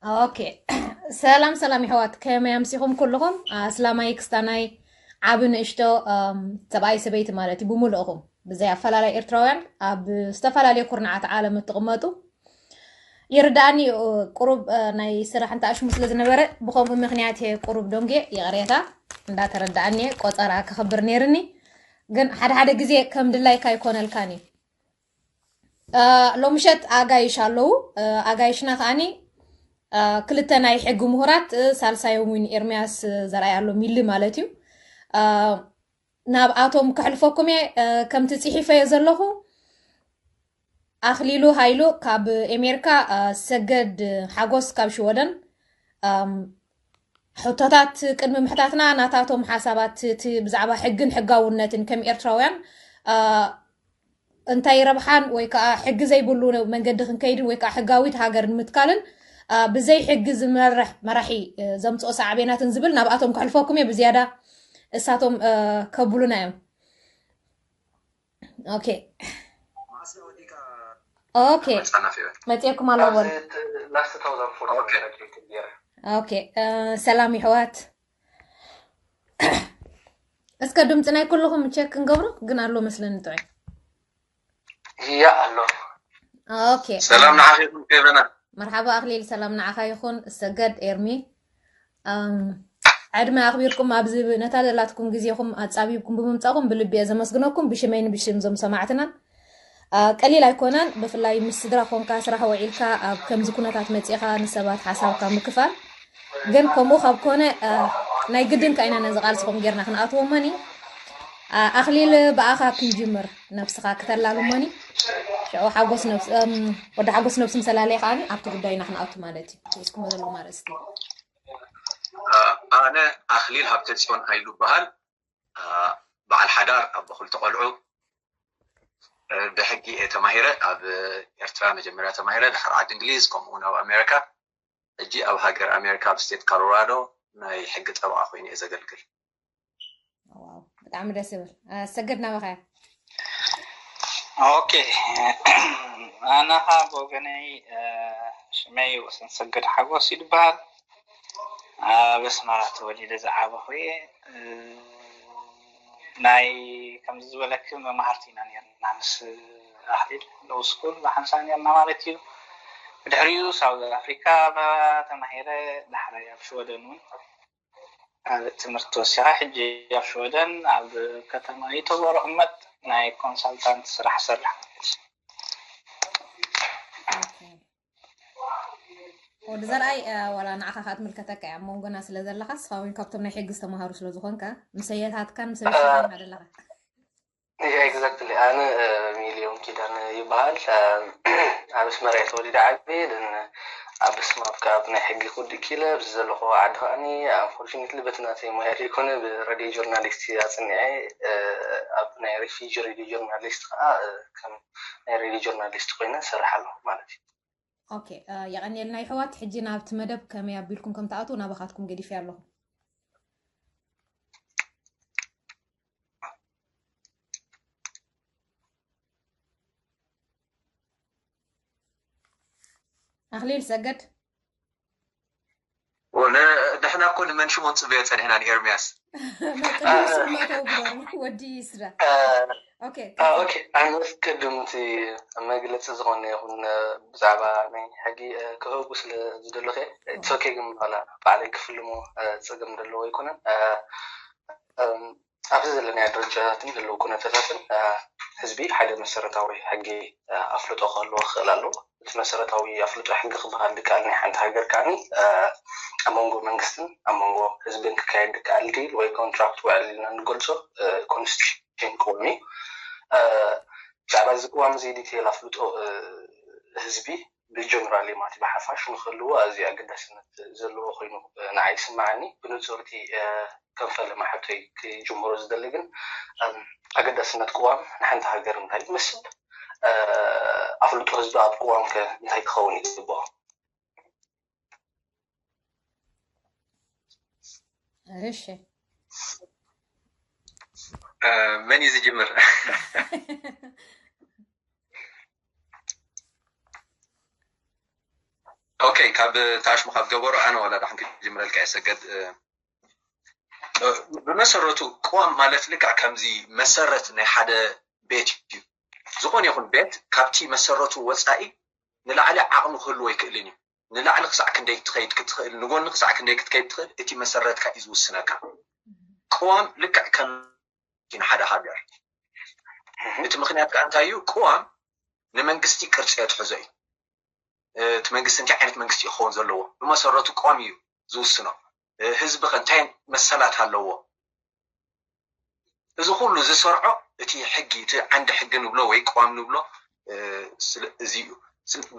ኦኬ። ሰላም ሰላም ይሕዋት፣ ከመይ ኣምሲኹም ኩልኹም? ኣስላማይ ክስታናይ፣ ዓቢ ንእሽቶ፣ ኣም፣ ሰብኣይ ሰበይቲ ማለት እዩ፣ ብምሉእኹም ብዘይ ኣፈላላይ ኤርትራውያን ኣብ ዝተፈላለዩ ኩርናዓት ዓለም እትቕመጡ ይርዳእኒ እዩ። ቁሩብ፣ እ፣ ናይ ስራሕ እንተኣሽሙ ስለ ዝነበረ ብኸምኡ ምኽንያት እየ ቁሩብ ደንጉየ፣ ይቕሬታ እንዳተረዳእኒ እየ። ቆጸራ ክኽብር ነይርኒ፣ ግን ሓደ ሓደ ግዜ ከም ድላይካ ኣይኮነልካን እዩ። እ፣ ሎምሸት ኣጋይሽ ኣለዉ። እ፣ ኣጋይሽና ከዓኒ፣ እ፣ ክልተ ናይ ሕጊ ምሁራት፣ እ፣ ሳልሳዮም እውን ኤርምያስ፣ እ፣ ዘርኣይ ኣሎ ሚሊ ማለት እዩ። እ፣ ናብኣቶም ከሕልፈኩም እየ። እ፣ ከምቲ ጽሒፈዮ ዘለኹ፣ ኣኽሊሉ ሃይሉ ካብ ኤሜሪካ፣ እ፣ ሰገድ ሓጎስ ካብ ሽወደን፣ እም፣ ሕቶታት ቅድሚ ምሕታትና ናታቶም ሓሳባት እቲ ብዛዕባ ሕግን ሕጋውነትን ከም ኤርትራውያን፣ እ፣ እንታይ ረብሓን ወይ ከዓ ሕጊ ዘይብሉ መንገዲ ክንከይድን ወይ ከዓ ሕጋዊት ሃገር ንምትካልን፣ እ፣ ብዘይ ሕጊ ዝመርሕ መራሒ፣ እ፣ ዘምፅኦ ሳዕቤናትን ዝብል ናብኣቶም ከሕልፈኩም እየ። ብዝያዳ እሳቶም፣ እ፣ ከብሉና እዮም። ኦኬ። ኦኬ። መጻና ፊዮን። መጽኤኩም ኣለኹ በሉ። ላስት ታውዛንድ ፎር ኦኬ። ኦኬ። እ፣ ሰላም ይሕዋት። እስከ ድምፂ ናይ ኩልኹም ቸክ ክንገብሮ ግን ኣሎ መስለኒ ጥዑይ። እያ ኣሎ። ኦኬ። ሰላም ንዓኺ ይኹን ከይበና። መርሓባ ኣኽሊል፣ ሰላም ንዓኻ ይኹን። ሰገድ ኤርሚ፣ ኣም፣ ዕድመ ኣኽቢርኩም ኣብዚ ነታ ዘላትኩም ግዜኹም ኣጻቢብኩም ብምምጻኹም ብልቢ እየ ዘመስግነኩም፣ ብሽመይን ብሽም ዞም ሰማዕትናን። አ፣ ቀሊል ኣይኮነን፣ ብፍላይ ምስ ስድራ ኮንካ ስራሕ ውዒልካ ኣብ ከምዚ ኩነታት መጺኻ ንሰባት ሓሳብካ ምክፋል። ግን ከምኡ ካብ ኮነ፣ አ፣ ናይ ግድን ከ ኢና ነዚ ቃልስኹም ጌርና ክንኣትዎ እሞኒ። አ፣ ኣኽሊል ብኣኻ ክንጅምር፣ ነብስኻ ክተላሉ እሞኒ። ሽዑ ሓጎስ ነብስ-፣ እም፣ ወዲ ሓጎስ ነብስም ሰላለየ ከዓኒ ኣብቲ ጉዳይና ክንኣቱ ማለት እዩ። ሒዝኩሞ ዘለኹም ኣርእስቲ። ኣነ ኣኽሊል ሃብተጽዮን ሃይሉ እበሃል። በዓል ሓዳር፣ ኣቦ ክልተ ቆልዑ፣ ብሕጊ እየ ተማሂረ። ኣብ ኤርትራ መጀመርያ ተማሂረ፣ ድሓር ዓዲ እንግሊዝ፣ ከምኡ እውን ኣብ ኣሜሪካ። ሕጂ ኣብ ሃገር ኣሜሪካ ኣብ ስቴት ኮሎራዶ ናይ ሕጊ ጠበቓ ኮይነ እየ ዘገልግል። ዋው፣ ብጣዕሚ ደስ ይብል። አ፣ ሰገድ ናባኻ እያ። ኦኬ፣ ኣነ ኸዓ ብወገነይ፣ እ፣ ሽመይ ወሰን ሰገድ ሓጎስ ይበሃል። ኣብ ኣስመራ ተወሊደ ዝዓበኹ እየ። እ፣ ናይ ከምዚ ዝበለኪ መማህርቲ ኢና ነርና ምስ ኣኽሊል ሎው ስኩል ብሓንሳእ ነርና ማለት እዩ። ብድሕሪኡ ሳውዝ ኣፍሪካ ተማሂረ፣ ዳሕራይ ኣብ ሽወደን እውን ኣብ ትምህርቲ ወሲኻ ሕጂ ኣብ ሽወደን ኣብ ከተማ ዩተቦሮ እመት ናይ ኮንሳልታንት ስራሕ ሰርሕ ማለት እዩ። ኦኬ። ወዲ ዘርኣይ፣ እ፣ ዋላ ንዓኻ ከኣ ትምልከተካ እያ፣ ኣብ መንጎና ስለ ዘለኻ፣ ንስኻ እውን ካብቶም ናይ ሕጊ ዝተምሃሩ ስለ ዝኾንካ፣ ምሰየታትካን ምሰብሽን ሓደ ኣለኻ። Yeah, exactly። ኣነ፣ እ፣ ሚልዮን ኪዳነ ይበሃል። እ፣ ኣብ ኣስመራ እየ ተወሊደ ዓብየ። ደን ኣብ ስማብ ካብ ናይ ሕጊ ክውድእ ኪለ ኣብዚ ዘለኹ ዓዲ ከዓኒ፣ ኣንፎርቹኔትሊ በቲ ናተይ ሞያ ዘይኮነ ብሬድዮ ጆርናሊስት ኣጽኒዐ፣ እ፣ ኣብ ናይ ሬፊጂ ሬድዮ ጆርናሊስት ከኣ፣ እ፣ ከም ናይ ሬድዮ ጆርናሊስት ኮይነ ሰርሕ ኣለኹ ማለት እዩ። ኦኬ፣ እ፣ የቐንየልና ይሕዋት። ሕጂ ናብቲ መደብ ከመይ ኣቢልኩም ከም ትኣትዉ ናባኻትኩም ገዲፈ ኣለኹ። ኣኽሊል ሰገድ። ወነ ንሕና እኮ ንመን ሽሞን ጽበዮ ጸኒሕና ንኤርምያስ። መጽንሱ መተው ግበሩ፣ ወዲ ይስዳ። ኦኬ፣ ኦኬ፣ ኣነ ኣስቀድምቲ መግለጺ ዝኾነ ይኹን ብዛዕባ ናይ ሕጊ ክህቡ ስለ ዝደለኹ፣ it's okay፣ ግን ባዕላ ባዕለይ ክፍልሞ ጸገም ዘለዎ ኣይኮነን። ኣብዚ ዘለናዮ ደረጃታትን ህልው ኩነታታትን ህዝቢ ሓደ መሰረታዊ ሕጊ ኣፍልጦ ክህልዎ ክኽእል ኣለዎ። እቲ መሰረታዊ ኣፍልጦ ሕጊ ክበሃል ድከኣል ናይ ሓንቲ ሃገር ከዓኒ ኣብ መንጎ መንግስትን ኣብ መንጎ ህዝብን ክካየድ ድከኣል ዲል ወይ ኮንትራክት ውዕል ኢልና ንገልጾ ኮንስቲቱሽን ቅዋም እዩ። ብዛዕባ እዚ ቅዋም እዚ ዲቴይል ኣፍልጦ ህዝቢ ብጀነራሊ ማለት እዩ፣ ብሓፋሽ ንክህልዎ ኣዝዩ ኣገዳስነት ዘለዎ ኮይኑ ንዓይ ይስምዓኒ። ብንጹር እቲ ከም ፈለማ ሕቶይ ክጅምሮ ዝደሊ ግን ኣገዳስነት ቅዋም ንሓንቲ ሃገር እንታይ ይመስል፣ ኣፍልጦ ህዝቢ ኣብ ቅዋም ከ እንታይ ክኸውን ይግብኦ? እሺ፣ መን እዩ ዝጅምር? ኦኬ፣ ካብ ታሽሙ ካብ ገበሩ ኣነ ዋላ ዳሕን ክጅምረልካ እየ ሰገድ። ብመሰረቱ ቅዋም ማለት ልክዕ ከምዚ መሰረት ናይ ሓደ ቤት እዩ። ዝኾነ ይኹን ቤት ካብቲ መሰረቱ ወፃኢ ንላዕሊ ዓቕሚ ክህልዎ ኣይክእልን እዩ። ንላዕሊ ክሳዕ ክንደይ ክትኸይድ ክትኽእል፣ ንጎኒ ክሳዕ ክንደይ ክትከይድ ትኽእል፣ እቲ መሰረትካ እዩ ዝውስነካ። ቅዋም ልክዕ ከም ንሓደ ሃገር። እቲ ምኽንያት ከዓ እንታይ እዩ? ቅዋም ንመንግስቲ ቅርፂ የትሕዞ እዩ። እቲ መንግስቲ እንታይ ዓይነት መንግስቲ ክኸውን ዘለዎ ብመሰረቱ ቅዋም እዩ ዝውስኖ። ህዝቢ ከ እንታይ መሰላት ኣለዎ? እዚ ኩሉ ዝሰርዖ እቲ ሕጊ፣ እቲ ዓንዲ ሕጊ ንብሎ ወይ ቅዋም ንብሎ እዚ እዩ።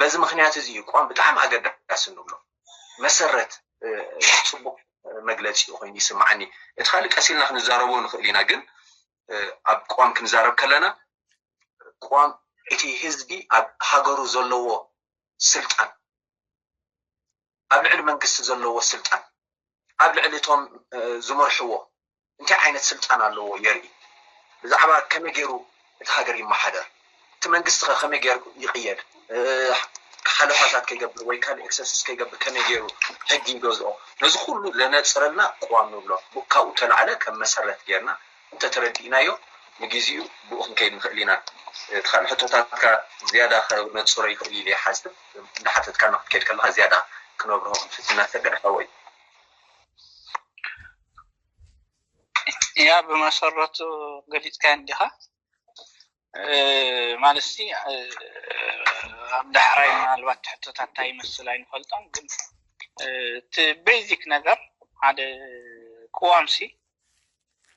በዚ ምኽንያት እዚ እዩ ቅዋም ብጣዕሚ ኣገዳሲ ንብሎ። መሰረት ፅቡቅ መግለፂ ኮይኑ ይስምዓኒ። እቲ ካልእ ቀስ ኢልና ክንዛረቦ ንኽእል ኢና፣ ግን ኣብ ቅዋም ክንዛረብ ከለና ቅዋም እቲ ህዝቢ ኣብ ሃገሩ ዘለዎ ስልጣን፣ ኣብ ልዕሊ መንግስቲ ዘለዎ ስልጣን፣ ኣብ ልዕሊ እቶም ዝመርሕዎ እንታይ ዓይነት ስልጣን ኣለዎ የርኢ። ብዛዕባ ከመይ ገይሩ እቲ ሃገር ይመሓደር፣ እቲ መንግስቲ ከ ከመይ ገይሩ ይቕየድ፣ ሓለፋታት ከይገብር ወይ ካልእ ኤክሰርሲስ ከይገብር ከመይ ገይሩ ሕጊ ይገዝኦ፣ ነዚ ኩሉ ዘነፅረልና ቅዋም ንብሎ። ካብኡ ተላዕለ ከም መሰረት ገይርና እንተተረዲእናዮ ንግዜኡ ብኡ ክንከይድ ንኽእል ኢና። እቲ ካልእ ሕቶታትካ ዝያዳ ከነፅሮ ይኽእል ኢለ ይሓስብ። እንዳሓተትካ ክትከይድ ከለካ ዝያዳ ክነብርሆ ክንፍትና ሰገድ ሓወይ። ያ ብመሰረቱ ገሊፅካ እንዲኻ ማለት ሲ ኣብ ዳሕራይ ምናልባት ሕቶታት እንታይ ይመስል ኣይንፈልጦም፣ ግን እቲ ቤዚክ ነገር ሓደ ቅዋም ሲ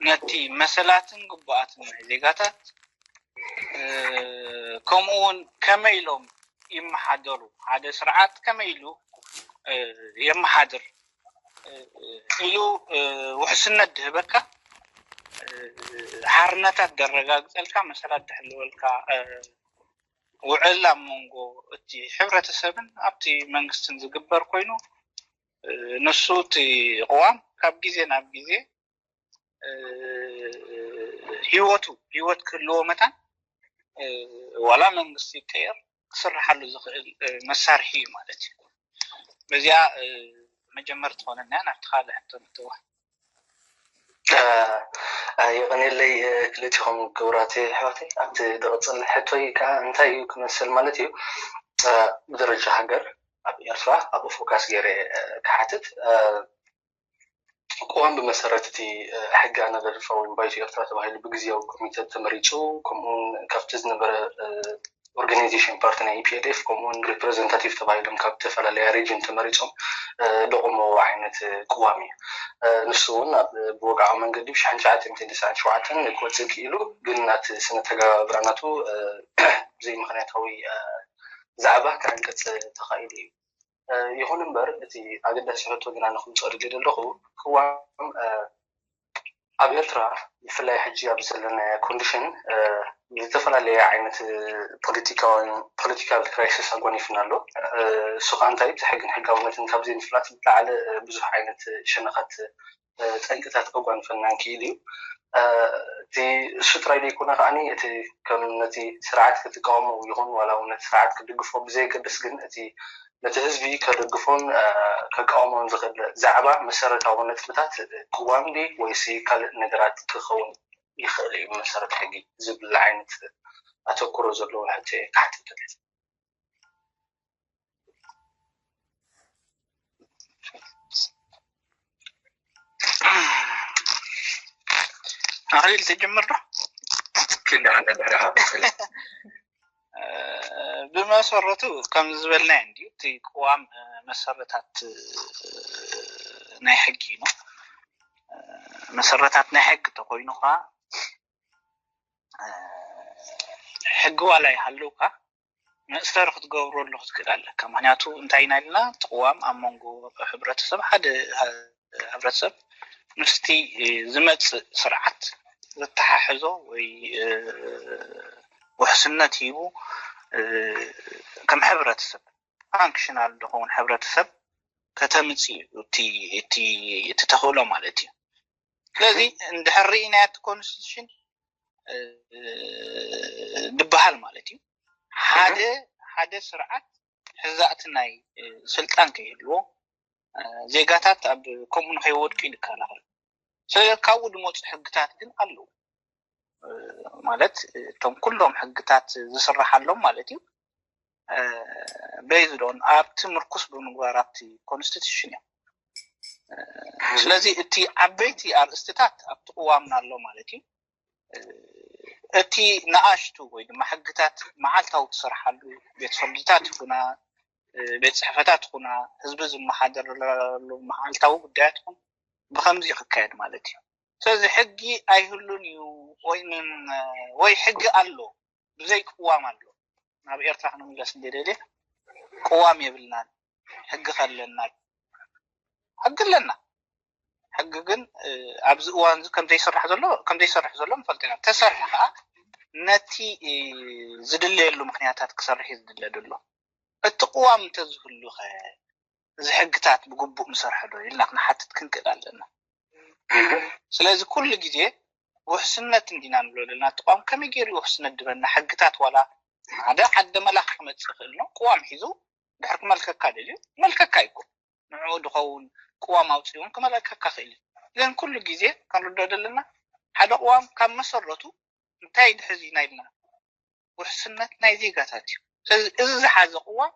ነቲ መሰላትን ግቡኣትን ናይ ዜጋታት ከምኡ እውን ከመይ ኢሎም ይመሓደሩ፣ ሓደ ስርዓት ከመይ ኢሉ የመሓድር ኢሉ ውሕስነት ድህበካ፣ ሓርነታት ደረጋግፀልካ፣ መሰላት ድሕልወልካ ውዕል ኣብ መንጎ እቲ ሕብረተሰብን ኣብቲ መንግስትን ዝግበር ኮይኑ፣ ንሱ እቲ ቅዋም ካብ ግዜ ናብ ግዜ ህይወቱ ህይወት ክህልዎ መታን ዋላ መንግስቲ ይቀየር ክስርሓሉ ዝኽእል መሳርሒ እዩ ማለት እዩ። በዚኣ መጀመር ትኾነና ናብቲ ካልእ ሕቶ ንትዋ። የቐኔለይ ክልቲኹም ክቡራት ኣሕዋተይ። ኣብቲ ዝቕፅል ሕቶይ ከዓ እንታይ እዩ ክመስል ማለት እዩ፣ ብደረጃ ሃገር ኣብ ኤርትራ ኣብኡ ፎካስ ገይረ ክሓትት። ቅዋም ብመሰረት እቲ ሕጊ ኣነዳድፋ ወይም ባይቶ ኤርትራ ተባሂሉ ብግዝያዊ ኮሚተ ተመሪፁ፣ ከምኡውን ካብቲ ዝነበረ ኦርጋናይዜሽን ፓርቲ ናይ ኢፒኤልኤፍ ከምኡውን ሪፕሬዘንታቲቭ ተባሂሎም ካብ ዝተፈላለያ ሬጅን ተመሪፆም ደቑምዎ ዓይነት ቅዋም እዩ። ንሱ እውን ኣብ ብወግዓዊ መንገዲ ብሽሕን ትሽዓተ ሚእትን ተስዓን ሸውዓተን ክወፅእ ክኢሉ፣ ግን ናቲ ስነ ተጋብራ ናቱ ብዘይምኽንያታዊ ዛዕባ ክዕንቅፅ ተኻኢሉ እዩ። ይኹን እምበር እቲ ኣገዳሲ ሕቶ ግና ንክምፅኦ ደልየ ዘለኹ ቅዋም ኣብ ኤርትራ ብፍላይ ሕጂ ኣብ ዘለናዮ ኮንዲሽን ዝተፈላለየ ዓይነት ፖለቲካዊ ፖለቲካል ክራይሲስ ኣጓኒፍና ኣሎ። እሱ ከዓ እንታይ እቲ ሕግን ሕጋውነትን ካብ ዘይምፍላጥ ዝለዓለ ብዙሕ ዓይነት ሸነኻት ጠንቅታት ከጓንፈና ክኢል እዩ። እቲ እሱ ጥራይ ዘይኮነ ከዓኒ እቲ ከም ነቲ ስርዓት ክትቃወሞ ይኹን ዋላ እውን ነቲ ስርዓት ክትድግፎ ብዘየገድስ ግን እቲ ነቲ ህዝቢ ከደግፎን ከቃወሞን ዝኽእል ዛዕባ መሰረታዊ ነጥብታት ቅዋም ድዩ ወይሲ ካልእ ነገራት ክኸውን ይኽእል እዩ ብመሰረት ሕጊ ዝብል ዓይነት ኣተኩሮ ዘለዎ ሕቶ እየ ክሓትት ደልየ። ኣኽሊል ትጅምር ዶ? ክዳሓን ድሕሪ ሓፈሰለ ብመሰረቱ ከም ዝበልናዮ እንድዩ እቲ ቅዋም መሰረታት ናይ ሕጊ እዩ። መሰረታት ናይ ሕጊ ተኮይኑ ከዓ ሕጊ ዋላ ይሃልውካ መእሰሪ ክትገብረሉ ክትክእል ኣለካ። ምክንያቱ እንታይ ኢና ኢልና እቲ ቅዋም ኣብ መንጎ ሕብረተሰብ ሓደ ሕብረተሰብ ምስቲ ዝመፅእ ስርዓት ዘተሓሕዞ ወይ ውሕስነት ሂቡ ከም ሕብረተሰብ ፋንክሽናል ዝኸውን ሕብረተሰብ ከተምፅእ እዩ እቲ ተኽእሎ ማለት እዩ። ስለዚ እንድሕር ርኢናዮ እቲ ኮንስቲቱሽን ዝበሃል ማለት እዩ ሓደ ሓደ ስርዓት ሕዛእቲ ናይ ስልጣን ከይህልዎ፣ ዜጋታት ኣብ ከምኡ ንኸይወድቁ እዩ ዝከላኸል። ስለዚ ካብኡ ዝመፁ ሕግታት ግን ኣለዉ። ማለት እቶም ኩሎም ሕግታት ዝስራሓሎም ማለት እዩ። በይዝዶን ኣብቲ ምርኩስ ብምግባር ኣብቲ ኮንስቲቱሽን እዮም። ስለዚ እቲ ዓበይቲ ኣርእስትታት ኣብቲ ቅዋምና ኣሎ ማለት እዩ። እቲ ንኣሽቱ ወይ ድማ ሕግታት መዓልታዊ ትሰርሓሉ ቤት ፍርድታት ይኹና፣ ቤት ፅሕፈታት ይኹና፣ ህዝቢ ዝመሓደረሉ መዓልታዊ ጉዳያት ይኹን ብከምዚ ክካየድ ማለት እዩ። ስለዚ ሕጊ ኣይህሉን እዩ ወይ ወይ ሕጊ ኣሎ ብዘይ ቅዋም ኣሎ። ናብ ኤርትራ ክንምለስ እንደደልየ ቅዋም የብልናን። ሕጊ ከለና ሕጊ ኣለና። ሕጊ ግን ኣብዚ እዋን እዚ ከም ዘይሰርሕ ዘሎ ከም ዘይሰርሕ ዘሎ ንፈልጥ ኢና። ተሰርሒ ከዓ ነቲ ዝድለየሉ ምክንያታት ክሰርሕ እዩ ዝድለ ዘሎ። እቲ ቅዋም እንተዝህሉ ኸ እዚ ሕግታት ብግቡእ ምሰርሐ ዶ ኢልና ክንሓትት ክንክእል ኣለና። ስለዚ ኩሉ ግዜ ውሕስነት እንዲና ንብሎ ዘለና። እቲ ቅዋም ከመይ ገይሩ ውሕስነት ድበና? ሕግታት ዋላ ሓደ ዓደ መላኽ ክመፅእ ይኽእል ነው። ቅዋም ሒዙ ድሕር ክመልከካ ደልዩ መልከካ ይኮ ንዕኡ ድኸውን ቅዋም ኣውፅኡ እውን ክመልከካ ክእል እዩ። ግን ኩሉ ግዜ ክንርዶ ዘለና ሓደ ቅዋም ካብ መሰረቱ እንታይ ድሕዚ ኢና ኢልና ውሕስነት ናይ ዜጋታት እዩ። ስለዚ እዚ ዝሓዘ ቅዋም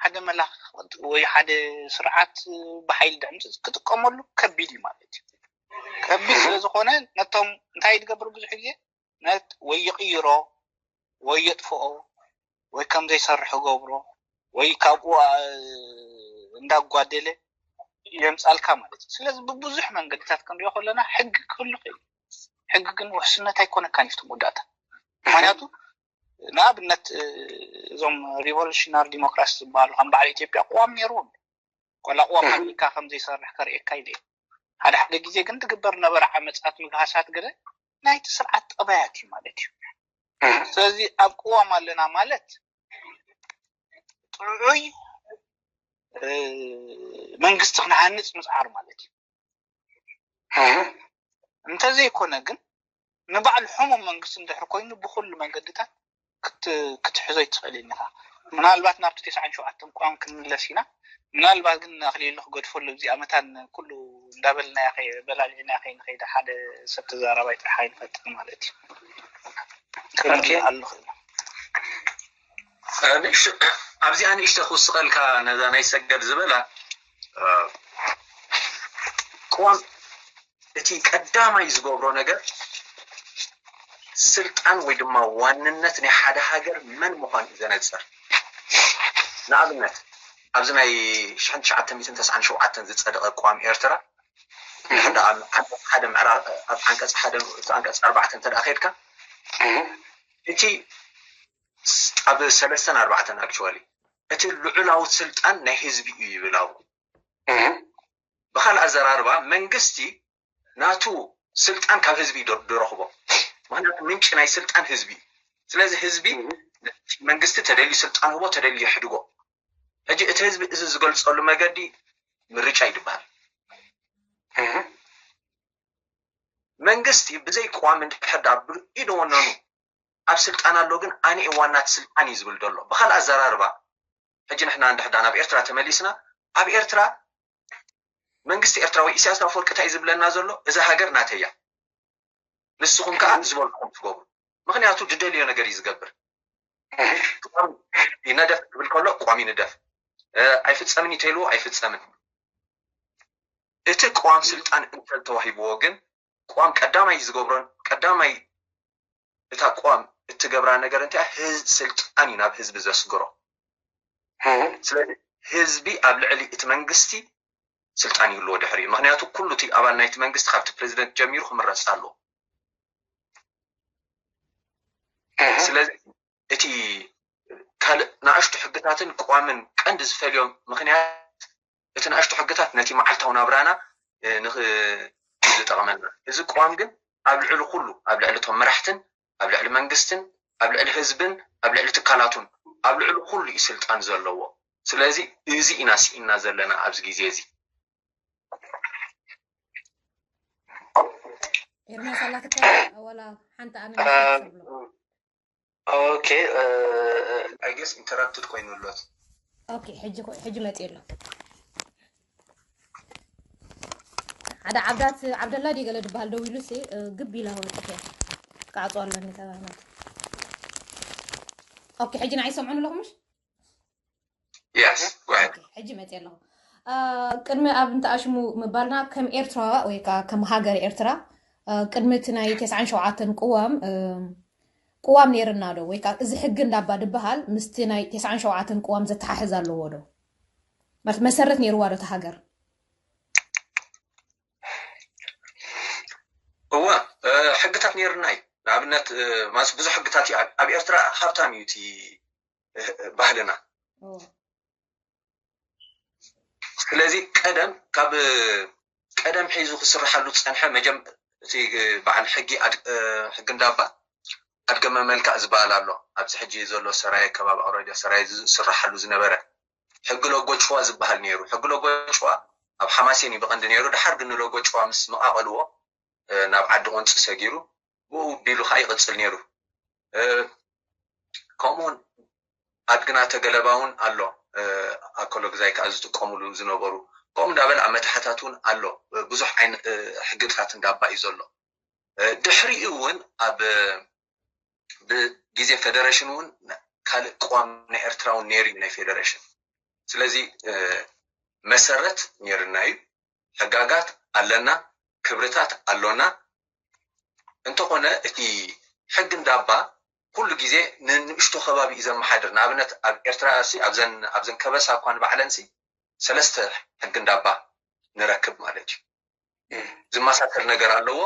ሓደ መላኽ ወይ ሓደ ስርዓት ብሓይሊ ድዕምፅ ክጥቀመሉ ከቢድ እዩ ማለት እዩ። ከቢድ ስለዝኾነ ነቶም እንታይ ድገብር ብዙሕ ግዜ ነት ወይ ይቕይሮ ወይ የጥፍኦ ወይ ከም ዘይሰርሕ ገብሮ ወይ ካብኡ እንዳጓደለ የምፃልካ ማለት እዩ። ስለዚ ብብዙሕ መንገድታት ክንሪኦ ከለና ሕጊ ክህሉ ክእል። ሕጊ ግን ውሕስነት ኣይኮነካን ይፍቲ መወዳእታ። ምክንያቱ ንኣብነት እዞም ሪቮሉሽናሪ ዲሞክራሲ ዝበሃሉ ከም በዓል ኢትዮጵያ ቅዋም ነይርዎም። ቆላ ቅዋም ኣሜሪካ ከም ዘይሰርሕ ከርእየካ ኢለ ሓደ ሓደ ግዜ ግን ትግበር ነበረ ዓመፃት ምግሃሳት ገለ ናይቲ ስርዓት ጠባያት እዩ ማለት እዩ። ስለዚ ኣብ ቅዋም ኣለና ማለት ጥዑይ መንግስቲ ክንሃንፅ ምፅዓር ማለት እዩ። እንተዘይኮነ ግን ንባዕሉ ሕሙም መንግስቲ እንድሕር ኮይኑ ብኩሉ መንገድታት ክትሕዞ ይትኽእል ኢኻ። ምናልባት ናብቲ ተስዓን ሸውዓተን ቋም ክንምለስ ኢና። ምናልባት ግን ኣኽሊሉ ክገድፈሉ እዚኣ መታን ኩሉ እንዳበልና በላሊዕና ከይንኸይደ ሓደ ሰብ ተዛራባይ ጥራሕ ኣይንፈጥር ማለት እዩ። ክብል ኣለኹ። ኣብዚኣ ንእሽተ ክውስቐልካ ነዛ ናይ ሰገድ ዝበላ ቅዋም እቲ ቀዳማይ ዝገብሮ ነገር ስልጣን ወይ ድማ ዋንነት ናይ ሓደ ሃገር መን ምዃን እዩ ዘነፅር። ንኣብነት ኣብዚ ናይ ሽሕን ትሽዓተ ሚእትን ተስዓን ሸውዓተን ዝፀደቐ ቅዋም ኤርትራ ሓደ ምዕራፍ ኣብ ዓንቀፅ ሓደ እቲ ዓንቀፅ ኣርባዕተ እንተ ደኣ ከድካ እቲ ኣብ ሰለስተን ኣርባዕተን actually እቲ ልዑላዊ ስልጣን ናይ ህዝቢ እዩ ይብል ኣብኡ። ብኻልእ ኣዘራርባ መንግስቲ ናቱ ስልጣን ካብ ህዝቢ እዩ ድረኽቦ። ምክንያቱ ምንጪ ናይ ስልጣን ህዝቢ እዩ። ስለዚ ህዝቢ መንግስቲ ተደልዩ ስልጣን ህቦ ተደልዩ ይሕድጎ። ሕጂ እቲ ህዝቢ እዚ ዝገልፀሉ መገዲ ምርጫ እዩ ዝበሃል። መንግስቲ ብዘይ ቅዋም እንድሕር ደኣ ብኢደ ወነኑ ኣብ ስልጣን ኣሎ ግን ኣነ እየ ዋናት ስልጣን እዩ ዝብል ዘሎ። ብኻልእ ኣዘራርባ ሕጂ ንሕና እንድሕር ደኣ ናብ ኤርትራ ተመሊስና ኣብ ኤርትራ መንግስቲ ኤርትራ ወይ ኢሳያስ ኣፈወርቂ እንታይ እዩ ዝብለና ዘሎ? እዛ ሃገር ናተይ እያ ንስኹም ከዓ ዝበልኩኹም ትገብሩ። ምክንያቱ ዝደልዮ ነገር እዩ ዝገብር። ቅዋም ይነደፍ ክብል ከሎ ቅዋም ይንደፍ፣ ኣይፍፀምን እዩ ተይልዎ ኣይፍፀምን። እቲ ቅዋም ስልጣን እንተተዋሂብዎ ግን ቅዋም ቀዳማይ ዝገብሮን ቀዳማይ እታ ቅዋም እትገብራ ነገር እንታይ ስልጣን እዩ ናብ ህዝቢ ዘስግሮ። ስለዚ ህዝቢ ኣብ ልዕሊ እቲ መንግስቲ ስልጣን ይህልዎ ድሕሪ እዩ። ምክንያቱ ኩሉ እቲ ኣባል ናይቲ መንግስቲ ካብቲ ፕሬዚደንት ጀሚሩ ክምረፅ ኣለዎ። ስለዚ እቲ ካልእ ንኣሽቱ ሕግታትን ቅዋምን ቀንዲ ዝፈልዮም ምክንያት እቲ ንኣሽቱ ሕግታት ነቲ መዓልታዊ ናብራና ዝጠቕመና። እዚ ቅዋም ግን ኣብ ልዕሊ ኩሉ ኣብ ልዕሊ እቶም መራሕትን ኣብ ልዕሊ መንግስትን ኣብ ልዕሊ ህዝብን ኣብ ልዕሊ ትካላቱን ኣብ ልዕሊ ኩሉ እዩ ስልጣን ዘለዎ። ስለዚ እዚ ኢና ስኢና ዘለና ኣብዚ ግዜ እዚ። ኤርሚያስ ኣላትካ ወላ ሓንቲ ኣነ ኦኬ። I guess interrupted ኮይኑ ኣሎት። ኦኬ፣ ሕጂ ኮ- ሕጂ መፂ ኣሎ። ሓደ ዓብዳት ዓብደላ ድዩ ገለ ዝበሃል ደው ኢሉ ሲ ግብ ኢላ ወጥፍ እያ። ክዓፅዋ ኣለኒ ተባህናት። ኦኬ፣ ሕጂ ንዓይ ሰምዑን ኣለኹም ምሽ? Yes, go ahead. ኦኬ፣ ሕጂ መፂ ኣለኹ። አ፣ ቅድሚ ኣብ እንተኣሽሙ ምባልና ከም ኤርትራ ወይ ከዓ ከም ሃገር ኤርትራ አ፣ ቅድሚ እቲ ናይ ተስዓን ሸውዓተን ቅዋም እ፣ ቅዋም ነይርና ዶ ወይ ከዓ እዚ ሕጊ እንዳባ ድበሃል ምስቲ ናይ ተስዓን ሸውዓተን ቅዋም ዘተሓሕዝ ኣለዎ ዶ? ማለት መሰረት ነይርዋ ዶ እታ ሃገር? እወ፣ እ፣ ሕግታት ነይርና እዩ። ንኣብነት እ፣ ማለት ብዙሕ ሕግታት እዩ ኣብ- ኣብ ኤርትራ ሃብታም እዩ እቲ እ፣ ባህልና። ኦ፣ ስለዚ ቀደም ካብ ቀደም ሒዙ ክስርሓሉ ዝፀንሐ መጀም እቲ በዓል ሕጊ ኣድ- እ፣ ሕጊ እንዳባ ኣድገመ መልክዕ ዝበሃል ኣሎ። ኣብዚ ሕጂ ዘሎ ሰራየ ከባቢ ኣውራጃ ሰራየ ዝስርሓሉ ዝነበረ ሕጊ ሎጎ ጭዋ ዝበሃል ነይሩ። ሕጊ ሎጎ ጭዋ ኣብ ሓማሴን እዩ ብቐንዲ ነይሩ። ድሓር ግን ንሎጎ ጭዋ ምስ መቓቐልዎ እ፣ ናብ ዓዲ ቆንፂ ሰጊሩ ብኡ ቢሉ ከዓ ይቕፅል ነይሩ። እ፣ ከምኡውን ኣድግና ተገለባ እውን ኣሎ። እ፣ ኣከሎ ግዛይ ከዓ ዝጥቀሙሉ ዝነበሩ ከምኡ እንዳበል ኣብ መታሕታት እውን ኣሎ። እ፣ ብዙሕ ዓይነ እ፣ ሕግታት እንዳባ እዩ ዘሎ። እ፣ ድሕሪኡ እውን ኣብ እ፣ ብግዜ ፌደሬሽን እውን ካልእ ቅዋም ናይ ኤርትራ እውን ነይሩ እዩ ናይ ፌደሬሽን። ስለዚ እ፣ መሰረት ነይርና እዩ። ሕጋጋት ኣለና፣ ክብርታት ኣሎና። እንተኾነ እቲ ሕጊ እንዳባ ኩሉ ግዜ ንንእሽቶ ከባቢ እዩ ዘመሓድር። ንኣብነት ኣብ ኤርትራ ሲ ኣብዘን ኣብዘን ከበሳ እኳ ንባዕለን ሲ ሰለስተ ሕጊ እንዳባ ንረክብ ማለት እዩ። ዝመሳሰል ነገር ኣለዎ፣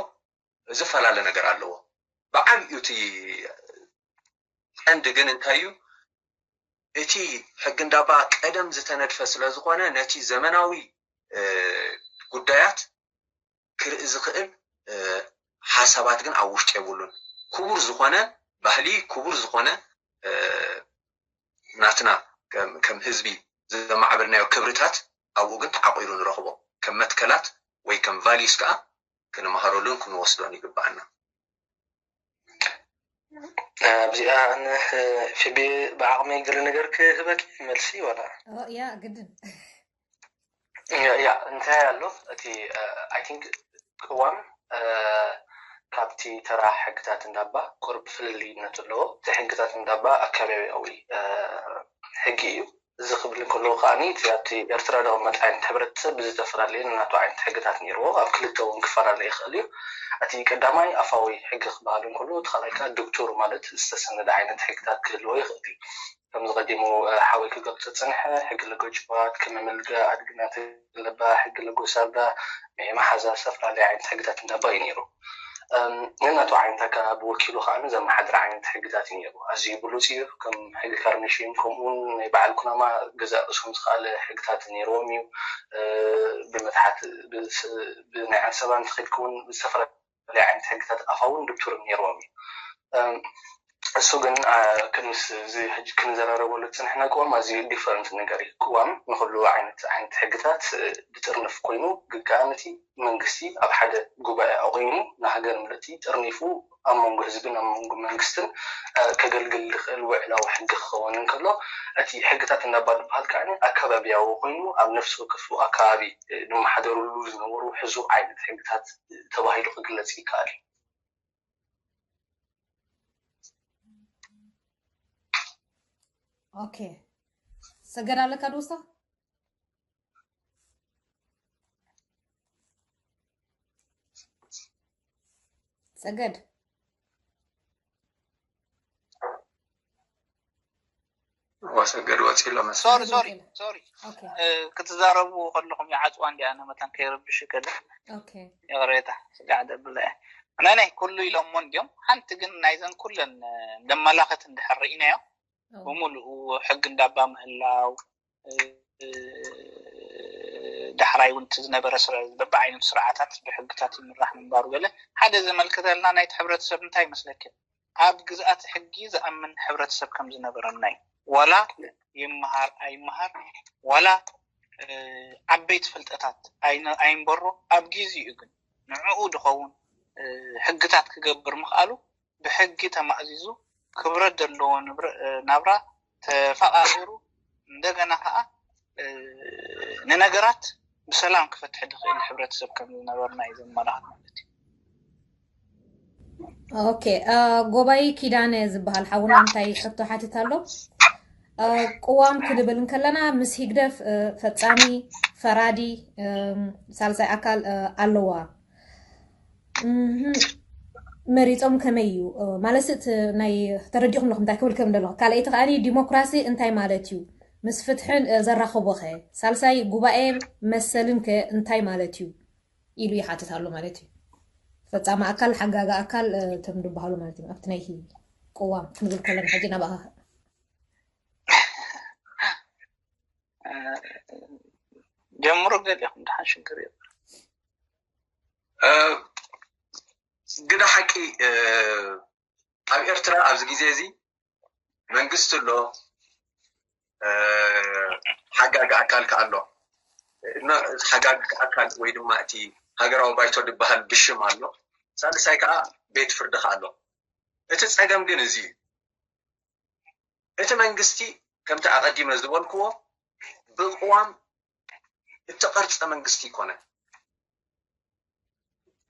ዝፈላለ ነገር ኣለዎ። ብዓብዩ እቲ ቀንዲ ግን እንታይ እዩ? እቲ ሕጊ እንዳባ ቀደም ዝተነድፈ ስለ ዝኾነ ነቲ ዘመናዊ እ፣ ጉዳያት ክርኢ ዝኽእል እ፣ ሓሳባት ግን ኣብ ውሽጢ የብሉን። ክቡር ዝኾነ ባህሊ፣ ክቡር ዝኾነ እ፣ ናትና ከም ከም ህዝቢ ዘማዕበልናዮ ክብርታት ኣብኡ ግን ተዓቂሩ ንረኽቦ። ከም መትከላት ወይ ከም ቫልዩስ ከዓ ክንመሃረሉን ክንወስዶን ይግባኣና። ኣብዚኣ ኣነ ፊቢ ብዓቕመይ ገለ ነገር ክህበኪ መልሲ ዋላ ኦ፣ ያ ግድን። ያ እንታይ ኣሎ እቲ I think ቅዋም እ፣ ካብቲ ተራ ሕግታት እንዳባ ቁርብ ፍልልይነት ኣለዎ። እቲ ሕግታት እንዳባ ኣካባቢያዊ እ፣ ሕጊ እዩ። እዚ ክብል እንከለዉ ከዓኒ እቲ ኣብቲ ኤርትራ ዝቕመጥ ዓይነት ሕብረተሰብ ብዝተፈላለየ ናቱ ዓይነት ሕግታት ነይርዎ። ኣብ ክልተ እውን ክፈላለ ይኽእል እዩ። እቲ ቀዳማይ ኣፋዊ ሕጊ ክበሃል እንከሎ እቲ ካልኣይ ከዓ ድክቱር ማለት ዝተሰነደ ዓይነት ሕግታት ክህልዎ ይኽእል እዩ። ከምዚ ቀዲሙ እ፣ ሓወይ ክገልጾ ዝጸንሐ ሕጊ ለጎ ጭዋት፣ ከመ መልጋ ኣድግና ተገለባ፣ ሕጊ ለጎ ሳርዳ፣ ናይ መሓዛ ዝተፈላለየ ዓይነት ሕግታት እንዳባ እዩ ነይሩ። እም፣ ነናቱ ዓይነት ኣከባቢ ወኪሉ ከዓ ዘመሓድር ዓይነት ሕግታት እዩ ነይሩ። ኣዝዩ ብሉፅ እዩ። ከም ሕጊ ካርኒሽም ከምኡውን ናይ በዓል ኩናማ ገዛእ ርእሶም ዝኸኣለ ሕግታት ነይርዎም እዩ። እ፣ ብመትሓት ብስ- ብናይ ዓንሰባ እንተኸድኩ እውን ዝተፈላለየ ዓይነት ሕግታት ኣፋውን ድክቱርን ነይርዎም እዩ። እም፣ እሱ ግን አ፣ ክንስ እዚ ሕጂ ክንዘራረበሉ ዝፅንሕና ቅዋም ኣዝዩ ዲፈረንት ነገር እዩ። ቅዋም ንኩሉ ዓይነት ዓይነት ሕግታት እ፣ ዝጥርንፍ ኮይኑ ግቃ ነቲ መንግስቲ ኣብ ሓደ ጉባኤ ኣቑሙ ንሃገር ምልእቲ ጥርኒፉ ኣብ መንጎ ህዝብን ኣብ መንጎ መንግስትን እ፣ ከገልግል ዝኽእል ውዕላዊ ሕጊ ክኸውን እንከሎ እቲ ሕግታት እንዳባ ዝበሃል ከዓ ኣካባቢያዊ ኮይኑ ኣብ ነፍሲ ወከፍ ኣካባቢ እ፣ ዝመሓደርሉ ዝነበሩ ሕዙእ ዓይነት ሕግታት ተባሂሉ ክግለፅ ይከኣል እዩ። ኦኬ፣ ሰገድ ኣለካ ድውሳ? ሰገድ ወሰገድ ወፂ ኣሎ መሰለኝ። ሶሪ ሶሪ ሶሪ ኦኬ እ፣ ክትዛረቡ ከለኹም ይዓፅዋ እንዲ ኣነ መታን ከይረብሽ ገለ ኦኬ ይቕሬታ ስጋዕ ደብለ እየ። ናይ ናይ ኩሉ ኢሎሞ እንዲዮም። ሓንቲ ግን ናይዘን ኩለን እ፣ ዘመላኸት እንድሕር ርኢናዮ ኦ፣ ብምሉኡ ሕጊ እንዳባ ምህላው እ፣ ዳሕራይ እውን እቲ ዝነበረ ስራ በብዓይነቱ ስርዓታት ብሕግታት ይምራሕ ምንባሩ ገለ ሓደ ዘመልክተልና ናይቲ ሕብረተሰብ እንታይ ይመስለኪ? ኣብ ግዝኣት ሕጊ ዝኣምን ሕብረተሰብ ከም ዝነበረና እዩ። ዋላ ይመሃር ኣይመሃር ዋላ እ፣ ዓበይቲ ፍልጠታት ኣይነ- ኣይንበሮ ኣብ ግዚኡ ግን ንዕኡ ድኸውን እ፣ ሕግታት ክገብር ምኽኣሉ ብሕጊ ተማእዚዙ ክብረት ዘለዎ ንብረ- እ፣ ናብራ ተፈቓቒሩ እንደገና ከዓ ንነገራት ብሰላም ክፈትሕ ዝኽእል ሕብረተሰብ ከም ዝነበርና እዩ ዘመላኽት ማለት እዩ። ኦኬ፣ ጎባይ ኪዳነ ዝበሃል ሓውና እንታይ ሕቶ ሓቲት ኣሎ? ቅዋም ክንብል እንከለና ምስ ሂግደፍ ፈፃሚ፣ ፈራዲ፣ ሳልሳይ ኣካል ኣለዋ። መሪፆም ከመይ እዩ ማለት ናይ ተረዲኹም ኣለኹም እንታይ ክብል ከም ደለኹ። ካልኣይቲ ከዓኒ ዲሞክራሲ እንታይ ማለት እዩ? ምስ ፍትሕን ዘራኽቦ ኸ? ሳልሳይ ጉባኤ መሰልን ከ እንታይ ማለት እዩ? ኢሉ ይሓትት ኣሎ ማለት እዩ። ፈፃሚ ኣካል፣ ሓጋጊ ኣካል እቶም ዝበሃሉ ማለት እዩ። ኣብቲ ናይ ቅዋም ክንብል ከለና ሕጂ ናባኻ ጀምሮ ገሊኹም ደሓን ሽግር የብሉ። ግደ ሓቂ ኣብ ኤርትራ ኣብዚ ግዜ እዚ መንግስቲ ኣሎ፣ ሓጋጊ ኣካል ከኣ ኣሎ። ሓጋጊ ኣካል ወይ ድማ እቲ ሃገራዊ ባይቶ ዝበሃል ብሽም ኣሎ። ሳልሳይ ከዓ ቤት ፍርዲ ከኣ ኣሎ። እቲ ፀገም ግን እዚ እዩ። እቲ መንግስቲ ከምቲ ኣቐዲመ ዝበልክዎ ብቅዋም እተቐርፀ መንግስቲ ኣይኮነን።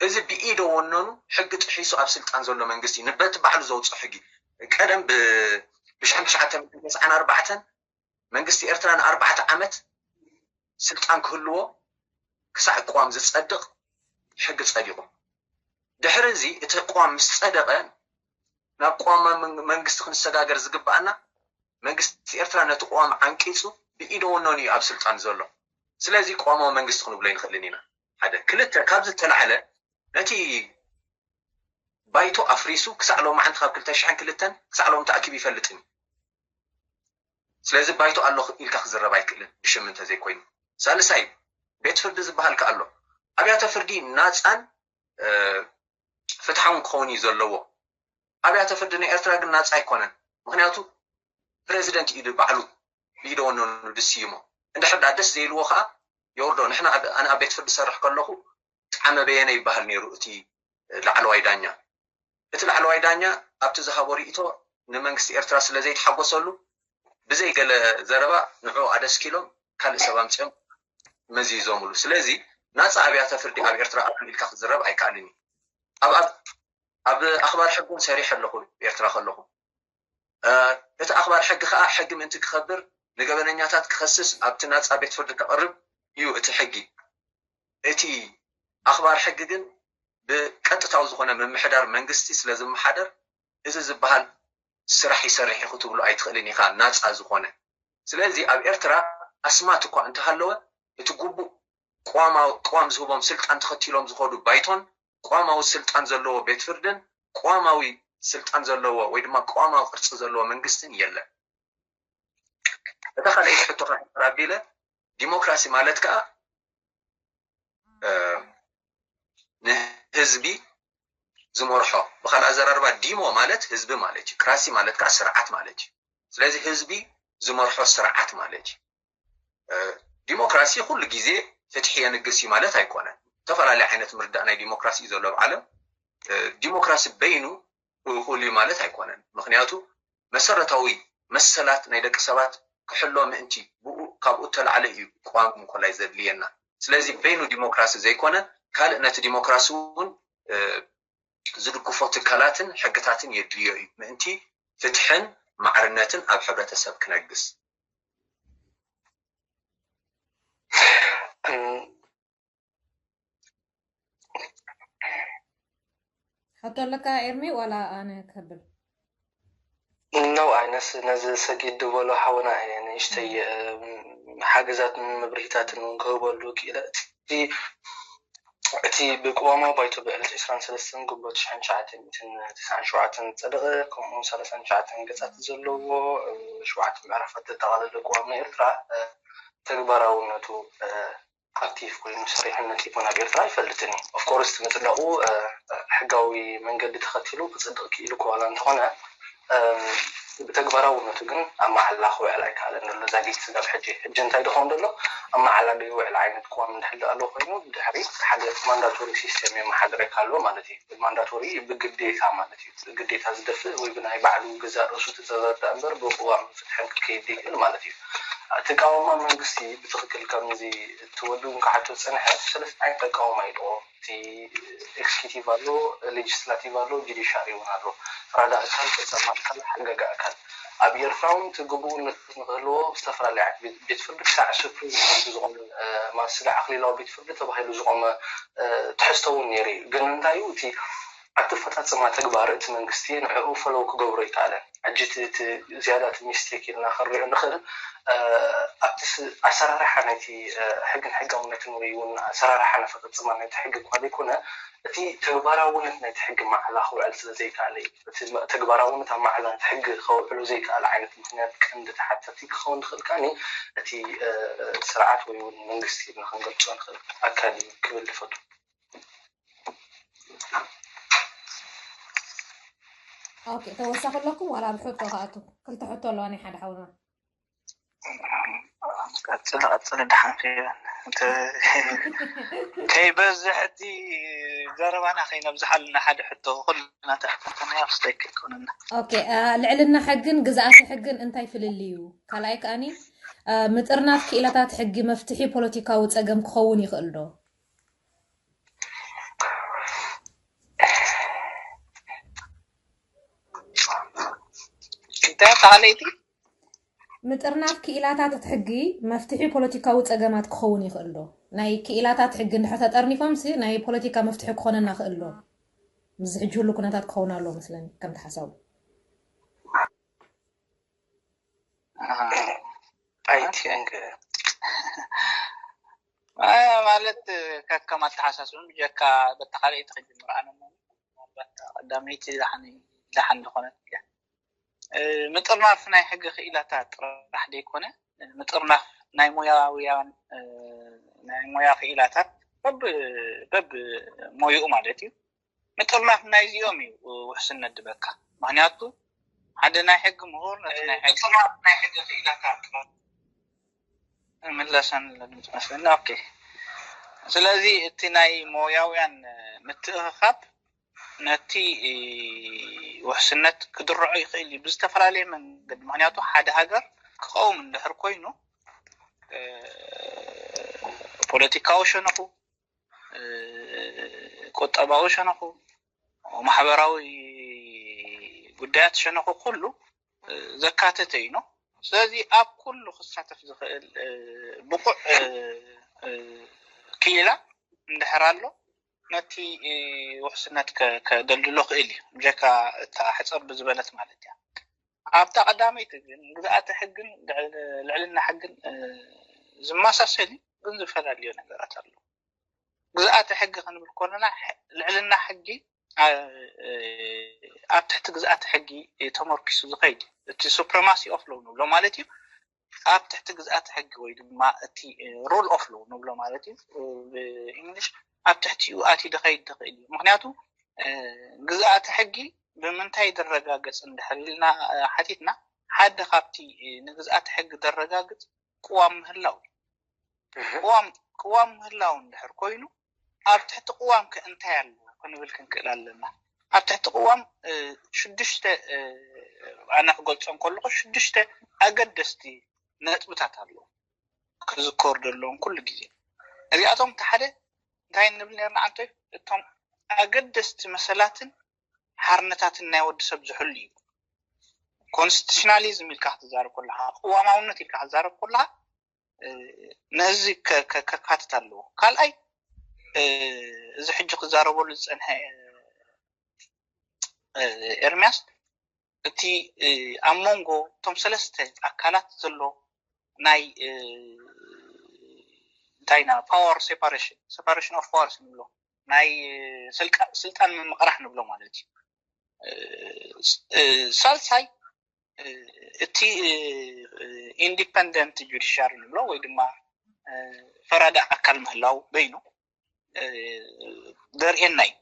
እዚ ብኢደ ወነኑ ሕጊ ጥሒሱ ኣብ ስልጣን ዘሎ መንግስቲ እዩ። በቲ ባዕሉ ዘውፅኦ ሕጊ ቀደም ብሽሕን ትሽዓተ ሚእትን ተስዓን ኣርባዕተን መንግስቲ ኤርትራ ንኣርባዕተ ዓመት ስልጣን ክህልዎ ክሳዕ ቅዋም ዝፀድቕ ሕጊ ፀዲቑ። ድሕሪ እዚ እቲ ቅዋም ምስ ፀደቐ ናብ ቅዋማዊ መንግስቲ ክንሰጋገር ዝግበኣና መንግስቲ ኤርትራ ነቲ ቅዋም ዓንቂፁ ብኢደ ወነኑ እዩ ኣብ ስልጣን ዘሎ። ስለዚ ቅዋማዊ መንግስቲ ክንብሎ ኣይንኽእልን ኢና። ሓደ። ክልተ፣ ካብ ዝተላዕለ ነቲ ባይቶ ኣፍሪሱ ክሳዕ ሎማዓንቲ ካብ ክልተ ሽሕን ክልተን ክሳዕ ሎም ተኣኪቡ ይፈልጥን እዩ። ስለዚ ባይቶ ኣሎ ኢልካ ክዝረብ ኣይክእልን ብሽም እንተዘይኮይኑ። ሳልሳይ፣ ቤት ፍርዲ ዝበሃል ከ ኣሎ። ኣብያተ ፍርዲ ናፃን ፍትሓውን ክኸውን እዩ ዘለዎ። ኣብያተ ፍርዲ ናይ ኤርትራ ግን ናፃ ኣይኮነን። ምክንያቱ ፕረዚደንት እዩ ባዕሉ ብኢደ ወነኑ ዝስይሞ። እንድሕር ደኣ ደስ ዘይልዎ ከዓ የውርዶ። ንሕና ኣነ ኣብ ቤት ፍርዲ ዝሰርሕ ከለኹ ጣዕመ በየነ ይበሃል ነይሩ እቲ ላዕለዋይ ዳኛ። እቲ ላዕለዋይ ዳኛ ኣብቲ ዝሃቦ ርእይቶ ንመንግስቲ ኤርትራ ስለ ዘይተሓጎሰሉ ብዘይ ገለ ዘረባ ንዑ ኣደስኪሎም ካልእ ሰብ ኣምፅኦም መዚዞምሉ። ስለዚ ናፃ ኣብያተ ፍርዲ ኣብ ኤርትራ ኣሎ ኢልካ ክዝረብ ኣይከኣልን እዩ። ኣብ ኣብ ኣኽባር ሕጊ እውን ሰሪሐ ኣለኹ ኤርትራ ከለኹ። እቲ ኣኽባር ሕጊ ከዓ ሕጊ ምእንቲ ክኸብር ንገበነኛታት ክኸስስ ኣብቲ ናፃ ቤት ፍርዲ ከቕርብ እዩ እቲ ሕጊ። እቲ ኣኽባር ሕጊ ግን ብቀጥታዊ ዝኾነ ምምሕዳር መንግስቲ ስለ ዝመሓደር እዚ ዝበሃል ስራሕ ይሰርሕ እዩ ክትብሎ ኣይትኽእልን ኢኻ ናፃ ዝኾነ። ስለዚ ኣብ ኤርትራ ኣስማት እኳ እንተሃለወ እቲ ግቡእ ቅዋም ዝህቦም ስልጣን ተኸቲሎም ዝኸዱ ባይቶን ቅዋማዊ ስልጣን ዘለዎ ቤት ፍርድን ቅዋማዊ ስልጣን ዘለዎ ወይ ድማ ቅዋማዊ ቅርፂ ዘለዎ መንግስትን የለን። እታ ካልኣይቲ ሕቶኻ ሕራቢለ ዲሞክራሲ ማለት ከዓ ንህዝቢ ዝመርሖ፣ ብካልእ ኣዘራርባ ዲሞ ማለት ህዝቢ ማለት እዩ። ክራሲ ማለት ከዓ ስርዓት ማለት እዩ። ስለዚ ህዝቢ ዝመርሖ ስርዓት ማለት እዩ። ዲሞክራሲ ኩሉ ግዜ ፍትሒ የንግስ እዩ ማለት ኣይኮነን። ዝተፈላለዩ ዓይነት ምርዳእ ናይ ዲሞክራሲ እዩ ዘሎ ኣብ ዓለም። ዲሞክራሲ በይኑ እኹል እዩ ማለት ኣይኮነን። ምክንያቱ መሰረታዊ መሰላት ናይ ደቂ ሰባት ክሕሎ ምእንቲ ብኡ ካብኡ እተላዕለ እዩ ቅዋም እንኮላይ ዘድልየና። ስለዚ በይኑ ዲሞክራሲ ዘይኮነ ካልእ ነቲ ዲሞክራሲ እውን ዝድግፎ ትካላትን ሕግታትን የድልዮ እዩ ምእንቲ ፍትሕን ማዕርነትን ኣብ ሕብረተሰብ ክነግስ። ሕቶ ኣለካ ኤርሚ ዋላ ኣነ ከብል? ነው ኣይነስ ነዚ ሰጊድ ዝበሎ ሓውና እየ ንእሽተይ ሓገዛትን መብርሂታትን እውን ክህበሉ ክኢለ። እቲ እቲ ብቅዋማዊ ባይቶ ብዕለት ዕስራን ሰለስተን ግንቦት ሽሕን ትሽዓተ ሚእትን ተስዓን ሸውዓተን ዝፀደቐ ከምኡ እውን ሰላሳን ትሽዓተን ገፃት ዘለዎ ሸውዓተ ምዕራፋት ዘጠቓለለ ቅዋም ናይ ኤርትራ ተግባራውነቱ ኣክቲቭ ኮይኑ ሰሪሕነት ይኮን ኣብ ኤርትራ ኣይፈልጥን እዩ። ኦፍኮርስ ምፅዳቁ ሕጋዊ መንገዲ ተኸቲሉ ክፅድቅ ክኢሉ ከዋላ እንተኾነ ብተግባራውነቱ ግን ኣብ መዓላ ክውዕል ኣይከኣለን ዘሎ ዛጊት ስጋብ ሕጂ። ሕጂ እንታይ ድኸውን ዘሎ ኣብ መዓላ ዘይውዕል ዓይነት ቅዋም እንድሕር ኣሎ ኮይኑ ድሕሪት ሓደ ማንዳቶሪ ሲስተም የመሓድረካ ኣሎ ማለት እዩ። ማንዳቶሪ ብግዴታ ማለት እዩ። ብግዴታ ዝደፍእ ወይ ብናይ ባዕሉ ገዛእ ርእሱ ትእዛዛት እምበር ብቅዋም ፍትሕን ክከይድ ዘይክእል ማለት እዩ። ተቃዋማ መንግስቲ ብትኽክል ከምዚ እቲ ወዱ ክሓቶ ዝጸንሐ ሰለስተ ዓይነት ተቃዋማ እዩ ኣለዎ። እቲ ኤክስኪዩቲቭ ኣሎ፣ ሌጅስላቲቭ ኣሎ፣ ጁዲሻሪ እውን ኣሎ። ፈራዲ ኣካል፣ ፈጻሚ ኣካል፣ ሓጋጊ ኣካል። ኣብ ኤርትራ እውን እቲ ግቡእነት ንክህልዎ ዝተፈላለየ ዓይነት ቤት ቤት ፍርዲ ክሳዕ ሱፕሪም ኮርት ዝኾነ እ፣ ማለት ስጋዕ ኣኽሊላዊ ቤት ፍርዲ ተባሂሉ ዝቆመ እ፣ ትሕዝቶ እውን ነይሩ እዩ። ግን እንታይ እዩ እቲ ኣብቲ ኣፈጻጽማ ተግባር እቲ መንግስቲ ንዕኡ ፈለው ክገብሮ ኣይከኣለን። ሕጂ እቲ እቲ ዝያዳ እቲ ሚስቴክ ኢልና ክንሪኦ ንኽእል እ፣ ኣብቲ ስ- ኣሰራርሓ ናይቲ እ፣ ሕግን ሕጋውነትን ወይ እውን ኣሰራርሓን ኣፈጻጽማ ናይቲ ሕጊ እኳ ዘይኮነ እቲ ተግባራውነት ናይቲ ሕጊ ማዕላ ክውዕል ስለ ዘይከኣለ እዩ። እቲ መ- ተግባራውነት ኣብ ማዕላ እቲ ሕጊ ከውዕሎ ዘይከኣለ ዓይነት ምኽንያት ቀንዲ ተሓታቲ ክኸውን ዝኽእል ከኣ እቲ እ፣ ስርዓት ወይ እውን መንግስቲ ኢልና ክንገልጾ ንኽእል ኣካል እዩ ክብል ዝፈቱ። ኦኬ፣ ተወሳኺ ኣለኩም ዋላ ኣብ ሕቶ ክኣቱ? ክልተ ሕቶ ኣለዋ ናይ ሓደ ሓውና። ቀፅሊ ቀፅሊ ደሓን ከይበን እንተ- ከይበዝሕ እቲ ዘረባና ከይነብዝሓልና ሓደ ሕቶ ኩልና ተኣታተናዮ ክስተይክ ይኮነና። ኦኬ፣ አ፣ ልዕልና ሕግን ግዝኣተ ሕግን እንታይ ፍልልይ እዩ? ካልኣይ ከኣኒ አ፣ ምጥርናፍ ክኢላታት ሕጊ መፍትሒ ፖለቲካዊ ፀገም ክኸውን ይኽእል ዶ? እንታይ ተኻለይቲ ምጥርናፍ ክኢላታት እቲ ሕጊ መፍትሒ ፖለቲካዊ ጸገማት ክኸውን ይኽእል ዶ? ናይ ክኢላታት ሕጊ እንድሕር ተጠርኒፎም ሲ ናይ ፖለቲካ መፍትሒ ክኾነና ክእል ዶ? ምስዚ ሕጂ ህሉ ኩነታት ክኸውን ኣለዎ መስለኒ ከምቲ ሓሳቡ። I think ማለት ከከም ኣተሓሳስብን ብጀካ በታ ካልኣይቲ ክጅምር ኣነ ምናልባት ቀዳመይቲ ደሓን ደሓን ዝኾነት እያ። ምጥርናፍ ናይ ሕጊ ክኢላታት ጥራሕ ዘይኮነ ምጥርናፍ ናይ ሞያውያን ናይ ሞያ ክኢላታት በብ በብ ሞይኡ ማለት እዩ። ምጥርናፍ ናይዚኦም እዩ ውሕስነት ድበካ። ምክንያቱ ሓደ ናይ ሕጊ ምሁር ነቲ ናይ ሕጊ ምጥርናፍ ናይ ሕጊ ክኢላታት ምለሰን ድምፅ መስለኒ። ኦኬ፣ ስለዚ እቲ ናይ ሞያውያን ምትእኽኻብ ነቲ ውሕስነት ክድርዖ ይኽእል እዩ ብዝተፈላለየ መንገዲ። ምክንያቱ ሓደ ሃገር ክቐውም እንድሕር ኮይኑ ፖለቲካዊ ሸነኹ፣ ቁጠባዊ ሸነኹ፣ ማሕበራዊ ጉዳያት ሸነኹ ኩሉ ዘካተተ እዩ ነው። ስለዚ ኣብ ኩሉ ክሳተፍ ዝኽእል ብቑዕ ክኢላ እንድሕር ኣሎ ነቲ ውሕስነት ከደልድሎ ክእል እዩ። ብጀካ እታ ሕፅር ብዝበለት ማለት እያ። ኣብታ ቀዳመይቲ ግን ግዝኣተ ሕግን ልዕልና ሕግን ዝመሳሰል እዩ፣ ግን ዝፈላለዮ ነገራት ኣሎ። ግዝኣተ ሕጊ ክንብል ከለና ልዕልና ሕጊ ኣብ ትሕቲ ግዝኣተ ሕጊ ተመርኪሱ ዝኸይድ እዩ። እቲ supremacy of law ንብሎ ማለት እዩ። ኣብ ትሕቲ ግዝኣተ ሕጊ ወይ ድማ እቲ rule of law ንብሎ ማለት እዩ ብእንግሊሽ ኣብ ትሕቲኡ ኣትዩ ዝኸይድ ዝኽእል እዩ። ምክንያቱ ግዝኣተ ሕጊ ብምንታይ ዝረጋገፅ እንድሕር ኢልና ሓቲትና ሓደ ካብቲ ንግዝኣተ ሕጊ ዘረጋግፅ ቅዋም ምህላው እዩ። ቅዋም ቅዋም ምህላው እንድሕር ኮይኑ ኣብ ትሕቲ ቅዋም ከ እንታይ ኣሎ ክንብል ክንክእል ኣለና። ኣብ ትሕቲ ቅዋም ሽዱሽተ ኣነ ክገልፆ እንከለኹ ሽዱሽተ ኣገደስቲ ነጥብታት ኣለዉ ክዝከሩ ዘለዎም ኩሉ ግዜ። እዚኣቶም እቲ ሓደ እንታይ ንብል ነርና ኣንቶይ? እቶም ኣገደስቲ መሰላትን ሓርነታትን ናይ ወዲ ሰብ ዝሕሉ እዩ። ኮንስቲቱሽናሊዝም ኢልካ ክትዛረብ ከለካ፣ ቅዋማውነት ኢልካ ክትዛረብ ከለካ ነዚ ከካትት ኣለዎ። ካልኣይ እዚ ሕጂ ክዛረበሉ ዝፀንሐ ኤርሚያስ እቲ ኣብ መንጎ እቶም ሰለስተ ኣካላት ዘሎ ናይ እንታይ ኢና power separation separation of powers ንብሎ ናይ ስልጣን ምምቕራሕ ንብሎ ማለት እዩ። ሳልሳይ እቲ independent judiciary ንብሎ ወይ ድማ ፈራዲ ኣካል ምህላው በይኑ ዘርእየና እዩ።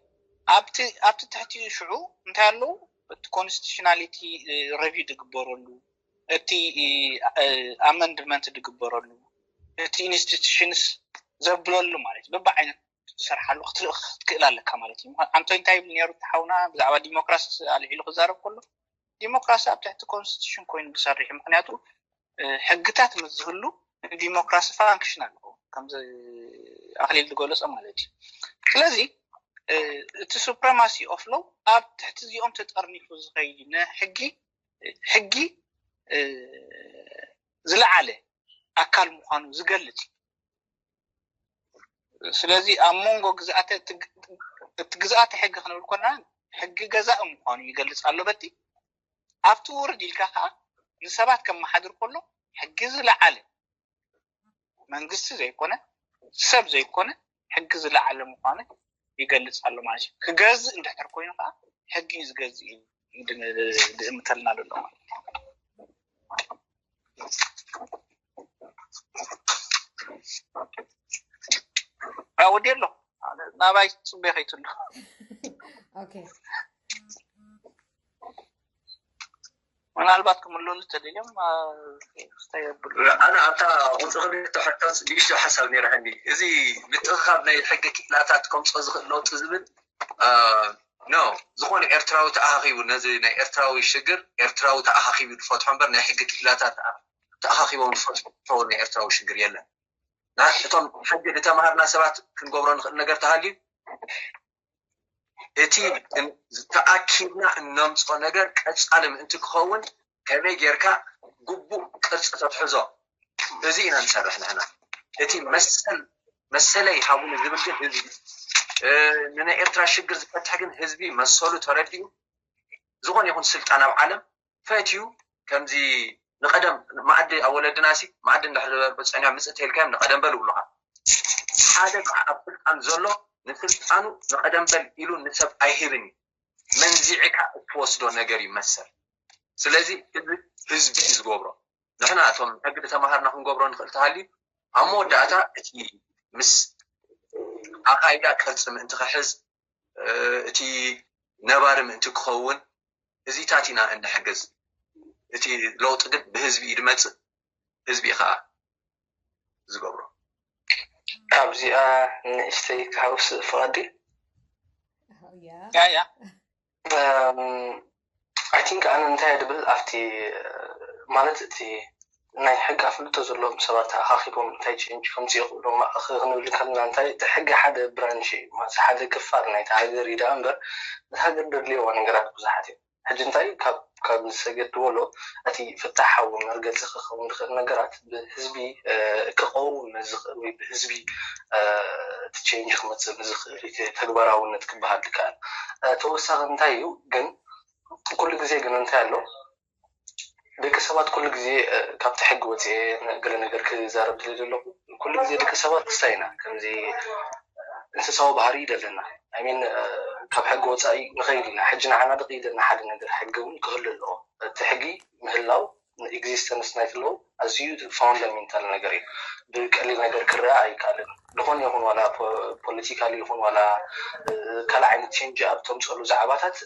ኣብቲ ኣብቲ ትሕቲኡ ሽዑ እንታይ ኣለዉ? እቲ constitutionality review ዝግበረሉ፣ እቲ amendment ዝግበረሉ፣ እቲ institutions ዘብለሉ ማለት እዩ። በብዓይነት ዝሰርሓሉ ክትልእኽ ክትክእል ኣለካ ማለት እዩ። ኣንቶይ እንታይ ይብል ነይሩ ተሓውና ብዛዕባ ዲሞክራሲ ኣልዒሉ ክዛረብ ከሎ ዲሞክራሲ ኣብ ትሕቲ ኮንስቲቱሽን ኮይኑ ዝሰርሕ እዩ። ምክንያቱ ሕግታት ምስ ዝህሉ ዲሞክራሲ ፋንክሽን ኣለዎ፣ ከምዚ ኣኽሊል ዝገለጾ ማለት እዩ። ስለዚ እቲ supremacy of law ኣብ ትሕቲ እዚኦም ተጠርኒፉ ዝኸይድ እዩ። ንሕጊ ሕጊ ዝለዓለ ኣካል ምዃኑ ዝገልጽ እዩ። ስለዚ ኣብ መንጎ ግዝኣተ እቲ ግዝኣተ ሕጊ ክንብል ኮና ሕጊ ገዛእ ምዃኑ ይገልጽ ኣሎ። በቲ ኣብቲ ውርድ ኢልካ ከዓ ንሰባት ከመሓድር ከሎ ሕጊ ዝለዓለ መንግስቲ ዘይኮነ ሰብ ዘይኮነ ሕጊ ዝለዓለ ምዃኑ ይገልጽ ኣሎ ማለት እዩ። ክገዝእ እንድሕር ኮይኑ ከዓ ሕጊ እዩ ዝገዝእ እዩ ድእምተልና ዘሎ ማለት እዩ። ወዲ ኣሎ ናባይ ፅቤ ከይትሉ ምናልባት ክምልሉ ተደልዮም ክስተየብሉ ኣነ ኣብታ ቁፅሪ ክልተ ሕቶስ ንእሽቶ ሓሳብ ነይረኒ። እዚ ምትእኻብ ናይ ሕጊ ክኢላታት ከምፅኦ ዝኽእል ለውጢ ዝብል ኖ ዝኾነ ኤርትራዊ ተኣኻኺቡ ነዚ ናይ ኤርትራዊ ሽግር ኤርትራዊ ተኣኻኺቡ ዝፈትሖ እምበር ናይ ሕጊ ክኢላታት ተኣኻኺቦም ዝፈትሖ ናይ ኤርትራዊ ሽግር የለን። እቶም ሕጊ ዝተምሃርና ሰባት ክንገብሮ ንኽእል ነገር ተሃልዩ እቲ ተኣኪብና እነምፅኦ ነገር ቀፃሊ ምእንቲ ክኸውን ከመይ ጌርካ ግቡእ ቅርፂ ተትሕዞ እዚ ኢና ንሰርሕ ንሕና። እቲ መሰል መሰለይ ሃቡኒ ዝብል ግን ህዝቢ ንናይ ኤርትራ ሽግር ዝፈትሕ ግን ህዝቢ መሰሉ ተረዲኡ ዝኾነ ይኹን ስልጣን ኣብ ዓለም ፈትዩ ከምዚ ንቐደም መኣዲ ኣብ ወለድና ሲ መኣዲ እንድሕር ዝበልኩ ፀኒሖም ምፅእ ተይልካዮም ንቐደም በል ይብሉኻ። ሓደ ከዓ ኣብ ስልጣን ዘሎ ንስልጣኑ ንቐደም በል ኢሉ ንሰብ ኣይህብን እዩ። መንዚዕካ እትወስዶ ነገር ይመሰል። ስለዚ እዚ ህዝቢ እዩ ዝገብሮ። ንሕና እቶም ሕጊ ዝተምሃርና ክንገብሮ ንኽእል ተሃልዩ ኣብ መወዳእታ እቲ ምስ ኣኻይዳ ቅርፂ ምእንቲ ክሕዝ እቲ ነባሪ ምእንቲ ክኸውን እዚታት ኢና እንሕግዝ። እቲ ለውጢ ግን ብህዝቢ እዩ ዝመፅእ፣ ህዝቢ እዩ ከዓ ዝገብሮ። ካብዚኣ ንእሽተይ ክሃውስ ፍቓድ ያ ያ I think ኣነ እንታይ ድብል ኣብቲ ማለት እቲ ናይ ሕጊ ኣፍልጦ ዘለዎም ሰባት ተኣኻኺቦም እንታይ ቼንጅ ከምፅእ ይኽእሉ ክንብል ከለና እንታይ እቲ ሕጊ ሓደ ብራንች እዩ ማለት ሓደ ክፋል ናይቲ ሃገር እዩ ደኣ እምበር እቲ ሃገር ደድልየዋ ነገራት ብዙሓት እዮም። ሕጂ እንታይ ካብ ካብ ዝሰገድ ድበሎ እቲ ፍታሓዊ መርገፂ ክኸውን ዝኽእል ነገራት ብህዝቢ ክቐውም ዝኽእል ወይ ብህዝቢ እቲ ቼንጅ ክመፅእ ዝኽእል ተግባራውነት ክበሃል ዝከኣል ተወሳኺ እንታይ እዩ ግን ኩሉ ግዜ ግን እንታይ ኣሎ ደቂ ሰባት ኩሉ ግዜ ካብቲ ሕጊ ወፅኤ ገለ ነገር ክዛረብ ድለ ዘለኹ ኩሉ ግዜ ደቂ ሰባት ክስታይ ኢና ከምዚ እንስሳዊ ባህሪ እዩ ዘለና ሚን ካብ ሕጊ ወፃኢ ንኸይድ ኢና ሕጂ ንዓና ደቂ ዘለና ሓደ ነገር ሕጊ እውን ክህሉ ኣለዎ እቲ ሕጊ ምህላው ንኤግዚስተንስ ናይ ፍለው ኣዝዩ ፋውንዳሜንታል ነገር እዩ ብቀሊል ነገር ክረአ ኣይከኣልን ዝኾነ ይኹን ዋላ ፖለቲካል ይኹን ዋላ ካልእ ዓይነት ቼንጅ ኣብ ተምፀሉ ዛዕባታት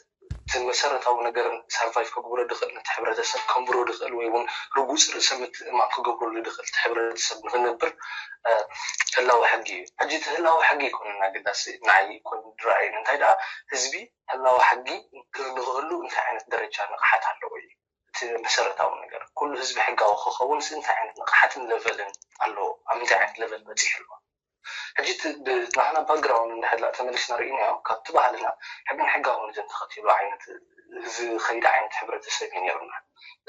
እቲ መሰረታዊ ነገር ሰርቫይቭ ከግብሮ ድኽእል ነቲ ሕብረተሰብ ከንብሮ ድኽእል ወይ እውን ርጉፅ ርእሰ ምትእማን ክገብረሉ ድኽእል እቲ ሕብረተሰብ ንክነብር ህላዊ ሕጊ እዩ ሕጂ እቲ ህላዊ ሕጊ ይኮነና ግዳሲ ንዓይ ኮይኑ ድረኣዩ እንታይ ደኣ ህዝቢ ህላዊ ሕጊ ንክህሉ እንታይ ዓይነት ደረጃ ንቕሓት ኣለዎ እዩ እቲ መሰረታዊ ነገር ኩሉ ህዝቢ ሕጋዊ ክኸውን እንታይ ዓይነት ንቕሓትን ለቨልን ኣለዎ ኣብ ምንታይ ዓይነት ለቨል በፂሑ ኣለዎ ሕጂ ናህና ባክግራውንድ እንድሕር ተመሊስና ርኢናዮ ካብቲ ባህልና ሕግን ሕጋውነትን ተኸቲሉ ዓይነት ዝኸይድ ዓይነት ሕብረተሰብ እዩ ነይሩና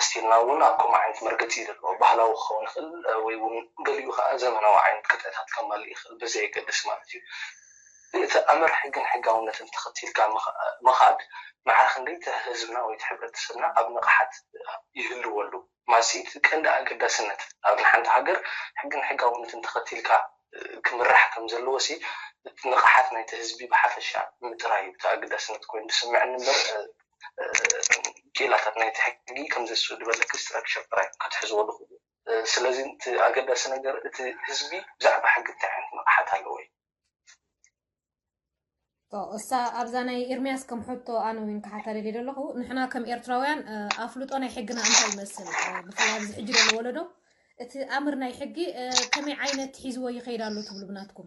ስቲልና እውን ኣብ ከምኡ ዓይነት መርገፂ እዩ ዘለዎ ባህላዊ ክኸውን ይኽእል ወይ እውን ገሊኡ ከዓ ዘመናዊ ዓይነት ቅጥዕታት ከማልእ ይኽእል ብዘየገድስ ማለት እዩ እቲ ኣምር ሕግን ሕጋውነትን ተኸቲልካ ምኻድ ማዕረ ክንደይ ህዝብና ወይ ሕብረተሰብና ኣብ ንቕሓት ይህልወሉ ማሲ እቲ ቀንዲ ኣገዳስነት ኣብ ንሓንቲ ሃገር ሕግን ሕጋውነትን ተኸቲልካ ክምራሕ ከም ዘለዎ ሲ እቲ ንቕሓት ናይቲ ህዝቢ ብሓፈሻ ምጥራይ እዩ እቲ ኣገዳስነት ኮይኑ ዝስምዐኒ እምበር ክኢላታት ናይቲ ሕጊ ከም ዘሱ ዝበለክ ስትራክቸር ጥራይ ክትሕዝዎ ዝኽእሉ ስለዚ እቲ ኣገዳሲ ነገር እቲ ህዝቢ ብዛዕባ ሕጊ እንታይ ዓይነት ንቕሓት ኣለዎ እዩ እሳ ኣብዛ ናይ ኤርምያስ ከም ሕቶ ኣነ እውን ክሓታ ደልየ ዘለኹ ንሕና ከም ኤርትራውያን ኣፍልጦ ናይ ሕግና እንታይ ይመስል ብፍላይ ኣብዚ ሕጂ ዘሎ ወለዶ እቲ ኣምር ናይ ሕጊ ከመይ ዓይነት ሒዝዎ ይኸይድ ኣሎ ትብሉ ብናትኩም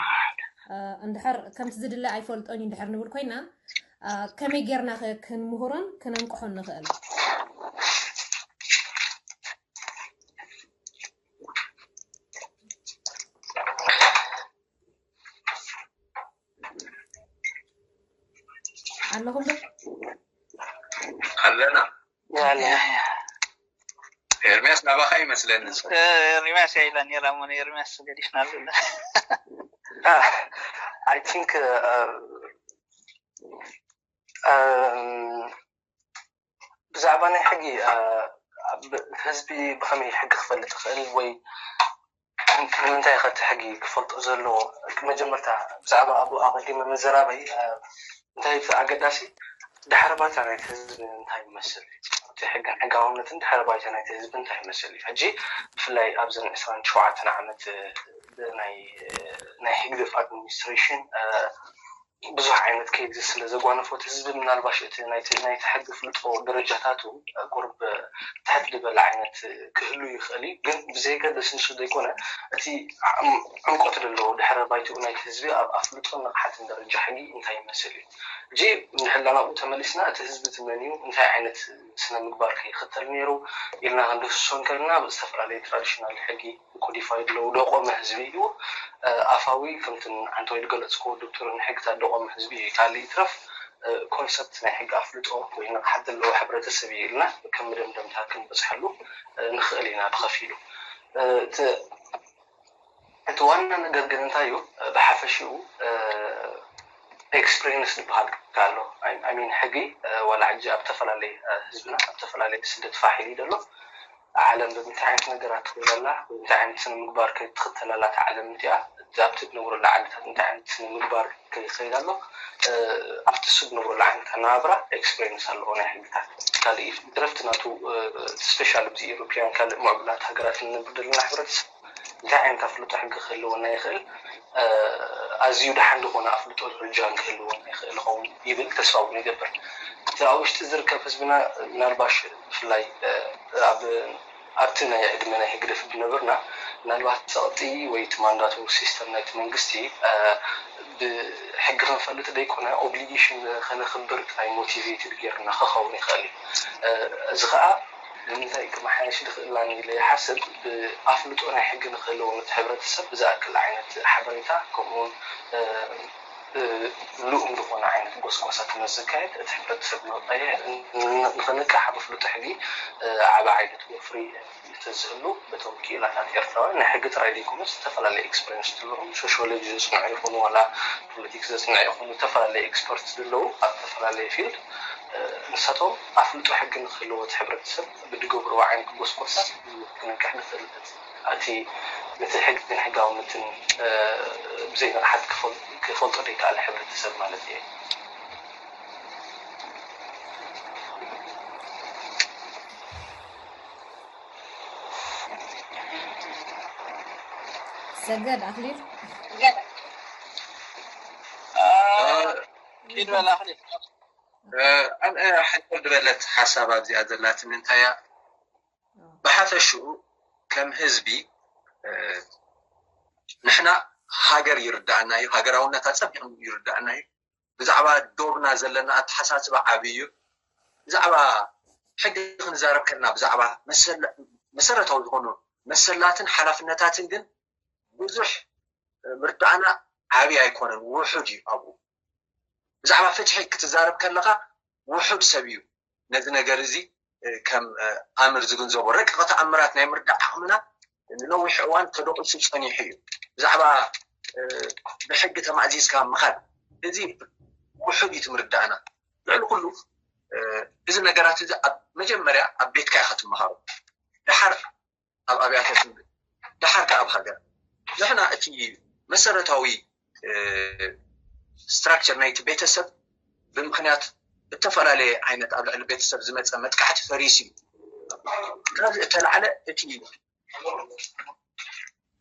እንድሕር ከምቲ ዝድለ ኣይፈልጦን እዩ እንድሕር ንብል ኮይና ከመይ ጌርና ክንምህሮን ክነንቅሖን ንኽእል ኣለኹም ዶ? ኣለና። ያለ ኤርሚያስ ናባኻ ይመስለኒ። ኤርሚያስ ያይላ ኔራ ሞ ኤርሚያስ ገዲፍና ኣለና። I think ብዛዕባ ናይ ሕጊ ህዝቢ ብኸመይ ሕጊ ክፈልጥ ይኽእል ወይ ንምንታይ ከቲ ሕጊ ክፈልጦ ዘለዎ? መጀመርታ ብዛዕባ ኣብኡ ኣቐዲመ ምዝራበይ እንታይ ኣገዳሲ ድሕረ ባይታ ናይቲ ህዝቢ እንታይ ይመስል እዩ? እቲ ሕግን ሕጋውነትን ድሕረ ባይታ ናይቲ ህዝቢ እንታይ ይመስል እዩ? ሕጂ ብፍላይ ኣብዘን ዕስራን ሸውዓተን ዓመት ናይ ህግደፍ ኣድሚኒስትሬሽን ብዙሕ ዓይነት ኬዝ ስለ ዘጓነፎ እቲ ህዝቢ ምናልባሽ እቲ ናይቲ ናይቲ ሕጊ ፍልጦ ደረጃታቱ ቁርብ ትሕት ዝበለ ዓይነት ክህሉ ይኽእል እዩ። ግን ብዘየገድስ ንሱ ዘይኮነ እቲ ዕምቆት ዘለዎ ድሕረ ባይትኡ ናይቲ ህዝቢ ኣብ ኣፍልጦን ንቕሓትን ደረጃ ሕጊ እንታይ ይመስል እዩ? ሕጂ ንሕላናኡ ተመሊስና እቲ ህዝቢ እቲ መን እዩ፣ እንታይ ዓይነት ስነ ምግባር ከይኽተል ነይሩ ኢልና ክንድህስሶ እንከለና ብዝተፈላለየ ትራዲሽናል ሕጊ ኮዲፋይድ ለው ደቆመ ህዝቢ እዩ። ኣፋዊ ከምቲ ዓንተወይ ዝገለፅክዎ ዶክተር ንሕግታት ደቆመ ህዝቢ እዩ። ካልእ ይትረፍ ኮንሰፕት ናይ ሕጊ ኣፍልጦ ወይ ንቕሓት ዘለዎ ሕብረተሰብ እዩ ኢልና ከም መደምደምታ ክንበፅሐሉ ንኽእል ኢና ብኸፊሉ። እቲ ዋና ነገር ግን እንታይ እዩ? ብሓፈሽኡ ኤክስፒሪንስ ዝበሃል ኣሎ። ሚን ሕጊ ዋላ ሕጂ ኣብ ተፈላለየ ህዝብና ኣብ ተፈላለየ ስደት ፋሕ ኢሉ ዘሎ ዓለም ብምንታይ ዓይነት ነገራት ትኸይድ ኣላ ወይ እንታይ ዓይነት ስነ ምግባር ከይትኽተል ኣላ እታ ዓለም እቲኣ ኣብቲ ትነብረሉ ዓድታት እንታይ ዓይነት ስነ ምግባር ከይኸይድ ኣሎ ኣብቲ እሱ ዝነብረሉ ዓይነት ኣነባብራ ኤክስፒሪንስ ኣለዎ ናይ ሕግታት ካልእ ይትረፍቲ ናቱ ስፔሻል ኣብዚ ኤሮፒያን ካልእ ምዕቡላት ሃገራት ንነብር ዘለና ሕብረተሰብ እንታይ ዓይነት ኣፍልጦ ሕጊ ክህልወና ይኽእል ኣዝዩ ደሓን ዝኾነ ኣፍልጦ ርጃን ክህልወና ይኽእል ኸውን ይብል ተስፋ እውን ይገብር እቲ ኣብ ውሽጢ ዝርከብ ህዝብና ምናልባሽ ብፍላይ ኣብ ኣብቲ ናይ ዕድመ ናይ ህግደፍ ዝነበርና ምናልባት ፀቕጢ ወይ እቲ ማንዳቶሪ ሲስተም ናይቲ መንግስቲ ብሕጊ ክንፈልጥ ዘይኮነ ኦብሊጌሽን ከነኽብር ጥራይ ሞቲቬትድ ጌርና ክኸውን ይኽእል እዩ እዚ ከዓ ንምንታይ ክመሓየሽ ዝኽእላኒ ኢለ ይሓስብ ብኣፍልጦ ናይ ሕጊ ንክህልዎ ነቲ ሕብረተሰብ ብዝኣክል ዓይነት ሓበሬታ ከምኡውን ልኡም ዝኾነ ዓይነት ጎስጓሳት ነዘካየድ እቲ ሕብረተሰብ ንክቀይሕ ንክንቃሕ ብፍሉጥ ሕጊ ዓብ ዓይነት ወፍሪ ተዝህሉ በቶም ክኢላታት ኤርትራውያን ናይ ሕጊ ጥራይ ዘይኮኑስ ዝተፈላለየ ኤክስፐሪንስ ዘለዎም ሶሽዮሎጂ ዘፅንዑ ይኹኑ ዋላ ፖለቲክስ ዘፅንዑ ይኹኑ ዝተፈላለየ ኤክስፐርት ዘለዉ ኣብ ዝተፈላለየ ፊልድ ንሳቶም ኣፍልጦ ሕጊ ንክህልዎ እቲ ሕብረተሰብ ብድገብርዎ ዓይነት ጎስጓሳት ክነቅሕ ንኽእል እቲ ነቲ ሕግን ሕጋውነትን ብዘይ ንቕሓት ክፈልጦ ዘይከኣለ ሕብረተሰብ ማለት እየ። ሰገድ ኣክሊል ኪድ በል ኣክሊል ኣነ ሕድር ዝበለት ሓሳብ ኣብዚኣ ዘላትኒ እንታይ እያ ብሓፈሽኡ ከም ህዝቢ ንሕና ሃገር ይርዳእና እዩ ሃገራውነት ኣፀቢቕን ይርዳእና እዩ ብዛዕባ ዶብና ዘለና ኣተሓሳስባ ዓብይ እዩ ብዛዕባ ሕጊ ክንዛረብ ከለና ብዛዕባ መሰረታዊ ዝኾኑ መሰላትን ሓላፍነታትን ግን ብዙሕ ምርዳእና ዓብይ ኣይኮነን ውሑድ እዩ ኣብኡ ብዛዕባ ፍትሒ ክትዛረብ ከለኻ ውሑድ ሰብ እዩ ነዚ ነገር እዚ ከም ኣምር ዝግንዘቦ ረቂቐ ተኣምራት ናይ ምርዳእ ዓቕምና ንነዊሕ እዋን ተደቂሱ ፀኒሑ እዩ ብዛዕባ ብሕጊ ተማእዚዝካ ምኻድ እዚ ውሑድ እዩ ትምርዳእና ልዕሊ ኩሉ እዚ ነገራት እዚ ኣብ መጀመርያ ኣብ ቤትካ ኢኻ ትመሃሮ ድሓር ኣብ ኣብያተ ትምህርቲ ድሓር ከኣ ኣብ ሃገር ንሕና እቲ መሰረታዊ ስትራክቸር ናይቲ ቤተሰብ ብምክንያት እተፈላለየ ዓይነት ኣብ ልዕሊ ቤተሰብ ዝመፀ መጥቃዕቲ ፈሪስ እዩ ካብዚ እተላዕለ እቲ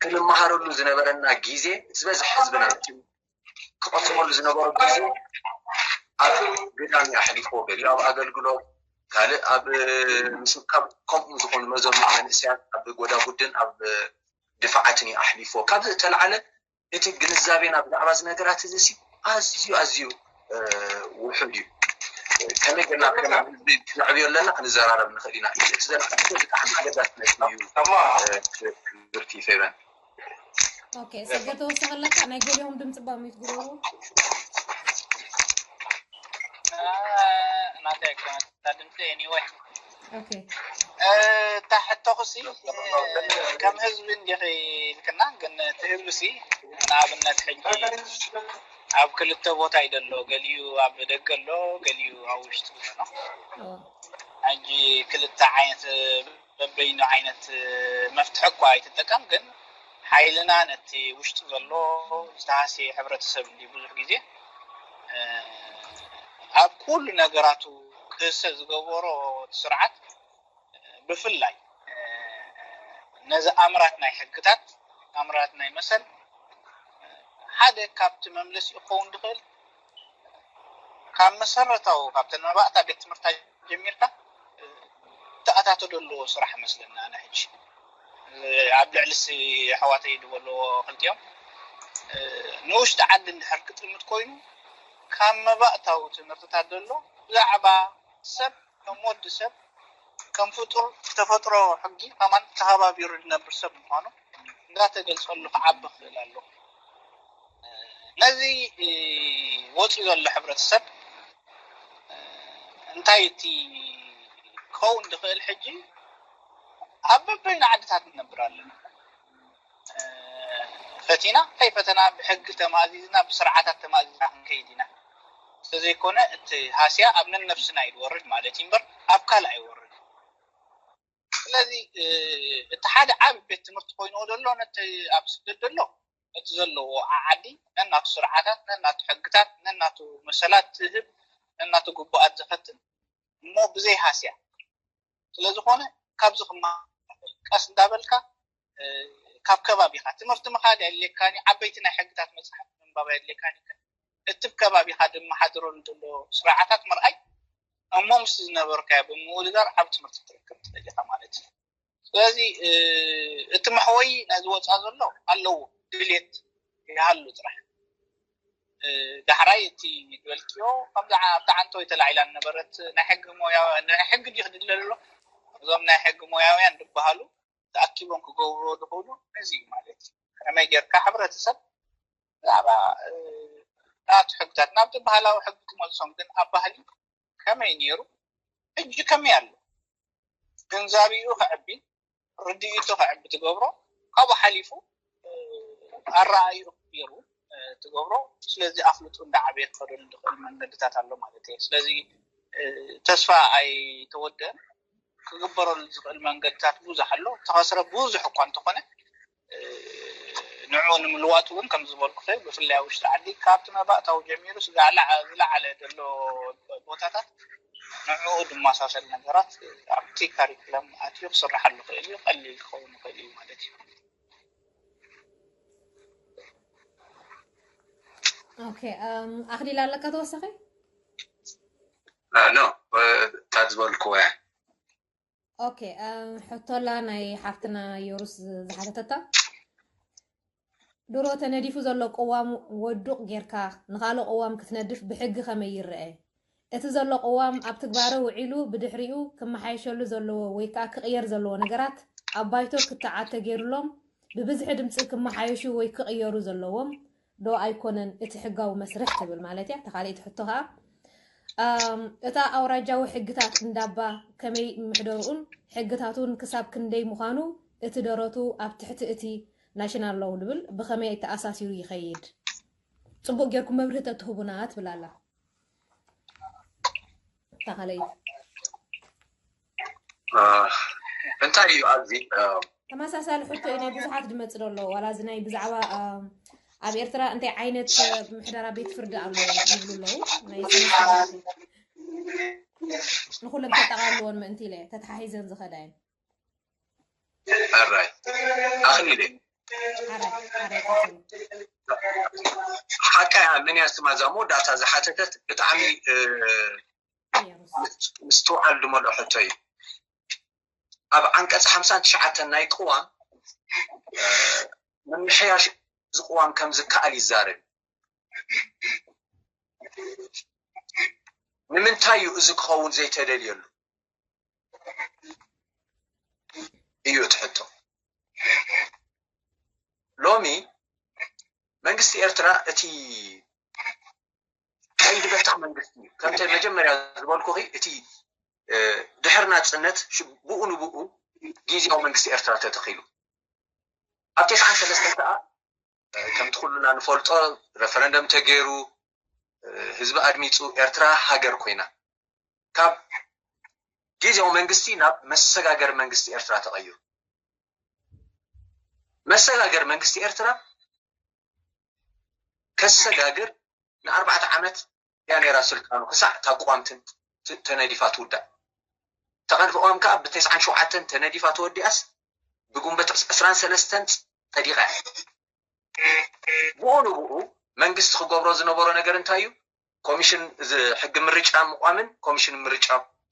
ክንመሃረሉ ዝነበረና ግዜ ዝበዝሕ ህዝብና ክቐስመሉ ዝነበሩ ግዜ ኣብ ግዳም ኣሕሊፎ ገሊኡ ኣብ ኣገልግሎት ካልእ ኣብ ምስብካብ ከምኡ ዝኾኑ መዘሙ መንእሰያት ኣብ ጎዳጉድን ኣብ ድፋዓትን ኣሕሊፎ ካብዚ እተላዓለ እቲ ግንዛቤና ብዛዕባ እዚ ነገራት እዚ ኣዝዩ ኣዝዩ ውሑድ እዩ ከመይ ገና ከም ህዝቢ ክነዕብዮ ኣለና ክንዘራረብ ንኽእል ኢና እቲ ዘለዓለ ብጣዕሚ ኣገዳሲ ነጥቢ እዩ ክብርቲ ፌቨን ኦኬ ሰገ ተወሰኸለካ ናይ ገሊኦም ድምፂ ባሚት ግበሩ ናተይ ኣይኮነትን እታ ድምፂ። Anyway፣ okay እ፣ እታ ሕቶኽሲ፣ እ፣ ከም ህዝቢ እንዲኺ ኢልክና፣ ግን እቲ ህዝብሲ ንኣብነት ሕጂ ኣብ ክልተ ቦታ እዩ ዘሎ። ገሊኡ ኣብ ደገ ኣሎ፣ ገሊኡ ኣብ ውሽጢ ዘሎ። ኦ ሕጂ ክልተ ዓይነት፣ በበይኑ ዓይነት መፍትሒ እኳ ኣይትጠቀም፣ ግን ሓይልና ነቲ ውሽጢ ዘሎ ዝተሃስየ ሕብረተሰብ እንዲ ብዙሕ ግዜ፣ እ፣ ኣብ ኩሉ ነገራቱ ክህሰ ዝገበሮ ስርዓት፣ ብፍላይ፣ እ፣ ነዚ ኣምራት ናይ ሕግታት፣ ኣምራት ናይ መሰል፣ ሓደ ካብቲ መምለሲ ክኸውን ዝኽእል ካብ መሰረታዊ፣ ካብተን መባእታ ቤት ትምህርታ ጀሚርካ፣ እ፣ ተኣታቶ ዘለዎ ስራሕ መስለና። ኣነ ሕጂ፣ እ፣ ኣብ ልዕሊ ሲ ኣሕዋተይ ዝበልዎ ክልቲኦም፣ እ፣ ንውሽጢ ዓዲ እንድሕር ክጥምት ኮይኑ፣ ካብ መባእታዊ ትምህርትታት ዘሎ ብዛዕባ ሰብ ከም ወዲ ሰብ፣ ከም ፍጡር ተፈጥሮ ሕጊ ከማን ተኸባቢሩ ዝነብር ሰብ ምዃኑ እንዳተገልጸሉ ክዓቢ ክኽእል ኣለዎ። ነዚ፣ እ፣ ወፂኡ ዘሎ ሕብረተሰብ፣ እ፣ እንታይ እቲ ክኸውን ዝኽእል? ሕጂ ኣብ በበይኑ ዓድታት ንነብር ኣለና። እ፣ ፈቲና ከይፈተና ብሕጊ ተማእዚዝና ብስርዓታት ተማእዚዝና ክንከይድ ኢና። ስለዘይኮነ እቲ ሃስያ ኣብ ነነብስና እዩ ዝወርድ ማለት እዩ እምበር ኣብ ካልእ ኣይወርድ። ስለዚ፣ እ፣ እቲ ሓደ ዓቢ ቤት ትምህርቲ ኮይንዎ ዘሎ ነቲ ኣብ ስደት ዘሎ እቲ ዘለዎ ዓዓዲ ነናቱ ስርዓታት፣ ነናቱ ሕግታት፣ ነናቱ መሰላት ዝህብ፣ ነናቱ ግቡኣት ዘኸትል እሞ ብዘይ ሃስያ ስለ ዝኾነ ካብዚ ክመሃር ቀስ እንዳበልካ፣ እ፣ ካብ ከባቢኻ ትምህርቲ ምኻድ የድልየካን እዩ። ዓበይቲ ናይ ሕግታት መጽሓፍ ምንባብ የድልየካን እዩ። ግን እቲ ከባቢኻ ድመሓድረሉ ዘሎ ስርዓታት ምርኣይ እሞ ምስቲ ዝነበርካዮ ብምውድዳር ዓቢ ትምህርቲ ክትረክብ ትኽእል ኢኻ ማለት እዩ። ስለዚ፣ እ፣ እቲ መሕወይ ነዚ ወፃ ዘሎ ኣለዎ፣ ድልየት ይሃሉ ጥራሕ። እ፣ ዳሕራይ እቲ ዝበልክዮ ከምዚ ዓ-፣ ኣብቲ ዓንተወይ ተላዒላ ዝነበረት ናይ ሕጊ ሞያ፣ ናይ ሕጊ ድዩ ክድለ ዘሎ? እዞም ናይ ሕጊ ሞያውያን ዝበሃሉ ተኣኪቦም ክገብርዎ ዝኽእሉ ነዚ እዩ ማለት እዩ። ከመይ ጌርካ ሕብረተሰብ ብዛዕባ፣ እ፣ ናቱ ሕግታት ናብቲ ባህላዊ ሕጊ ክመልሶም፣ ግን ኣብ ባህሊ ከመይ ነይሩ፣ ሕጂ ከመይ ኣሎ፣ ግንዛቤኡ ከዕቢ፣ ርድኢቱ ከዕቢ ትገብሮ፣ ካብኡ ሓሊፉ፣ እ፣ ኣረኣእይኡ ክቕይሩ፣ እ፣ ትገብሮ። ስለዚ ኣፍልጡ እንዳዓበየ ክኸደሉ ዝኽእል መንገድታት ኣሎ ማለት እዩ። ስለዚ፣ እ፣ ተስፋ ኣይተወደአን። ክግበረሉ ዝኽእል መንገድታት ብዙሕ ኣሎ። ተኸስረ ብዙሕ እኳ እንተኾነ፣ እ፣ ንዕኡ ንምልዋጥ እውን ከም ዝበልኩኺ ብፍላይ ኣብ ውሽጢ ዓዲ ካብቲ መባእታዊ ጀሚሩ ስጋዕ ላዕ-፣ ዝለዓለ ዘሎ ቦታታት ንዕኡ ዝመሳሰል ነገራት ኣብቲ ካሪኩለም ኣትዩ ክስርሓሉ ይኽእል እዩ፣ ቀሊል ክኸውን ይኽእል እዩ ማለት እዩ። ኦኬ፣ እም፣ ኣኽሊል ኣለካ ተወሳኺ? ኖ፣ እታ ዝበልክዎ እያ። ኦኬ፣ እ፣ ሕቶላ ናይ ሓፍትና ዮሩስ ዝሓተተታ፣ ድሮ ተነዲፉ ዘሎ ቅዋም ወዱቕ ጌርካ ንኻልእ ቅዋም ክትነድፍ ብሕጊ ከመይ ይረአ? እቲ ዘሎ ቅዋም ኣብ ትግባረ ውዒሉ ብድሕሪኡ ክመሓየሸሉ ዘለዎ ወይ ከኣ ክቕየር ዘለዎ ነገራት ኣብ ባይቶ ክትዓት ተገይሩሎም ብብዝሒ ድምፂ ክመሓየሹ ወይ ክቕየሩ ዘለዎም ዶ ኣይኮነን እቲ ሕጋዊ መስርሕ ትብል ማለት እያ። እታ ካልኣይቲ ሕቶ ከኣ፣ ኣም፣ እታ ኣውራጃዊ ሕግታት እንዳባ ከመይ ምሕደርኡን ሕግታቱን ክሳብ ክንደይ ምዃኑ እቲ ደረቱ ኣብ ትሕቲ እቲ ናሽናል ሎው ድብል ብኸመይ ተኣሳሲሩ ይኸይድ? ጽቡቕ ጌርኩም መብርሂ ተትህቡና ትብል ኣላ። እታ ካልኣይቲ። እ፣ እንታይ እዩ ኣብዚ፣ እ፣ ተመሳሳሊ ሕቶ እዩ ናይ ብዙሓት ዝመጽእ ዘሎ። ዋላ እዚ ናይ ብዛዕባ፣ ኣም፣ ኣብ ኤርትራ እንታይ ዓይነት፣ እ፣ ምሕደራ ቤት ፍርዲ ኣሎ ይብሉ ኣለዉ። ናይ ሰለስተ ማለት እዩ። ንኹለን ተጠቓልልዎን ምእንቲ ኢለ ተተሓሒዘን ዝኸዳ እየን። ሕራይ ኣኽሊለ ሓራይ፣ ሓራይ ቀጽሉ። ሓቃ እያ። መን እያ ስማ እዛ መወዳእታ ዝሓተተት? ብጣዕሚ፣ እ፣ የሩስ። ምስትውዓል ዝመልኦ ሕቶ እዩ። ኣብ ዓንቀጽ ሓምሳን ትሽዓተን ናይ ቅዋም፣ እ፣ ምምሕያሽ እዚ ቅዋም ከም ዝከኣል ይዛረብ። ንምንታይ እዩ እዚ ክኸውን ዘይተደልየሉ? እዩ እቲ ሕቶ። ሎሚ መንግስቲ ኤርትራ እቲ ከይዲ በተኽ መንግስቲ እዩ። ከምተ መጀመርያ ዝበልኩኺ እቲ ድሕር ናፅነት ብኡ ንብኡ ግዜያዊ መንግስቲ ኤርትራ ተተኺሉ ኣብ ተስዓን ሰለስተ ከዓ ከምቲ ኩሉና ንፈልጦ ረፈረንደም ተገይሩ ህዝቢ ኣድሚፁ ኤርትራ ሃገር ኮይና ካብ ግዜያዊ መንግስቲ ናብ መሰጋገር መንግስቲ ኤርትራ ተቐይሩ። መሰጋገር መንግስቲ ኤርትራ ከሰጋግር ንኣርባዕተ ዓመት እያ ነይራ ስልጣኑ ክሳዕ እታ ቅዋም ተነዲፋ ትውዳእ። ተቐንፍኦም ከዓ ብተስዓን ሸውዓተን ተነዲፋ ተወዲኣስ ብጉንበት ዕስራን ሰለስተን ጸዲቓ እያ። ብኡ ንብኡ መንግስቲ ክገብሮ ዝነበሮ ነገር እንታይ እዩ? ኮሚሽን ሕጊ ምርጫ ምቋምን ኮሚሽን ምርጫ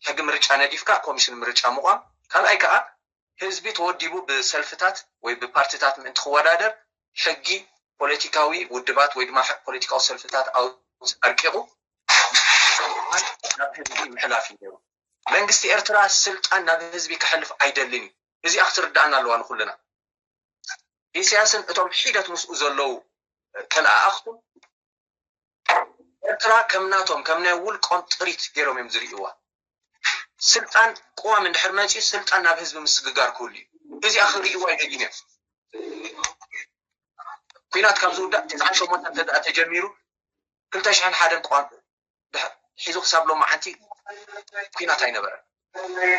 ሕጊ ምርጫ ነዲፍካ ኮሚሽን ምርጫ ምቋም። ካልኣይ ከዓ ህዝቢ ተወዲቡ ብሰልፍታት ወይ ብፓርቲታት ምእንቲ ክወዳደር ሕጊ ፖለቲካዊ ውድባት ወይ ድማ ፖለቲካዊ ሰልፍታት ኣርቂቑ ናብ ህዝቢ ምሕላፍ እዩ ነይሩ። መንግስቲ ኤርትራ ስልጣን ናብ ህዝቢ ከሕልፍ ኣይደልን እዩ። እዚኣ ክትርዳእና ኣለዋ ንኩልና። ኢሳያስን እቶም ሒደት ምስኡ ዘለዉ ተለኣኣኽቱን ኤርትራ ከም ናቶም ከም ናይ ውልቆም ጥሪት ገይሮም እዮም ዝርእይዋ። ስልጣን ቅዋም እንድሕር መፂኡ ስልጣን ናብ ህዝቢ ምስግጋር ክህሉ እዩ። እዚኣ ክርእይዋ ኣይደልዩን እዮም። ኩናት ካብ ዝውዳእ ተስዓን ሸሞንተን እንተ ተጀሚሩ ክልተ ሽሕን ሓደን ቅዋም ሒዙ ክሳብ ሎማዓንቲ ኩናት ኣይነበረን።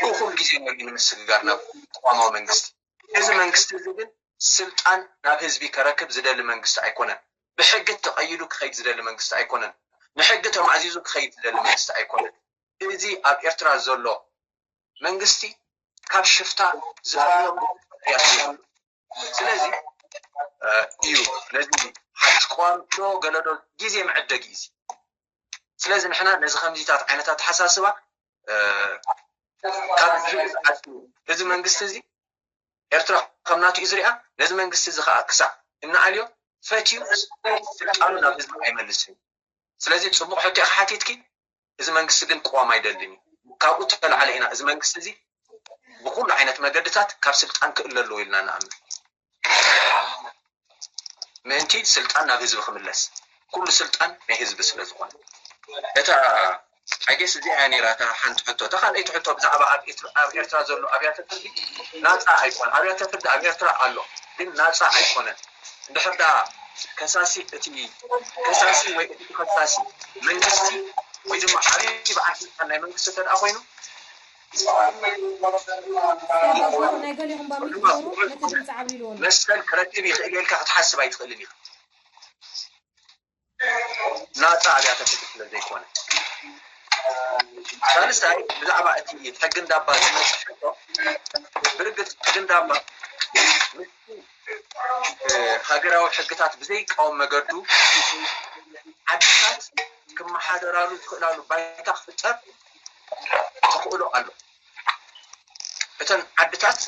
እኹል ግዜ ነርዩ ንምስግጋር ናብ ቅዋማዊ መንግስቲ። እዚ መንግስቲ እዚ ግን ስልጣን ናብ ህዝቢ ከረክብ ዝደሊ መንግስቲ ኣይኮነን። ብሕጊ ተቐይዱ ክኸይድ ዝደሊ መንግስቲ ኣይኮነን። ንሕጊ ተማእዚዙ ክኸይድ ዝደሊ መንግስቲ ኣይኮነን። እዚ ኣብ ኤርትራ ዘሎ መንግስቲ ካብ ሽፍታ ዝፈለዮ። ስለዚ እዩ ነዚ ሓድሽ ቅዋም ዶ ገለዶ ግዜ መዕደጊ እዩ። ስለዚ ንሕና ነዚ ከምዚታት ዓይነት ኣተሓሳስባ ካብ እዚ መንግስቲ እዚ ኤርትራ ከም ናቱ እዩ ዝሪኣ። ነዚ መንግስቲ እዚ ከዓ ክሳዕ እናኣልዮ ፈትዩ ስልጣኑ ናብ ህዝቢ ኣይመልስን። ስለዚ ፅቡቕ ሕቶ ኢኻ ሓቲትኪ። እዚ መንግስቲ ግን ቅዋም ኣይደልን እዩ። ካብኡ ተላዕለ ኢና እዚ መንግስቲ እዚ ብኩሉ ዓይነት መገድታት ካብ ስልጣን ክእለ ኣለዎ ኢልና ንኣምን። ምእንቲ ስልጣን ናብ ህዝቢ ክምለስ ኩሉ ስልጣን ናይ ህዝቢ ስለ ዝኾነ እታ ሓጌስ እዚኣ እያ ነይራ እታ ሓንቲ ሕቶ። እታ ካልኣይቲ ሕቶ ብዛዕባ ኣብ ኤርትራ ዘሎ ኣብያተ ፍርዲ ናፃ ኣይኮነ። ኣብያተ ፍርዲ ኣብ ኤርትራ ኣሎ ግን ናፃ ኣይኮነን። እንድሕር ደኣ ከሳሲ እቲ ከሳሲ ወይ እቲ ተኸሳሲ መንግስቲ ወይ ድማ ዓብዪ በዓል ስልጣን ናይ መንግስቲ እንተ ደኣ ኮይኑ ናይ ገሊኹም ባሚክ ገብሩ ነቲ ድምፂ ዓብሊልዎ ኣሎ። መሰል ክረክብ ይኽእል ኢልካ ክትሓስብ ኣይትኽእልን ኢኻ። ናፃ ኣብያተ ፍርዲ ስለ ዘይኮነ። ሳልሳይ ብዛዕባ እቲ ሕጊ እንዳባ ዝመፅእ ሕቶ ብርግፅ ሕጊ እንዳባ ሃገራዊ ሕግታት ብዘይቃወም መገዱ ዓድታት ክመሓደራሉ ዝኽእላሉ ባይታ ክፍጠር ተኽእሎ ኣሎ። እተን ዓድታት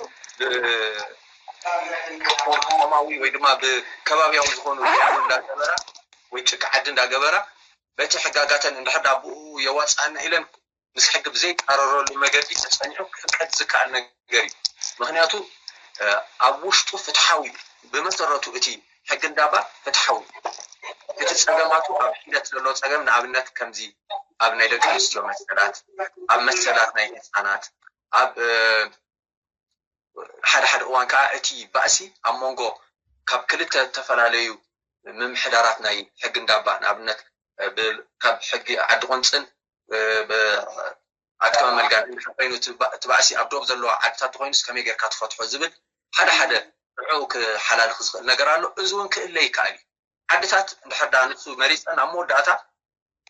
ብቆማዊ ወይ ድማ ብከባቢያዊ ዝኾኑ ያኑ እንዳገበራ ወይ ጭቃ ዓዲ እንዳገበራ በቲ ሕጋጋተን እንድሕር ዳ ብኡ የዋፅኣና ኢለን ምስ ሕጊ ብዘይቃረረሉ መገዲ ተፀኒሑ ክፍቀድ ዝከኣል ነገር እዩ። ምክንያቱ ኣብ ውሽጡ ፍትሓዊ ብመሰረቱ እቲ ሕጊ እንዳባ ፍትሓዊ እቲ ፀገማቱ ኣብ ሒደት ዘሎ ፀገም ንኣብነት ከምዚ ኣብ ናይ ደቂ ኣንስትዮ መሰላት ኣብ መሰላት ናይ ህፃናት ኣብ ሓደ ሓደ እዋን ከዓ እቲ ባእሲ ኣብ መንጎ ካብ ክልተ ዝተፈላለዩ ምምሕዳራት ናይ ሕጊ እንዳባ ንኣብነት ካብ ሕጊ ዓዲ ቆንፅን ኣድከመ መልጋን እንድሕር ኮይኑ እቲ ባእሲ ኣብ ዶብ ዘለዋ ዓድታት ተኮይኑስ ከመይ ጌርካ ትፈትሖ ዝብል ሓደ ሓደ ንዕኡ ክሓላልክ ዝኽእል ነገር ኣሎ። እዚ እውን ክእለ ይከኣል እዩ። ዓድታት እንድሕር ደኣ ንሱ መሪፀን ኣብ መወዳእታ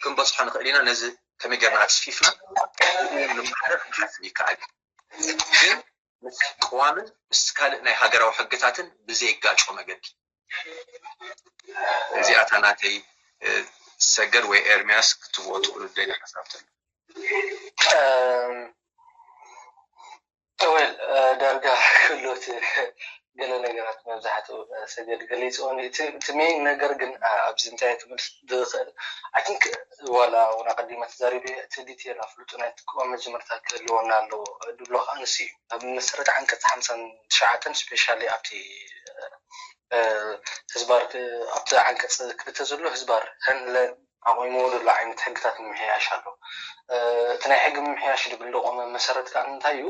ክንበፅሖ ንኽእል ኢና። ነዚ ከመይ ጌርና ኣፅፊፍና ንመሓደር ክንሓስብ ይከኣል እዩ። ግን ምስ ቅዋምን ምስ ካልእ ናይ ሃገራዊ ሕግታትን ብዘይጋጮ መገዲ። እዚኣታ ናተይ ሰገድ ወይ ኤርሚያስ ክትብዎ ትኽእሉ ደሊ ሓሳብ ተሎ። ወል ዳርጋ ክሎት ገለ ነገራት መብዛሕትኡ ሰገድ ገሊፅዎ። እቲ ሜይን ነገር ግን ኣብዚ እንታይ ትምህርት ዝኽእል ኣይ ቲንክ ዋላ እውን ኣቀዲመ ተዛሪበ እቲ ዲቴል ኣፍልጡ ናይ ትቅዋ መጀመርታ ክህልወና ኣለዎ ድብሎ ከዓ ንሱ እዩ። ኣብ መሰረት ዓንቀፅ ሓምሳን ትሽዓተን ስፔሻሊ ኣብቲ ህዝባር ኣብቲ ዓንቀፅ ክልተ ዘሎ ህዝባር ለ ኣቑሞ ዘሎ ዓይነት ሕግታት ምምሕያሽ ኣሎ። እቲ ናይ ሕጊ ምምሕያሽ ድብል ዝቆመ መሰረት ከዓ እንታይ እዩ?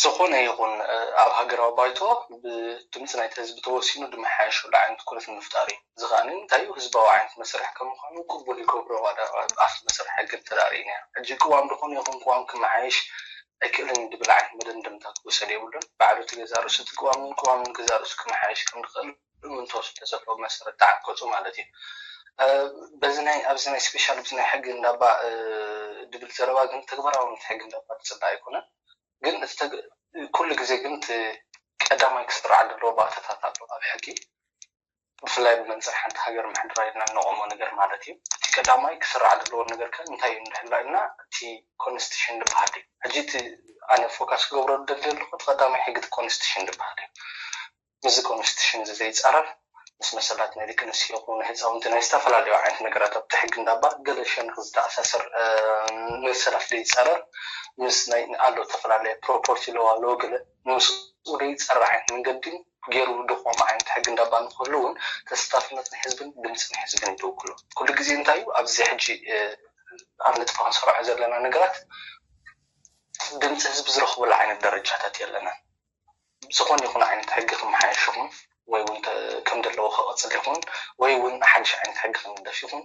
ዝኾነ ይኹን ኣብ ሃገራዊ ባይቶ ብድምፂ ናይቲ ህዝቢ ተወሲኑ ዝመሓየሸሉ ዓይነት ኩነት ንምፍጣር እዩ። እዚ ከዓ እንታይ እዩ? ህዝባዊ ዓይነት መስርሕ ከም ምዃኑ ቅቡል ይገብሮ። ኣብቲ መስርሕ ሕጊ ተዳርኢና ሕጂ ቅዋም ዝኾነ ይኹን ቅዋም ክመሓየሽ ኣይክእልን ድብል ዓይነት መደምደምታ ክወሰድ የብሉን። ባዕሉ እቲ ገዛ ርእሱ እቲ ቅዋምን ቅዋምን ገዛ ርእሱ ክመሓየሽ ከም ዝኽእል እምንቶ ስለ ዘለዎ መሰረት ተዓቀፁ ማለት እዩ። በዚ ናይ ኣብዚ ናይ ስፔሻል ብዚ ናይ ሕጊ እንዳባ ድብል ዘረባ ግን ተግባራውነት ሕጊ እንዳባ ዝፅዳ ኣይኮነን። ግን ኩሉ ግዜ ግን እቲ ቀዳማይ ክስራዕ ዘለዎ ባእታታት ኣሎ ኣብ ሕጊ ብፍላይ ብመንፅር ሓንቲ ሃገር ምሕድራ ኢልና እነቆሞ ነገር ማለት እዩ። እቲ ቀዳማይ ክስራዕ ዘለዎ ነገር ከ እንታይ እዩ እንድሕላ ኢልና እቲ ኮንስቲሽን ዝበሃል እዩ። ሕጂ እቲ ኣነ ፎካስ ክገብሮ ደሊ ኣለኩ እቲ ቀዳማይ ሕጊ እቲ ኮንስቲሽን ዝበሃል እዩ። ምስዚ ኮንስቲሽን እዚ ዘይፃረር ምስ መሰላት ናይ ደቂ ኣንስትዮ ይኹን ህፃውንቲ ናይ ዝተፈላለዩ ዓይነት ነገራት ኣብቲ ሕጊ እንዳባ ገለ ሸንክ ዝተኣሳሰር መሰላት ዘይፃረር ምስ ናይ ኣሎ ዝተፈላለየ ፕሮፖርቲ ለዋ ኣለዎ ገለ ምስኡ ዘይፀረ ዓይነት መንገዲ ገይሩ ድቆም ዓይነት ሕጊ እንዳባ ንክህሉ እውን ተስታፍነት ናይ ህዝብን ድምፂ ናይ ህዝብን ይትውክሎ። ኩሉ ግዜ እንታይ እዩ ኣብዚ ሕጂ ኣብ ነጥፋ ክንሰርዖ ዘለና ነገራት ድምፂ ህዝቢ ዝረኽበሉ ዓይነት ደረጃታት የለናን። ዝኾነ ይኹን ዓይነት ሕጊ ክመሓየሽ ይኹን ወይ እውን ከም ዘለዎ ክቐፅል ይኹን ወይ እውን ሓድሽ ዓይነት ሕጊ ክንደፍ ይኹን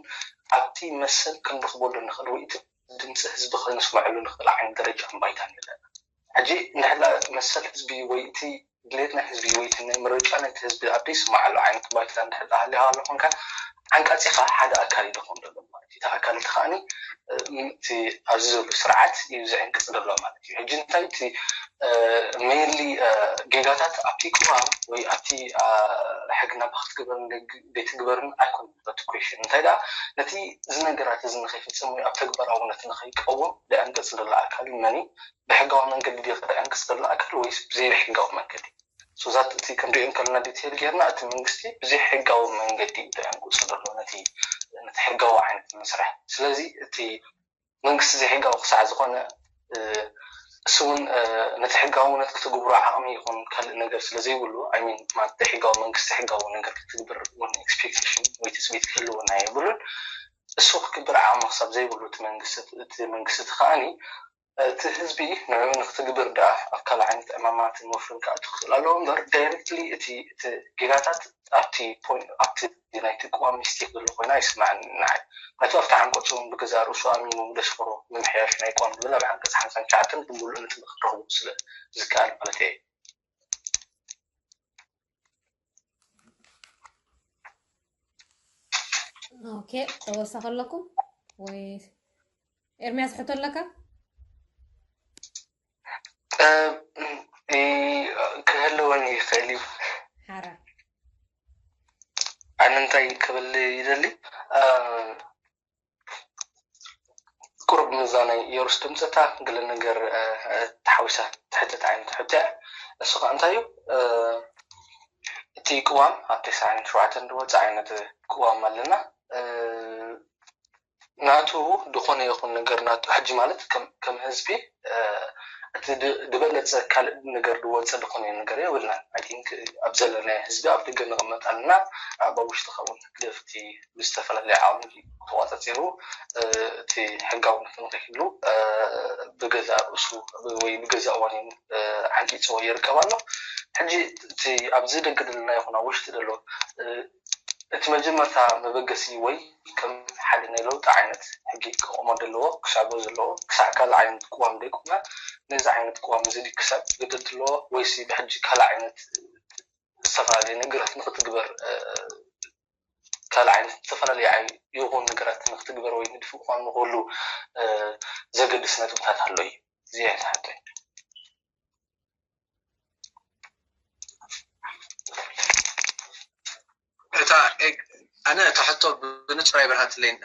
ኣብቲ መሰል ክንረኽበሉ ንኽእል ወይ እቲ ድምፂ ህዝቢ ከነስምዐሉ ንኽእል ዓይነት ደረጃ ባይታን የለን። ሕጂ እንድሕላ መሰል ህዝቢ ወይ እቲ ድሌት ናይ ህዝቢ ወይ እቲ ናይ ምርጫ ናይቲ ህዝቢ ኣብ ዘይስምዓሉ ዓይነት ባይታ እንድሕላ ሃሊኻ ኣሎ ኮንካ ዓንቃፂኻ ሓደ ኣካል እዩ ዝኸውን ዘሎ ማለት እዩ። እቲ ኣካል እቲ ከዓኒ እቲ ኣብዚ ዘሎ ስርዓት እዩ ዝዕንቅፅ ዘሎ ማለት እዩ። ሕጂ እንታይ እቲ ሜይንሊ ጌጋታት ኣብቲ ቅዋም ወይ ኣብቲ ሕግና ብክትግበርን ዘይትግበርን ኣይኮነን እቲ ኩዌሽን። እንታይ ደኣ ነቲ እዚ ነገራት እዚ ንኸይፍፅም ወይ ኣብ ተግባራውነት ንኸይቀውም ደዕንቅፅ ዘሎ ኣካል መን እዩ? ብሕጋዊ መንገዲ ድዩ ክዕንቅፅ ዘሎ ኣካል ወይስ ብዘይሕጋዊ መንገዲ? ሶዛት እቲ ክንሪኦ እንከለና ዲቴል ጌርና እቲ መንግስቲ ብዘይሕጋዊ መንገዲ እዩ ደዕንቅፁ ዘሎ ነቲ ነቲ ሕጋዊ ዓይነት መስርሕ። ስለዚ እቲ መንግስቲ ዘይሕጋዊ ክሳዕ ዝኾነ እሱ እውን ነቲ ሕጋውነት ክትግብሮ ዓቕሚ ይኹን ካልእ ነገር ስለ ዘይብሉ ኣይሚን ማለት ዘይሕጋዊ መንግስቲ ሕጋዊ ነገር ክትግብር እውን ኤክስፔክቴሽን ወይ ትፅቢት ክህልወና የብሉን። እሱ ክግብር ዓቕሚ ክሳብ ዘይብሉ እቲ መንግስቲ እቲ መንግስቲ እቲ ከዓኒ እቲ ህዝቢ ንዕኡ ንክትግብር ደኣ ኣብ ካልእ ዓይነት ዕማማትን ወፍርን ክኣቱ ክኽእል ኣለዎ እምበር ዳይሬክትሊ እቲ እቲ ጌጋታት ኣብቲ ፖይንት ኣብቲ ናይቲ ቅዋም ሚስቴክ ዘሎ ኮይና ኣይስማዕን ንዓይ። ምክንያቱ ኣብቲ ዓንቀፁ እውን ብገዛእ ርእሱ ኣሚኑ ደስክሮ ምምሕያሽ ናይ ቅዋም ዝብል ኣብ ዓንቀፅ ሓምሳን ትሽዓተን ብምሉእ ነጥቢ ክትረኽቡ ስለ ዝከኣል ማለት እየ። ኦኬ ተወሳኺ ኣለኩም ወይ? ኤርሚያስ ሕቶ ኣለካ? ክህልወኒ ይኽእል እዩ። ሓራ ኣነ እንታይ ክብል ይደሊ ቁሩብ ምዛ ናይ የሩስ ድምፅታ ገለ ነገር ተሓዊሳ ትሕተት ዓይነት ሕቶ እያ። እሱ ከዓ እንታይ እዩ እቲ ቅዋም ኣብ ተስዓን ሸውዓተን ዝወፀ ዓይነት ቅዋም ኣለና ናቱ ዝኾነ ይኹን ነገር ናቱ ሕጂ ማለት ከም ህዝቢ እቲ ዝበለፀ ካልእ ነገር ዝወፀ ዝኾነ ነገር የብልናን። I think ኣብ ዘለናዮ ህዝቢ ኣብ ደገ ንቕመጥ ኣለና ኣብ ውሽጢ ከውን ህግደፍቲ ብዝተፈላለየ ዓቕሚ ተቋፃፂሩ እቲ ሕጋውነት ንክህሉ ብገዛእ ርእሱ ወይ ብገዛእ እዋን ዓንቂፅዎ ይርከብ ኣሎ። ሕጂ እቲ ኣብዚ ደገ ዘለና ይኹን ኣብ ውሽጢ ዘሎ እቲ መጀመርታ መበገሲ ወይ ከም ሓደ ናይ ለውጢ ዓይነት ሕጊ ክቆሞ ዘለዎ ክሳቦ ዘለዎ ክሳዕ ካልእ ዓይነት ቅዋም ዘይኮነ ነዚ ዓይነት ቅዋም እዚ ክሳብ ክግደድ ኣለዎ ወይሲ ብሕጂ ካልእ ዓይነት ዝተፈላለየ ነገራት ንክትግበር ካልእ ዓይነት ዝተፈላለየ ይኹን ነገራት ንክትግበር ወይ ንድፊ ቅዋም ንክህሉ ዘገድስ ነጥብታት ኣሎ እዩ። እዚ ኣይተሓተይ እታ ኣነ እታ ሕቶ ብንጹር ኣይበርሃትለይን።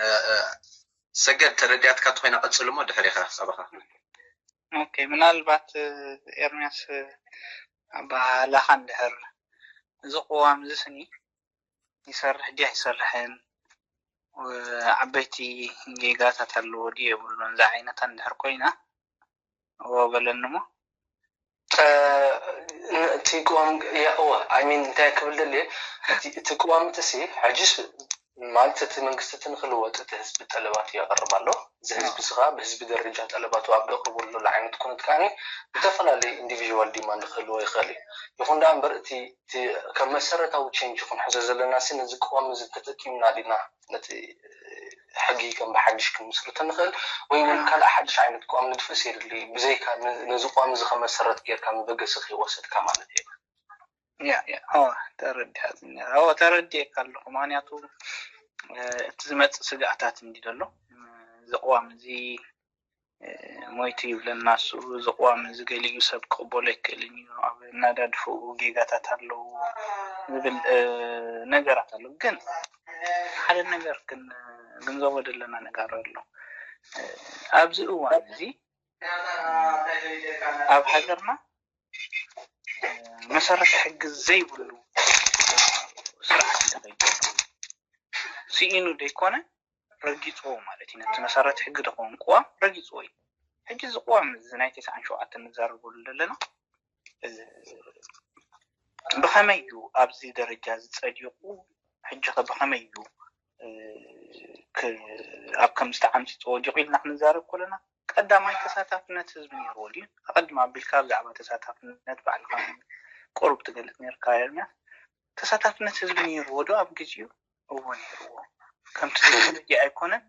ሰገድ ተረዲኣትካ ተኮይና ቀጽልሞ ድሕሪኻ ኣባኻ። ኦኬ ምናልባት ኤርሚያስ ኣባህላኻ እንድሕር እዚ ቅዋም እዚ ስኒ ይሰርሕ ድያ ይሰርሕን ዓበይቲ ጌጋታት ኣለዎ ድዩ የብሉን ዝዓይነታ እንድሕር ኮይና እዎ በለኒ እሞ እቲ ቅዋም እወ ኣይ ሚን እንታይ ክብል ደልየ እቲ ቅዋም እቲ ሲ ሕጅስ ማለት እቲ መንግስቲ እቲ ንክልወጥ እቲ ህዝቢ ጠለባት የቕርብ ኣሎ። እዚ ህዝቢ እዚ ከዓ ብህዝቢ ደረጃ ጠለባቱ ኣብ ደቕርበሉ ዘሎ ዓይነት ኩነት ከዓ ዝተፈላለዩ ኢንዲቪዥዋል ዲማንድ ክህልዎ ይኽእል እዩ። ይኹን ደኣ እምበር እቲ ከም መሰረታዊ ቼንጅ ክንሕዞ ዘለና ሲ ነዚ ቅዋም እዚ ተጠቂምና ዲና ነቲ ሕጊ ከም ብሓድሽ ክንምስርቶ ንኽእል ወይ እውን ካልእ ሓድሽ ዓይነት ቅዋም ንድፍስ የድሊ ብዘይካ ነዚ ቅዋም እዚ ከም መሰረት ጌርካ መበገሲ ከይወሰድካ ማለት እዩ። ያ ያ ተረዲሓትኒ ተረዲኤካ ኣለኹ። ምክንያቱ እቲ ዝመፅእ ስጋእታት እንዲ ዘሎ እዚ ቅዋም እዚ ሞይቱ ይብለና እሱ እዚ ቅዋም እዚ ገሊኡ ሰብ ክቕበሎ ኣይክእልን እዩ ኣብ እናዳድፈኡ ጌጋታት ኣለዉ ዝብል ነገራት ኣሎ። ግን ሓደ ነገር ክንግንዘቦ ዘለና ነገር ኣሎ። ኣብዚ እዋን እዚ ኣብ ሃገርና መሰረት ሕጊ ዘይብሉ ስርዓት እዩ ተኸይዱ። ስኢኑ ዘይኮነ ረጊፅዎ ማለት እዩ። ነቲ መሰረት ሕጊ ዝኸውን ቅዋም ረጊፅዎ እዩ። ሕጂ እዚ ቅዋም እዚ ናይ ተስዓን ሸውዓተን ንዛረበሉ ዘለና ብኸመይ እዩ ኣብዚ ደረጃ ዝፀዲቑ? ሕጂ ከ ብኸመይ እዩ ኣብ ከምዚ ተዓምፂ ፀወዲቑ ኢልና ክንዛረብ ከለና ቀዳማይ ተሳታፍነት ህዝቢ ነይርዎ ድዩ? ኣቐድም ኣቢልካ ብዛዕባ ተሳታፍነት ባዕልኻ ቁሩብ ትገልፅ ነርካ ኤርምያስ። ተሳታፍነት ህዝቢ ነይርዎ ዶ ኣብ ግዜኡ? እዎ ነይርዎ። ከምቲ ዝብል ኣይኮነን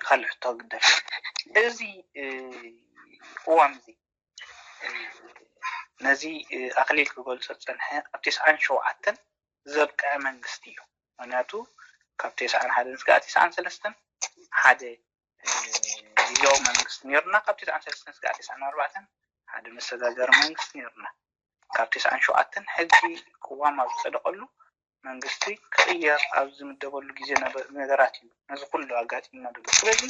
ካልእ ሕቶ ግደፍ። እዚ ቅዋም እዚ ነዚ ኣኽሊል ክገልፆ ዝፀንሐ ኣብ ተስዓን ሸውዓተን ዘብቅዐ መንግስቲ እዩ። ምክንያቱ ካብ ተስዓን ሓደን ስጋዕ ተስዓን ሰለስተን ሓደ ግዜያዊ መንግስቲ ነይሩና፣ ካብ ተስዓን ሰለስተን ስጋዕ ተስዓን ኣርባዕተን ሓደ መሰጋገሪ መንግስቲ ነይሩና። ካብ ተስዓን ሸውዓተን ሕጊ ቅዋም ኣብ ዝፀደቐሉ መንግስቲ ክቕየር ኣብ ዝምደበሉ ግዜ ነገራት እዩ ነዚ ኩሉ ኣጋጢምና ዘሎ። ስለዚ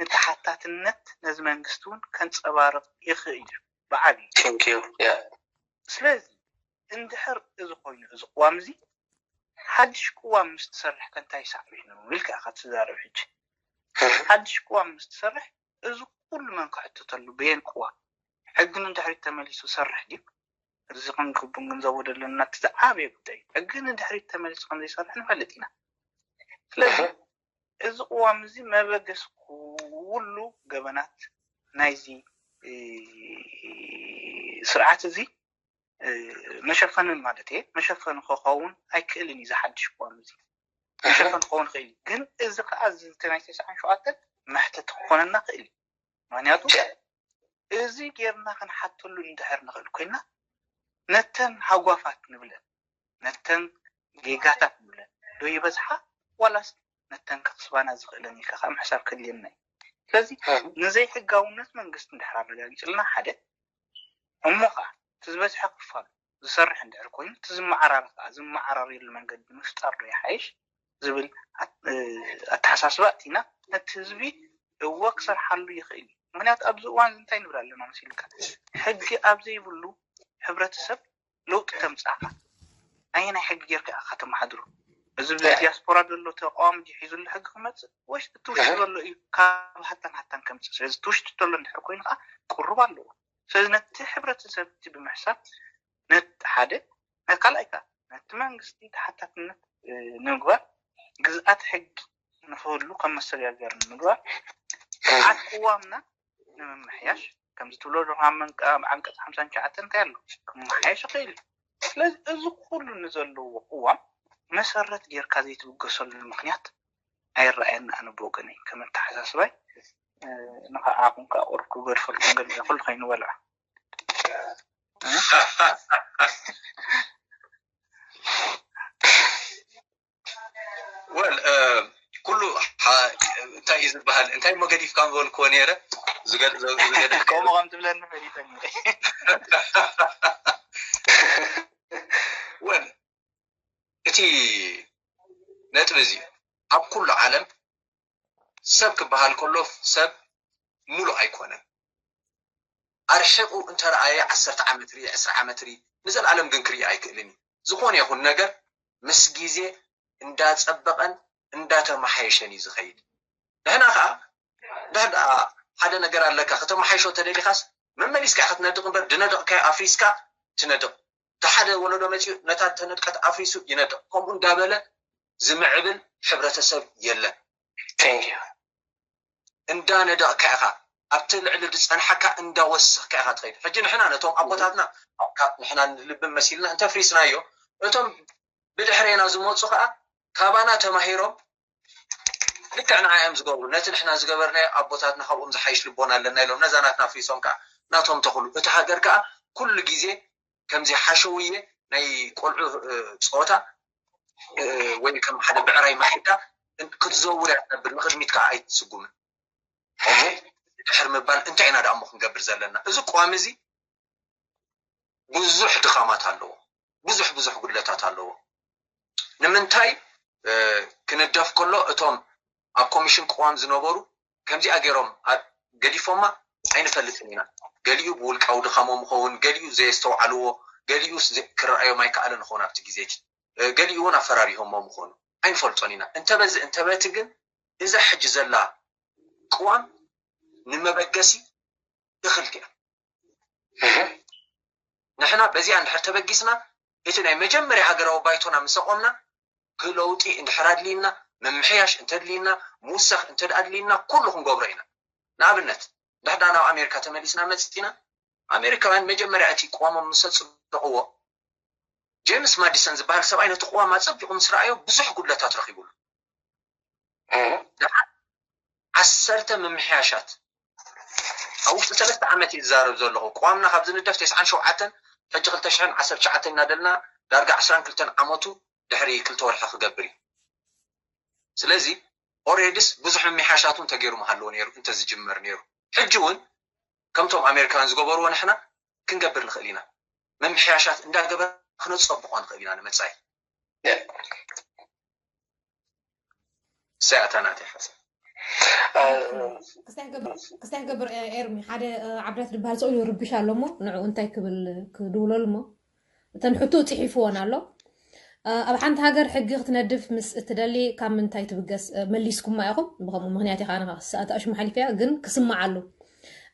ንተሓታትነት ነዚ መንግስቲ እውን ከንፀባርቕ ይኽእል እዩ ብዓብዩ። ስለዚ እንድሕር እዚ ኮይኑ እዚ ቅዋም እዚ ሓድሽ ቅዋም ምስ ትሰርሕ ከ እንታይ ሳዕቤን ኢልካ ኢኻ ትዛረብ ሕጂ? ሓድሽ ቅዋም ምስ ትሰርሕ እዚ ኩሉ መን ክሕተተሉ በየን ቅዋም? ሕጊ ንድሕሪት ተመሊሱ ሰርሕ ድዩ? እዚ ክንግንዘቦ ዘለና እቲ ዝዓበየ ጉዳይ እዩ። ሕጊ ንድሕሪት ተመሊሱ ከም ዘይሰርሕ ንፈልጥ ኢና። ስለዚ እዚ ቅዋም እዚ መበገሲ ኩሉ ገበናት ናይዚ ስርዓት እዚ መሸፈንን ማለት እየ መሸፈኒ ክኸውን ኣይክእልን እዩ። ዝሓድሽ ቅዋም እዚ መሸፈኒ ክኸውን ይኽእል እዩ። ግን እዚ ከዓ እዚ ናይ ተስዓን ሸውዓተን መሕተቲ ክኾነና ክእል እዩ። ምክንያቱ እዚ ጌርና ክንሓተሉ እንድሕር ንኽእል ኮይና ነተን ሃጓፋት ንብለን ነተን ጌጋታት ንብለን ዶ ይበዝሓ ዋላስ ነተን ከኽስባና ዝኽእለን ኢልካ ከዓ ምሕሳብ ከድልየና እዩ። ስለዚ ንዘይሕጋውነት መንግስቲ እንድሕር ኣረጋጊፅልና ሓደ እሞ ከዓ እቲ ዝበዝሐ ክፋሉ ዝሰርሕ እንድሕር ኮይኑ እቲ ዝመዓራረ ከዓ ዝመዓራርየሉ መንገዲ ምፍጣር ዶ ይሓይሽ ዝብል ኣተሓሳስባ እቲና ነቲ ህዝቢ እወ ክሰርሓሉ ይኽእል እዩ። ምክንያቱ ኣብዚ እዋን እንታይ ንብል ኣለና መሲልካ ሕጊ ኣብ ዘይብሉ ሕብረተሰብ ለውጢ ተምፃእካ ኣየናይ ሕጊ ጌርካ ኢኻ ከተመሓድሮ? እዚ ብዛይ ዲያስፖራ ዘሎ ተቃዋሚ ሒዙሉ ሕጊ ክመፅእ ወይስ እቲ ውሽጢ ዘሎ እዩ ካብ ሃታን ሃታን ከምፅእ? ስለዚ እቲ ውሽጢ ዘሎ እንድሕር ኮይኑ ከዓ ቅሩብ ኣለዎ። ስለዚ ነቲ ሕብረተሰብ እቲ ብምሕሳብ ነቲ ሓደ ናይ ካልኣይ ከዓ ነቲ መንግስቲ ተሓታትነት ንምግባር ግዝኣት ሕጊ ንክህሉ ከም መሰጋገሪ ንምግባር ስርዓት ቅዋምና ንምምሕያሽ ከምዚ ትብሎ ዘለኻ መንቀ ዓንቀፅ ሓምሳን ትሽዓተን እንታይ ኣሎ ክመሓየሽ ይኽእል እዩ። ስለዚ እዚ ኩሉ ንዘለዎ ቅዋም መሰረት ጌርካ ዘይትብገሰሉ ምክንያት ኣይረኣየኒ ኣነ ብወገነይ ከም ኣተሓሳስባይ ንኸዓኹም ከዓ ቁሩብ ክገድፈልኩም ገለ ኩሉ ከይንበልዖ ወል ኩሉ እንታይ እዩ ዝበሃል እንታይ እሞ ገዲፍካ ምበልክዎ ነይረ ከምኡ ከም ትብለኒ ፈሊጠኒ ወል እቲ ነጥቢ እዚ ኣብ ኩሉ ዓለም ሰብ ክበሃል ከሎ ሰብ ሙሉእ ኣይኮነን። ኣርሒቑ እንተረኣየ ዓሰርተ ዓመት ርኢ፣ ዕስራ ዓመት ርኢ፣ ንዘለኣለም ግን ክርኢ ኣይክእልን እዩ። ዝኾነ ይኹን ነገር ምስ ግዜ እንዳጸበቐን እንዳተመሓየሸን እዩ ዝኸይድ። ንሕና ኸዓ ድሕር ደኣ ሓደ ነገር ኣለካ፣ ከተመሓይሾ ተደሊኻስ መመሊስካ ኢኻ ትነድቕ እምበር፣ ድነደቕካዮ ኣፍሪስካ ትነድቕ። እቲ ሓደ ወለዶ መፂኡ ነታ ተነድቀት ኣፍሪሱ ይነድቕ። ከምኡ እንዳበለ ዝምዕብል ሕብረተሰብ የለን። Thank you። እንዳነደቕካ ኢኻ፣ ኣብቲ ልዕሊ ዝፀንሓካ እንዳወሰኽካ ኢኻ ትኸይድ። ሕጂ ንሕና ነቶም ኣቦታትና፣ ካብ ንሕና ንልብን መሲልና እንተፍሪስናዮ፣ እቶም ብድሕሬና ዝመፁ ከዓ ካባና ተማሂሮም ልክዕ ንዓ እዮም ዝገብሩ። ነቲ ንሕና ዝገበርናዮ ኣቦታትና ካብኦም ዝሓይሽ ልቦና ኣለና ኢሎም ነዛ ናትና ኣፍሪሶም ከዓ ናቶም ተኽሉ። እቲ ሃገር ከዓ ኩሉ ግዜ ከምዚ ሓሸውየ ናይ ቆልዑ እ፣ ፀወታ እ፣ ወይ ከም ሓደ ብዕራይ ማሒድካ እ፣ ክትዘውር እያ ትነብር፣ ንቕድሚት ከዓ ኣይትስጉምን። ሕጂ ድሕር ምባል እንታይ ኢና ደኣ እሞ ክንገብር ዘለና? እዚ ቅዋም እዚ ብዙሕ ድኻማት ኣለዎ፣ ብዙሕ ብዙሕ ጉድለታት ኣለዎ። ንምንታይ እ፣ ክንደፍ ከሎ እቶም ኣብ ኮሚሽን ቅዋም ዝነበሩ ከምዚኣ ገይሮም ኣ- ገዲፎማ ኣይንፈልጥን ኢና። ገሊኡ ብውልቃዊ ድኻሞም ይኸውን፣ ገሊኡ ዘየስተውዓልዎ፣ ገሊኡ ስ- ክረኣዮም ኣይከኣለን ይኸውን ኣብቲ ግዜ እቲ። እ፣ ገሊኡ እውን ኣፈራሪሆሞም ይኾኑ፣ ኣይንፈልጦን ኢና። እንተበዚ እንተበቲ ግን እዛ ሕጂ ዘላ ቅዋም ንመበገሲ እኽልቲ እያ። እህ፣ ንሕና በዚኣ እንድሕር ተበጊስና እቲ ናይ መጀመርያ ሃገራዊ ባይቶና ምስ ኣቆምና ክለውጢ እንድሕር ኣድልይና፣ ምምሕያሽ እንተድልይና፣ ምውሳኽ እንተ ኣድልይና ኩሉ ክንገብሮ ኢና። ንኣብነት ድሕዳ ናብ ኣሜሪካ ተመሊስና መፂና ኣሜሪካውያን መጀመርያ እቲ ቅዋሞም ምስ ኣፅደቕዎ ጄምስ ማዲሰን ዝበሃል ሰብኣይ ነቲ ቅዋም ኣፀቢቑ ምስ ረኣዮ ብዙሕ ጉድለታት ረኺቡሉ። እህ፣ ደሓር ዓሰርተ ምምሕያሻት ኣብ ውሽጢ ሰለስተ ዓመት እዩ ዝዛረብ ዘለኹ። ቅዋምና ካብ ዝንደፍ ተስዓን ሸውዓተን ሕጂ ክልተ ሽሕን ዓሰርተ ትሽዓተን እናደልና ዳርጋ ዕስራን ክልተን ዓመቱ ድሕሪ ክልተ ወርሒ ክገብር እዩ። ስለዚ ኦሬድስ ብዙሕ ምምሕያሻት እውን ተገይሩ ምሃለዎ ነይሩ እንተዝጅመር ነይሩ። ሕጂ እውን ከምቶም ኣሜሪካውያን ዝገበርዎ ንሕና ክንገብር ንኽእል ኢና። ምምሕያሻት እንዳገበር ክነፀብቆ ንኽእል ኢና ንመፃኢ። ያ። ሰያታ ናተይ ሓሳብ። እ፣ ክስታይ ክገብር ክስታይ ክገብር ኤ- ኤርሚ ሓደ እ፣ ዓብዳት ዝበሃል ሰው ይርብሽ ኣሎ እሞ ንዕኡ እንታይ ክብል ክድውለሉ እሞ እተን ሕቶ ፅሒፍዎን ኣሎ። እ፣ ኣብ ሓንቲ ሃገር ሕጊ ክትነድፍ ምስ እትደሊ ካብ ምንታይ ትብገስ? እ፣ መሊስኩማ ኢኹም ብከምኡ ምክንያት ኢኻ ንኻ ሰኣት ኣሽሙ ሓሊፍያ ግን ክስማዓሉ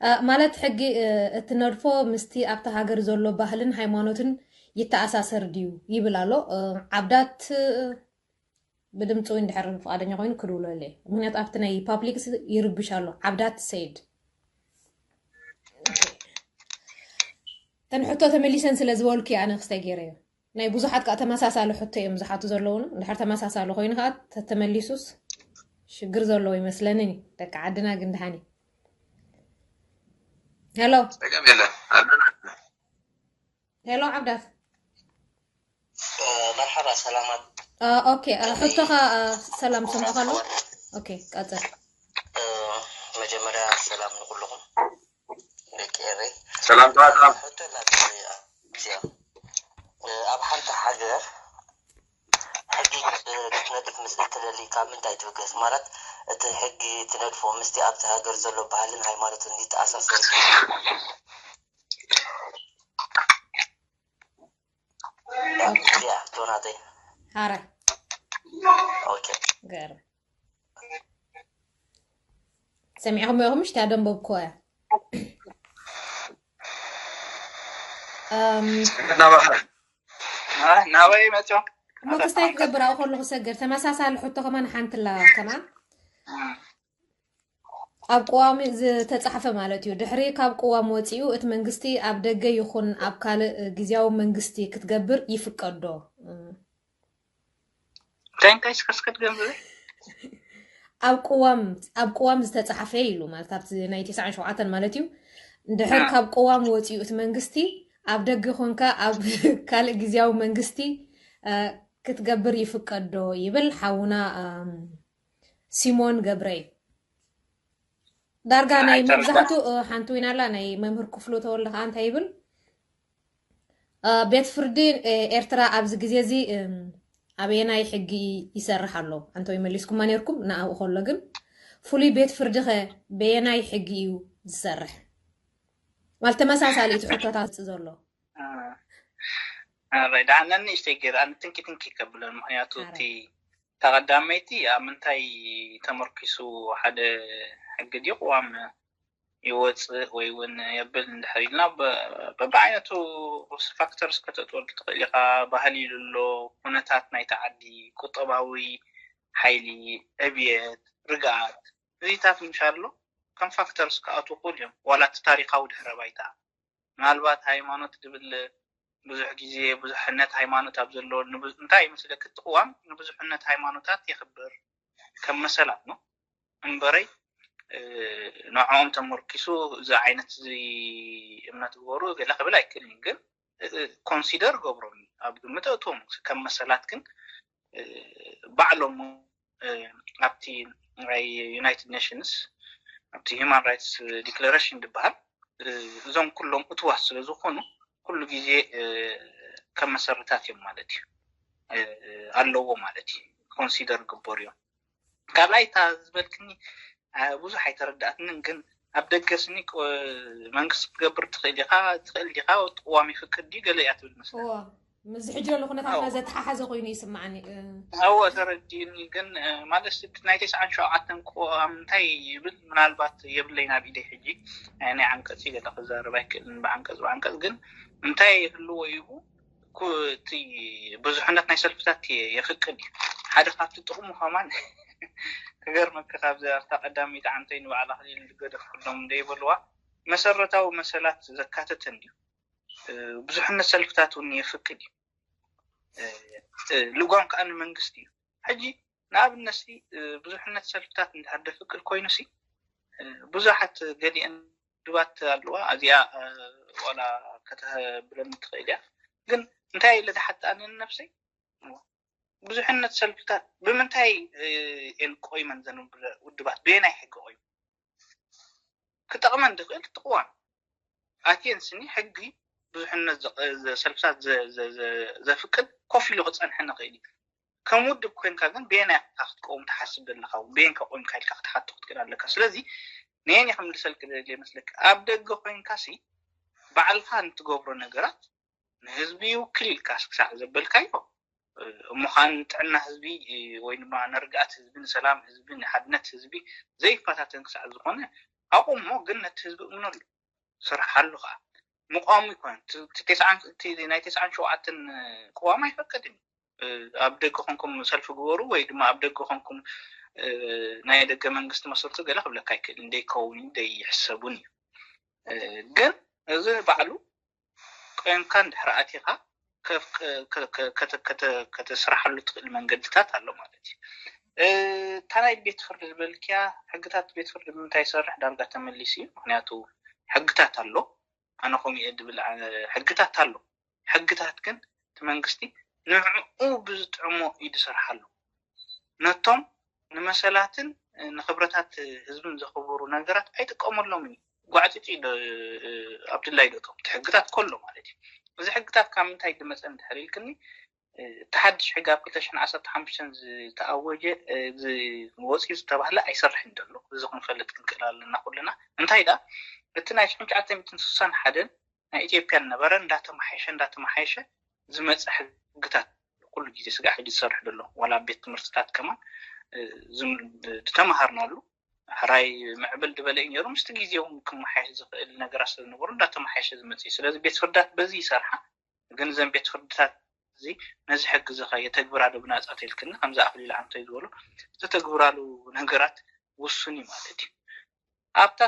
እ፣ ማለት ሕጊ እ፣ እትነድፎ ምስቲ ኣብታ ሃገር ዘሎ ባህልን ሃይማኖትን ይተኣሳሰር ድዩ ይብል ኣሎ። እ፣ ዓብዳት እ፣ ብድምፂ ወይ እንድሕር ፍቓደኛ ኮይኑ ክድውለሉ እየ። ምክንያቱ ኣብቲ ናይ ፓብሊክ ስ- ይርብሽ ኣሎ። ዓብዳት ሰይድ እተን ሕቶ ተመሊሰን ስለ ዝበልኩ እየ ኣነ ክስታይ ገይረዮ። ናይ ብዙሓት ከዓ ተመሳሳሊ ሕቶ እዮም ዝሓቱ ዘለውና። እንድሕር ተመሳሳሊ ኮይኑ ከዓ ተተመሊሱስ ሽግር ዘለዎ ይመስለንን እዩ። ደቂ ዓድና ግን ድሓን እዩ። ሄሎ ፀገም የለን ኣለና። ሄሎ ዓብዳት መርሓባ ሰላማት ኦኬ ሕቶኻ ሰላም ሰምዑ ከሎ ኦኬ ቀፅል መጀመርያ ሰላም ንኩልኹም ደቂ ኤረይ ሰላም ተዋሳም ሕቶ ላትያ ኣብ ሓንቲ ሃገር ሕጊ ክትነድፍ ምስ እትደሊ ካብ ምንታይ ትብገስ ማለት እቲ ሕጊ ትነድፎ ምስቲ ኣብቲ ሃገር ዘሎ ባህልን ሃይማኖትን ይተኣሳሰር እዚኣ ቶናተይ ሓረ ኦኬ ገር ሰሚዕኹም ኢኹም ምሽቲ ኣደንበብኩዋ እያ እም፣ ናባኻ ናበይ መፅኦም እሞ ክስታይ ክገብር ኣብኡ ከለኹ ሰገድ ተመሳሳሊ ሕቶ ከማን ሓንቲ ኣለዋ ከማን ኣብ ቅዋም ዝተፃሕፈ ማለት እዩ ድሕሪ ካብ ቅዋም ወፂኡ እቲ መንግስቲ ኣብ ደገ ይኹን ኣብ ካልእ ግዝያዊ መንግስቲ ክትገብር ይፍቀድ ዶ እንታይ እንታይ ስከስከ ትገብር ኣብ ቅዋም ኣብ ቅዋም ዝተፃሓፈ ኢሉ ማለት ኣብቲ ናይ ተስዓን ሸውዓተን ማለት እዩ እንድሕር ካብ ቅዋም ወፂኡ እቲ መንግስቲ ኣብ ደገ ኮንካ ኣብ ካልእ ግዝያዊ መንግስቲ እ፣ ክትገብር ይፍቀድ ዶ ይብል ሓውና እም፣ ሲሞን ገብረ እዩ ዳርጋ ናይ ኣይተረዳ- መብዛሕትኡ እ፣ ሓንቲ ወይና ኣላ ናይ መምህር ክፍሉ ተወልደ ከዓ እንታይ ይብል እ፣ ቤት ፍርዲ እ፣ ኤርትራ ኣብዚ ግዜ እዚ እም፣ ኣበየናይ ሕጊ ይሰርሕ ኣሎ ኣንተ ወይ መሊስኩማ ነርኩም ንኣኡ ከሎ ግን ፍሉይ ቤት ፍርዲ ከ በየናይ ሕጊ እዩ ዝሰርሕ ማለት ተመሳሳሊ እቲ ሕቶታት ዘሎ ኣራይ ደኣ ንእሽተይ ገይረ ኣነ ትንኪ ትንኪ ከብለን ምክንያቱ ኣራይ። እቲ ተቐዳመይቲ ኣብ ምንታይ ተመርኪሱ ሓደ ሕጊ ድዩ ቅዋም ይወፅእ ወይ እውን የብል እንድሕር ኢልና በብዓይነቱ factors ከተጥወሉ ትኽእል ኢኻ። ባህሊ ኣሎ፣ ኩነታት ናይቲ ዓዲ፣ ቁጠባዊ ሓይሊ፣ ዕብየት፣ ርግኣት፣ እዚታት ምሻሎ ከም factors ክኣትዉ ክእሉ እዮም። ዋላ እቲ ታሪካዊ ድሕረ ባይታ፣ ምናልባት ሃይማኖት ድብል ብዙሕ ግዜ ብዙሕነት ሃይማኖት ኣብ ዘለዎ እንታይ ይመስለክ? እቲ ቅዋም ንብዙሕነት ሃይማኖታት የኽብር ከም መሰላት ነው እምበረይ ንዕኦም ተመርኪሱ እዚ ዓይነት እዚ እምነት ግበሩ ገለ ክብል ኣይክእልን፣ ግን ኮንሲደር ገብሮም ኣብ ግምት እእትዎም ከም መሰላት ግን ባዕሎም ኣብቲ ናይ ዩናይትድ ኔሽንስ ኣብቲ ሂማን ራይትስ ዲክለሬሽን ዝበሃል እዞም ኩሎም እትዋት ስለ ዝኾኑ ኩሉ ግዜ ከም መሰረታት እዮም ማለት እዩ ኣለዎ ማለት እዩ ኮንሲደር ግበሩ እዮም። ካልኣይ እታ ዝበልክኒ ብዙሕ ኣይተረዳእትንን፣ ግን ኣብ ደገ ስኒ መንግስቲ ክትገብር ትኽእል ኢኻ ትኽእል ዲኻ ቅዋም ይፍቅድ ድዩ ገለ እያ ትብል መስለኒ። ምስ ሕጂ ዘሎ ኩነታትና ዘተሓሓዘ ኮይኑ ይስማዓኒ። እወ ተረዲኡኒ፣ ግን ማለት እቲ ናይ ተስዓን ሸውዓተን ቅዋም እንታይ ይብል ምናልባት የብለይ ናብ ኢደይ ሕጂ ናይ ዓንቀፅ ገለ ክዛረብ ኣይክእልን ብዓንቀፅ ብዓንቀፅ፣ ግን እንታይ ይህልዎ ይቡ እቲ ብዙሕነት ናይ ሰልፍታት የፍቅድ እዩ። ሓደ ካብቲ ጥቕሙ ከማን ክገርመካ ካብዚ ኣብታ ቀዳመይቲ ዓንተይ ንባዕላ ክሊል ዝገደፍ ኩሎም ደይበልዋ መሰረታዊ መሰላት ዘካተተ እንድዩ። ብዙሕነት ሰልፍታት እውን የፍቅድ እዩ። ልጓም ከዓ ንመንግስቲ እዩ። ሕጂ ንኣብነት ብዙሕነት ሰልፍታት እንድሕር ደፍቅድ ኮይኑ ሲ ብዙሓት ገሊአን ድባት ኣለዋ። ኣዚኣ ዋላ ከተብለኒ ትኽእል እያ፣ ግን እንታይ ኢለ ዝሓጣኒ ንነብሰይ ብዙሕነት ሰልፍታት ብምንታይ ኤን ቆይመን ዘን ውድባት ብየናይ ሕጊ ቆይሙ ክጠቕመን ዝኽእል ትቕዋም ኣትየን ስኒ ሕጊ ብዙሕነት ሰልፍታት ዘፍቅድ ኮፍ ኢሉ ክፀንሐ ንኽእል እዩ። ከም ውድብ ኮንካ ግን ብየናይ ኢኻ ክትቀውም ትሓስብ ዘለኻ? ብየን ከቆምካ ኢልካ ክትሓቶ ክትክእል ኣለካ። ስለዚ ንየን እየ ክምልሰልክ ደልየ መስለካ። ኣብ ደገ ኮንካ ሲ ባዕልኻ ንትገብሮ ነገራት ንህዝቢ ይውክል ኢልካ ክሳዕ ዘበልካዮ እሞ ኻን ጥዕና ህዝቢ ወይ ድማ ንርግኣት ህዝቢ ንሰላም ህዝቢ ንሓድነት ህዝቢ ዘይፈታተን ክሳዕ ዝኾነ ኣቁሞ ግን ነቲ ህዝቢ እምነሉ ስርሓሉ ከዓ ምቋሙ ይኮነ ናይ ተስዓን ሸውዓተን ቅዋም ኣይፈቅድን እዩ። ኣብ ደገ ኮንኩም ሰልፊ ግበሩ ወይ ድማ ኣብ ደገ ኮንኩም ናይ ደገ መንግስቲ መስርቱ ገለ ክብለካ ኣይክእልን ደይከውን እዩ ደይሕሰቡን እዩ። ግን እዚ ባዕሉ ቆንካ እንድሕር ኣቲኻ ከተስርሓሉ ትኽእል መንገድታት ኣሎ ማለት እዩ። እታ ናይ ቤት ፍርዲ ዝበልክያ ሕግታት ቤት ፍርዲ ብምንታይ ይሰርሕ ዳርጋ ተመሊሱ እዩ። ምክንያቱ ሕግታት ኣሎ። ኣነ ከምኡ እየ ድብል ሕግታት ኣሎ። ሕግታት ግን እቲ መንግስቲ ንዕኡ ብዝጥዕሞ እዩ ዝሰርሓሉ። ነቶም ንመሰላትን ንክብረታት ህዝብን ዘኽብሩ ነገራት ኣይጥቀመሎምን እዩ። ጓዕፂፂ ኣብድላይ ዶቶም እቲ ሕግታት ከሎ ማለት እዩ። እዚ ሕግታት ካብ ምንታይ ዝመፀ እንድሕር ኢልክኒ እቲ ሓድሽ ሕጊ ኣብ ክልተ ሽሕን ዓሰርተ ሓሙሽተን ዝተኣወጀ ወፂኡ ዝተባህለ ኣይሰርሕን ዘሎ። እዚ ክንፈልጥ ክንክእል ኣለና ኩልና። እንታይ ዳ እቲ ናይ ሽሕን ትሽዓተ ሚእትን ስሳን ሓደን ናይ ኢትዮጵያ ነበረ እንዳተመሓየሸ እንዳተመሓየሸ ዝመፀ ሕግታት ኩሉ ግዜ ስጋዕ ሕጂ ዝሰርሕ ዘሎ ዋላ ኣብ ቤት ትምህርትታት ከማን ዝተመሃርናሉ ሕራይ ምዕብል ዝበለ እዩ ነሩ ምስቲ ግዜ እውን ክመሓየሽ ዝኽእል ነገራት ስለዝነበሩ እንዳተመሓየሸ ዝመፅ እዩ። ስለዚ ቤት ፍርዳት በዚ ይሰርሓ። ግን እዘን ቤት ፍርድታት እዚ ነዚ ሕጊ እዚ ኸ የተግብራ ዶ ብናፃ ተልክኒ ከምዚ ኣኽሊል ዓንቶይ ዝበሉ ዝተተግብራሉ ነገራት ውሱን እዩ ማለት እዩ። ኣብታ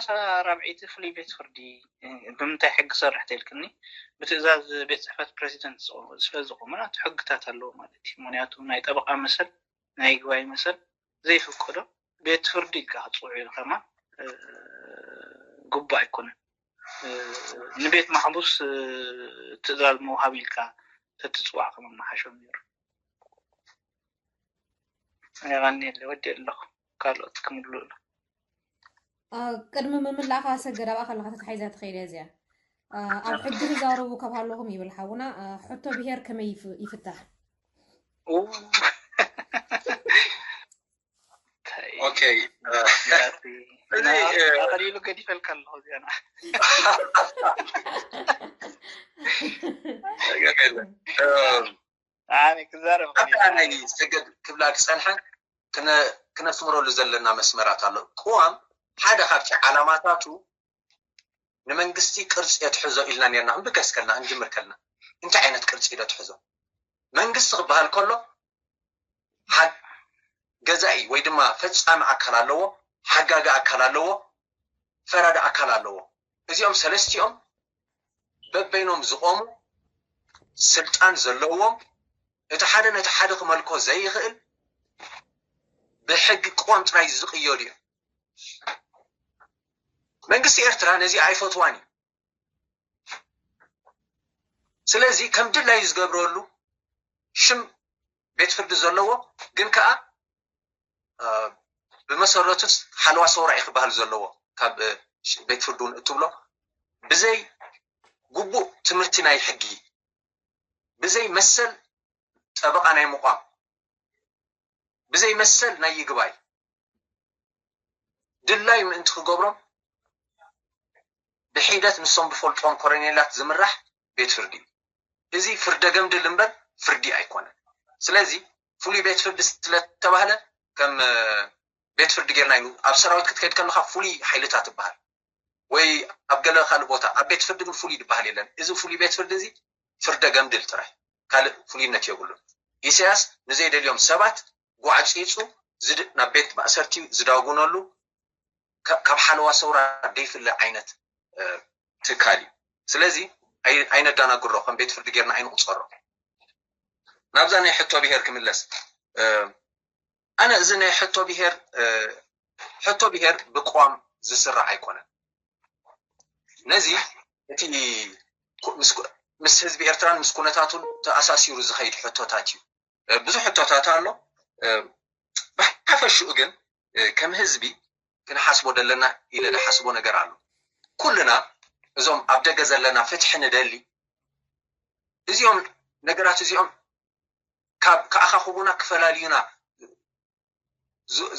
ራብዒቲ ፍሉይ ቤት ፍርዲ ብምንታይ ሕጊ ሰርሕ ተልክኒ ብትእዛዝ ቤት ፅሕፈት ፕሬዚደንት ስለ ዝቆመ ናቱ ሕግታት ኣለዎ ማለት እዩ። ምክንያቱ ናይ ጠበቃ መሰል ናይ ይግባይ መሰል ዘይፍቅዶ ቤት ፍርዲ ኢልካ ክትፅውዑ ኢሉ ከማን ግቡእ ኣይኮነን። ንቤት ማሕቡስ ትእዛዝ ምውሃብ ኢልካ ተትፅዋዕ ከማን መሓሾም ነይሩ። የቐንየለይ ወዲእ ኣለኹ። ካልኦት ክምልኡ ኣሎ። ቅድሚ ምምላእካ ሰገድ ኣብኣ ከለካ ተታሒዛ ትኸይድ እያ እዚኣ። ኣብ ሕጊ ትዛረቡ ካብ ሃለኹም ይብል ሓውና ሕቶ ብሄር ከመይ ይፍታሕ? ኦኬ ኣኸሊሉ ገዲፈልካ ኣለኹ እዚኣና ኣነ ክዛረብ ኣታ ናይ ሰገድ ክብላ ክፀንሐ ክነስምረሉ ዘለና መስመራት ኣሎ። ቅዋም ሓደ ካብቲ ዓላማታቱ ንመንግስቲ ቅርፂ እየ ትሕዞ ኢልና ነርና። ክንብገስ ከልና፣ ክንጅምር ከልና፣ እንታይ ዓይነት ቅርፂ ዶ ትሕዞ? መንግስቲ ክበሃል ከሎ፣ ሓ- ገዛኢ ወይ ድማ ፈፃሚ ኣካል ኣለዎ፣ ሓጋጊ ኣካል ኣለዎ፣ ፈራዲ ኣካል ኣለዎ። እዚኦም ሰለስቲኦም በበይኖም ዝቆሙ፣ ስልጣን ዘለዎም፣ እቲ ሓደ ነቲ ሓደ ክመልኮ ዘይኽእል፣ ብሕጊ ቅዋም ጥራይ ዝቕየዱ እዮም። መንግስቲ ኤርትራ ነዚ ኣይፈትዋን እዩ። ስለዚ ከም ድላዩ ዝገብረሉ ሽም ቤት ፍርዲ ዘለዎ፣ ግን ከኣ ብመሰረቱ ሓለዋ ሰውራ እዩ ክበሃል ዘለዎ፣ ካብ ቤት ፍርዲ እውን እትብሎ፣ ብዘይ ግቡእ ትምህርቲ ናይ ሕጊ፣ ብዘይ መሰል ጠበቓ ናይ ምቋም፣ ብዘይ መሰል ናይ ይግባይ፣ ድላዩ ምእንቲ ክገብሮም ብሒደት ንሶም ዝፈልጥዎም ኮረኔላት ዝምራሕ ቤት ፍርዲ እዩ። እዚ ፍርደ ገምድል እምበር ፍርዲ ኣይኮነን። ስለዚ ፍሉይ ቤት ፍርዲ ስለተባህለ፣ ከም ቤት ፍርዲ ጌርና ኢሉ፣ ኣብ ሰራዊት ክትከይድ ከለካ ፍሉይ ሓይልታት ትበሃል፣ ወይ ኣብ ገለ ካልእ ቦታ፣ ኣብ ቤት ፍርዲ ግን ፍሉይ ዝበሃል የለን። እዚ ፍሉይ ቤት ፍርዲ እዚ ፍርደ ገምድል ጥራይ፣ ካልእ ፍሉይነት የብሉን። ኢሳያስ ንዘይደልዮም ሰባት ጓዕፂፁ ዝድ- ናብ ቤት ማእሰርቲ ዝዳጉነሉ፣ ካብ ሓለዋ ሰውራ ዘይፍለ ዓይነት ትካል እዩ። ስለዚ ኣይነዳናግሮ፣ ከም ቤት ፍርዲ ጌርና ኣይንቁፀሮ። ናብዛ ናይ ሕቶ ብሄር ክምለስ፣ ኣነ እዚ ናይ ሕቶ ብሄር ሕቶ ብሄር ብቋም ዝስራዕ ኣይኮነን። ነዚ እቲ ምስ ህዝቢ ኤርትራን ምስ ኩነታቱን ተኣሳሲሩ ዝኸይድ ሕቶታት እዩ። ብዙሕ ሕቶታት ኣሎ። ብሓፈሽኡ ግን ከም ህዝቢ ክንሓስቦ ደለና ኢለ ዝሓስቦ ነገር ኣሎ። ኩልና እዞም ኣብ ደገ ዘለና ፍትሒ ንደሊ፣ እዚኦም ነገራት እዚኦም ካብ ከኣኻኽቡና ክፈላልዩና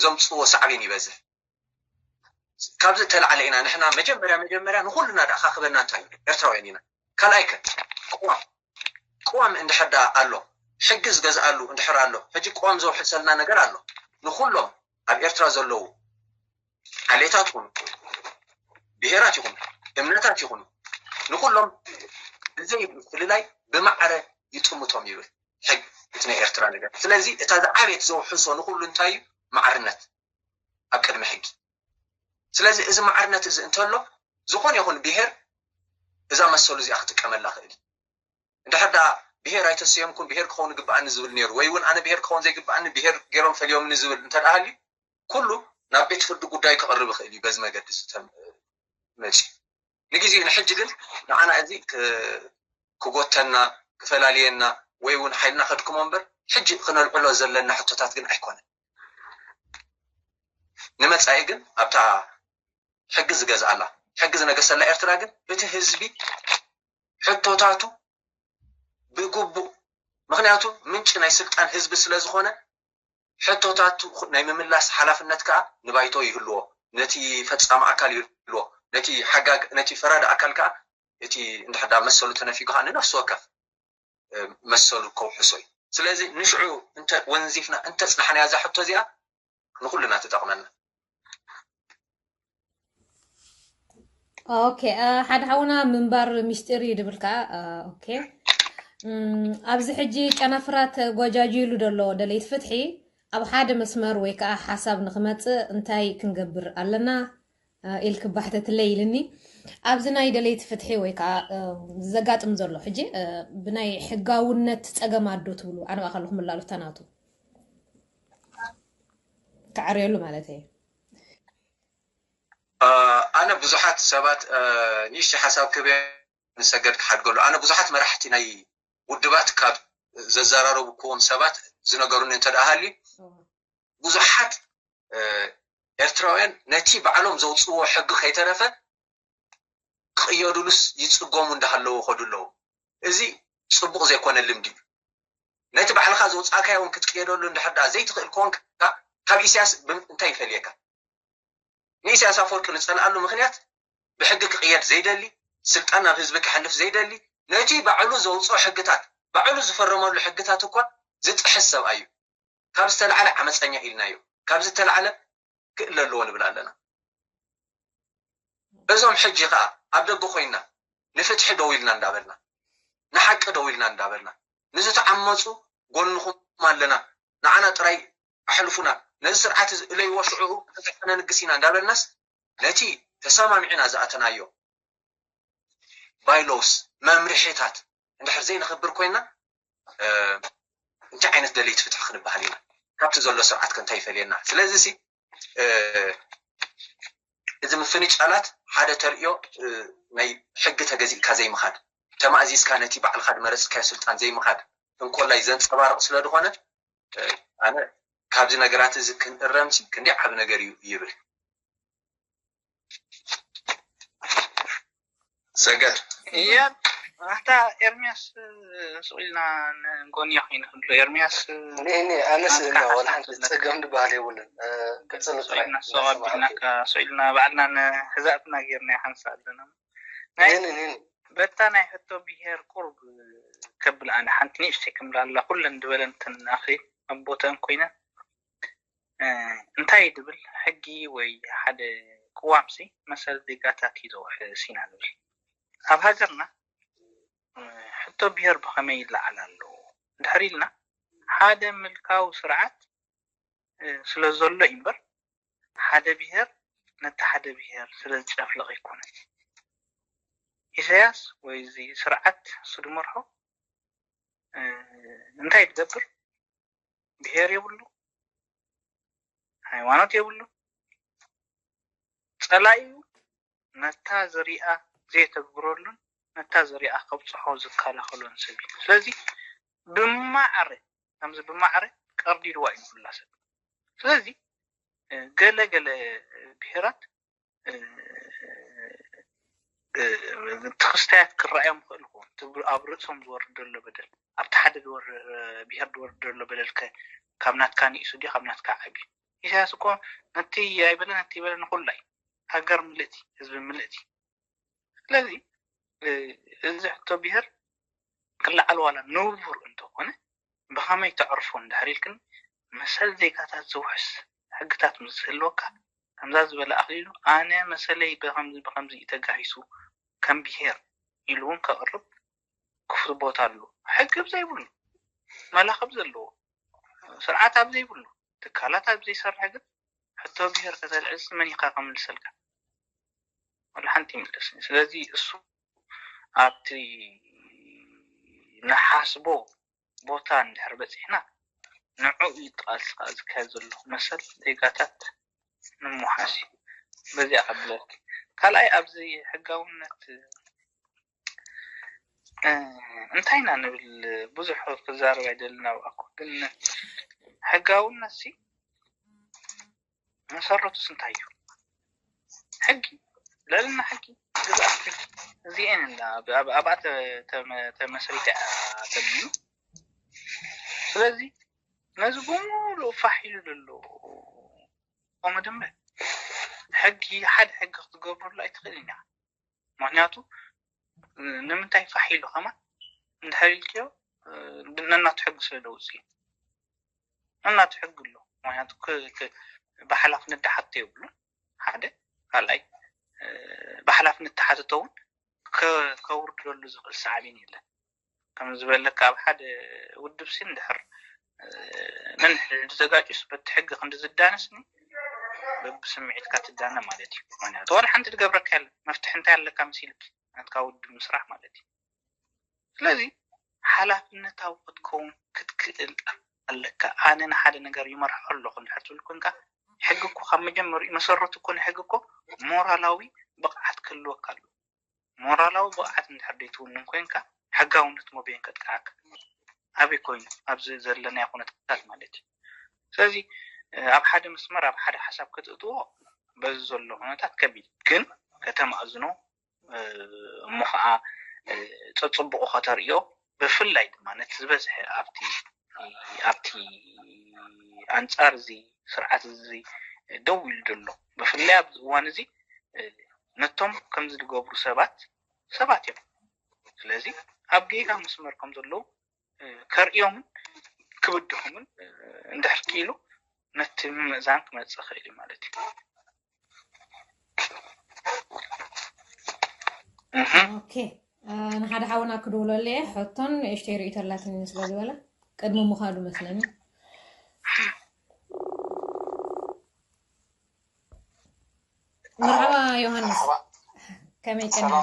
ዘምፅዎ ሳዕቤን ይበዝሕ። ካብዚ እተላዕለ ኢና ንሕና መጀመርያ መጀመርያ ንኩልና ደኣ ካኽበና እንታይ እዩ? ኤርትራውያን ኢና። ካልኣይ ከ ቅዋም፣ ቅዋም እንድሕር ደኣ ኣሎ፣ ሕጊ ዝገዝኣሉ እንድሕር ኣሎ፣ ሕጂ ቅዋም ዘውሕሰልና ነገር ኣሎ። ንኩሎም ኣብ ኤርትራ ዘለዉ ዓሌታት ይኹኑ፣ ብሄራት ይኹኑ፣ እምነታት ይኹኑ፣ ንኩሎም ብዘይ ምፍልላይ ብማዕረ ይጥምቶም ይብል ሕጊ እቲ ናይ ኤርትራ ነገር። ስለዚ እታ ዝዓበየት ዘውሕሶ ንኩሉ እንታይ እዩ? ማዕርነት ኣብ ቅድሚ ሕጊ። ስለዚ እዚ ማዕርነት እዚ እንተሎ፣ ዝኾነ ይኹን ብሄር እዛ መሰሉ እዚኣ ክጥቀመላ ክእል። እንድሕር ደኣ ብሄር ኣይተሰየምኩን፣ ብሄር ክኸውን ይግብኣኒ ዝብል ነይሩ፣ ወይ እውን ኣነ ብሄር ክኸውን ዘይግብኣኒ ብሄር ገይሮም ፈልዮምኒ ዝብል እንተ ደኣ ሃልዩ፣ ኩሉ ናብ ቤት ፍርዲ ጉዳዩ ክቕርብ ይኽእል እዩ። በዚ መገዲ መፂ ንግዜኡ ንሕጂ ግን ንዓና እዚ ክጎተና፣ ክፈላልየና፣ ወይ እውን ሓይልና ከድክሞ እምበር፣ ሕጂ ክነልዕሎ ዘለና ሕቶታት ግን ኣይኮነን። ንመፃኢ ግን ኣብታ ሕጊ ዝገዝኣላ፣ ሕጊ ዝነገሰላ ኤርትራ ግን እቲ ህዝቢ ሕቶታቱ ብግቡእ፣ ምክንያቱ ምንጪ ናይ ስልጣን ህዝቢ ስለ ዝኾነ፣ ሕቶታቱ ናይ ምምላስ ሓላፍነት ከዓ ንባይቶ ይህልዎ፣ ነቲ ፈፃሚ ኣካል ይህልዎ፣ ነቲ ሓጋግ ነቲ ፈራዲ ኣካል ከዓ እቲ እንድሕር ደኣ መሰሉ ተነፊጉ ከዓ ንነፍሲ ወከፍ መሰሉ ከውሕሶ እዩ። ስለዚ ንሽዑ እንተ ወንዚፍና እንተ ፅናሕናያ እዛ ሕቶ እዚኣ ንኩልና ትጠቕመና። ኦኬ፣ ሓደ ሓውና ምንባር ሚስጢር እዩ ድብል ከዓ። ኦኬ፣ ኣብዚ ሕጂ ጨናፍራት ጓጃጅሉ ዘሎ ደለይቲ ፍትሒ ኣብ ሓደ መስመር ወይ ከዓ ሓሳብ ንክመፅእ እንታይ ክንገብር ኣለና ኢልክ ባሕተትለይ ኢልኒ። ኣብዚ ናይ ደለይቲ ፍትሒ ወይ ከዓ ዘጋጥም ዘሎ ሕጂ ብናይ ሕጋውነት ፀገም ኣዶ ትብሉ ኣነ ባእካለኹም ላሉታ ናቱ ክዓርየሉ ማለት እዩ። ኣነ ብዙሓት ሰባት ንእሽተይ ሓሳብ ክህብ ንሰገድ ክሓድገሉ። ኣነ ብዙሓት መራሕቲ ናይ ውድባት ካብ ዘዘራረብክዎም ሰባት ዝነገሩኒ እንተ ደኣ ሃልዩ፣ ብዙሓት ኤርትራውያን ነቲ ባዕሎም ዘውፅዎ ሕጊ ከይተረፈ ክቕየዱሉስ ይፅገሙ እንዳሃለዉ ከዱ ኣለዉ። እዚ ፅቡቕ ዘይኮነ ልምዲ እዩ። ነቲ ባዕልኻ ዘውፃእካዮ እውን ክትቅየደሉ እንድሕር ደኣ ዘይትኽእል ከኾንካ ካብ ኢሳያስ እንታይ ይፈልየካ? ንኢሳያስ ኣፈወርቂ ንፀልኣሉ ምክንያት ብሕጊ ክቕየድ ዘይደሊ፣ ስልጣን ናብ ህዝቢ ክሕልፍ ዘይደሊ፣ ነቲ ባዕሉ ዘውፅኦ ሕግታት፣ ባዕሉ ዝፈረመሉ ሕግታት እኳ ዝጥሕስ ሰብኣይ እዩ። ካብ ዝተላዕለ ዓመፀኛ ኢልናዮ፣ ካብ ዝተላዕለ ክእለ ኣለዎ ንብል ኣለና። እዞም ሕጂ ከዓ ኣብ ደገ ኮይና ንፍትሒ ደው ኢልና እንዳበልና፣ ንሓቂ ደው ኢልና እንዳበልና፣ ንዝተዓመፁ ጎንኹም ኣለና፣ ንዓና ጥራይ ኣሕልፉና፣ ነዚ ስርዓት እዚ እለይዎ ሽዕኡ ነንግስ ኢና እንዳበልናስ፣ ነቲ ተሰማሚዕና ዝኣተናዮ ባይሎስ፣ መምርሒታት እንድሕር ዘይነኽብር ኮይና፣ እንታይ ዓይነት ደለይቲ ፍትሒ ክንበሃል ኢና? ካብቲ ዘሎ ስርዓት ከ እንታይ ይፈልየና? ስለዚ ሲ እዚ ምፍንጫላት ሓደ ተርእዮ ናይ ሕጊ ተገዚእካ ዘይምኻድ፣ ተማእዚዝካ ነቲ ባዕልኻ ዝመረፅካዮ ስልጣን ዘይምኻድ እንኮላይ ዘንፀባርቕ ስለ ዝኾነ፣ ኣነ ካብዚ ነገራት እዚ ክንእረምሲ ክንደይ ዓቢ ነገር እዩ ይብል። ሰገድ። እያ ኣታ ኤርሚያስ፣ ስቕ ኢልና ንጎንያ ከይንህሉ። ኤርሚያስ እኔ እኔ ኣነስ ናትካ እና ሓሳብ ወላ ሓንቲ ስለ- ጸገም ዝበሃል የብሉን። እ፣ ቅጽል ጥራይ ስቕ ኢልና እናሰማዕኩ። ኣቢልናካ፣ ስቕ ኢልና ባዕልና ንሕዛእትና ጌርና ይሓንሳ ኣለና። ናይ እኔ እኔ በታ ናይ ሕቶ ብሄር ቁርብ ከብል ኣነ ሓንቲ ንእሽተይ ክምላ ኣላ። ኩለን ዝበለን ተናኺ ኣብ ቦተን ኮይነን፣ እ፣ እንታይ ድብል ሕጊ ወይ ሓደ ቅዋምሲ መሰል ዜጋታት እዩ ዘውሕስ ኢና ንብል። ኣብ ሃገርና፣ እ፣ ሕቶ ብሄር ብኸመይ ይለዓል ኣሎ እንድሕር ኢልና፣ ሓደ ምልካዊ ስርዓት፣ እ፣ ስለ ዘሎ እዩ እምበር፣ ሓደ ብሄር ነቲ ሓደ ብሄር ስለ ዝጨፍልቕ ኣይኮነን። ኢሳያስ ወይ እዚ ስርዓት እሱ ድመርሖ፣ እ፣ እንታይ ትገብር? ብሄር የብሉ፣ ሃይማኖት የብሉ። ጸላኢኡ ነታ ዝሪኣ ዘየተግብረሉን ነታ ዝሪኣ ከብጽሖ ዝከላኸሎን ሰብ እዩ። ስለዚ ብማዕረ፣ ከምዚ ብማዕረ ቀርዲድዋ እዩ ንኹላ ሰብ። ስለዚ፣ እ፣ ገለ ገለ ብሄራት፣ እ፣ እ፣ እቲ ክስታያት ክረኣዮም ይኽእል ይኸውን። እቲ ብ-፣ ኣብ ርእሶም ዝወርድ ዘሎ በደል፣ ኣብቲ ሓደ ዝወር-፣ ብሄር ዝወርድ ዘሎ በደል ከ ካብ ናትካ ንኢሱ ድዩ ካብ ናትካ ዓብዩ? ኢሳያስ እኮ ነቲ ኣይበለ ነቲ ይበለ ንኹላ እዩ። ሃገር ምልእቲ፣ ህዝቢ ምልእቲ። ስለዚ፣ እ፣ እዚ ሕቶ ብሄር ክለዓል ዋላ ንቡር እንተኾነ፣ ብኸመይ ተዕርፎ እንድሕር ኢልክኒ፣ መሰል ዜጋታት ዘውሕስ ሕግታት ምስ ዝህልወካ፣ ከምዛ ዝበለ ኣኽሊሉ፣ ኣነ መሰለይ ብኸምዚ ብኸምዚ እዩ ተጋሂሱ፣ ከም ብሄር ኢሉ እውን ከቕርብ ክፉት ቦታ ኣሎ። ሕጊ ኣብ ዘይብሉ፣ መላኺ ኣብ ዘለዎ፣ ስርዓት ኣብ ዘይብሉ፣ ትካላት ኣብ ዘይሰርሕ ግን ሕቶ ብሄር ከተልዕልሲ መን ኢኻ ከምልሰልካ? ወላ ሓንቲ ይምለስኒ። ስለዚ እሱ ኣብቲ ንሓስቦ ቦታ እንድሕር በፂሕና፣ ንዕኡ እዩ እቲ ቃልሲ ከዓ ዝካየድ ዘሎ። መሰል ዜጋታት ንምውሓስ እዩ። በዚኣ ከብለልኪ። ካልኣይ ኣብዚ ሕጋውነት፣ እ፣ እንታይ ኢና ንብል? ብዙሕ ክዛረብ ኣይደልን ኣብኣኩ። ግን ሕጋውነት ሲ መሰረቱስ እንታይ እዩ? ሕጊ፣ ልዕልና ሕጊ፣ ግዝኣት ሕጊ፣ እዚኤን እንዳ ኣብ-፣ ኣብ-፣ ኣብኣ ተ-፣ ተመ-፣ ተመስሪታ እያ ተብዩ። ስለዚ ነዚ ብምሉእ ፋሕ ኢሉ ዘሎ ከምኡ ድማ ሕጊ፣ ሓደ ሕጊ ክትገብረሉ ኣይትኽእልን ኢኻ። ምኽንያቱ ንምንታይ ፋሕ ኢሉ ከማን እንድሕር ኢልክዮ፣ እ፣ ነናቱ ሕጊ ስለ ዘውፅእ እዩ። ነናቱ ሕጊ ኣሎ። ምኽንያቱ ክ-፣ ክ-፣ ብሓላፍነት ድሓቶ የብሉን። ሓደ፣ ካልኣይ፣ እ፣ ብሓላፍነት ተሓትቶ እውን ከ-፣ ከውርደሉ ዝኽእል ሳዕቤን የለን። ከም ዝበለካ ኣብ ሓደ ውድብ ሲ እንድሕር፣ እ፣ ነንሕድሕዱ ተጋጭዩስ በቲ ሕጊ ክንዲ ዝዳነስ ኒ በብስምዒትካ ትዳነ ማለት እዩ። ምኽንያቱ ዋላ ሓንቲ ትገብረካ የለን። መፍትሒ እንታይ ኣለካ መሲሉኪ? ናትካ ውድብ ምስራሕ ማለት እዩ። ስለዚ ሓላፍነታዊ ክትከውን ክትክእል ኣለካ። ኣነ ንሓደ ነገር ይመርሖ ኣለኹ እንድሕር ትብል ኮንካ፣ ሕጊ እኮ ካብ መጀመሪኡ መሰረቱ እኮ ንሕጊ እኮ ሞራላዊ ብቕዓት ክህልወካ ኣለዎ። ሞራላዊ ብቕዓት እንድሕር ዘይትውንን ኮንካ፣ ሕጋውነት ሞቤን ከጥቅዓካ። ኣበይ ኮይኑ? ኣብዚ ዘለናዮ ኩነታት ማለት እዩ። ስለዚ፣ እ፣ ኣብ ሓደ መስመር፣ ኣብ ሓደ ሓሳብ ከተእትዎ በዚ ዘሎ ኩነታት ከቢድ። ግን ከተማእዝኖ፣ እ፣ እሞ ኸዓ፣ እ፣ ጸጽቡቑ ከተርእዮ፣ ብፍላይ ድማ ነቲ ዝበዝሐ ኣብቲ፣ ኣብቲ ኣንጻር እዚ ስርዓት እዚ ደው ኢሉ ዘሎ፣ ብፍላይ ኣብዚ እዋን እዚ፣ እ፣ ነቶም ከምዚ ዝገብሩ ሰባት፣ ሰባት እዮም። ስለዚ ኣብ ጌጋ መስመር ከም ዘለዉ፣ እ፣ ከርእዮምን ክብድሆምን፣ እ፣ እንድሕር ክኢሉ ነቲ ምምእዛን ክመጽእ ይኽእል እዩ ማለት እዩ። ኦኬ፣ ንሓደ ሓውና ክድውለሉ እየ። ሕቶን ንእሽተይ ርእይቶ ኣላትኒ ስለ ዝበለ ቅድሚ ምኻዱ መስለኒ። መርሓባ ዮሃንስ፣ ከመይ ቀኒኻ?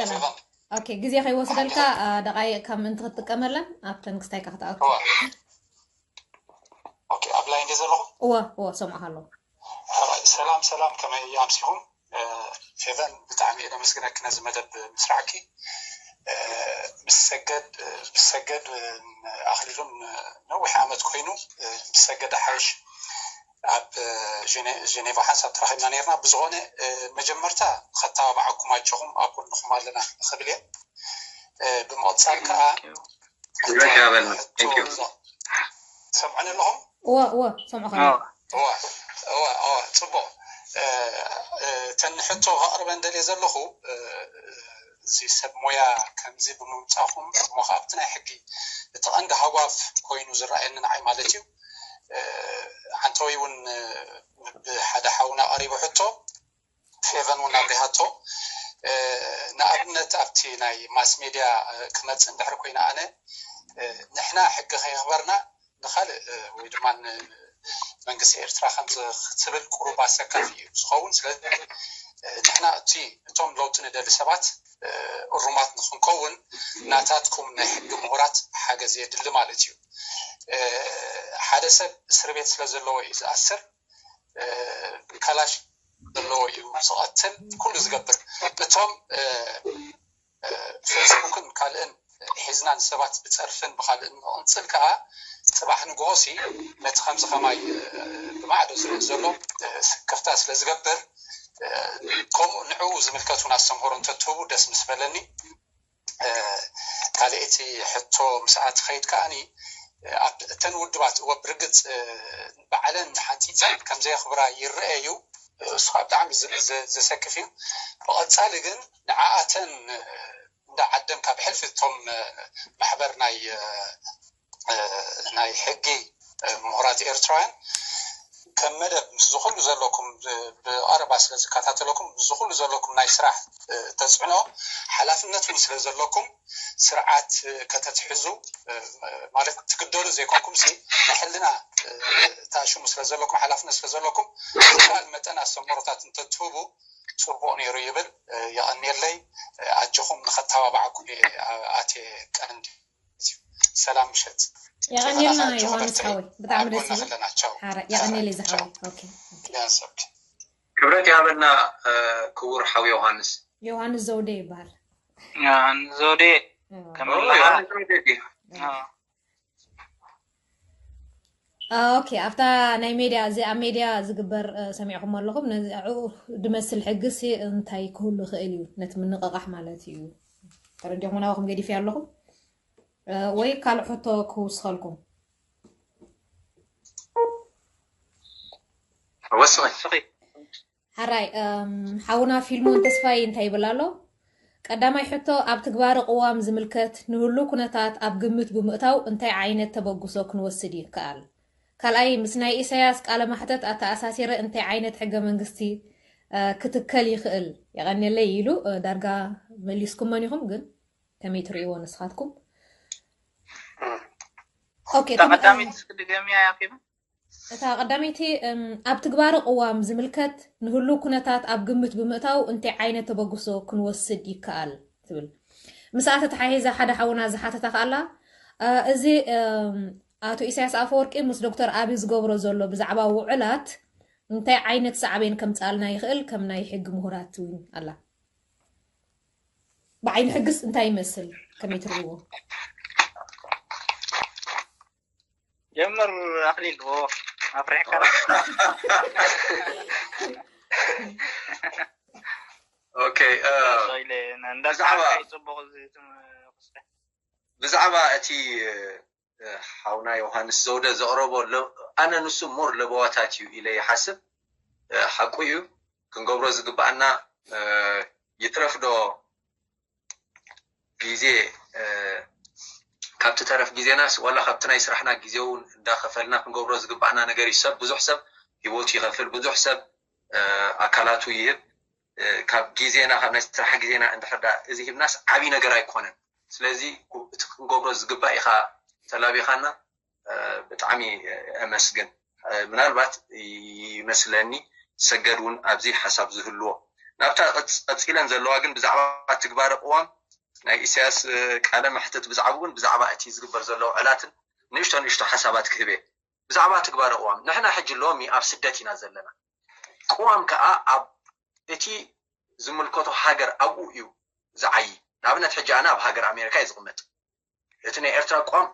ሰላም። ኦኬ፣ ግዜ ከይወስደልካ ደቃይቕ ካብ ምእንቲ ክትጥቀመለን ኣብተን ክስታይካ ክትኣቱ። ኦኬ፣ ኣብ ላይን ድየ ዘለኹ? እወ፣ እወ፣ ሰምዓኻ ኣለኹ። ሰላም ሰላም፣ ከመይ ኣምሲኹም? ፌቨን፣ ብጣዕሚ እየ ዘመስግነኪ ነዚ መደብ ምስራዕኪ። ምስ ሰገድ ምስ ሰገድ ኣኽሊሉን ነዊሕ ዓመት ኮይኑ፣ ምስ ሰገድ ሓይሽ ኣብ ጀኔቫ ሓንሳብ ተራኺብና ነርና። ብዝኾነ መጀመርታ ከተባብዓኩም ኣጆኹም ኣብ ጎንኹም ኣለና ክብል እየ። ብምቕፃል ከዓ ሰምዑኒ ኣለኹም? እወ እወ ሰምዑ ከ እወ እወ እወ ጽቡቕ። እተን ሕቶ ከቕርበን ደልየ ዘለኹ፣ እዚ ሰብ ሞያ ከምዚ ብምምጻኹም እሞ ከኣ ኣብቲ ናይ ሕጊ እቲ ቀንዲ ሃዋፍ ኮይኑ ዝረኣየኒ ንዓይ ማለት እዩ። ሓንተወይ እውን ብሓደ ሓውና ቀሪቡ ሕቶ ፌቨን እውን ኣብሪሃቶ። ንኣብነት ኣብቲ ናይ ማስ ሜድያ ክመፅእ እንድሕር ኮይነ ኣነ ንሕና ሕጊ ከየኽበርና ንኻልእ ወይ ድማ መንግስቲ ኤርትራ ከምዚ ክትብል ቁሩብ ኣሰካፊ እዩ ዝኸውን። ስለዚ ንሕና እቲ እቶም ለውጢ ንደሊ ሰባት እሩማት ንክንከውን ናታትኩም ናይ ሕጊ ምሁራት ሓገዝ የድሊ ማለት እዩ። ሓደ ሰብ እስር ቤት ስለ ዘለዎ እዩ ዝኣስር። ካላሽ ዘለዎ እዩ ዝቐትል ኩሉ ዝገብር። እቶም ፌስቡክን ካልእን ሒዝና ንሰባት ብፀርፍን ብካልእን ንቕንፅል ከዓ ፅባሕ ንግሆ ሲ ነቲ ከምዚ ከማይ ብማዕዶ ዝርኢ ዘሎ ስክፍታ ስለ ዝገብር ከምኡ ንዕኡ ዝምልከት እውን ኣስተምህሮ እንተትህቡ ደስ ምስ በለኒ። ካልኣይቲ ሕቶ ምስኣ ትኸይድ ከኣኒ ኣብ እተን ውድባት እወ ብርግፅ ባዕለን ሓንፂፀን ከምዘየኽብራ ይረአ እዩ። እሱ ከዓ ብጣዕሚ ዘሰክፍ እዩ። ብቐፃሊ ግን ንዓኣተን እንዳዓደምካ ብሕልፊ እቶም ማሕበር ናይ ናይ ሕጊ ምሁራት ኤርትራውያን ከም መደብ ምስ ዝኩሉ ዘለኩም ብቐረባ ስለ ዝከታተለኩም ምስ ዝኩሉ ዘለኩም ናይ ስራሕ ተፅዕኖ ሓላፍነት እውን ስለ ዘለኩም ስርዓት ከተትሕዙ ማለት ትግደሉ ዘይኮንኩም ሲ ንሕልና ተኣሽሙ ስለ ዘለኩም ሓላፍነት ስለ ዘለኩም ብካል መጠን ኣስተምህሮታት እንተትህቡ ፅቡቕ ነይሩ ይብል። የቐንየለይ። ኣጆኹም ንኸተባባዓኩም ኣትየ ቀንዲ ሰላም ምሸት። የቐንየልና ዮሃንስ ሓወይ፣ ብጣዕሚ ደስ ይብል። የቐንየለይ ዝሓወይ። ክብረት ይሃበልና ክቡር ሓው ዮሃንስ። ዮሃንስ ዘውዴ ይበሃል። ዮሃንስ ዘውዴ ከመይ ኣለኻ? ኦኬ፣ ኣብታ ናይ ሜድያ እዚ ኣብ ሜድያ ዝግበር ሰሚዕኹም ኣለኹም። ነዚ ዕኡ ድመስል ሕግሲ እንታይ ክህሉ ይኽእል እዩ? ነቲ ምንቕቓሕ ማለት እዩ። ተረዲኹም ናባኹም ገዲፍ ኣለኹም። ወይ ካልእ ሕቶ ክውስኸልኩም። ወስኺ። ሓራይ ሓውና ፊልሞን ተስፋይ እንታይ ይብል ኣሎ? ቀዳማይ ሕቶ ኣብ ትግባረ ቅዋም ዝምልከት ንህሉ ኩነታት ኣብ ግምት ብምእታው እንታይ ዓይነት ተበግሶ ክንወስድ ይከኣል? ካልኣይ ምስ ናይ ኢሳያስ ቃለ ማሕተት ኣተኣሳሲረ እንታይ ዓይነት ሕገ መንግስቲ ክትከል ይኽእል? የቐንየለይ ኢሉ ዳርጋ መሊስኩመን ኢኹም ግን ከመይ ትርእይዎ ንስኻትኩም? ኦኬ፣ እታ ቀዳመይቲ እስኪ ድገምያ ያፌም። እታ ቀዳመይቲ ኣብ ትግባረ ቅዋም ዝምልከት ንህሉ ኩነታት ኣብ ግምት ብምእታው እንታይ ዓይነት ተበግሶ ክንወስድ ይከኣል ትብል። ምስኣ ተተሓሒዛ ሓደ ሓውና ዝሓተታ ከኣላ እዚ ኣቶ ኢሳያስ ኣፈወርቂ ምስ ዶክተር ኣቢ ዝገብሮ ዘሎ ብዛዕባ ውዕላት እንታይ ዓይነት ሳዕቤን ከምፅኣልና ይኽእል ከም ናይ ሕጊ ምሁራት እውን ኣላ። ብዓይኒ ሕግስ እንታይ ይመስል ከመይ ትርእይዎ? ጀምር ኣኽሊል ኣፍሪሕካ ኦኬ እንዳዛዕባ ጽቡቕ ብዛዕባ እቲ ሓውና ዮሃንስ ዘውደ ዘቕረቦ ኣነ ንሱ ሞር ለበዋታት እዩ ኢለ ይሓስብ። ሓቁ እዩ ክንገብሮ ዝግባኣና ይትረፍ ዶ ግዜ ካብቲ ተረፍ ግዜናስ ዋላ ካብቲ ናይ ስራሕና ግዜ እውን እንዳኸፈልና ክንገብሮ ዝግባኣና ነገር እዩ። ሰብ ብዙሕ ሰብ ሂወቱ ይኸፍል፣ ብዙሕ ሰብ ኣካላቱ ይህብ። ካብ ግዜና፣ ካብ ናይ ስራሕ ግዜና እንድሕር ደኣ እዚ ሂብናስ ዓብዪ ነገር ኣይኮነን። ስለዚ እቲ ክንገብሮ ዝግባእ ኢኻ ተላቢኻና። ብጣዕሚ እመስግን። ምናልባት ይመስለኒ ሰገድ እውን ኣብዚ ሓሳብ ዝህልዎ። ናብታ ቀፂለን ዘለዋ ግን ብዛዕባ ትግባረ ቅዋም ናይ ኢሳያስ ቃለ መሕትት ብዛዕባ እውን ብዛዕባ እቲ ዝግበር ዘሎ ዕላትን ንእሽቶ ንእሽቶ ሓሳባት ክህበ። ብዛዕባ ትግባረ ቅዋም ንሕና ሕጂ ሎሚ ኣብ ስደት ኢና ዘለና። ቅዋም ከዓ ኣብ እቲ ዝምልከቶ ሃገር ኣብኡ እዩ ዝዓይ። ንኣብነት ሕጂ ኣነ ኣብ ሃገር ኣሜሪካ እዩ ዝቕመጥ። እቲ ናይ ኤርትራ ቅዋም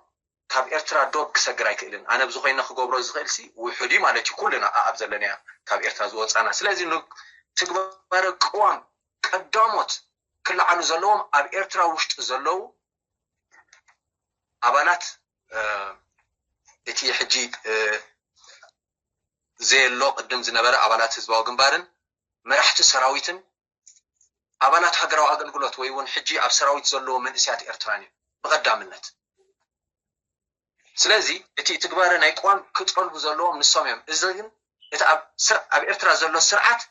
ካብ ኤርትራ ዶብ ክሰግር ኣይክእልን። ኣነ ብዝኮይነ ክገብሮ ዝኽእል ሲ ውሑድ እዩ ማለት እዩ። ኩልና ኣብ ዘለናዮ ካብ ኤርትራ ዝወፃና። ስለዚ ትግባረ ቅዋም ቀዳሞት ክለዓሉ ዘለዎም ኣብ ኤርትራ ውሽጢ ዘለዉ ኣባላት እቲ ሕጂ ዘየሎ ቅድም ዝነበረ ኣባላት ህዝባዊ ግንባርን መራሕቲ ሰራዊትን ኣባላት ሃገራዊ ኣገልግሎት ወይ እውን ሕጂ ኣብ ሰራዊት ዘለዉ መንእስያት ኤርትራን እዩ ብቐዳምነት። ስለዚ እቲ ትግባረ ናይ ቅዋም ክጠልቡ ዘለዎም ንሶም እዮም። እዚ ግን እቲ ኣብ ኤርትራ ዘሎ ስርዓት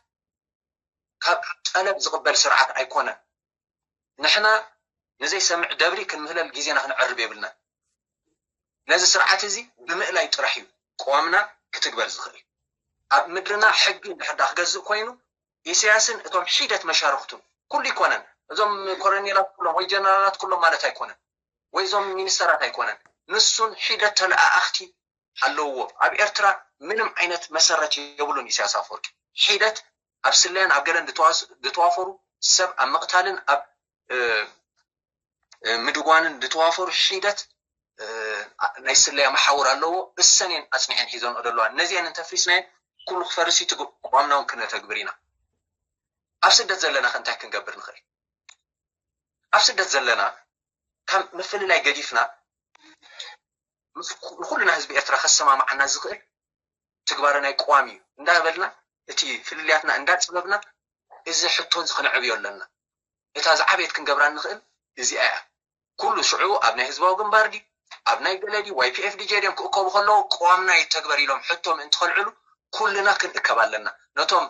ካብ ጠለብ ዝቕበል ስርዓት ኣይኮነን። ንሕና ንዘይሰምዕ ደብሪ ክንምህለል ግዜና ክነዕርብ የብልናን። ነዚ ስርዓት እዚ ብምእላይ ጥራሕ እዩ ቅዋምና ክትግበር ዝኽእል። ኣብ ምድርና ሕጊ እንድሕር ደኣ ክገዝእ ኮይኑ ኢሳያስን እቶም ሒደት መሻርክቱን ኩሉ ይኮነን። እዞም ኮረኔላት ኩሎም ወይ ጀነራላት ኩሎም ማለት ኣይኮነን፣ ወይ እዞም ሚኒስተራት ኣይኮነን። ንሱን ሒደት ተለኣኣኽቲ ኣለውዎ። ኣብ ኤርትራ ምንም ዓይነት መሰረት የብሉን ኢሳያስ ኣፈወርቂ። ሒደት ኣብ ስለያን ኣብ ገለን ዝተዋፈሩ ሰብ ኣብ ምቕታልን ኣብ ምድጓንን ዝተዋፈሩ ሒደት ናይ ስለያ መሓውር ኣለዎ። እሰን እየን ኣፅኒሐን ሒዘንኦ ዘለዋ። ነዚአን እንተፍሪስናየን ኩሉ ክፈርስ እዩ። ቅዋምና እውን ክነተግብር ኢና። ኣብ ስደት ዘለና ከ እንታይ ክንገብር ንኽእል? ኣብ ስደት ዘለና ካብ ምፍልላይ ገዲፍና ንኩልና ህዝቢ ኤርትራ ከሰማምዓና ዝኽእል ትግባረ ናይ ቅዋም እዩ እንዳበልና እቲ ፍልልያትና እንዳፅበብና እዚ ሕቶ እዚ ክነዕብዮ ኣለና። እታ ዝዓበየት ክንገብራ እንኽእል እዚኣ እያ። ኩሉ ሽዑ ኣብ ናይ ህዝባዊ ግንባር ድዩ ኣብ ናይ ገለ ድዩ ዋይ ፒ ኤፍ ዲ ጀ ድዮም ክእከቡ ከለዉ ቅዋምና ይተግበር ኢሎም ሕቶ ምእንቲ ከልዕሉ ኩልና ክንእከብ ኣለና። ነቶም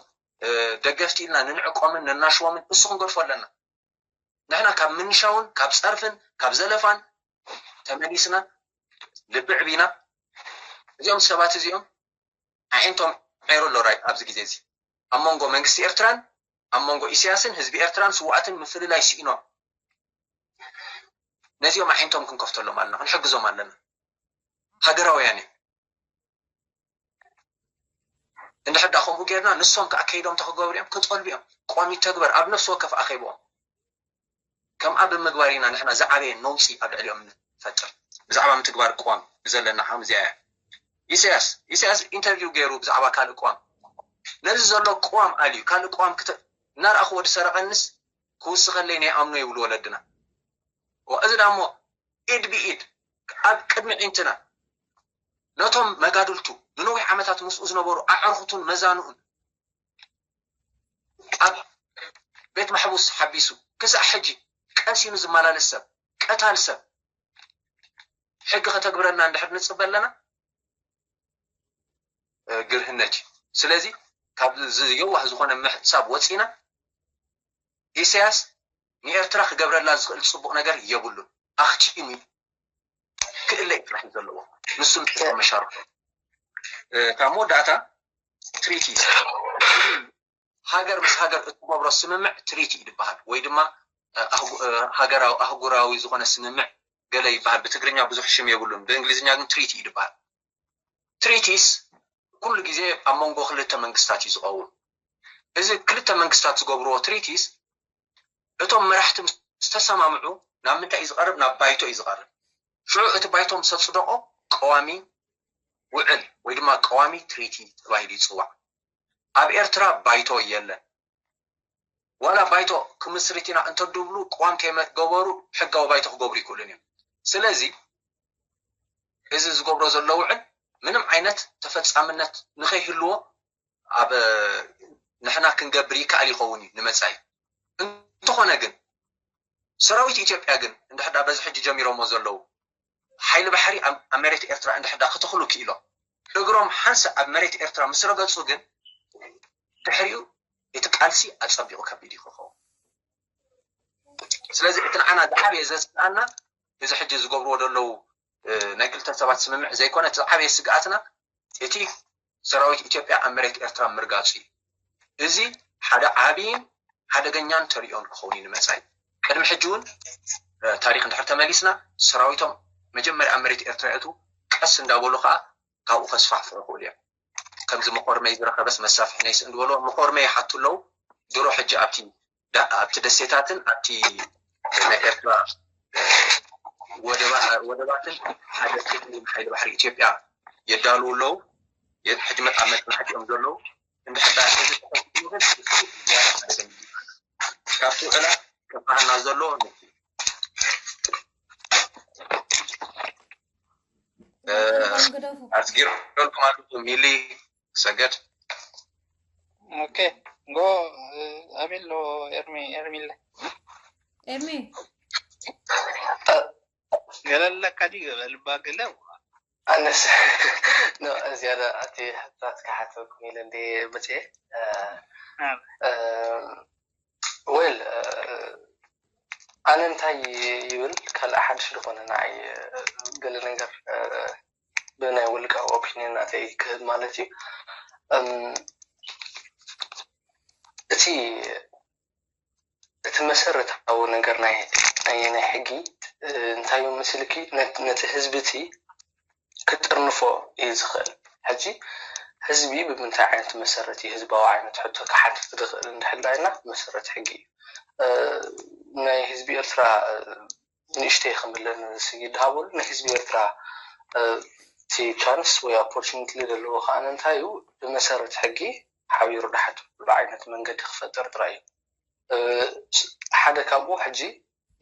ደገፍቲ ኢልና ንንዕቆምን ነናሽዎምን እሱ ክንገድፎ ኣለና። ንሕና ካብ ምንሻውን ካብ ፀርፍን ካብ ዘለፋን ተመሊስና ልቢ ዕቢና እዚኦም ሰባት እዚኦም ኣዒንቶም ዔሩ ኣሎ ራይ ኣብዚ ግዜ እዚ ኣብ መንጎ መንግስቲ ኤርትራን ኣብ መንጎ ኢሳያስን ህዝቢ ኤርትራን ስዋኣትን ምፍልላይ ስኢኖም። ነዚኦም ኣዒንቶም ክንከፍተሎም ኣለና፣ ክንሕግዞም ኣለና። ሃገራውያን እዮም። እንድሕር ዳ ከምኡ ጌርና ንሶም ከዓ ከይዶም ተክገብሩ እዮም ክጠልቡ እዮም። ቅዋም ይተግበር ኣብ ነፍሲ ወከፍ ኣኼብኦም ከምኣ ብምግባር ኢና ንሕና ዝዓበየ ነውፂ ኣብ ልዕሊኦም ንፈጥር። ብዛዕባ ምትግባር ቅዋም ብዘለና ዓቕሚ እዚኣ እያ። ኢሳያስ ኢሳያስ ኢንተርቪው ገይሩ ብዛዕባ ካልእ ቅዋም ነዚ ዘሎ ቅዋም ኣልዩ ካልእ ቅዋም እናረኣኽዎ ዝሰረቐንስ ክውስኸለይ ናይ ኣምኖ ይብሉ ወለድና። እዚ ዳሞ ኢድ ብኢድ ኣብ ቅድሚ ዒንትና ነቶም መጋድልቱ ንነዊሕ ዓመታት ምስኡ ዝነበሩ ኣዕርኽቱን መዛንኡን ኣብ ቤት ማሕቡስ ሓቢሱ ክሳዕ ሕጂ ቀሲኑ ዝመላለስ ሰብ ቀታል ሰብ ሕጊ ከተግብረልና እንድሕር ንፅበ ኣለና ግርህነት እዩ። ስለዚ ካብ የዋህ ዝኾነ ምሕሳብ ወፂና ኢሳያስ ንኤርትራ ክገብረላ ዝኽእል ፅቡቕ ነገር የብሉን። ኣኽቲሙ ክእለ ጥራሕ እዩ ዘለዎ። ንሱን ጥራሕ መሻርኩ ካብ መወዳእታ ትሪቲ ሃገር ምስ ሃገር እትገብሮ ስምምዕ ትሪቲ እዩ ዝበሃል ወይ ድማ ሃገራዊ ኣህጉራዊ ዝኾነ ስምምዕ ገለ ይበሃል። ብትግርኛ ብዙሕ ሽም የብሉን፣ ብእንግሊዝኛ ግን ትሪቲ እዩ ዝበሃል። ትሪቲስ ኩሉ ግዜ ኣብ መንጎ ክልተ መንግስታት እዩ ዝኸውን። እዚ ክልተ መንግስታት ዝገብርዎ ትሪቲስ እቶም መራሕቲ ዝተሰማምዑ ናብ ምንታይ እዩ ዝቐርብ? ናብ ባይቶ እዩ ዝቐርብ። ሽዑ እቲ ባይቶ ምስ ኣፅደቆ ቀዋሚ ውዕል ወይ ድማ ቀዋሚ ትሪቲ ተባሂሉ ይፅዋዕ። ኣብ ኤርትራ ባይቶ የለን። ዋላ ባይቶ ክምስርት ኢና እንተድብሉ ቅዋም ከይገበሩ ሕጋዊ ባይቶ ክገብሩ ይክእሉን እዮም። ስለዚ እዚ ዝገብሮ ዘሎ ውዕል ምንም ዓይነት ተፈፃምነት ንኸይህልዎ ኣብ ንሕና ክንገብር ይከኣል ይኸውን እዩ ንመፃኢ። እንተኾነ ግን ሰራዊት ኢትዮጵያ ግን እንድሕዳ በዚ ሕጂ ጀሚሮሞ ዘለዉ ሓይሊ ባሕሪ ኣብ መሬት ኤርትራ እንድሕዳ ክተኽሉ ክኢሎም እግሮም ሓንሳ ኣብ መሬት ኤርትራ ምስ ረገፁ ግን ድሕሪኡ እቲ ቃልሲ ኣጸቢቑ ከቢድ እዩ ክኸውን። ስለዚ እቲ ንዓና ዝዓበየ ዘስግኣና እዚ ሕጂ ዝገብርዎ ዘለዉ ናይ ክልተ ሰባት ስምምዕ ዘይኮነ፣ እቲ ዝዓበየ ስግኣትና እቲ ሰራዊት ኢትዮጵያ ኣብ መሬት ኤርትራ ምርጋጹ እዩ። እዚ ሓደ ዓብይን ሓደገኛን ተሪኦን ክኸውን እዩ ንመጻኢ። ቅድሚ ሕጂ እውን ታሪክ እንድሕር ተመሊስና፣ ሰራዊቶም መጀመርያ ኣብ መሬት ኤርትራ የእትዉ፣ ቀስ እንዳበሉ ከዓ ካብኡ ከስፋሕፍሑ ይኽእሉ እዮም። ከምዚ መኾርመይ ዝረኸበስ መሳፍሕ ነይስ እንድበሎ፣ መኾርመይ ይሓቱ ኣለዉ። ድሮ ሕጂ ኣብቲ ኣብቲ ደሴታትን ኣብቲ ናይ ኤርትራ ወደባትን ሓደ ክፍሊ ሓይሊ ባሕሪ ኢትዮጵያ የዳልዉ ኣለዉ። ሕጂ ኣብ መጽናዕቲ እዮም ዘለዉ። እንድሕር እዚ ተኸቲሉ ግን ካብቲ ዕላ ከፋህና ዘሎ ኣስጊርኩም ኣለኹ። ሚሊ ሰገድ። ኦኬ ጎ ኣቤሎ ኤርሚ ኤርሚለ ኤርሚ ገለ ኣለካ ድዩ? በልባ ገለ ኣነስ ዝያዳ እቲ ሕታት ክሓተኩም ኢለ እንደ መፅኤ ወል ኣነ እንታይ ይብል ካልእ ሓድሽ ዝኾነ ንዓይ ገለ ነገር ብናይ ውልቃዊ ኦፒኒየን ናተይ ክህብ ማለት እዩ። እቲ እቲ መሰረታዊ ነገር ናይ ናይ ናይ ሕጊ እንታይ እዩ ምስልኪ ነቲ ህዝቢ እቲ ክጥርንፎ እዩ ዝኽእል። ሕጂ ህዝቢ ብምንታይ ዓይነት መሰረት እዩ ህዝባዊ ዓይነት ሕቶ ክሓትት ዝኽእል እንድሕር ዳይና መሰረት ሕጊ እዩ። ናይ ህዝቢ ኤርትራ ንእሽተይ ከምለን ስጊድ ሃበሉ ናይ ህዝቢ ኤርትራ እቲ ቻንስ ወይ ኦፖርቹኒቲ ዘለዎ ከዓ እንታይ እዩ ብመሰረት ሕጊ ሓቢሩ ድሓትሉ ዓይነት መንገዲ ክፈጥር ጥራይ እዩ። ሓደ ካብኡ ሕጂ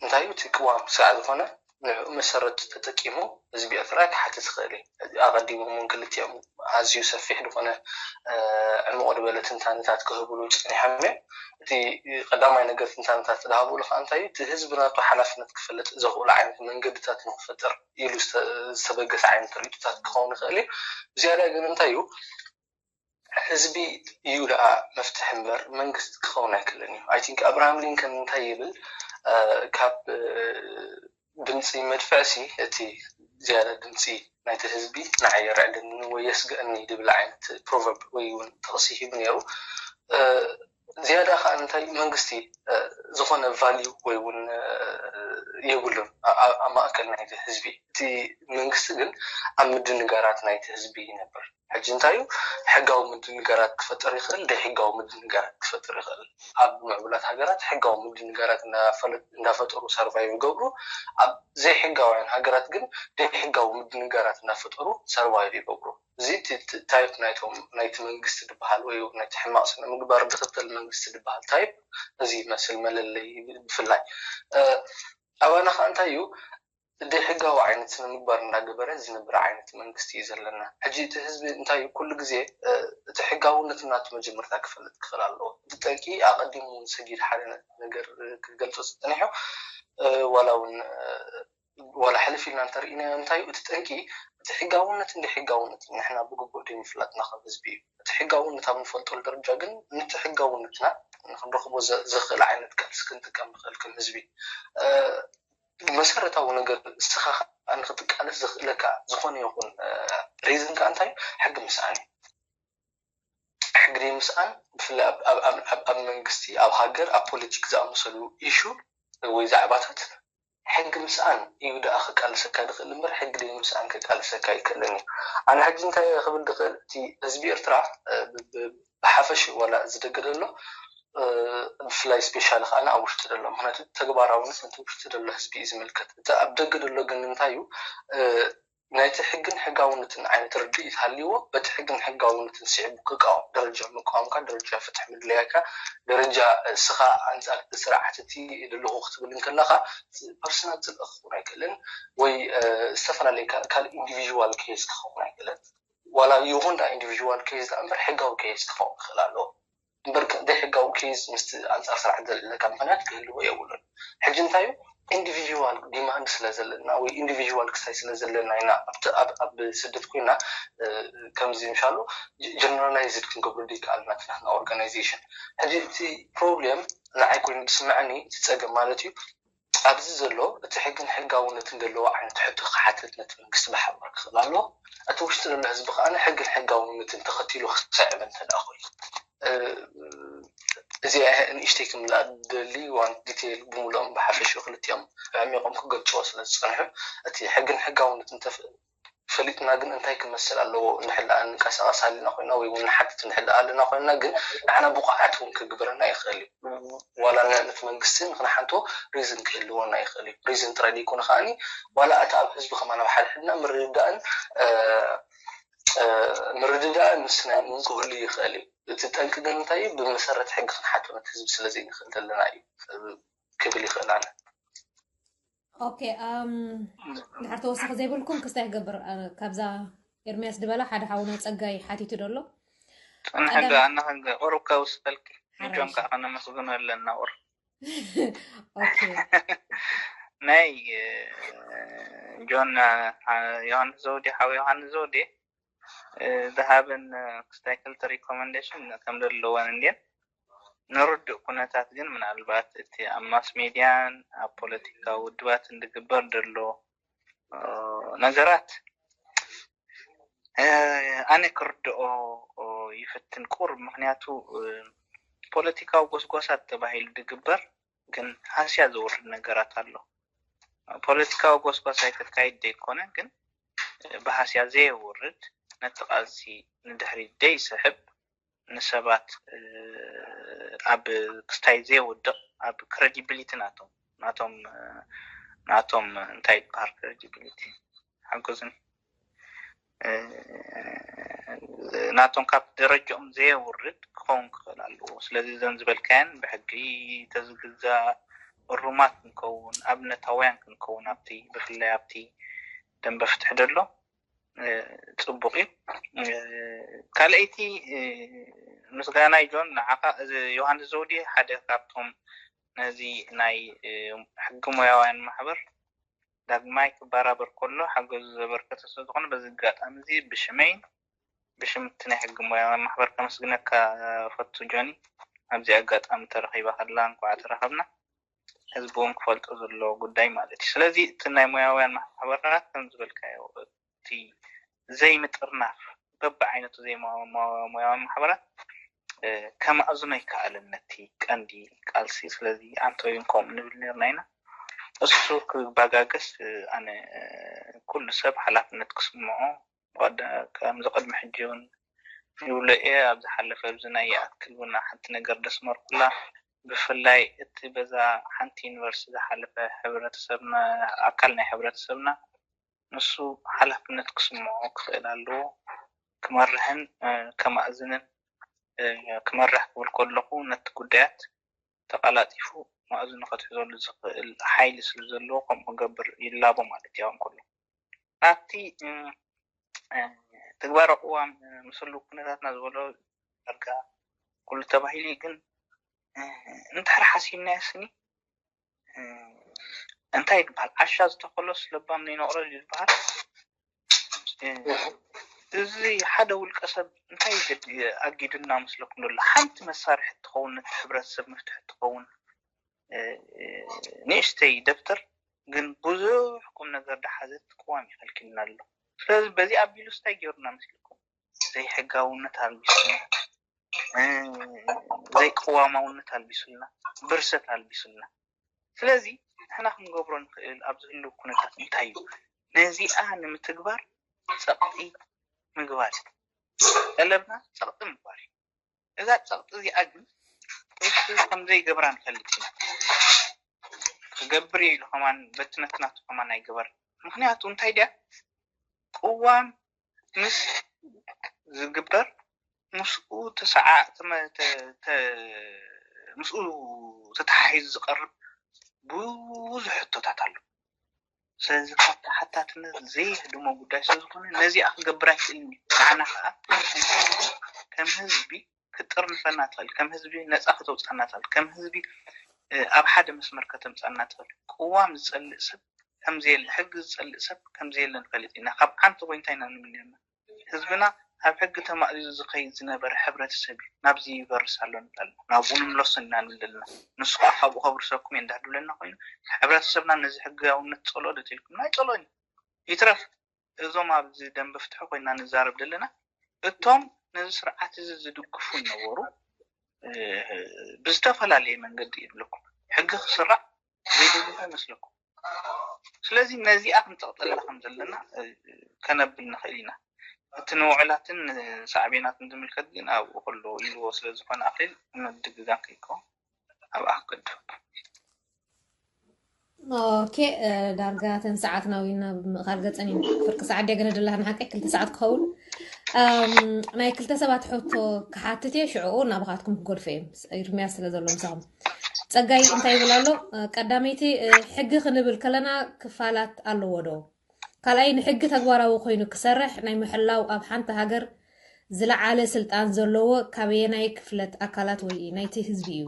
እንታይ እዩ እቲ ቅዋም ስርዓት ዝኾነ ንዕኡ መሰረት ተጠቂሙ ህዝቢ ኤርትራ ክሓትት ይኽእል እዩ። ኣቐዲሞም እውን ክልቲኦም ኣዝዩ ሰፊሕ ዝኾነ ዕሙቕ ዝበለ ትንታነታት ክህብሉ ፀኒሖም እዮም። እቲ ቀዳማይ ነገር ትንታነታት ዝሃብሉ ከዓ እንታይ እዩ እቲ ህዝቢ ናቱ ሓላፍነት ክፈልጥ ዘኽእሉ ዓይነት መንገድታት ንክፈጥር ኢሉ ዝተበገሰ ዓይነት ርእይቶታት ክኸውን ይኽእል እዩ። ብዝያዳ ግን እንታይ እዩ ህዝቢ እዩ ደኣ መፍትሒ እምበር መንግስቲ ክኸውን ኣይክእልን እዩ። I think ኣብርሃም ሊንከን እንታይ ይብል ካብ ድምፂ መድፍዕሲ እቲ ዝያዳ ድምፂ ናይቲ ህዝቢ ንዓይ የርዕደኒ ወይ የስግአኒ ዝብል ዓይነት ፕሮቨርብ ወይ እውን ጥቕሲ ሂቡ ነይሩ። ዝያዳ ከዓ እንታይ መንግስቲ ዝኾነ ቫልዩ ወይ እውን የብሉን ኣብ ማእከል ናይቲ ህዝቢ። እቲ መንግስቲ ግን ኣብ ምድንጋራት ናይቲ ህዝቢ ይነብር። ሕጂ እንታይ እዩ ሕጋዊ ምድንጋራት ክፈጥር ይኽእል፣ ደይ ሕጋዊ ምድንጋራት ክፈጥር ይኽእል። ኣብ ምዕቡላት ሃገራት ሕጋዊ ምድንጋራት እንዳፈጠሩ ሰርቫይቭ ይገብሩ፣ ኣብ ዘይሕጋውያን ሃገራት ግን ደይ ሕጋዊ ምድንጋራት እንዳፈጠሩ ሰርቫይቭ ይገብሩ። እዚ ታይፕ ናይቲ መንግስቲ ዝበሃል ወይ ናይቲ ሕማቕ ስነ ምግባር ዝኽተል መንግስቲ ዝበሃል ታይፕ እዚ ይመስል መለለይ ብፍላይ ኣባና ከዓ እንታይ እዩ ደይ ሕጋዊ ዓይነት ስነ ምግባር እንዳገበረ ዝነብር ዓይነት መንግስቲ እዩ ዘለና። ሕጂ እቲ ህዝቢ እንታይ እዩ ኩሉ ግዜ እቲ ሕጋውነት ናቱ መጀመርታ ክፈልጥ ክኽእል ኣለዎ። እቲ ጠንቂ ኣቐዲሙ እውን ሰጊድ ሓደ ነገር ክገልፆ ዝፀኒሑ ዋላ እውን ዋላ ሕልፍ ኢልና እንተርኢናዮ እንታይ እዩ እቲ ጠንቂ እቲ ሕጋውነትን ደይ ሕጋውነትን ንሕና ብግቡእ ደይ ምፍላጥና ከም ህዝቢ እዩ። እቲ ሕጋውነት ኣብ ንፈልጠሉ ደረጃ ግን ነቲ ሕጋውነትና ንክንረኽቦ ዘኽእል ዓይነት ቃልሲ ክንጥቀም ንኽእል ከም ህዝቢ መሰረታዊ ነገር እስኻ ንክትቃለስ ዘኽእለካ ዝኾነ ይኹን ሪዝን ከዓ እንታይ ሕጊ ምስኣን እዩ። ሕጊ ደይ ምስኣን ብፍላይ ኣብ መንግስቲ ኣብ ሃገር ኣብ ፖለቲክ ዝኣመሰሉ ኢሹ ወይ ዛዕባታት ሕጊ ምስኣን እዩ ደኣ ክቃልሰካ ዝኽእል እምበር ሕጊ ደይ ምስኣን ክቃልሰካ ኣይክእልን እዩ። ኣነ ሕጂ እንታይ ክብል ዝኽእል እቲ ህዝቢ ኤርትራ ብሓፈሽ ዋላ እዚ ደገ ዘሎ ብፍላይ ስፔሻሊ ከዓ ኣብ ውሽጢ ዘሎ ምክንያቱ ተግባራውነት ነቲ ውሽጢ ዘሎ ህዝቢ እዩ ዝምልከት። እቲ ኣብ ደገ ዘሎ ግን እንታይ እዩ ናይቲ ሕግን ሕጋውነትን ዓይነት ርድኢት ሃልይዎ በቲ ሕግን ሕጋውነትን ስዒቡ ክቃወም ደረጃ ምቃወምካ ደረጃ ፍትሒ ምድለያካ ደረጃ እስኻ ኣንፃር እቲ ስርዓት እቲ ዘለኹ ክትብል እንከለካ ፐርሰናል ዝልእኽ ክኸውን ኣይክእልን ወይ ዝተፈላለየ ካልእ ኢንዲቪዥዋል ኬዝ ክኸውን ኣይክእልን ዋላ ይኹን ዳ ኢንዲቪዥዋል ኬዝ ዳ እምበር ሕጋዊ ኬዝ ክኸውን ክኽእል ኣለዎ እምበር ዘይሕጋዊ ኬዝ ምስቲ ኣንፃር ስርዓት ዘልዕለካ ምክንያት ክህልዎ የብሉን ሕጂ እንታይ እዩ ኢንዲቪድዋል ዲማንድ ስለ ዘለና ወይ ኢንዲቪድዋል ክስታይ ስለ ዘለና ኢና ኣብቲ ኣብ ኣብ ስደት ኮይና ከምዚ ምሻሉ ጀነራላይዝድ ክንገብሮ ዘይከኣልና ናትና ኦርጋናይዜሽን። ሕጂ እቲ ፕሮብሌም ንዓይ ኮይኑ ዝስምዐኒ እቲ ፀገም ማለት እዩ ኣብዚ ዘሎ እቲ ሕግን ሕጋውነትን ዘለዎ ዓይነት ሕቶ ክሓትት ነቲ መንግስቲ ብሓባር ክኽእል ኣለዎ። እቲ ውሽጢ ዘሎ ህዝቢ ከዓ ሕግን ሕጋውነትን ተኸቲሉ ክስዕብ እንተ ደኣ ኮይኑ እዚኣ ንእሽተይ ክምልኣ ደሊ ዋን ዲቴይል ብምልኦም ብሓፈሽ ክልቲኦም ኣዕሚቖም ክገልፅዎ ስለ ዝፀንሑ እቲ ሕግን ሕጋውነት ፈሊጥና ግን እንታይ ክመስል ኣለዎ እንድሕር ደኣ ንንቀሳቐስ ኣለና ኮይና ወይ እውን ንሓትት እንድሕር ደኣ ኣለና ኮይና ግን ንዓና ብቑዓት እውን ክግበረና ይኽእል እዩ ዋላ ነቲ መንግስቲ ንክንሓንቶ ሪዝን ክህልወና ይኽእል እዩ ሪዝን ጥራይ ዘይኮነ ከዓኒ ዋላ እቲ ኣብ ህዝቢ ከማን ኣብ ሓደ ሕድና ምርድዳእን ምርድዳእን ምስናይ እውን ክህሉ ይኽእል እዩ እቲ ጠንቂ ግን እንታይ እዩ ብመሰረት ሕጊ ክንሓቶ ነቲ ህዝቢ ስለ ዘይንኽእል ዘለና እዩ ክብል ይኽእል ኣነ ኦኬ ድሓር ተወሳኺ ዘይብልኩም ክስታይ ክገብር ካብዛ ኤርሚያስ ዝበላ ሓደ ሓውና ፀጋይ ሓቲቱ ደሎ ፅንሐ ዶ ኣነ ቁሩብ ከውስኸልኪ ንጆን ከዓ ከነመስግኖ ኣለና ቁር ኦኬ ናይ ጆን ዮሃንስ ዘውዴ ሓው ዮሃንስ ዘውዴ ዝሃበን ክስታይ ክልተ ሪኮመንዴሽን ከም ዘለወን እንድየን ንርድእ ኩነታት ግን ምናልባት እቲ ኣብ ማስ ሜድያን ኣብ ፖለቲካ ውድባትን ዝግበር ዘሎ ነገራት ኣነ ክርድኦ ይፍትን ቁር ምክንያቱ ፖለቲካዊ ጎስጓሳት ተባሂሉ ዝግበር ግን ሃስያ ዘውርድ ነገራት ኣሎ ፖለቲካዊ ጎስጓስ ኣይተካይድ ዘይኮነ ግን ብሃስያ ዘየውርድ ነቲ ቃልሲ ንድሕሪ ዘይስሕብ ንሰባት ኣብ ክስታይ ዘየውድቕ ኣብ ክረዲቢሊቲ ናቶም ናቶም ናቶም እንታይ ይበሃል ክረዲቢሊቲ ሓግዙኒ ናቶም ካብ ደረጃኦም ዘየውርድ ክኸውን ክኽእል ኣለዎ ስለዚ እዘን ዝበልካየን ብሕጊ ተዝግዛ እሩማት ክንከውን ኣብነታውያን ክንከውን ኣብቲ ብፍላይ ኣብቲ ደንበ ፍትሒ ደሎ ፅቡቅ እዩ ካልኣይቲ ምስጋናይ ጆን ንዓኻ እዚ ዮሃንስ ዘውዲ ሓደ ካብቶም ነዚ ናይ ሕጊ ሙያውያን ማሕበር ዳግማይ ክበራበር ከሎ ሓገዙ ዘበርከተ ስለዝኾነ በዚ ኣጋጣሚ እዚ ብሽመይን ብሽም እቲ ናይ ሕጊ ሙያውያን ማሕበር ከመስግነካ ፈቱ ጆኒ ኣብዚ ኣጋጣሚ ተረኺባ ከላ እንኳዓ ተረኸብና ህዝቢ እውን ክፈልጦ ዘለዎ ጉዳይ ማለት እዩ ስለዚ እቲ ናይ ሙያውያን ማሕበራት ከም ዝበልካዮ እቲ ዘይምጥርናፍ በብዓይነቱ ዘይሙያዊ ማሕበራት ከማእዝኖ ይከኣልን ነቲ ቀንዲ ቃልሲ ስለዚ ኣንቶይን ከምኡ ንብል ነርና ኢና እሱ ክባጋገስ ኣነ ኩሉ ሰብ ሓላፍነት ክስምዖ ከምዚ ቅድሚ ሕጂ እውን ይብሎ እየ ኣብ ዝሓለፈ ኣብዚ ናይ ይኣክል እውን ሓንቲ ነገር ደስመርኩላ ብፍላይ እቲ በዛ ሓንቲ ዩኒቨርሲቲ ዝሓለፈ ሕብረተሰብና ኣካል ናይ ሕብረተሰብና ንሱ ሓላፍነት ክስምዖ ክኽእል ኣለዎ ክመርሕን ከማእዝንን ክመርሕ ክብል ከለኹ ነቲ ጉዳያት ተቀላጢፉ መኣዝኑ ከትሕዘሉ ዝኽእል ሓይሊ ስለ ዘለዎ ከምኡ ክገብር ይላቦ ማለት እዩ ኣሁን ከሎ ናብቲ ትግባረ ቅዋም ምስ ህልው ኩነታትና ዝበሎ ዳርጋ ኩሉ ተባሂሉ እዩ ግን እንድሕር ሓሲብናዮ ስኒ እንታይ ይበሃል ዓሻ ዝተኸሎ ስለባም ነይነቕሎ ዝበሃል እዚ ሓደ ውልቀ ሰብ እንታይ ኣጊዱና መስለኩም ዘሎ ሓንቲ መሳርሒ ትኸውን ነቲ ሕብረተሰብ መፍትሒ ትኸውን ንእሽተይ ደብተር ግን ብዙሕ ቁም ነገር ዝሓዘት ቅዋም ይኸልክልና ኣሎ ስለዚ በዚ ኣቢሉ እንታይ ገይሩና መስልኩም ዘይሕጋውነት ኣልቢሱና ዘይቅዋማውነት ኣልቢሱልና ብርሰት ኣልቢሱልና ስለዚ ንሕና ክንገብሮ ንኽእል ኣብ ዝህልው ኩነታት እንታይ እዩ ነዚኣ ንምትግባር ፀቕጢ ምግባር እዩ ጠለብና ፀቕጢ ምግባር እዩ እዛ ፀቕጢ እዚኣ ግን እሱ ከም ዘይገብራ ንፈልጥ ኢና ክገብር ኢሉ ከማን በቲ ነትናቱ ከማን ኣይገበር ምክንያቱ እንታይ ድያ ቅዋም ምስ ዝግበር ምስኡ ተሰዓ ምስኡ ተተሓሒዙ ዝቀርብ ብዙሕ ሕቶታት ኣሎ ስለዚ ካብ ተሓታትነት ዘይህድሞ ጉዳይ ስለዝኮነ ነዚኣ ክገብር ኣይክእልን እዩ ንዓና ከዓ ከም ህዝቢ ክትጥርንፈና ትኽእል ከም ህዝቢ ነፃ ከተውፅኣና ትኽእል ከም ህዝቢ ኣብ ሓደ መስመር ከተምፃና ትኽእል። ቅዋም ዝፀልእ ሰብ ከምዘየለ፣ ሕጊ ዝፀልእ ሰብ ከምዘየለ ንፈልጥ ኢና። ካብ ዓንተ ኮይንታ ኢና ንምንየና። ህዝብና ኣብ ሕጊ ተማእዚዙ ዝኸይድ ዝነበረ ሕብረተሰብ እዩ ናብዚ ይበርስ ኣሎ ንብል ኣለና። ናብኡ ንምለሶ ኢና ንብል ዘለና። ንሱ ከዓ ካብኡ ከብርሰኩም እየ እንዳድብለና ኮይኑ፣ ሕብረተሰብና ነዚ ሕጋውነት ፀልኦ ዶ ተልኩም? ኣይፀልኦን እዩ። ይትረፍ እዞም ኣብዚ ደንበ ፍትሒ ኮይና ንዛረብ ዘለና፣ እቶም ነዚ ስርዓት እዚ ዝድግፉ ነበሩ፣ ብዝተፈላለየ መንገዲ ይብለኩም። ሕጊ ክስራዕ ዘይደግፉ ይመስለኩም። ስለዚ ነዚኣ ክንፀቕጠላ ከም ዘለና ከነብል ንኽእል ኢና። እቲ ንውዕላትን ሳዕቤናትን ዝምልከት ግን ኣብኡ ከሎ ኢልዎ ስለ ዝኾነ ኣኽሊል ምድግጋም ከይከውን ኣብኣ ክገድፈኩም። ኦኬ፣ ዳርጋ ተን ሰዓት ናዊና ብምእኻል ገፀን እዩ። ፍርቂ ሰዓት ደገነ ደላ ንሓቀይ ክልተ ሰዓት ክኸውን። ናይ ክልተ ሰባት ሕቶ ክሓትት እየ፣ ሽዕኡ ናባኻትኩም ክገድፎ እየ። ኤርሚያስ ስለ ዘሎ ምሳኹም። ፀጋይ እንታይ ይብል ኣሎ? ቀዳመይቲ፣ ሕጊ ክንብል ከለና ክፋላት ኣለዎ ዶ? ካልኣይ፣ ንሕጊ ተግባራዊ ኮይኑ ክሰርሕ ናይ ምሕላው ኣብ ሓንቲ ሃገር ዝለዓለ ስልጣን ዘለዎ ካበየናይ ክፍለት ኣካላት ወይ ናይቲ ህዝቢ እዩ?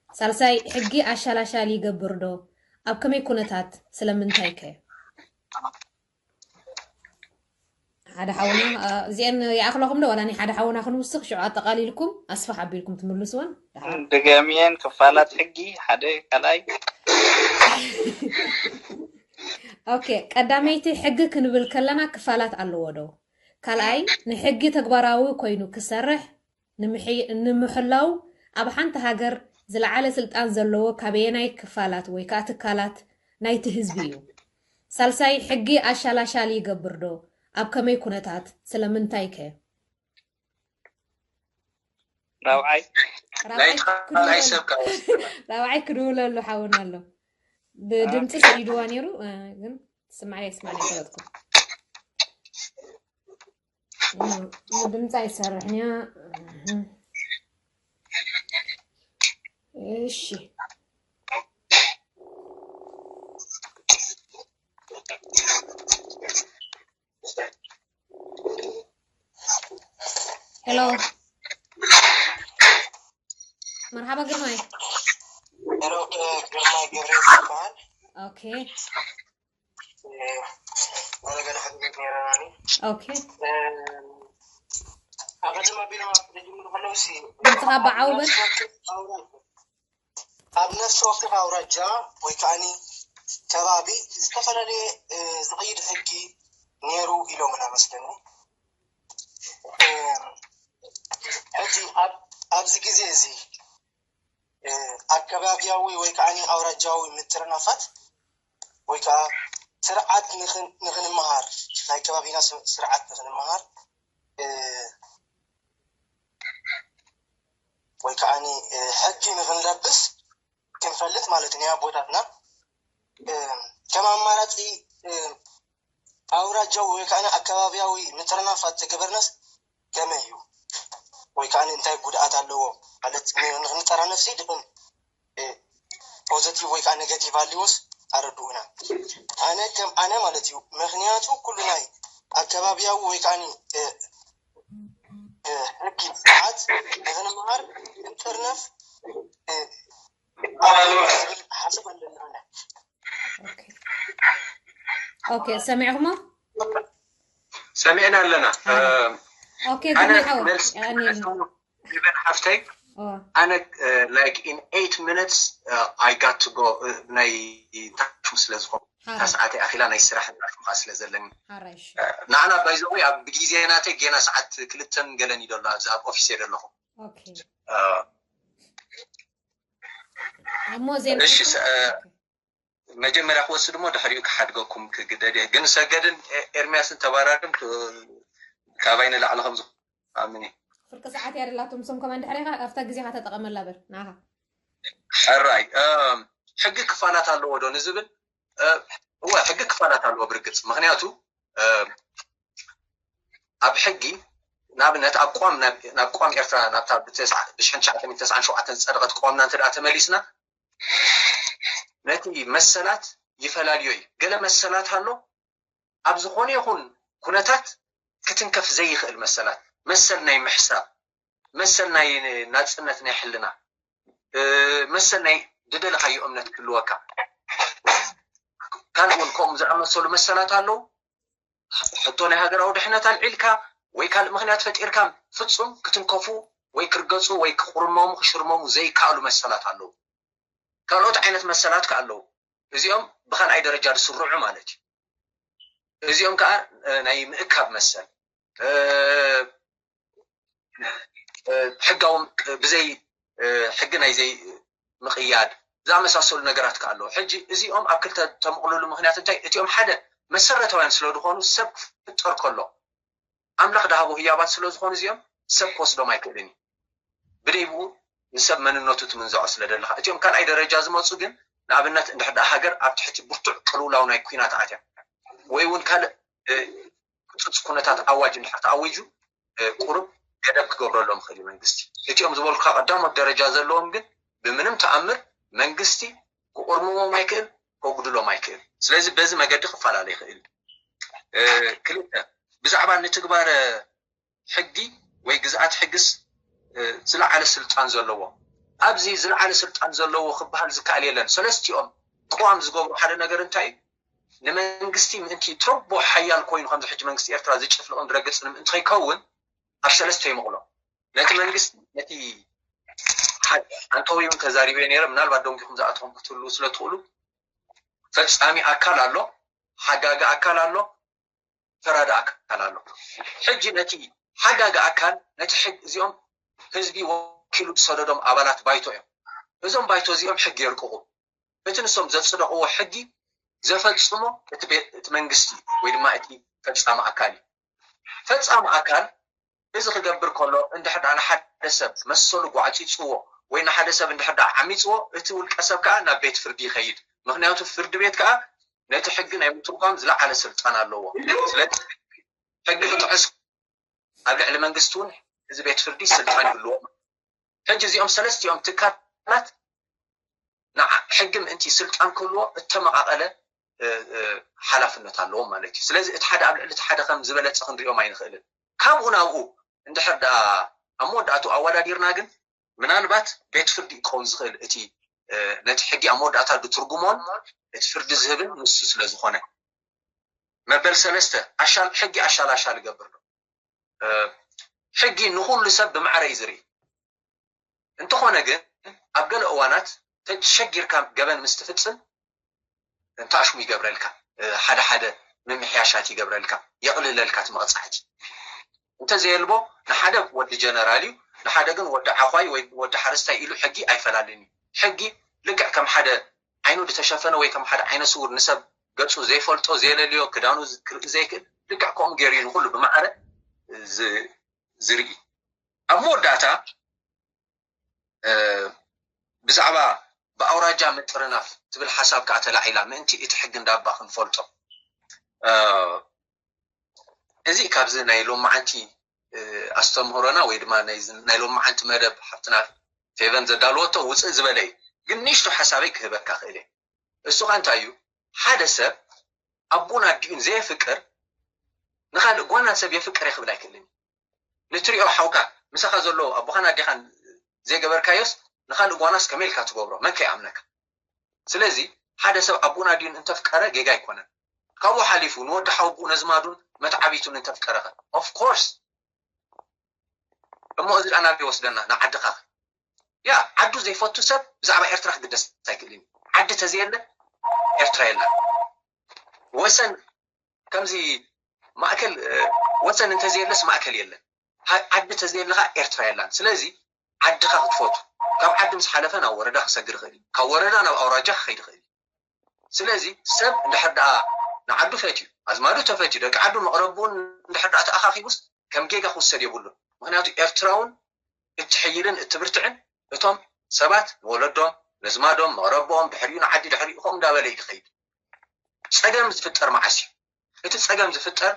ሳልሳይ፣ ሕጊ ኣሻላሻሊ ይገብር ዶ? ኣብ ከመይ ኩነታት? ስለምንታይ ከ? ሓደ ሓውና፣ እዚአን ይኣኽለኹም ዶ? ዋላ ናይ ሓደ ሓውና ክንውስኽ ሽዑ ኣጠቓሊልኩም ኣስፋሕ ኣቢልኩም ትምልስወን። ደጋሚየን ክፋላት ሕጊ ሓደ ካልኣይ። ኦኬ፣ ቀዳመይቲ ሕጊ ክንብል ከለና ክፋላት ኣለዎ ዶ? ካልኣይ፣ ንሕጊ ተግባራዊ ኮይኑ ክሰርሕ ንምሕላው ኣብ ሓንቲ ሃገር ዝለዓለ ስልጣን ዘለዎ ካበየናይ ክፋላት ወይ ከዓ ትካላት ናይቲ ህዝቢ እዩ? ሳልሳይ፣ ሕጊ ኣሻላሻሊ ይገብር ዶ? ኣብ ከመይ ኩነታት? ስለምንታይ ከ? ራብዓይ ራብዓይ ክድውለሉ ሓውና ኣሎ። ብድምፂ ሰዲድዋ ነይሩ፣ ግን ስማዕ ስማዕ ይፈለጥኩ። ድምፂ ኣይሰርሕን እያ። እሺ። ሄሎ፣ መርሓባ ግርማይ። ሄሎ፣ ግርማይ ገብረ ይበሃል። ኦኬ። ገለገለ ሕግገት ነይረናኒ። ኦኬ። ኣብ መጀመርያ ክጅምሩ ከለዉ ሲ ድምፅኻ በዓው በል። ኣብ ነፍሲ ወከፍ ኣውራጃ ወይ ከዓኒ ከባቢ ዝተፈላለየ ዝቕይድ ሕጊ ነይሩ ኢሎምና መስለኒ። ሕጂ ኣብዚ ግዜ እዚ ኣከባቢያዊ ወይ ከዓ ኣውራጃዊ ምትርናፋት ወይ ከዓ ስርዓት ንክንመሃር ናይ ከባቢና ስርዓት ንክንመሃር ወይ ከዓ ሕጂ ንክንለብስ ክንፈልጥ ማለት ናይ ኣቦታትና ከም ኣማራፂ ኣውራጃዊ ወይ ከዓ ኣከባቢያዊ ምትርናፋት ተገበርናስ ከመይ እዩ ወይ ከዓ እንታይ ጉድኣት ኣለዎ ማለት ንክንጠራነፍሲ ድኹም ፖዘቲቭ ወይ ከዓ ኔጋቲቭ ኣልዎስ ኣረድኡና። ኣነ ከም ኣነ ማለት እዩ። ምክንያቱ ኩሉ ናይ ኣከባቢያዊ ወይ ከዓ ሕጊ ስርዓት ንክንመሃር ክንጥርነፍ ዝብል ሓሳብ ኣለና። ኣነ ኦኬ፣ ሰሚዕኹሞ? ሰሚዕና ኣለና። ኦኬ፣ ግርማይ ሓወይ፣ የቐንየልና። ሪበን ሓፍተይ፣ ኣነ like in eight minutes I got to go፣ ናይ ታሹ ስለ ዝኾኑ እታ ሰዓተይ ኣኺላ ናይ ስራሕ ናሹ ከዓ ስለ ዘለኒ። ንዓና by the way ኣብ ግዜ ናተይ ጌና ሰዓት ክልተን ገለን እዩ ዘሎ ኣብዚ ኣብ ኦፊስ እየ ዘለኹ። እሞ ዜና እሺ፣ መጀመርያ ክወስድ እሞ ድሕሪኡ ክሓድገኩም ክግደድ እየ። ግን ሰገድን ኤርሚያስን ተባራርም ካባይ ንላዕሊ ከም ዝኾኑ ኣምን እየ። ፍርቂ ሰዓት እያ ደላቶም፣ ንሶም ከማን ድሕሪኻ ኣብታ ግዜኻ ተጠቐመላ በል ንዓኻ። ሕራይ ሕጊ ክፋላት ኣለዎ ዶ ንዝብል፣ እወ ሕጊ ክፋላት ኣለዎ ብርግፅ። ምክንያቱ ኣብ ሕጊ ንኣብነት ኣብ ቋም ናብ ቋም ኤርትራ ናብታ ብሽሕን ትሽዓተ ሚእትን ተስዓን ሸውዓተን ዝፀደቐት ቋምና እንተ ተመሊስና ነቲ መሰላት ይፈላልዮ እዩ። ገለ መሰላት ኣሎ ኣብ ዝኾነ ይኹን ኩነታት ክትንከፍ ዘይኽእል መሰላት፣ መሰል ናይ ምሕሳብ፣ መሰል ናይ ናፅነት ናይ ሕልና፣ መሰል ናይ ዝደለኻዮ እምነት ክህልወካ። ካልእ እውን ከምኡ ዝኣመሰሉ መሰላት ኣለዉ። ሕቶ ናይ ሃገራዊ ድሕነት ኣልዒልካ ወይ ካልእ ምኽንያት ፈጢርካ ፍጹም ክትንከፉ ወይ ክርገጹ ወይ ክቑርመሙ ክሽርመሙ ዘይከኣሉ መሰላት ኣለዉ። ካልኦት ዓይነት መሰላት ከ ኣለዉ። እዚኦም ብኻልኣይ ደረጃ ዝስርዑ ማለት እዩ። እዚኦም ከዓ ናይ ምእካብ መሰል፣ ሕጋዊ ብዘይ ሕጊ ናይ ዘይ ምቕያድ ዝኣመሳሰሉ ነገራት ከ ኣለዉ። ሕጂ እዚኦም ኣብ ክልተ ተምቕልሉ ምኽንያት እንታይ? እቲኦም ሓደ መሰረታውያን ስለ ዝኾኑ ሰብ ክፍጠር ከሎ ኣምላኽ ድሃቦ ህያባት ስለ ዝኾኑ እዚኦም ሰብ ክወስዶም ኣይክእልን እዩ። ብደይ ብኡ ንሰብ መንነቱ ትምንዝዖ ስለ ደለኻ። እቲኦም ካልኣይ ደረጃ ዝመፁ ግን ንኣብነት እንድሕር ደኣ ሃገር ኣብ ትሕቲ ብርቱዕ ቅልውላው ናይ ኲናት ኣትያ ወይ እውን ካልእ ህፁፅ ኩነታት ኣዋጅ እንድሕር ተኣዊጁ ቁሩብ ገደብ ክገብረሎም ይኽእል እዩ መንግስቲ። እቲኦም ዝበልኩካ ቀዳሞት ደረጃ ዘለዎም ግን ብምንም ተኣምር መንግስቲ ክቑርምዎም ኣይክእል፣ ከጉድሎም ኣይክእል። ስለዚ በዚ መገዲ ክፈላለ ይኽእል። ክልተ ብዛዕባ ንትግባረ ሕጊ ወይ ግዝኣት ሕግስ ዝለዓለ ስልጣን ዘለዎ ኣብዚ ዝለዓለ ስልጣን ዘለዎ ክበሃል ዝከኣል የለን። ሰለስቲኦም ቅዋም ዝገብሩ ሓደ ነገር እንታይ እዩ? ንመንግስቲ ምእንቲ ትረቦ ሓያል ኮይኑ ከምዚ ሕጂ መንግስቲ ኤርትራ ዝጭፍልቕን ዝረግፅን ምእንቲ ከይከውን ኣብ ሰለስተ ይምቕሎ። ነቲ መንግስቲ ነቲ ኣንተወይ እውን ተዛሪበ ነይረ፣ ምናልባት ደንጊኹም ዝኣተኹም ክትህልዉ ስለ ትኽእሉ ፈፃሚ ኣካል ኣሎ፣ ሓጋጊ ኣካል ኣሎ፣ ፈራዲ ኣካል ኣሎ። ሕጂ ነቲ ሓጋጊ ኣካል ነቲ ሕግ እዚኦም ህዝቢ ወኪሉ ዝሰደዶም ኣባላት ባይቶ እዮም። እዞም ባይቶ እዚኦም ሕጊ የርቅቑ። እቲ ንሶም ዘፅደቕዎ ሕጊ ዘፈፅሞ እቲ መንግስቲ ወይ ድማ እቲ ፈፃሚ ኣካል እዩ። ፈፃሚ ኣካል እዚ ክገብር ከሎ እንድሕር ደኣ ንሓደ ሰብ መሰሉ ጓዕፂፅዎ ወይ ንሓደ ሰብ እንድሕር ደኣ ዓሚፅዎ እቲ ውልቀ ሰብ ከዓ ናብ ቤት ፍርዲ ይኸይድ። ምክንያቱ ፍርዲ ቤት ከዓ ነቲ ሕጊ ናይ ምትርጓም ዝለዓለ ስልጣን ኣለዎ። ስለዚ ሕጊ ክጥዕስ ኣብ ልዕሊ መንግስቲ እውን እዚ ቤት ፍርዲ ስልጣን ይህልዎ። ሕጂ እዚኦም ሰለስቲኦም ትካላት ንዓ ሕጊ ምእንቲ ስልጣን ክህልዎ እተመቓቐለ ሓላፍነት ኣለዎም ማለት እዩ። ስለዚ እቲ ሓደ ኣብ ልዕሊ እቲ ሓደ ከም ዝበለፀ ክንሪኦም ኣይንኽእልን። ካብኡ ናብኡ እንድሕር ደኣ ኣብ መወዳእቱ ኣወዳዲርና ግን ምናልባት ቤት ፍርዲ ክኸውን ዝኽእል እቲ ነቲ ሕጊ ኣብ መወዳእታ ዝትርጉሞን እቲ ፍርዲ ዝህብን ንሱ ስለ ዝኾነ። መበል ሰለስተ ኣሻል ሕጊ ኣሻል ኣሻል ይገብር ኣሎ። ሕጊ ንኹሉ ሰብ ብማዕረ እዩ ዝርኢ። እንተኾነ ግን ኣብ ገለ እዋናት ተሸጊርካ ገበን ምስ ትፍጽም እንተኣሽሙ ይገብረልካ፣ ሓደ ሓደ ምምሕያሻት ይገብረልካ፣ የቕልለልካ እቲ መቕጻዕቲ። እንተዘየልቦ ንሓደ ወዲ ጀነራል እዩ፣ ንሓደ ግን ወዲ ዓዃይ ወይ ወዲ ሓረስታይ ኢሉ ሕጊ ኣይፈላልን እዩ። ሕጊ ልክዕ ከም ሓደ ዓይኑ ዝተሸፈነ ወይ ከም ሓደ ዓይነ ስውር ንሰብ ገጹ ዘይፈልጦ፣ ዘየለልዮ፣ ክዳኑ ክርኢ ዘይክእል ልክዕ ከምኡ ገይሩ እዩ ንኹሉ ብማዕረ ዝርኢ። ኣብ መወዳእታ ብዛዕባ ብኣውራጃ ምጥርናፍ ትብል ሓሳብ ከዓ ተላዒላ ምእንቲ እቲ ሕጊ እንዳባ ክንፈልጦ። እዚ ካብዚ ናይ ሎማዓንቲ ኣስተምህሮና ወይ ድማ ናይ ሎማዓንቲ መደብ ሓፍትና ፌቨን ዘዳልወቶ ውፅእ ዝበለ እዩ። ግን ንእሽቶ ሓሳበይ ክህበካ ክእል እየ። እሱ ከዓ እንታይ እዩ? ሓደ ሰብ ኣቦን ኣዲኡን ዘየፍቅር ንኻልእ ጓና ሰብ የፍቅር እየ ክብል ኣይክእልን እዩ። ንትሪኦ ሓውካ ምሳኻ ዘሎ ኣቦኻን ኣዴኻን ዘይገበርካዮስ ንኻልእ ጓናስ ከመይ ኢልካ ትገብሮ? መን ከይኣምነካ? ስለዚ ሓደ ሰብ ኣቦን ኣዲኡን እንተፍቀረ ጌጋ ኣይኮነን። ካብኡ ሓሊፉ ንወዲ ሓውቡኡ ነዝማዱን መትዓቢቱን እንተፍቀረኸ? Of course። እሞ እዚ ደኣ ናበይ ይወስደና? ንዓድኻ። ያ ዓዱ ዘይፈቱ ሰብ ብዛዕባ ኤርትራ ክግደስ ኣይክእልን እዩ። ዓዲ ተዘየለ ኤርትራ የላን። ወሰን ከምዚ ማእከል ወሰን እንተዘየለስ ማእከል የለን። ዓዲ ተዘየለ ከዓ ኤርትራ የላን። ስለዚ ዓድኻ ክትፈቱ፣ ካብ ዓዲ ምስ ሓለፈ ናብ ወረዳ ክሰግር ይኽእል እዩ፣ ካብ ወረዳ ናብ ኣውራጃ ክኸይድ ይኽእል እዩ። ስለዚ ሰብ እንድሕር ደኣ ንዓዱ ፈትዩ፣ ኣዝማዱ ተፈትዩ፣ ደቂ ዓዱ መቕረቡን እንድሕር ደኣ ተኣኻኺቡስ ከም ጌጋ ክውሰድ የብሉን። ምክንያቱ ኤርትራውን እትሕይልን እትብርትዕን እቶም ሰባት ንወለዶም፣ ነዝማዶም፣ መቕረቦም፣ ድሕሪኡ ንዓዲ ድሕሪኡ ከምኡ እንዳበለ እዩ ዝኸይድ። ጸገም ዝፍጠር መዓስ እዩ? እቲ ጸገም ዝፍጠር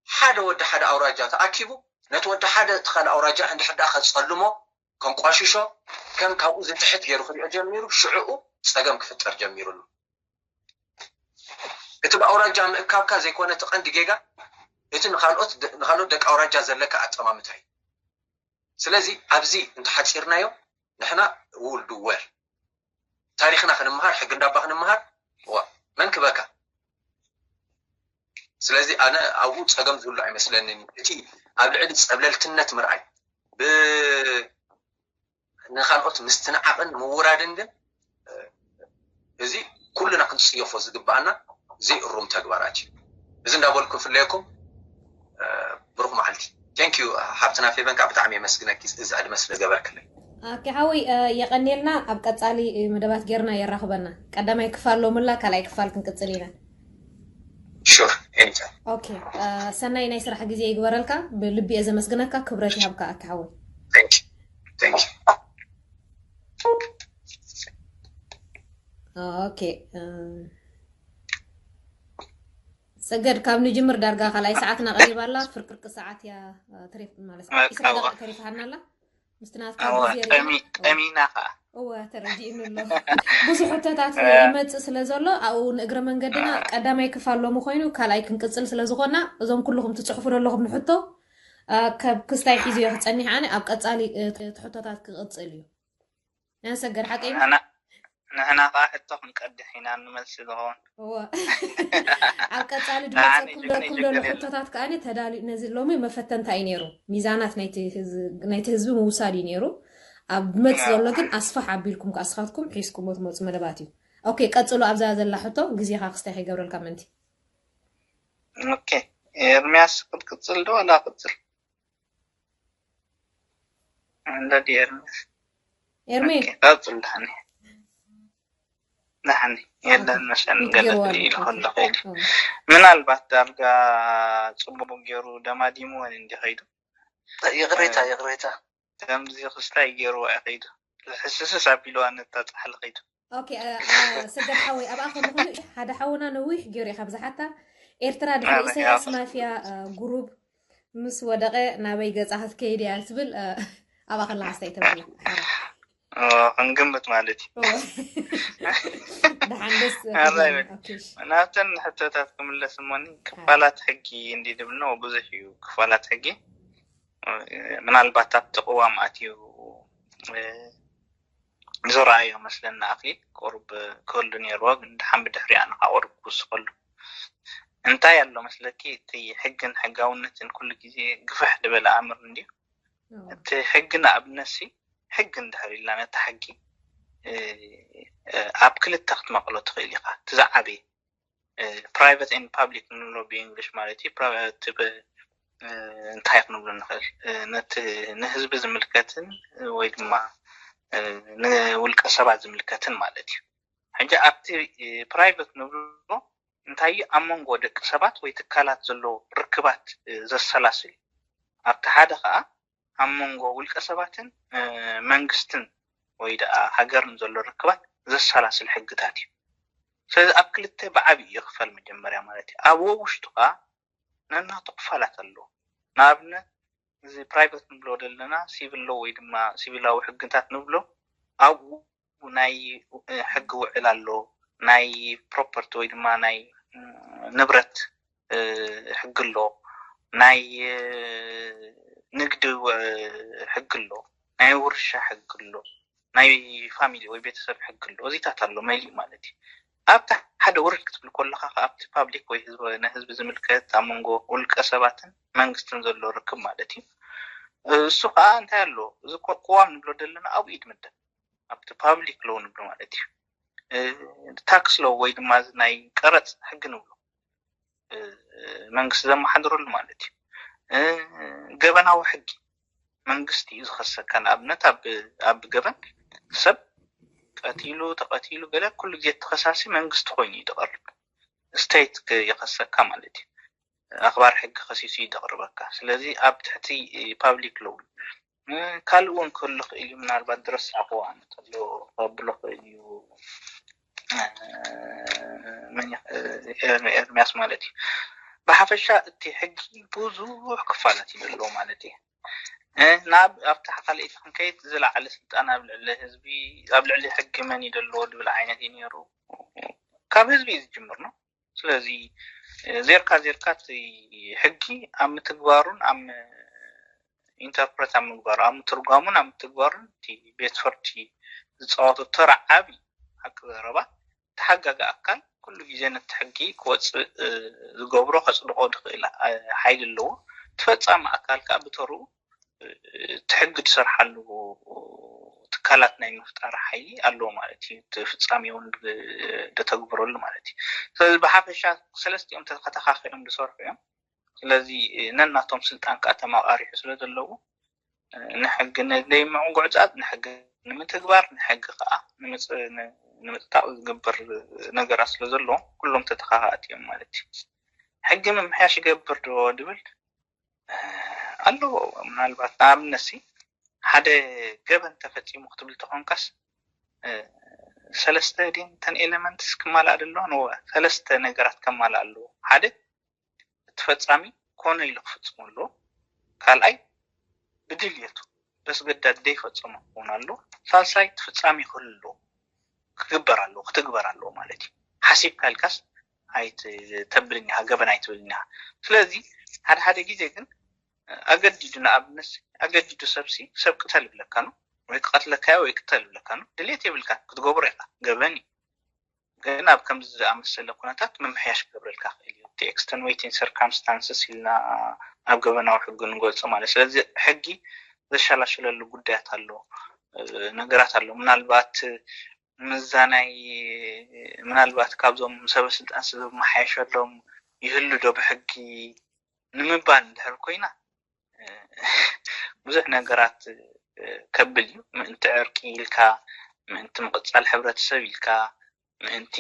ሓደ ወዲ ሓደ ኣውራጃ ተኣኪቡ ነቲ ወዲ ሓደ እቲ ካልእ ኣውራጃ እንድሕር ደኣ ከጸልሞ፣ ከንቋሽሾ፣ ከም ካብኡ ዝትሕት ገይሩ ክሪኦ ጀሚሩ፣ ሽዕኡ ጸገም ክፍጠር ጀሚሩ ኣሎ። እቲ ብኣውራጃ ምእካብካ ዘይኮነ እቲ ቀንዲ ጌጋ፣ እቲ ንኻልኦት ንኻልኦት ደቂ ኣውራጃ ዘለካ ኣጠማምታ እዩ። ስለዚ ኣብዚ እንተሓጺርናዮ ንሕና ውል ድወር ታሪኽና ክንምሃር፣ ሕጊ እንዳባ ክንምሃር፣ ዋ፣ መን ክበካ? ስለዚ ኣነ ኣብኡ ጸገም ዝህሉ ኣይመስለንን። እቲ ኣብ ልዕሊ ጸብለልትነት ምርኣይ፣ ብ-፣ ንኻልኦት ምስትንዓቕን ምውራድን ግን፣ እ፣ እዚ ኩልና ክንጽየፎ ዝግባኣና ዘይእሩም ተግባራት እዩ። እዚ እንዳበልኩ ክፍለየኩም፣ እ፣ ብሩኽ መዓልቲ። Thank you ሓፍትና ፌቨን፣ ከዓ ብጣዕሚ የመስግነኪ እዚ ዕድመ ስለ ገበርክለይ። ኣኪ ሓወይ፣ እ፣ የቐንየልና። ኣብ ቀጻሊ፣ እ፣ መደባት ጌርና የራኽበና። ቀዳማይ ክፋል ሎምላ፣ ካልኣይ ክፋል ክንቅጽል ኢና። Sure, anytime. ኦኬ፣ እ፣ ሰናይ ናይ ስራሕ ግዜ ይግበረልካ። ብልቢ እየ ዘመስግነካ። ክብረት ይሃብካ ኣኪ ሓወይ። Thank you. Thank you. ኦኬ፣ እ፣ ሰገድ፣ ካብ ንጅምር ዳርጋ ካልኣይ ሰዓትና ቀሪባ ኣላ። ፍርቅርቂ ሰዓት እያ፣ እ፣ ተሪፍ-፣ ማለት፣ ዒስራ ደቂቕ ተሪፋሃና ኣላ። ምስቲ ናትካ ግዜ ሪኢና፣ ጠሚ-፣ ጠሚና ኸዓ። እወ፣ ተረዲእኒ ኣሎ። ብዙሕ ሕቶታት ይመጽእ ስለ ዘሎ፣ ኣብኡ ንእግረ መንገድና ቀዳማይ ክፋል ሎሚ ኮይኑ፣ ካልኣይ ክንቅጽል ስለ ዝኾና፣ እዞም ኩልኹም ትጽሕፉ ዘለኹም ንሕቶ፣ እ፣ ካብ ክስታይ ሒዘዮ ክጸኒሕ ኣነ፣ ኣብ ቀጻሊ፣ እ፣ እቲ ሕቶታት ክቕጽል እዩ። ያን ሰገድ፣ ሓቀይ? ንሕና፣ ንሕና ኸዓ ሕቶ ክንቀድሕ ኢና፣ ንመልሲ ዝኸውን። እወ። ኣብ ቀጻሊ ንዓኒ ድመጸኩም ጅግኒ ዘለኩም ዘሎ ጅግኒ። ሕቶታት ከኣ ተዳልዩ፣ ነዚ ሎሚ መፈተንታ እዩ ነይሩ። ሚዛናት ናይቲ ህዝ-፣ ናይቲ ህዝቢ ምውሳድ እዩ ነይሩ። ኣብ መጽ ዘሎ ግን ኣስፋሕ ኣቢልኩም ከኣ ንስኻትኩም ሒዝኩሞ ትመጹ መደባት እዩ። ኦኬ፣ ቀጽሎ። ኣብዛ ዘላ ሕቶ ግዜኻ ክስታይ ከይገብረልካ ምእንቲ። ኦኬ፣ ኤርምያስ ክትቅጽል ዶ ዋላ ክቅጽል? እንዳ ድዩ ኤርምያስ? ኤርሚ። ኦኬ፣ ቀጽል ዳሕኒ። ዳሕኒ የለን መሰለኒ፣ ገለ ገይርዋ ክርኢ ኢሉ ኣሎ። ከሎ ኸይዱ። እም። ምናልባት ዳርጋ ጽቡቕ ገይሩ ደማዲምወን እንዲ ኸይዱ። ይቕሬታ፣ እ፣ ይቕሬታ። ከምዚ ክስታይ ገይርዋ እዩ ኸይዱ። ሕስስስ ኣቢልዋ ነታ ጻሕሊ ኸይዱ። ኦኬ፣ እ፣ እ፣ ሰገድ ሓወይ፣ ኣብኣ ከለኹ ሓደ ሓውና ነዊሕ ገይሩ እዩ ካብ ዝሓታ። ኤርትራ ድሕሪ ኣረ፣ ኢሳያስ ያው። ማፍያ፣ እ፣ ጉሩብ ምስ ወደቐ ናበይ ገጻ ክትከይድ እያ ትብል፣ እ፣ ኣብኣ ከለኻ ስታይ ተብላ? ሓራ። ኦ፣ ክንግምት ማለት እዩ። ኦ። ደሓን ደስ ኣረ፣ ክብለና። ይበል። ኦኬ፣ እሺ። ናብተን ሕቶታት ክምለስ እሞኒ፣ ክፋላት ሕጊ እንዲ ድብሎ ብዙሕ እዩ። ክፋላት ሕጊ፣ እ፣ ምናልባት ኣብቲ ቅዋም ኣትዩ፣ እ፣ ዝረኣዮ መስለኒ ኣኽሊል ቁሩብ ክህሉ ነይርዎ፣ ግን ደሓን ብድሕሪኣ ንኻ ቁሩብ ክውስኸሉ። እንታይ ኣሎ መስለኪ፣ እቲ ሕግን ሕጋውነትን ኩሉ ግዜ ግፍሕ ዝበለ ኣምር እንድዩ። እዎ። እቲ ሕጊ ንኣብነትሲ፣ ሕጊ እንድሕር ኢልና ነታ ሕጊ፣ እ፣ እ፣ ኣብ ክልተ ክትመቕሎ ትኽእል ኢኻ። እቲ ዝዓበየ፣ እ፣ private and public ንብሎ ብእንግሊሽ ማለት እዩ። ፕራ-፣ እቲ ብ-፣ እ፣ እንታይ ክንብሎ ንኽእል? እ፣ ነቲ ንህዝቢ ዝምልከትን ወይ ድማ፣ እ፣ ንውልቀ ሰባት ዝምልከትን ማለት እዩ። ሕጂ ኣብቲ፣ እ፣ ፕራይቨት ንብሎ እንታይ እዩ? ኣብ መንጎ ደቂ ሰባት ወይ ትካላት ዘሎ ርክባት፣ እ፣ ዘሰላስል እዩ። ኣብቲ ሓደ ኸዓ ኣብ መንጎ ውልቀ ሰባትን፣ እ፣ መንግስትን ወይ ደኣ ሃገርን ዘሎ ርክባት ዘሰላስል ሕግታት እዩ። ስለዚ ኣብ ክልተ ብዓብዩ ይኽፈል መጀመርያ ማለት እዩ። ኣብ ውሽጡ ኸዓ ነናቱ ክፋላት ኣለዎ። ንኣብነት እዚ ፕራይቨት ንብሎ ዘለና ሲቪል ሎ ወይ ድማ ሲቪላዊ ሕግታት ንብሎ ኣብኡ ናይ ሕጊ ውዕል ኣሎ፣ ናይ ፕሮፐርቲ ወይ ድማ ናይ ንብረት፣ እ፣ ሕጊ ኣሎ፣ ናይ፣ እ፣ ንግዲ ው-፣ ሕጊ ኣሎ፣ ናይ ውርሻ ሕጊ ኣሎ፣ ናይ ፋሚሊ ወይ ቤተሰብ ሕጊ ኣሎ። እዚታት ኣሎ መሊኡ ማለት እዩ። ኣብቲ ሓደ ውርድ ክትብል ከለኻ ከኣ ኣብቲ ፓብሊክ ወይ ህዝቢ፣ ንህዝቢ ዝምልከት ኣብ መንጎ ውልቀ ሰባትን መንግስትን ዘሎ ርክብ ማለት እዩ። እሱ ከኣ እንታይ ኣሎ? እዚ ቁ-፣ ቅዋም ንብሎ ዘለና ኣብኡ እዩ ድምደም። ኣብቲ ፓብሊክ ሎው ንብሎ ማለት እዩ። እ፣ ታክስ ሎው ወይ ድማ እዚ ናይ ቀረጽ ሕጊ ንብሎ፣ እ፣ መንግስቲ ዘመሓድረሉ ማለት እዩ። እ፣ ገበናዊ ሕጊ መንግስቲ እዩ ዝኸሰካ። ንኣብነት ኣብ፣ ኣብ ገበን ሰብ ቀቲሉ፣ ተቐቲሉ ገለ ኩሉ ግዜ ተኸሳሲ መንግስቲ ኮይኑ እዩ ዝቐርብ። ስቴት ክ-፣ ይኸሰካ ማለት እዩ። ኣኽባር ሕጊ ከሲሱ እዩ ዘቕርበካ። ስለዚ ኣብ ትሕቲ ፓብሊክ ሎው፣ እ፣ ካልእ እውን ክህሉ ይኽእል እዩ። ምናልባት ዝረሳዕክዎ ኣነ ተሎ ከብሎ ይኽእል እዩ። እ፣ መን ይኽ-፣ እ፣ ኤር-፣ ኤርምያስ ማለት እዩ። ብሓፈሻ እቲ ሕጊ ብዙሕ ክፋላት እዩ ዘለዎ ማለት እዩ። እ፣ ናብ፣ ኣብታ ካልኣይቲ ክንከይድ ዝለዓለ ስልጣን ኣብ ልዕሊ ህዝቢ፣ ኣብ ልዕሊ ሕጊ መን እዩ ዘለዎ ዝብል ዓይነት እዩ ነይሩ። ካብ ህዝቢ እዩ ዝጅምር ነው። ስለዚ፣ እ፣ ዜርካ ዜርካ እቲ ሕጊ ኣብ ምትግባሩን ኣብ ም-፣ ኢንተርፕሬት ኣብ ምግባሩ፣ ኣብ ምትርጓሙን ኣብ ምትግባሩን እቲ ቤት ፍርዲ ዝፃወቶ ተራ ዓቢ ቀረባ ተሓጋጊ ኣካል ኩሉ ግዜ ነቲ ሕጊ ክወፅእ ዝገብሮ ከፅድቆ ዝኽእል ሓይሊ ኣለዎ። ተፈፃሚ ኣካል ከዓ ብተርኡ እቲ ሕጊ ዝሰርሓሉ ትካላት ናይ ምፍጣር ሓይሊ ኣለዎ ማለት እዩ። እቲ ፍፃሜ እውን ዝተግብረሉ ማለት እዩ። ስለዚ ብሓፈሻ ሰለስቲኦም ተተኻኺኦም ዝሰርሑ እዮም። ስለዚ ነናቶም ስልጣን ከዓ ተመቃሪሑ ስለ ዘለዉ ንሕጊ ንዘይምዕጉዕፃፅ ንሕጊ ንምትግባር ንሕጊ ከዓ ንምፅጣቕ ዝግበር ነገራት ስለ ዘለዎም ኩሎም ተተኻኻእቲ እዮም ማለት እዩ። ሕጊ ምምሕያሽ ይገብር ዶ ድብል ኣለዎ። ምናልባት ንኣብነት ሓደ ገበን ተፈፂሙ ክትብል ተኾንካስ ሰለስተ ድን ተን ኤለመንትስ ክማልኣ ደለዋ ነ ሰለስተ ነገራት ከማልኣ ኣለዎ። ሓደ እቲ ፈፃሚ ኮነ ኢሉ ክፍፅሙ ኣለዎ። ካልኣይ ብድልየቱ በስገዳድ ዘይፈፀሞ ክኸውን ኣለዎ። ሳልሳይ እቲ ፍፃሚ ክህሉ ኣለዎ፣ ክግበር ኣለዎ፣ ክትግበር ኣለዎ ማለት እዩ። ሓሲብካ ኢልካስ ኣይትተብልን ኢኻ፣ ገበን ኣይትብልን ኢኻ። ስለዚ ሓደ ሓደ ግዜ ግን ኣገዲዱ ንኣብነት ኣገዲዱ ሰብሲ ሰብ ቅተል ይብለካ ነው ወይ ክቐትለካዮ ወይ ቅተል ይብለካ ነው። ድሌት የብልካ ክትገብሮ ኢኻ፣ ገበን እዩ። ግን ኣብ ከምዚ ዝኣመሰለ ኩነታት ምምሕያሽ ክገብረልካ ክእል እዩ። እቲ extenuating circumstances ኢልና ኣብ ገበናዊ ሕጊ ንገልጾ ማለት። ስለዚ ሕጊ ዘሻላሽለሉ ጉዳያት ኣሎ፣ ነገራት ኣሎ። ምናልባት ምዛናይ ምናልባት ካብዞም ሰበ ስልጣን ዝመሓየሸሎም ይህሉ ዶ ብሕጊ ንምባል እንድሕር ኮይና ብዙሕ ነገራት ከብል እዩ። ምእንቲ ዕርቂ ኢልካ፣ ምእንቲ ምቕጻል ሕብረተሰብ ኢልካ፣ ምእንቲ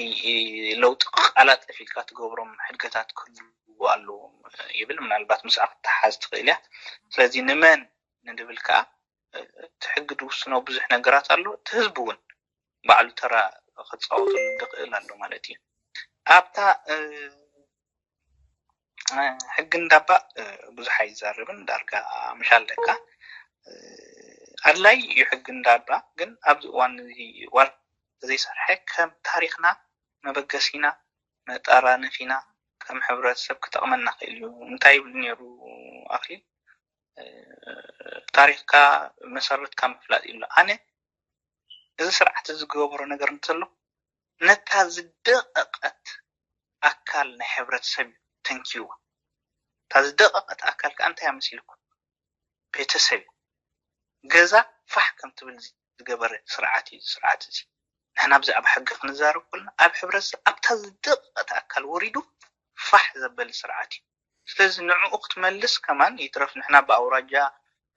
ለውጢ ክቃላጠፍ ኢልካ ትገብሮም ሕድገታት ክህልዉ ኣለዎም ይብል። ምናልባት ምስኣ ክትተሓዝ ትኽእል እያ። ስለዚ ንመን ንድብል ከዓ እቲ ሕጊ ዝውስኖ ብዙሕ ነገራት ኣሎ። እቲ ህዝቢ እውን ባዕሉ ተራ ክፃወተሉ ዝኽእል ኣሎ ማለት እዩ። ኣብታ ሕጊ እንዳባ ብዙሕ ኣይዛረብን፣ ዳርጋ ምሻል ደካ ኣድላይ እዩ ሕጊ እንዳባ። ግን ኣብዚ እዋን እዚ ዋላ ዘይሰርሐ ከም ታሪክና መበገሲና መጠራነፊና ከም ሕብረተሰብ ክጠቕመና ክእል እዩ። እንታይ ይብል ነይሩ ኣክሊል? ታሪክካ መሰረትካ ምፍላጥ ይብሎ። ኣነ እዚ ስርዓት እዚ ዝገበሮ ነገር እንተሎ ነታ ዝደቐቐት ኣካል ናይ ሕብረተሰብ እዩ ተንኪዋ። እታ ዝደቐቐት ኣካል ከዓ እንታይ ኣመሲልኩም? ቤተሰብ እዩ። ገዛ ፋሕ ከም ትብል ዝገበረ ስርዓት እዩ። ስርዓት እዚ ንሕና ብዛዕባ ሕጊ ክንዛረብ ከለና ኣብ ሕብረተሰብ ኣብታ ዝደቐቐት ኣካል ወሪዱ ፋሕ ዘበለ ስርዓት እዩ። ስለዚ ንዕኡ ክትመልስ ከማን ይትረፍ ንሕና ብኣውራጃ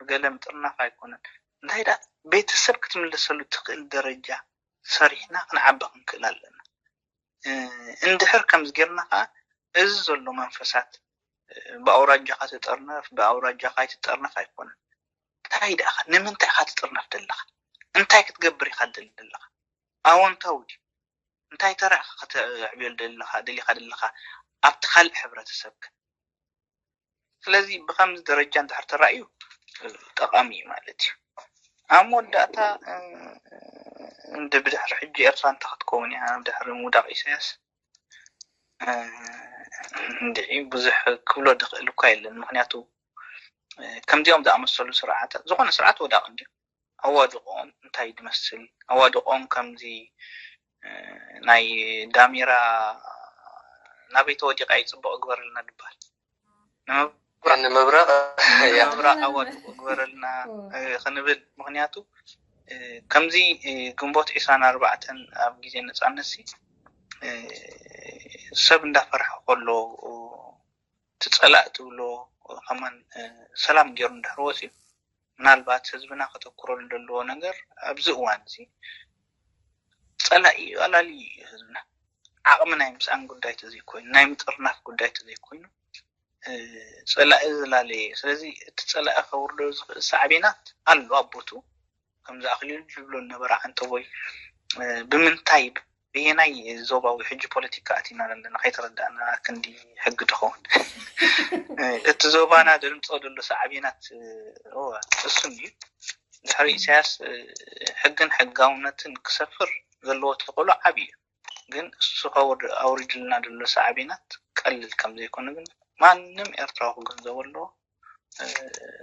ብገለ ምጥርናፍ ኣይኮነን። እንታይ ደኣ ቤተሰብ ክትምለሰሉ ትኽእል ደረጃ ሰሪሕና ክንዓቢ ክንክእል ኣለና። እንድሕር ከምዚ ጌርና ከዓ እዚ ዘሎ መንፈሳት ብኣውራጃኻ ትጠርነፍ ብኣውራጃኻ ኣይትጠርነፍ ኣይኮነን። እንታይ ደኣ ንምንታይ ኢኻ ትጥርነፍ ዘለኻ? እንታይ ክትገብር ኢኻ ደሊ ዘለኻ? ኣወንታዊ ድዩ? እንታይ ተራ ኢኻ ከተዕብየሉ ደለኻ ደሊኻ ደለኻ ኣብቲ ካልእ ሕብረተሰብካ? ስለዚ ብከምዚ ደረጃ እንድሕር ተራእዩ ጠቓሚ እዩ ማለት እዩ። ኣብ መወዳእታ እንደ ብድሕሪ ሕጂ ኤርትራ እንታይ ክትከውን እያ ድሕሪ ምውዳቕ ኢሳያስ እንድዒ ብዙሕ ክብሎ ድኽእል እኳ የለን። ምክንያቱ ከምዚኦም ዝኣመሰሉ ስርዓታት ዝኾነ ስርዓት ወዳቕ እንዲ ኣዋድቆም እንታይ ድመስል ኣዋድቆም ከምዚ ናይ ዳሜራ ናበይ ተወዲቃ እዩ ፅቡቅ ግበረልና ድበሃል ንምብራቅ ኣዋድቆ ግበረልና ክንብል ምክንያቱ ከምዚ ግንቦት ዒስራን ኣርባዕተን ኣብ ግዜ ነፃነት ሲ ሰብ እንዳፈርሐ ከሎ እቲ ፀላእ ትብሎ ከማን ሰላም ገይሩ እንድሕር ወፅዩ ምናልባት ህዝብና ከተኩረሉ ዘለዎ ነገር ኣብዚ እዋን እዚ ፀላኢ እዩ ኣላልዩ እዩ ህዝብና ዓቕሚ ናይ ምስኣን ጉዳይ ተዘይኮይኑ ናይ ምጥርናፍ ጉዳይ ተዘይኮይኑ ፀላኢ ዝላለየ እዩ። ስለዚ እቲ ፀላኢ ከውርዶ ዝኽእል ሳዕቤናት ኣሎ ኣብ ቦቱ ከምዚ ኣኽሊሉ ዝብሎ ነበረ ዓንተቦይ ብምንታይ በየናይ ዞባዊ ሕጂ ፖለቲካ ኣቲና ዘለና ከይተረዳእና ክንዲ ሕጊ ትኸውን እቲ ዞባና ደምፅኦ ዘሎ ሳዕቤናት እሱ እዩ። ድሕሪ ኢሳያስ ሕግን ሕጋውነትን ክሰፍር ዘለዎ ተኽእሎ ዓብዪ እዩ። ግን እሱ ኣውሪድልና ዘሎ ሳዕቤናት ቀልል ከም ዘይኮነ ግን ማንም ኤርትራዊ ክግንዘቦ ኣለዎ።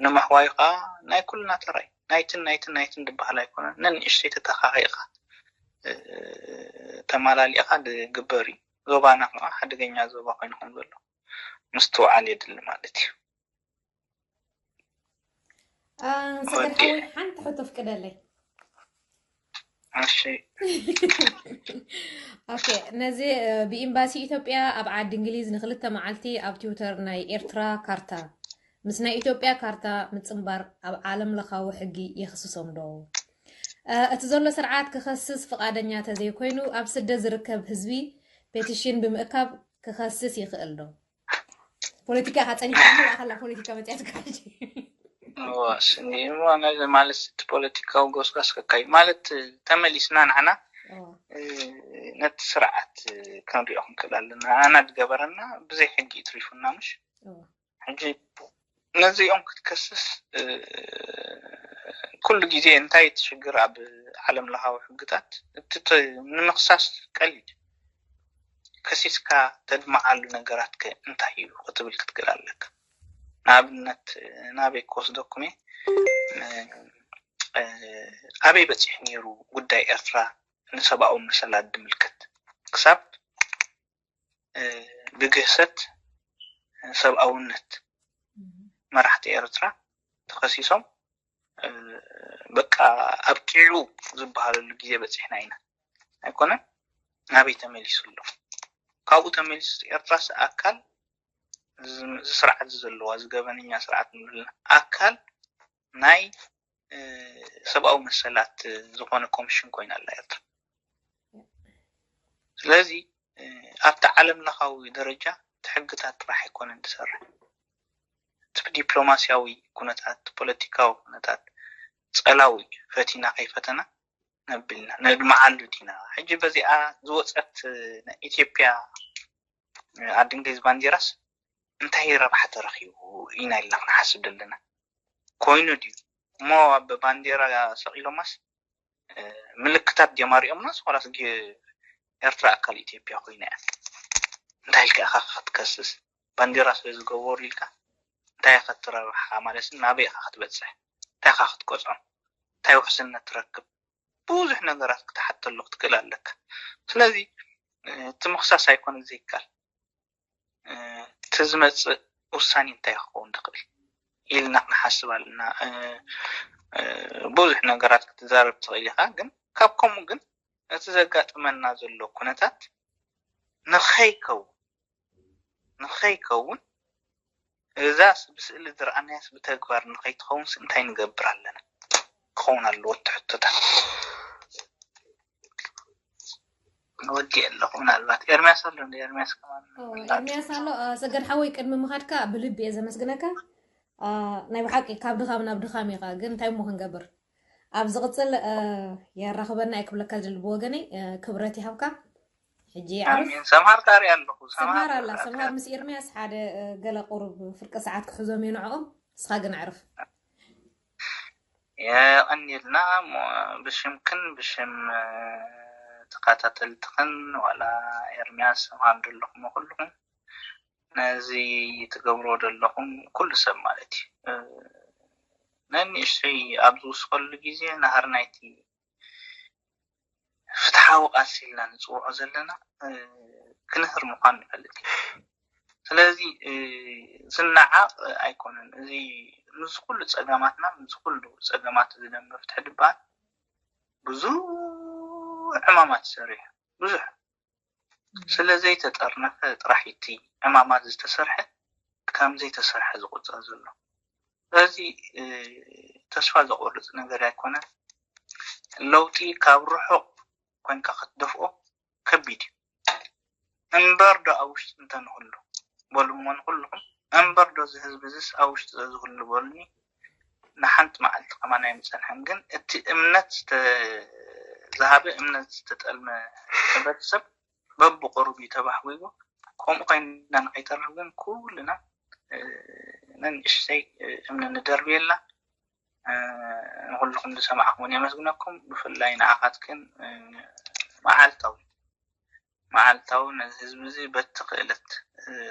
ንምሕዋዩ ከዓ ናይ ኩልና ተራይ ናይትን ናይትን ናይትን ዝበሃል ኣይኮነን። ነንእሽተይ ተተኻኺእኻ ተማላሊእኻ ዝግበር እዩ። ዞባና ከዓ ሓደገኛ ዞባ ኮይኑ ከም ዘሎ ምስትውዓል የድሊ ማለት እዩ። ሰገድ ሓወይ ሓንቲ ሕቶ ፍቅደለይ። እሺ። ኦኬ፣ ነዚ ብኤምባሲ ኢትዮጵያ ኣብ ዓዲ እንግሊዝ ንክልተ መዓልቲ ኣብ ትዊተር ናይ ኤርትራ ካርታ ምስ ናይ ኢትዮጵያ ካርታ ምጽንባር ኣብ ዓለም ለኻዊ ሕጊ የኽስሶም ዶ? እቲ ዘሎ ስርዓት ክኸስስ ፍቓደኛ ተዘይኮይኑ ኣብ ስደት ዝርከብ ህዝቢ ፔቲሽን ብምእካብ ክኸስስ ይኽእል ዶ? ፖለቲካ ኢኻ ጸኒሕካሉ ኣኸላ ፖለቲካ መጽያትካ ሕጂ። እዋስ እንዲማ ነዚ ማለት እቲ ፖለቲካዊ ጎስጓስ ከካይ ማለት ተመሊስና ንዓና ነቲ ስርዓት ክንሪኦ ክንክእል ኣለና። ኣና ዝገበረና ብዘይ ሕጊ ይትሪፉና ምሽ ሕጂ ነዚኦም ክትከስስ ኩሉ ግዜ እንታይ እቲ ሽግር ኣብ ዓለም ለኻዊ ሕግታት እቲ ንምክሳስ ቀሊል ከሲስካ ተድምዓሉ ነገራት ከ እንታይ እዩ ክትብል ክትክእል ኣለካ። ንኣብነት ናበይ ክወስደኩም እየ ኣበይ በፂሑ ነይሩ ጉዳይ ኤርትራ ንሰብኣዊ መሰላት ዝምልከት ክሳብ ብግህሰት ሰብኣውነት መራሕቲ ኤርትራ ተኸሲሶም በቃ ኣብቂዑ ዝበሃለሉ ግዜ በፂሕና ኢና ኣይኮነን ናበይ ተመሊሱ ኣሎ ካብኡ ተመሊሱ ኤርትራስ ኣካል እዚ ስርዓት ዘለዋ እዚ ገበነኛ ስርዓት ንብልና ኣካል ናይ ሰብኣዊ መሰላት ዝኾነ ኮሚሽን ኮይና ኣላ ኤርትራ ስለዚ ኣብቲ ዓለም ለኻዊ ደረጃ እቲ ሕግታት ጥራሕ ኣይኮነን ዝሰርሕ እቲ ብዲፕሎማስያዊ ኩነታት ፖለቲካዊ ኩነታት ፀላዊ ፈቲና ከይፈተና ነብልና ነድምዓሉ ዲና ሕጂ በዚኣ ዝወፀት ናይ ኢትዮጵያ ዓዲ እንግሊዝ ባንዲራስ እንታይ ረብሓ ተረኪቡ ኢና ኢልና ክንሓስብ ዘለና ኮይኑ ድዩ እሞ ኣብ ባንዲራ ሰቂሎማስ ምልክታት ድዮም ኣሪኦምናስ ዋላስ ኤርትራ ኣካል ኢትዮጵያ ኮይና እያ እንታይ ኢልካ ኢኻ ክትከስስ ባንዲራ ስለ ዝገበሩ ኢልካ እንታይ ኢኻ ትረብሓ ማለት ናበይ ኢኻ ክትበፅሕ እንታይ ኢኻ ክትቆፅዖም እንታይ ውሕስነት ትረክብ ብዙሕ ነገራት ክትሓተሉ ክትክእል ኣለካ ስለዚ እቲ ምኽሳስ ኣይኮነ ዘይካል እቲ ዝመፅእ ውሳኔ እንታይ ክኸውን ዝኽእል ኢልና ክንሓስብ ኣለና ብዙሕ ነገራት ክትዛረብ ትኽእል ኢኻ ግን ካብ ከምኡ ግን እቲ ዘጋጥመና ዘሎ ኩነታት ንኸይከውን ንኸይከውን እዛ ብስእሊ ዝረኣናያስ ብተግባር ንኸይትኸውንስ እንታይ ንገብር ኣለና ክኸውን ኣለዎ እቲ ሕቶታት ወዲ ኣለኹ ምናልባት ኤርሚያስ ኣሎ እንደ ኤርሚያስ ከማን ኤርሚያስ ኣሎ ሰገድ ሓወይ ቅድሚ ምኻድካ ብልቢ እየ ዘመስግነካ ናይ ብሓቂ ካብ ድኻም ናብ ድኻም ኢኻ ግን እንታይ እሞ ክንገብር ኣብ ዝቕፅል የራኽበና እየ ክብለካ ዝደሊ ብወገነይ ክብረት ይሃብካ ሕጂ ሰምሃር ካሪ ኣለኹ ሰምሃር ኣላ ሰምሃር ምስ ኤርሚያስ ሓደ ገለ ቁሩብ ፍርቂ ሰዓት ክሕዞም እዩ ንዕኦም ንስኻ ግን ዕርፍ የቐኒልና ብሽምክን ብሽም ተኸታተልትኽን ዋላ ኤርሚያስ ሰምሃር ዘለኹም ኩልኹም ነዚ ትገብርዎ ዘለኹም ኩሉ ሰብ ማለት እዩ ነንእሽተይ ኣብ ዝውስኸሉ ግዜ ናሃር ናይቲ ፍትሓዊ ቃልሲ ኢልና ንፅውዖ ዘለና ክንህር ምኳኑ ንፈልጥ ስለዚ ዝነዓቕ ኣይኮነን እዚ ምስ ኩሉ ፀገማትና ምስ ኩሉ ፀገማት እዚ ደም መፍትሒ ዝበሃል ብዙሕ ዕማማት ሰሪሑ ብዙሕ ስለ ዘይተጠርነፈ ጥራሕ እቲ ዕማማት ዝተሰርሐ ከም ዘይተሰርሐ ዝቁፀር ዘሎ ስለዚ ተስፋ ዘቆርፅ ነገር ኣይኮነን ለውጢ ካብ ርሑቕ ኮንካ ክትደፍኦ ከቢድ እዩ እምበር ዶ ኣብ ውሽጢ እንተንህሉ በሉ እሞ ንኩልኩም እምበር ዶ እዚ ህዝቢ እዚስ ኣብ ውሽጢ ዘዝህሉ በሉኒ ንሓንቲ መዓልቲ ከማን ኣይምፀንሐን ግን እቲ እምነት ዝሃበ እምነት ዝተጠልመ ሕብረተሰብ በብቁሩብ እዩ ተባሕዊጉ ከምኡ ኮይና ንከይተርፍ ግን ኩልና ነንእሽተይ እምኒ ንደርብየላ ንኩልኩም ዝሰማዕኩምን የመስግነኩም ብፍላይ ንዓኻትክን መዓልታዊ መዓልታዊ ነዚ ህዝቢ እዚ በቲ ክእለት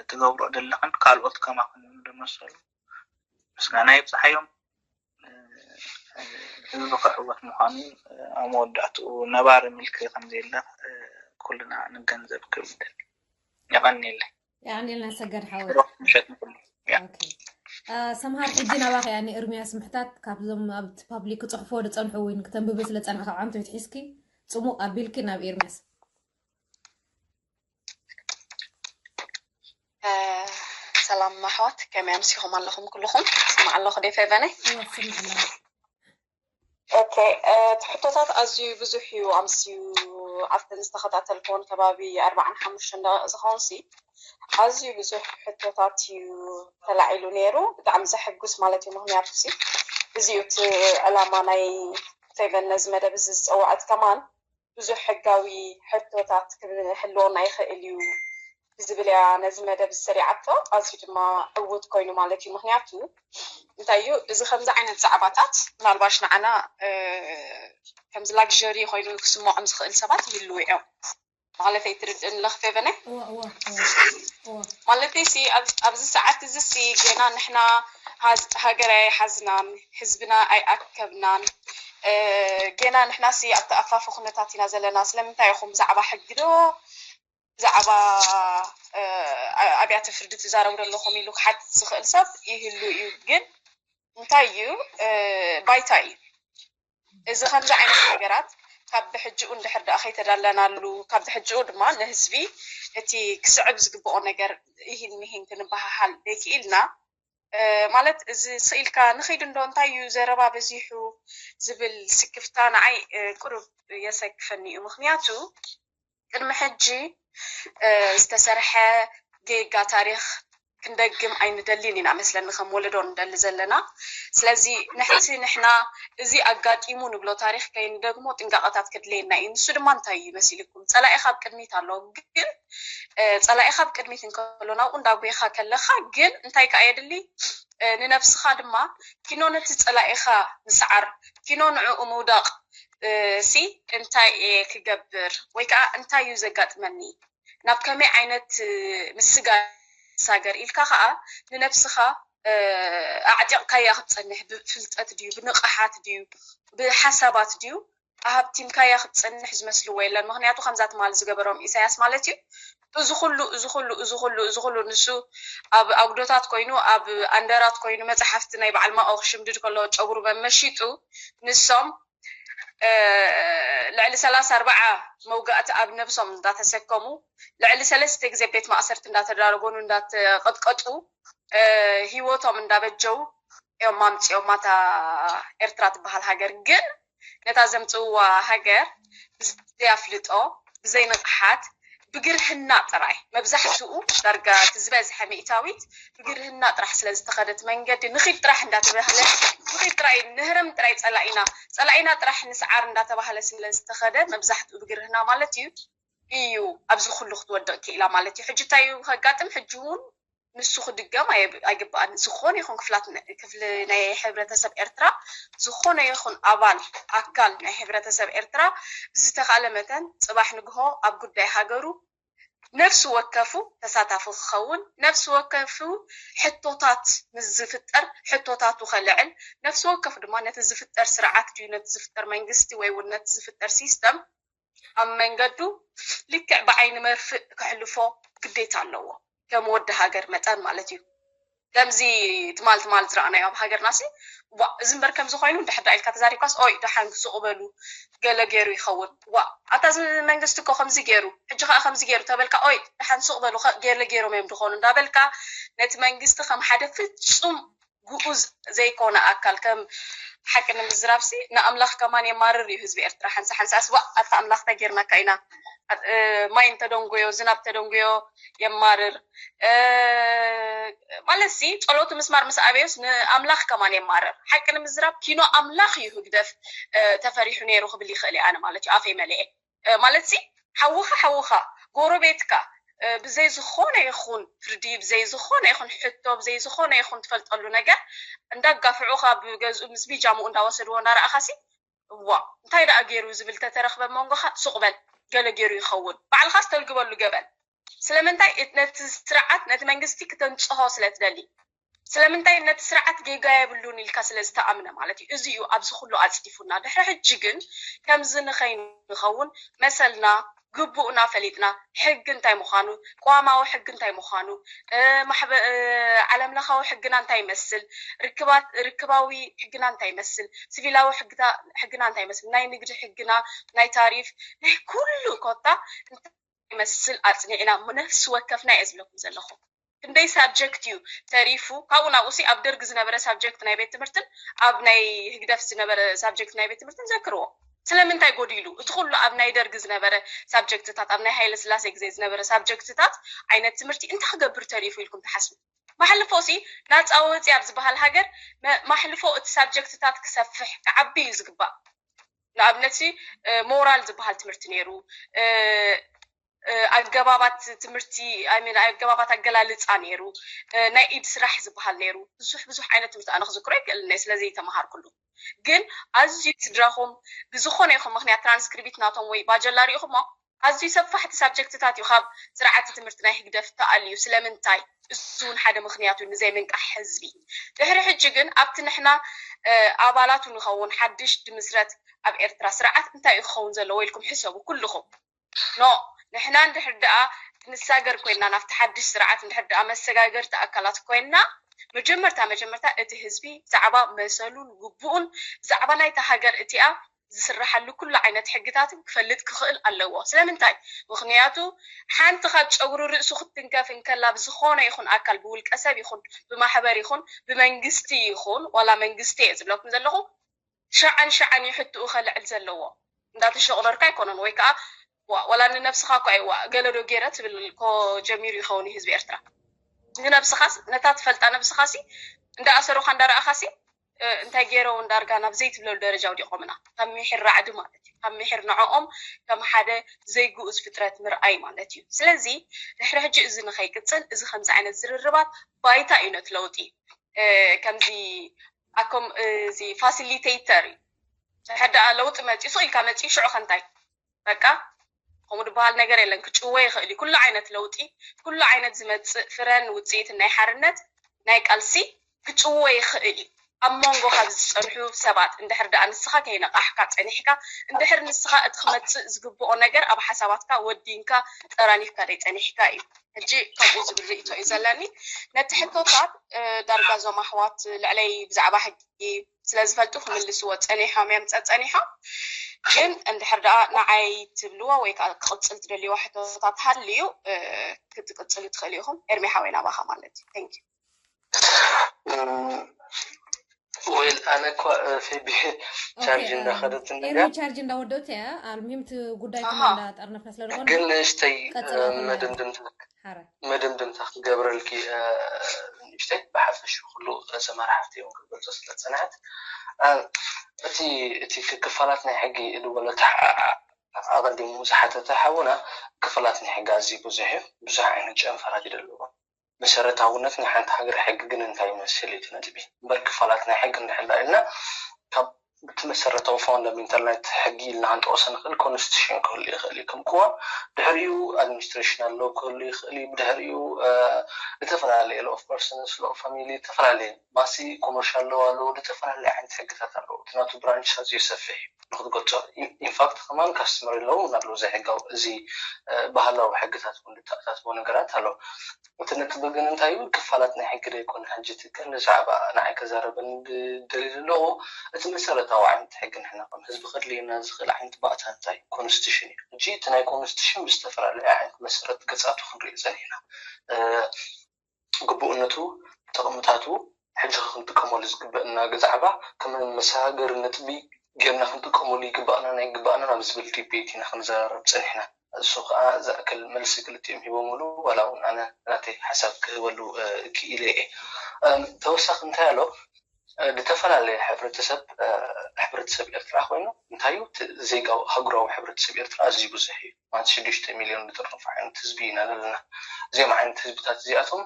ትገብሮ ዘለኽን ካልኦት ከማኽን ዝመሰሉ ምስጋና ይብፅሓዮም ህዝቢ ክዕወት ምዃኑ ኣብ መወዳእትኡ ነባሪ ምልኪ ከምዘየለ ኩልና ንገንዘብ ክብል። የቐንየለይ። የቐንየልና ሰገድ ሓወይ። ምሸት ንኩሉ። ሰምሃር፣ ሕጂ ናባኺ ያኒ ኤርሚያስ ምሕታት፣ ካብዞም ኣብቲ ፓብሊክ ክፅሕፎ ዝፀንሑ ወይ ክተንብቢ ስለ ዝፀንሐ ካብ ዓንቱ ሒዝኪ ፅሙቕ ኣቢልኪ ናብ ኤርሚያስ። ሰላም ኣሕዋት፣ ከመይ ኣምሲኹም ኣለኹም ኩልኹም? ስማዕ ኣለኹ ደ ፌቨነይ? ኦኬ፣ እቲ ሕቶታት ኣዝዩ ብዙሕ እዩ ኣምስዩ። ኣብተን ዝተኸታተልክዎን ከባቢ ኣርባዓን ሓሙሽተን ደቂቕ ዝኸውን ሲ ኣዝዩ ብዙሕ ሕቶታት እዩ ተላዒሉ ነይሩ። ብጣዕሚ ዘሐጉስ ማለት እዩ። ምኽንያቱ ሲ እዚ እዩ እቲ ዕላማ ናይ ፌቨን ነዚ መደብ እዚ ዝፀወዐት ከማን ብዙሕ ሕጋዊ ሕቶታት ክህልወና ይኽእል እዩ ብዝብል እያ ነዚ መደብ ዝሰሪዓቶ። ኣዝዩ ድማ ዕዉት ኮይኑ ማለት እዩ። ምኽንያቱ እንታይ እዩ፣ እዚ ከምዚ ዓይነት ዛዕባታት ምናልባሽ ንዓና ከምዚ ላግሪ ኮይኑ ክስምዖም ዝኽእል ሰባት ይህልው እዮም። ማለተይ ትርድእኒ ኣለኺ ፌቨነይ? ማለተይ ሲ ኣብዚ ሰዓት እዚ ሲ ገና ንሕና ሃገር ኣይሓዝናን፣ ህዝብና ኣይኣከብናን፣ ገና ንሕና ሲ ኣብቲ ኣፋፊ ኩነታት ኢና ዘለና። ስለምንታይ ኢኹም ብዛዕባ ሕጊ ዶ ብዛዕባ ኣብያተ ፍርዲ ትዛረቡ ዘለኹም ኢሉ ክሓትት ዝኽእል ሰብ ይህሉ እዩ። ግን እንታይ እዩ ባይታ እዩ እዚ ከምዚ ዓይነት ነገራት ካብ ብሕጅኡ እንድሕር ደኣ ከይተዳለናሉ ካብ ብሕጅኡ ድማ ንህዝቢ እቲ ክስዕብ ዝግብኦ ነገር ይህን ምሂን ክንበሃሃል ዘይክኢልና ማለት እዚ ስኢልካ ንኺድ እንዶ እንታይ እዩ ዘረባ በዚሑ ዝብል ስክፍታ ንዓይ ቁሩብ የሰክፈኒ እዩ። ምኽንያቱ ቅድሚ ሕጂ ዝተሰርሐ ጌጋ ታሪኽ ክንደግም ኣይንደልን ኢና መስለኒ ከም ወለዶ ንደሊ ዘለና። ስለዚ ንሕቲ ንሕና እዚ ኣጋጢሙ ንብሎ ታሪኽ ከይንደግሞ ጥንቃቐታት ክድለየና እዩ። ንሱ ድማ እንታይ እዩ መሲልኩም? ጸላኢ ካብ ቅድሚት ኣሎ፣ ግን ጸላኢ ካብ ቅድሚት እንከሎ ናብኡ እንዳጎይኻ ከለኻ ግን እንታይ ከኣ የድሊ ንነብስኻ ድማ ኪኖ ነቲ ጸላኢኻ ምስዓር ኪኖ ንዕኡ ምውዳቕ ሲ እንታይ እየ ክገብር ወይ ከዓ እንታይ እዩ ዘጋጥመኒ ናብ ከመይ ዓይነት ምስጋር ሳገር ኢልካ ከዓ ንነብስኻ ኣዕጢቕካያ ክትፀንሕ ብፍልጠት ድዩ ብንቕሓት ድዩ ብሓሳባት ድዩ ኣሃብቲምካያ ክትፀንሕ ዝመስልዎ የለን። ምክንያቱ ከምዛ ትማል ዝገበሮም ኢሳያስ ማለት እዩ። እዚ ኩሉ እዚ ኩሉ እዚ ኩሉ እዚ ኩሉ ንሱ ኣብ ኣጉዶታት ኮይኑ ኣብ ኣንደራት ኮይኑ መፅሓፍቲ ናይ በዓል ማኦ ክሽምድድ ከሎ ጨጉሩ መመሺጡ ንሶም ልዕሊ ሰላሳ ኣርባዓ መውጋእቲ ኣብ ነብሶም እንዳተሰከሙ ልዕሊ ሰለስተ ግዜ ቤት ማእሰርቲ እንዳተዳረጎኑ እንዳተቐጥቀጡ ሂወቶም እንዳበጀው እዮም ኣምፂኦም ማታ ኤርትራ ትበሃል ሃገር ግን ነታ ዘምፅእዋ ሃገር ብዘይ ኣፍልጦ ብዘይ ንቕሓት ብግርህና ጥራይ መብዛሕትኡ ዳርጋ እቲ ዝበዝሐ ሚእታዊት ብግርህና ጥራሕ ስለ ዝተኸደት መንገዲ ንኺድ ጥራሕ እንዳተባህለ ንኺድ ጥራይ ንህረም ጥራይ ፀላኢና ፀላኢና ጥራሕ ንስዓር እንዳተባህለ ስለ ዝተኸደ መብዛሕትኡ ብግርህና ማለት እዩ እዩ ኣብዚ ኩሉ ክትወድቕ ክኢላ ማለት እዩ ሕጂ እንታይ እዩ ከጋጥም ሕጂ እውን ንሱ ክድገም ኣይግባእን ዝኾነ ይኹን ክፍላት ክፍሊ ናይ ሕብረተሰብ ኤርትራ ዝኾነ ይኹን ኣባል ኣካል ናይ ሕብረተሰብ ኤርትራ ብዝተኻለ መተን ፅባሕ ንግሆ ኣብ ጉዳይ ሃገሩ ነፍሲ ወከፉ ተሳታፊ ክኸውን ነፍሲ ወከፉ ሕቶታት ምስ ዝፍጠር ሕቶታቱ ከልዕል ነፍሲ ወከፉ ድማ ነቲ ዝፍጠር ስርዓት ድዩ ነቲ ዝፍጠር መንግስቲ ወይ እውን ነቲ ዝፍጠር ሲስተም ኣብ መንገዱ ልክዕ ብዓይኒ መርፍእ ከሕልፎ ግዴታ ኣለዎ ከም ወዲ ሃገር መጠን ማለት እዩ ከምዚ ትማል ትማል ዝረኣናዮ ኣብ ሃገርና ሲ ዋ እዚ እምበር ከምዚ ኮይኑ እንድሕር ዳ ኢልካ ተዛሪብካስ ኦይ ደሓን ስቕ በሉ ገለ ገይሩ ይኸውን ዋ ኣታ እዚ መንግስቲ እኮ ከምዚ ገይሩ ሕጂ ከዓ ከምዚ ገይሩ ተበልካ ኦይ ደሓን ስቕ በሉ ገለ ገይሮም እዮም ዝኾኑ እንዳበልካ ነቲ መንግስቲ ከም ሓደ ፍጹም ግኡዝ ዘይኮነ ኣካል ከም ሓቂ ንምዝራብሲ ንኣምላኽ ከማን የማርር እዩ ህዝቢ ኤርትራ ሓንሳ ሓንሳስ ዋእ ኣታ ኣምላኽ ተጌርናካ ኢና ማይ እንተደንጎዮ ዝናብ ተደንጎዮ የማርር ማለት ሲ ጸሎቱ ምስማር ምስ ኣበዮስ ንኣምላኽ ከማን የማርር ሓቂ ንምዝራብ ኪኖ ኣምላኽ እዩ ህግደፍ ተፈሪሑ ነይሩ ክብል ይኽእል ኣነ ማለት እዩ ኣፈይ መለኤ ማለት ሲ ሓውኻ ሓውኻ ጎረቤትካ ብዘይ ዝኾነ ይኹን ፍርዲ ብዘይ ዝኾነ ይኹን ሕቶ ብዘይ ዝኾነ ይኹን ትፈልጠሉ ነገር እንዳጋፍዑኻ ብገዝኡ ምስ ቢጃምኡ እንዳወሰድዎ እንዳረኣኻሲ እዋ እንታይ ደኣ ገይሩ ዝብል ተተረኽበ መንጎኻ ሱቕ በል ገለ ገይሩ ይኸውን ባዕልኻ ዝተልግበሉ ገበን ስለምንታይ ነቲ ስርዓት ነቲ መንግስቲ ክተንፅሆ ስለ ትደሊ ስለምንታይ? ነቲ ስርዓት ጌጋ የብሉን ኢልካ ስለ ዝተኣምነ ማለት እዩ። እዚ እዩ ኣብዚ ኩሉ ኣፅዲፉና። ድሕሪ ሕጂ ግን ከምዚ ንኸይንኸውን መሰልና ግቡእና ፈሊጥና፣ ሕጊ እንታይ ምዃኑ፣ ቅዋማዊ ሕጊ እንታይ ምዃኑ፣ ዓለም ለኻዊ ሕግና እንታይ ይመስል፣ ርክባዊ ሕግና እንታይ ይመስል፣ ሲቪላዊ ሕግና እንታይ ይመስል፣ ናይ ንግዲ ሕግና፣ ናይ ታሪፍ፣ ናይ ኩሉ ኮታ እንታይ ይመስል ኣፅኒዕና ነፍሲ ወከፍና እየ ዝብለኩም ዘለኹ። ክንደይ ሳብጀክት እዩ ተሪፉ? ካብኡ ናብኡ ሲ ኣብ ደርግ ዝነበረ ሳብጀክት ናይ ቤት ትምህርትን ኣብ ናይ ህግደፍ ዝነበረ ሳብጀክት ናይ ቤት ትምህርትን ዘክርዎ። ስለምንታይ ጎዲሉ? እቲ ኩሉ ኣብ ናይ ደርግ ዝነበረ ሳብጀክትታት፣ ኣብ ናይ ሃይለ ስላሴ ግዜ ዝነበረ ሳብጀክትታት ዓይነት ትምህርቲ እንታይ ክገብር ተሪፉ ኢልኩም ትሓስቡ? ማሕልፎ ሲ ናፃ ወፂ ኣብ ዝበሃል ሃገር ማሕልፎ እቲ ሳብጀክትታት ክሰፍሕ ክዓቢ እዩ ዝግባእ። ንኣብነት ሲ ሞራል ዝበሃል ትምህርቲ ነይሩ። ኣገባባት ትምህርቲ ኣገባባት ኣገላልፃ ነይሩ። ናይ ኢድ ስራሕ ዝበሃል ነይሩ። ብዙሕ ብዙሕ ዓይነት ትምህርቲ ኣነ ክዝክሮ ይክእል እየ ስለዘይተምሃርኩሉ። ግን ኣዝዩ ስድራኹም ብዝኾነ ይኹን ምክንያት ትራንስክሪቢት ናቶም ወይ ባጀላ ሪኢኹሞ ኣዝዩ ሰፋሕቲ ሳብጀክትታት እዩ ካብ ስርዓተ ትምህርቲ ናይ ህግደፍ ተኣልዩ። ስለምንታይ? እሱ እውን ሓደ ምክንያት እዩ ንዘይምንቃሕ ህዝቢ። ድሕሪ ሕጂ ግን ኣብቲ ንሕና ኣባላቱ ንኸውን ሓድሽ ድምስረት ኣብ ኤርትራ ስርዓት እንታይ እዩ ክኸውን ዘለዎ ኢልኩም ሕሰቡ ኩልኹም። ኖ ንሕና እንድሕር ደኣ ክንሳገር ኮይና ናብቲ ሓድሽ ስርዓት እንድሕር ደኣ መሰጋገርቲ ኣካላት ኮይና መጀመርታ መጀመርታ እቲ ህዝቢ ብዛዕባ መሰሉን ግቡኡን ብዛዕባ ናይታ ሃገር እቲኣ ዝስርሓሉ ኩሉ ዓይነት ሕግታትን ክፈልጥ ክኽእል ኣለዎ። ስለምንታይ? ምኽንያቱ ሓንቲ ካብ ጨጉሪ ርእሱ ክትትንከፍ እንከላ ብዝኾነ ይኹን ኣካል ብውልቀ ሰብ ይኹን ብማሕበር ይኹን ብመንግስቲ ይኹን ዋላ መንግስቲ እየ ዝብለኩም ዘለኹ ሸዓን ሸዓን እዩ ሕትኡ ከልዕል ዘለዎ። እንዳተሸቑረርካ ኣይኮነን ወይ ከዓ ዋላ ንነብስኻ እኳ ይዋ ገለዶ ገይረ ትብል ኮ ጀሚሩ ይኸውን ህዝቢ ኤርትራ ንነብስኻስ ነታ ትፈልጣ ነብስኻሲ እንዳኣሰሩኻ እንዳረኣኻሲ እንታይ ገይረው እንዳርጋ ናብ ዘይትብለሉ ደረጃ ውዲቖምና ካብ ምሒር ራዕዲ ማለት እዩ ካብ ምሒር ንዕኦም ከም ሓደ ዘይግኡዝ ፍጥረት ምርኣይ ማለት እዩ ስለዚ ድሕሪ ሕጂ እዚ ንኸይቅፅል እዚ ከምዚ ዓይነት ዝርርባት ባይታ እዩ ነቲ ለውጢ ከምዚ ኣኮም እዚ ፋሲሊቴተር እዩ ሕዳ ለውጢ መፂ ሱቕ ኢልካ መፂ ሽዑ ከንታይ በቃ ከምኡ ዝበሃል ነገር የለን ክጭወ ይኽእል እዩ ኩሉ ዓይነት ለውጢ ኩሉ ዓይነት ዝመፅእ ፍረን ውፅኢትን ናይ ሓርነት ናይ ቃልሲ ክጭወ ይኽእል እዩ ኣብ መንጎ ካብ ዝፀንሑ ሰባት እንድሕር ደኣ ንስኻ ከይነቃሕካ ፀኒሕካ እንድሕር ንስኻ እቲ ክመፅእ ዝግብኦ ነገር ኣብ ሓሳባትካ ወዲንካ ጠራኒፍካ ደይ ፀኒሕካ እዩ ሕጂ ከምኡ ዝብል ርእቶ እዩ ዘለኒ ነቲ ሕቶታት ዳርጋ ዞም ኣሕዋት ልዕለይ ብዛዕባ ሕጊ ስለ ዝፈልጡ ክምልስዎ ፀኒሖም እዮም ፀፀኒሖም ግን እንድሕር ደኣ ንዓይ ትብልዎ ወይ ከዓ ክቅፅል ትደልይዎ ሕቶታት ሃልዩ ክትቅፅሉ ትኽእል ኢኹም ኤርሚ ሓወይ ናባኻ ማለት እዩ thank you ወይል ኣነ እኳ ፌቢ ቻርጅ እንዳኸደት ኤርሚ ቻርጅ እንዳወደት እያ ኣልሚም እቲ ጉዳይ እንዳጠርነፍና ስለዝኾነ ግን ንእሽተይ መደምደምታ መደምደምታ ክገብረልኪ ንእሽተይ ብሓፈሽ ኩሉ ሰማር ሓፍቲ እዮም ክገልፆ ስለ ዝፀንሐት እቲ እቲ ክፋላት ናይ ሕጊ ዝበሎ ኣቐዲሙ ዝሓተተ ሓውና ክፋላት ናይ ሕጊ ኣዝዩ ብዙሕ እዩ ብዙሕ ዓይነት ጨንፈራት ይደልዎ መሰረታውነት ናይ ሓንቲ ሃገር ሕጊ ግን እንታይ ይመስል እዩ እቲ ነጥቢ እምበር ክፋላት ናይ ሕጊ እንድሕር ኢልና ካብ እቲ መሰረታዊ ፋውንዳሜንታል ናይቲ ሕጊ ኢልና ክንጠቕሶ ንኽእል ኮንስቲቱሽን ክህሉ ይኽእል እዩ ከም ቅዋም ድሕሪኡ ኣድሚኒስትሬሽን ኣለዉ ክህሉ ይኽእል እዩ ብድሕሪኡ ዝተፈላለዩ ሎ ኦፍ ፐርሰንስ ሎ ፋሚሊ ዝተፈላለዩ ማሲ ኮመርሻል ኣለዉ ኣለዉ ዝተፈላለዩ ዓይነት ሕግታት ኣለዉ እቲ ናቱ ብራንች ኣዝዩ ሰፊሕ እዩ ንክትገልፆ ኢንፋክት ከማን ካስተመሪ ሎው እናተለዉ ዘይሕጋዊ እዚ ባህላዊ ሕግታት እውን ዝተኣታትዎ ነገራት ኣሎ እቲ ነጥቢ ግን እንታይ እዩ ክፋላት ናይ ሕጊ ዘይኮነ ሕጂ ትክል ብዛዕባ ንዓይ ከዛረበኒ ደልዩ ኣለዎ እቲ መሰረታዊ ዓይነት ሕጊ ንሕና ከም ህዝቢ ከድልየና ዝኽእል ዓይነት ባእታ እንታይ ኮንስቲቱሽን እዩ ሕጂ እቲ ናይ ኮንስቲቱሽን ብዝተፈላለዩ ዓይነት መሰረት ገፃቱ ክንሪኦ ፀኒሕና ግቡእነቱ፣ ጠቕምታቱ፣ ሕጂ ክንጥቀመሉ ዝግበእና ገዛዕባ ከም መሰጋገሪ ነጥቢ ጌርና ክንጥቀመሉ ይግባእና ኣይግባእናን ኣብ ዝብል ዲቤት ኢና ክንዘራረብ ጸኒሕና። እሱ ከኣ ዝኣክል መልሲ ክልቲኦም ሂቦምሉ ዋላ እውን ኣነ ናተይ ሓሳብ ክህበሉ ክኢለ እየ። ተወሳኺ እንታይ ኣሎ? ዝተፈላለየ ሕብረተሰብ ሕብረተሰብ ኤርትራ ኮይኑ እንታይ እዩ ዜጋዊ ሃገራዊ ሕብረተሰብ ኤርትራ ኣዝዩ ብዙሕ እዩ ማለት ሽዱሽተ ሚልዮን ዝጥርንፉ ዓይነት ህዝቢ ኢና ዘለና እዚኦም ዓይነት ህዝብታት እዚኣቶም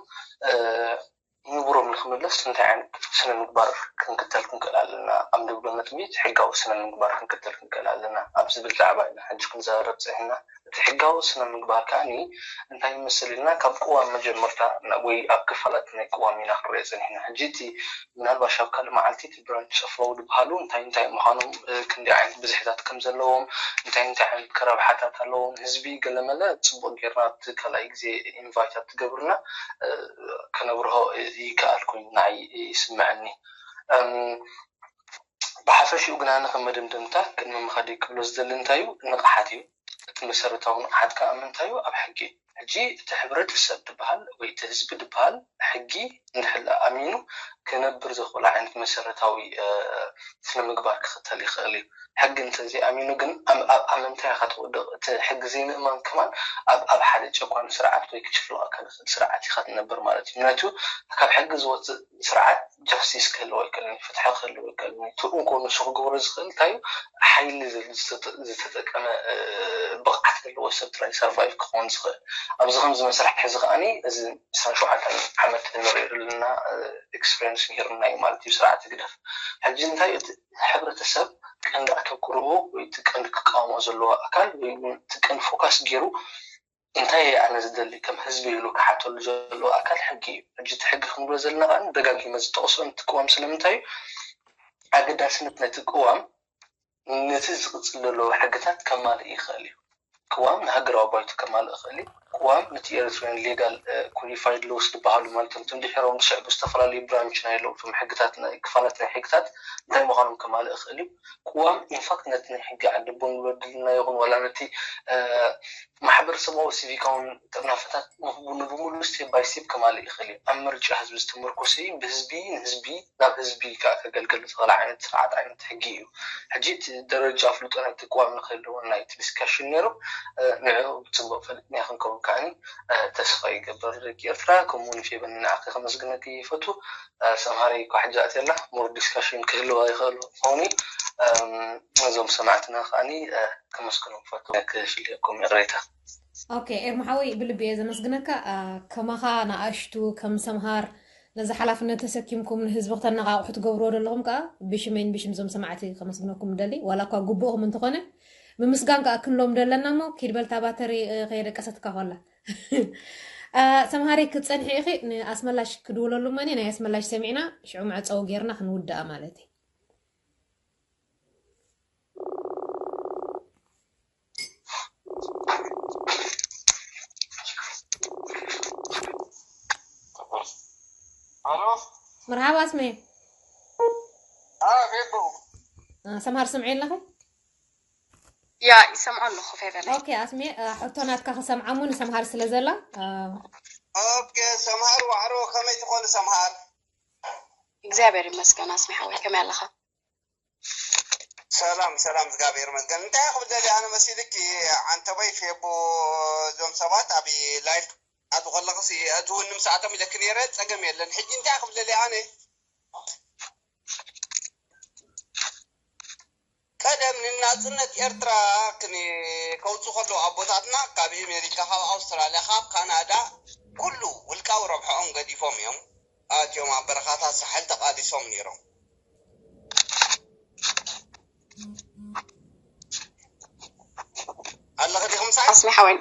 ንቡሮም ንክምለስ እንታይ ዓይነት ስነ ምግባር ክንክተል ክንክእል ኣለና ኣብ ንብሎ ነጥቢ ሕጋዊ ስነ ምግባር ክንክተል ክንክእል ኣለና ኣብ ዝብል ዛዕባ ኢና ሕጂ ክንዘራረብ ፀኒሕና እቲ ሕጋዊ ስነ ምግባር ከኣኒ እንታይ ይመስል ኢልና ካብ ቅዋም መጀመርታ ና- ወይ ኣብ ክፋላት ናይ ቅዋም ኢና ክንሪኦ ጸኒሕና። ሕጂ እቲ ምናልባሽ ኣብ ካልእ መዓልቲ እቲ ብራንች ኦፍ ሎው ዝበሃሉ እንታይ እንታይ ምዃኖም፣ እ፣ ክንደይ ዓይነት ብዝሕታት ከም ዘለዎም፣ እንታይ እንታይ ዓይነት ከረብሓታት ኣለዎም፣ ህዝቢ ገለመለ ጽቡቕ ጌርና ኣብቲ ካልኣይ ግዜ ኢንቫይት ኣብ ትገብርና፣ እ፣ ከነብርሆ ይከኣል ኮይኑ ንዓይ ይስምዐኒ። እም፣ ብሓፈሽኡ ግን ኣነ ከም መደምደምታ ቅድሚ ምኻደይ ክብሎ ዝደሊ እንታይ እዩ? ንቕሓት እዩ። እቲ መሰረታዊ ንቕሓት ከኣ ምንታይ እዩ? ኣብ ሕጊ እዩ። ሕጂ እቲ ሕብረተሰብ ድበሃል ወይ እቲ ህዝቢ ድበሃል ሕጊ እንድሕር ኣሚኑ ክነብር ዘኽእሎ ዓይነት መሰረታዊ፣ እ፣ ስነ ምግባር ክኽተል ይኽእል እዩ። ሕጊ እንተዘይኣሚኑ ግን ኣብ ኣብ ኣመንታ ኢኻ ትወድቕ። እቲ ሕጊ ዘይምእማን ከማን ኣብ ኣብ ሓደ ጨቋኒ ስርዓት ወይ ክጭፍልቐካ ዝኽእል ስርዓት ኢኻ ትነብር ማለት እዩ። ምክንያቱ ካብ ሕጊ ዝወፅእ ስርዓት ጃስቲስ ክህልዎ ኣይክእልን እዩ፣ ፍትሒ ክህልዎ ኣይክእልን እዩ። እቲ እንኮ ንሱ ክገብሮ ዝኽእል እንታይ እዩ? ሓይሊ ዘ- ዝተጠ- ዝተጠቀመ፣ እ፣ ብቕዓት ዘለዎ ሰብ ጥራይ ሰርቫይቭ ክኸውን ዝኽእል። ኣብዚ ከምዚ መሳርሒ እዚ ከኣኒ እዚ ዕስራን ሸውዓተን ዓመት ንሪኦ ዘለና፣ እ፣ ኤክስፔሪንስ ነይሩና እዩ ማለት እዩ ስርዓት ህግደፍ። ሕጂ እንታይ እቲ ሕብረተሰብ ቀንዲ ኣተኩርኡ ወይ እቲ ቀንዲ ክቃወሞ ዘለዎ ኣካል ወይ እውን እቲ ቀንዲ ፎካስ ገይሩ እንታይ እየ ኣነ ዝደሊ ከም ህዝቢ ኢሉ ክሓተሉ ዘለዎ ኣካል ሕጊ እዩ። ሕጂ እቲ ሕጊ ክንብሎ ዘለና ከዓ ደጋጊመ ዝጠቕሶ ነቲ ቅዋም ስለምንታይ እዩ? ኣገዳስነት ነቲ ቅዋም ነቲ ዝቕፅል ዘሎ ሕግታት ከማልእ ይኽእል እዩ። ቅዋም ንሃገራዊ ባይቶ ከማልእ ይኽእል እዩ። ቅዋም ነቲ ኤሪትሪያን ሌጋል ኮዲፋይድ ሎስ ዝበሃሉ ማለት እቶም ድሒሮም ዝስዕቡ ዝተፈላለዩ ብራንች ናይ ለውቶም ሕግታት ናይ ክፋላት ናይ ሕግታት እንታይ ምዃኖም ከማልእ ይኽእል እዩ። ቅዋም ኢንፋክት ነቲ ናይ ሕጊ ዓዲ ቦን ዝበድልና ይኹን ዋላ ነቲ ማሕበረሰባዊ ሲቪካውን ጥርናፈታት ንብሙሉ ስቴፕ ባይ ስቴፕ ከማልእ ይኽእል እዩ። ኣብ ምርጫ ህዝቢ ዝተመርኮሰ እዩ። ብህዝቢ ንህዝቢ ናብ ህዝቢ ከዓ ከገልግል ዝኽእል ዓይነት ስርዓት ዓይነት ሕጊ እዩ። ሕጂ እቲ ደረጃ ኣፍልጦ ናይቲ ቅዋም ንክህልወን ናይቲ ዲስካሽን ነይሩ ንዕኡ ብፅቡቅ ፈሊጥና ክንከውን ከዓኒ ተስፋ ይገብር። ደቂ ኤርትራ ከምኡውን ፌበን ንዓኺ ከመስግነኪ ይፈቱ። ሰምሃሪ እኳ ሕጂ ኣትየላ ሞር ዲስካሽን ክህልዋ ይኽእል ክኸውን እዩ። ነዞም ሰማዕትና ከዓኒ ከመስግኖም ፈቱ ክፍልየኩም ይቕሬታ። ኦኬ ኤርሚ ሓወይ ብልቢ እየ ዘመስግነካ። ከማኻ ንኣሽቱ ከም ሰምሃር ነዚ ሓላፍነት ተሰኪምኩም ንህዝቢ ክተነቓቕሑ ትገብርዎ ዘለኹም ከዓ ብሽመይን ብሽም እዞም ሰማዕቲ ከመስግነኩም ደሊ ዋላ እኳ ግቡእኹም እንተኾነ ምምስጋን ከዓ ክንሎም ደለና እሞ ኪድ በልታ ባተሪ ከየደቀሰትካ ኮላ ሰምሃሪ ክትፀንሒ ኢኺ ንኣስመላሽ ክድውለሉ መኒ ናይ ኣስመላሽ ሰሚዕና ሽዑ መዕፀዊ ጌርና ክንውድኣ ማለት እዩ ኣሎ መርሃባ ኣስሜ ኣዎ ፌቦ ሰምሃር ስምዒ ኣለኸ ያ ይሰምዖ ኣለኹ ፌበን ኦኬ ኣስሜ ሕቶ ናትካ ክሰምዓ እሞ ንሰምሃር ስለ ዘላ ኦኬ ሰምሃር ዋዕሮ ከመይ ትኾኑ ሰምሃር እግዚኣብሔር ይመስገን ኣስሜ ሓወይ ከመይ ኣለኻ ሰላም ሰላም እግዚኣብሔር ይመስገን እንታይ ክብል ደሊ ኣነ መሲልኪ ዓንተበይ ፌቦ እዞም ሰባት ኣብ ላይፍ ኣቱ ከለኽሲ ኣቱ እውን ንምስኣቶም ኢለክ ነይረ ፀገም የለን ሕጂ እንታይ ክብል ደሊ ኣነ ቀደም ንናፅነት ኤርትራ ከውፁ ከለዉ ኣቦታትና ካብ ኣሜሪካ ካብ ኣውስትራልያ ካብ ካናዳ ኩሉ ውልቃዊ ረብሐኦም ገዲፎም እዮም ኣትዮም ኣብ በረኻታት ሳሕል ተቓሊሶም ነይሮም ኣለኸ ዲኹም ሳይ ኣስሚ ሓወይ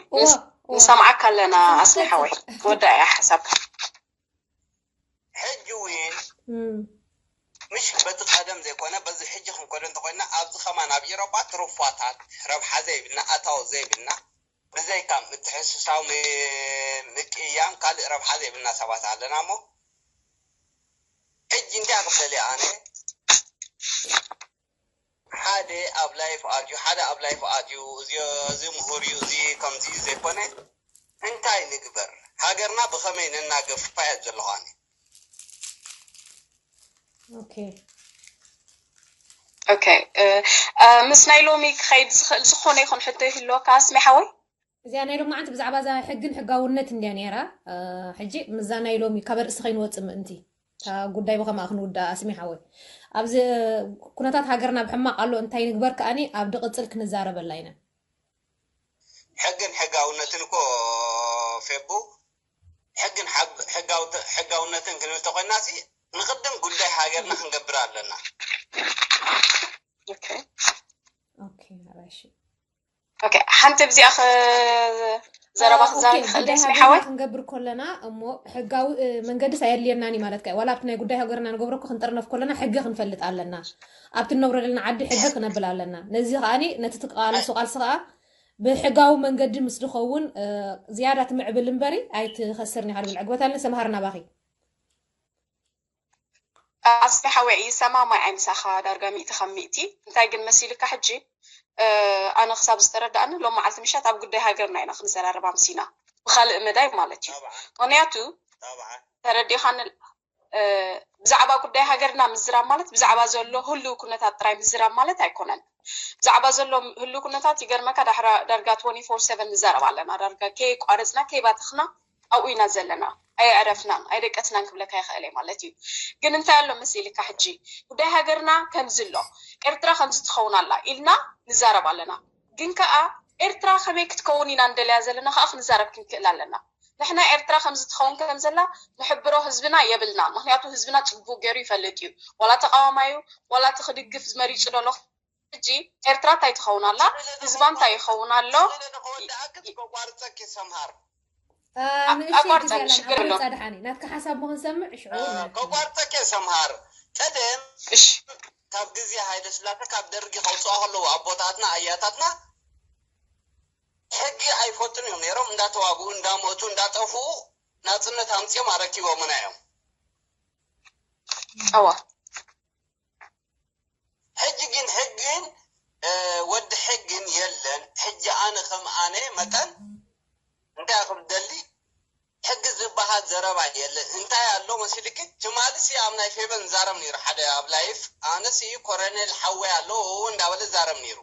ንሰምዓካ ኣለና ኣስሚ ሓወይ ወዳ እያ ሓሳብካ ሕጂ እውን ምሽ በቲ ቀደም ዘይኮነ በዚ ሕጂ ክንከዶ እንተኮይና ኣብዚ ከማን ኣብ ኢሮጳ ትሩፋታት ረብሓ ዘይብልና ኣታዊ ዘይብልና ብዘይካ ምትሕስሳው ምቅያም ካልእ ረብሓ ዘይብልና ሰባት ኣለና እሞ ሕጂ እንታይ ክብለል ኣነ ሓደ ኣብ ላይፍ ኣትዩ ሓደ ኣብ ላይፍ ኣትዩ እዚ እዚ ምሁር እዩ እዚ ከምዚ እዩ ዘይኮነ እንታይ ንግበር ሃገርና ብኸመይ ነናገፍ ፋየት ዘለኹ ኣነ ኦኬ ኦኬ ምስ ናይ ሎሚ ክኸይድ ዝኽእል ዝኾነ ይኹን ሕቶ ይህልወካ ኣስሜ ሓወይ እዚኣ ናይ ሎማዓንቲ ብዛዕባ እዛ ሕግን ሕጋውነት እንድያ ነይራ ሕጂ ምዛ ናይ ሎሚ ካብ ርእሲ ከይንወፅእ ምእንቲ እታ ጉዳይ ብኸምኣ ክንውዳእ ኣስሜ ሓወይ ኣብዚ ኩነታት ሃገርና ብሕማቕ ኣሎ እንታይ ንግበር ከኣኒ ኣብ ድቕፅል ክንዛረበላ ኢና ሕግን ሕጋውነትን እኮ ፌቡ ሕግን ሕጋውነትን ክንብል ተኮይና ንቅድም ጉዳይ ሃገርና ክንገብር ኣለና ኦኬ ኣራሺ ኦኬ፣ ሓንቲ ብዚኣ ኸ-፣ ዘረባ ክዛረብ ኦኬ፣ ይኽእል ጉዳይ እስሚ ሃገርና ሓወይ? ክንገብር ከለና እሞ ሕጋዊ እ፣ መንገድስ ኣየድልየናን እዩ ማለት ከ ዋላ ኣብቲ ናይ ጉዳይ ሃገርና ንገብሮ እኮ ክንጥርነፍ ከለና ሕጊ ክንፈልጥ ኣለና። ኣብቲ ንነብረሉ ዘለና ዓዲ ሕጊ ክነብል ኣለና። ነዚ ከኣ ነቲ ትቃለሶ ቃልሲ ከኣ ብሕጋዊ መንገዲ ምስ ዝኸውን እ፣ ዝያዳ ትምዕብል እምበሪ ኣይትኸስርን ኢኻ ዝብል ዕግበት ኣለኒ። ሰምሃር ናባኺ። ኣስሚ ሓወይ ይሰማማዕ እየ ምሳኻ ዳርጋ ሚእቲ ካብ ሚእቲ። እንታይ ግን መሲልካ ሕጂ፣ እ፣ ኣነ ክሳብ ዝተረዳእኒ ሎም መዓልቲ ምሸት ኣብ ጉዳይ ሃገርና ኢና ክንዘራረብ ኣምሲና፣ ብኻልእ መዳይ ማለት እዩ። طبعا ምክንያቱ طبعا ተረዲኻኒ እ፣ ብዛዕባ ጉዳይ ሃገርና ምዝራብ ማለት ብዛዕባ ዘሎ ህልው ኩነታት ጥራይ ምዝራብ ማለት ኣይኮነን። ብዛዕባ ዘሎ ህልው ኩነታት ይገርመካ ዳሕራ ዳርጋ ትወንቲ ፎር ሰቨን ንዛረብ ኣለና። ዳርጋ ከየቋረፅና ከይባተኽና ኣብኡ ኢና ዘለና። ኣየዕረፍናን ኣይደቀስናን ክብለካ ይኽእል እየ ማለት እዩ። ግን እንታይ ኣሎ መሲልካ ሕጂ ጉዳይ ሃገርና ከምዚ ኣሎ፣ ኤርትራ ከምዚ ትኸውን ኣላ ኢልና ንዛረብ ኣለና። ግን ከኣ ኤርትራ ከመይ ክትከውን ኢና ንደልያ ዘለና ከኣ ክንዛረብ ክንክእል ኣለና። ንሕና ኤርትራ ከምዚ ትኸውን ከም ዘላ ንሕብሮ ህዝብና የብልና። ምክንያቱ ህዝብና ጽቡቅ ገይሩ ይፈልጥ እዩ። ዋላ ተቃዋማዩ ዋላ እቲ ክድግፍ ዝመሪጹ ደሎ ሕጂ ኤርትራ እንታይ ትኸውን ኣላ? ህዝባ እንታይ ይኸውን ኣሎ? ንኸወዳእክት ከቋርፀኪ ሰምሃር አ፣ ኣ- ንእሽተይ ግዜ ኣቋርፀኒ ኣለና ሽግር ኣሎ። ሓደጻ ድሓኒ ናትካ ሓሳብ ምኽንሰምዕ ሽዑ እ፣ ከቋርፀኪ ሰምሃር ቀደም እሺ ካብ ግዜ ሃይለ ስላሴ ካብ ደርጊ ከውፅኣ ከለዉ ኣቦታትና ኣያታትና ሕጊ ኣይፈልጡን እዮም ነይሮም። እንዳተዋግኡ እንዳሞቱ እንዳጠፍኡ ናፅነት ኣምፅኦም ኣረኪቦምና እዮም። እዋ ሕጂ ግን ሕግን እ፣ ወዲ ሕግን የለን። ሕጂ ኣነ ከም ኣነ መጠን እንታይ ክብደሊ ሕጊ ዝበሃል ዘረባ የለን። እንታይ ኣሎ መሲልኪ? ትማሊ ሲ ኣብ ናይ ፌበን ዛረብ ነይሩ ሓደ ኣብ ላይፍ ኣነ ሲ ኮረኔል ሓወይ ኣሎ እንዳበለ ዛረብ ነይሩ።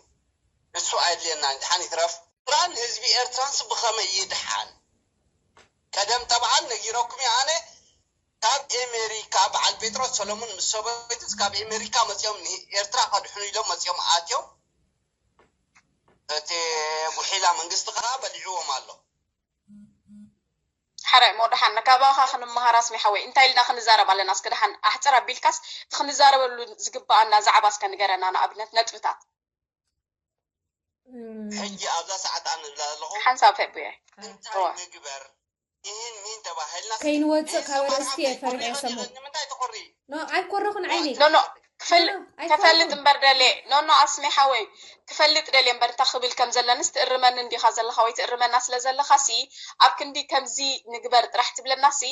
እሱ ኣየድልየና ድሓን ይትረፍ። ኤርትራን ህዝቢ ኤርትራንስ ብኸመይ ይድሓን? ቀደም ጠብዓን ነጊረኩም እየ ኣነ ካብ ኤሜሪካ በዓል ጴጥሮስ ሰሎሙን ምስ ሰበይቱስ ካብ ኤሜሪካ መፂኦም ንኤርትራ ከድሕኑ ኢሎም መፂኦም ኣትዮም እቲ ጉሒላ መንግስቲ ከዓ በሊዕዎም ኣሎ። ሓራይ ሞ ደሓን ካባኻ ክንመሃር ኣስሚ ሓወይ እንታይ ኢልና ክንዛረብ ኣለና እስከ ደሓን ኣሕፅር ኣቢልካስ እቲ ክንዛረበሉ ዝግበኣና ዛዕባ እስከ ንገረና ንኣብነት ነጥብታት። ሕጂ ኣብዛ ሰዓት ኣነ ዝብላ ዘለኹ ሓንሳብ ተቡየ እንታይ ንግበር? ይህን ሚን ተባሂልና ከይንወፅእ ካብ ርእስቲ እየ ፈሪሐ ሰሙ ንምንታይ ትኾሪ? ኖ ኣይኮረኹን ዓይኒ ኖ ኖ ክፈል- ኣይኮረኹን። ከፈልጥ እምበር ደልየ ኖ ኖ ኣስሜ ሓወይ ክፈልጥ ደልየ እምበር እንታይ ክብል ከም ዘለንስ ትእርመኒ እንዲኻ ዘለኻ ወይ ትእርመና ስለ ዘለኻ ሲ ኣብ ክንዲ ከምዚ ንግበር ጥራሕ ትብለና ሲ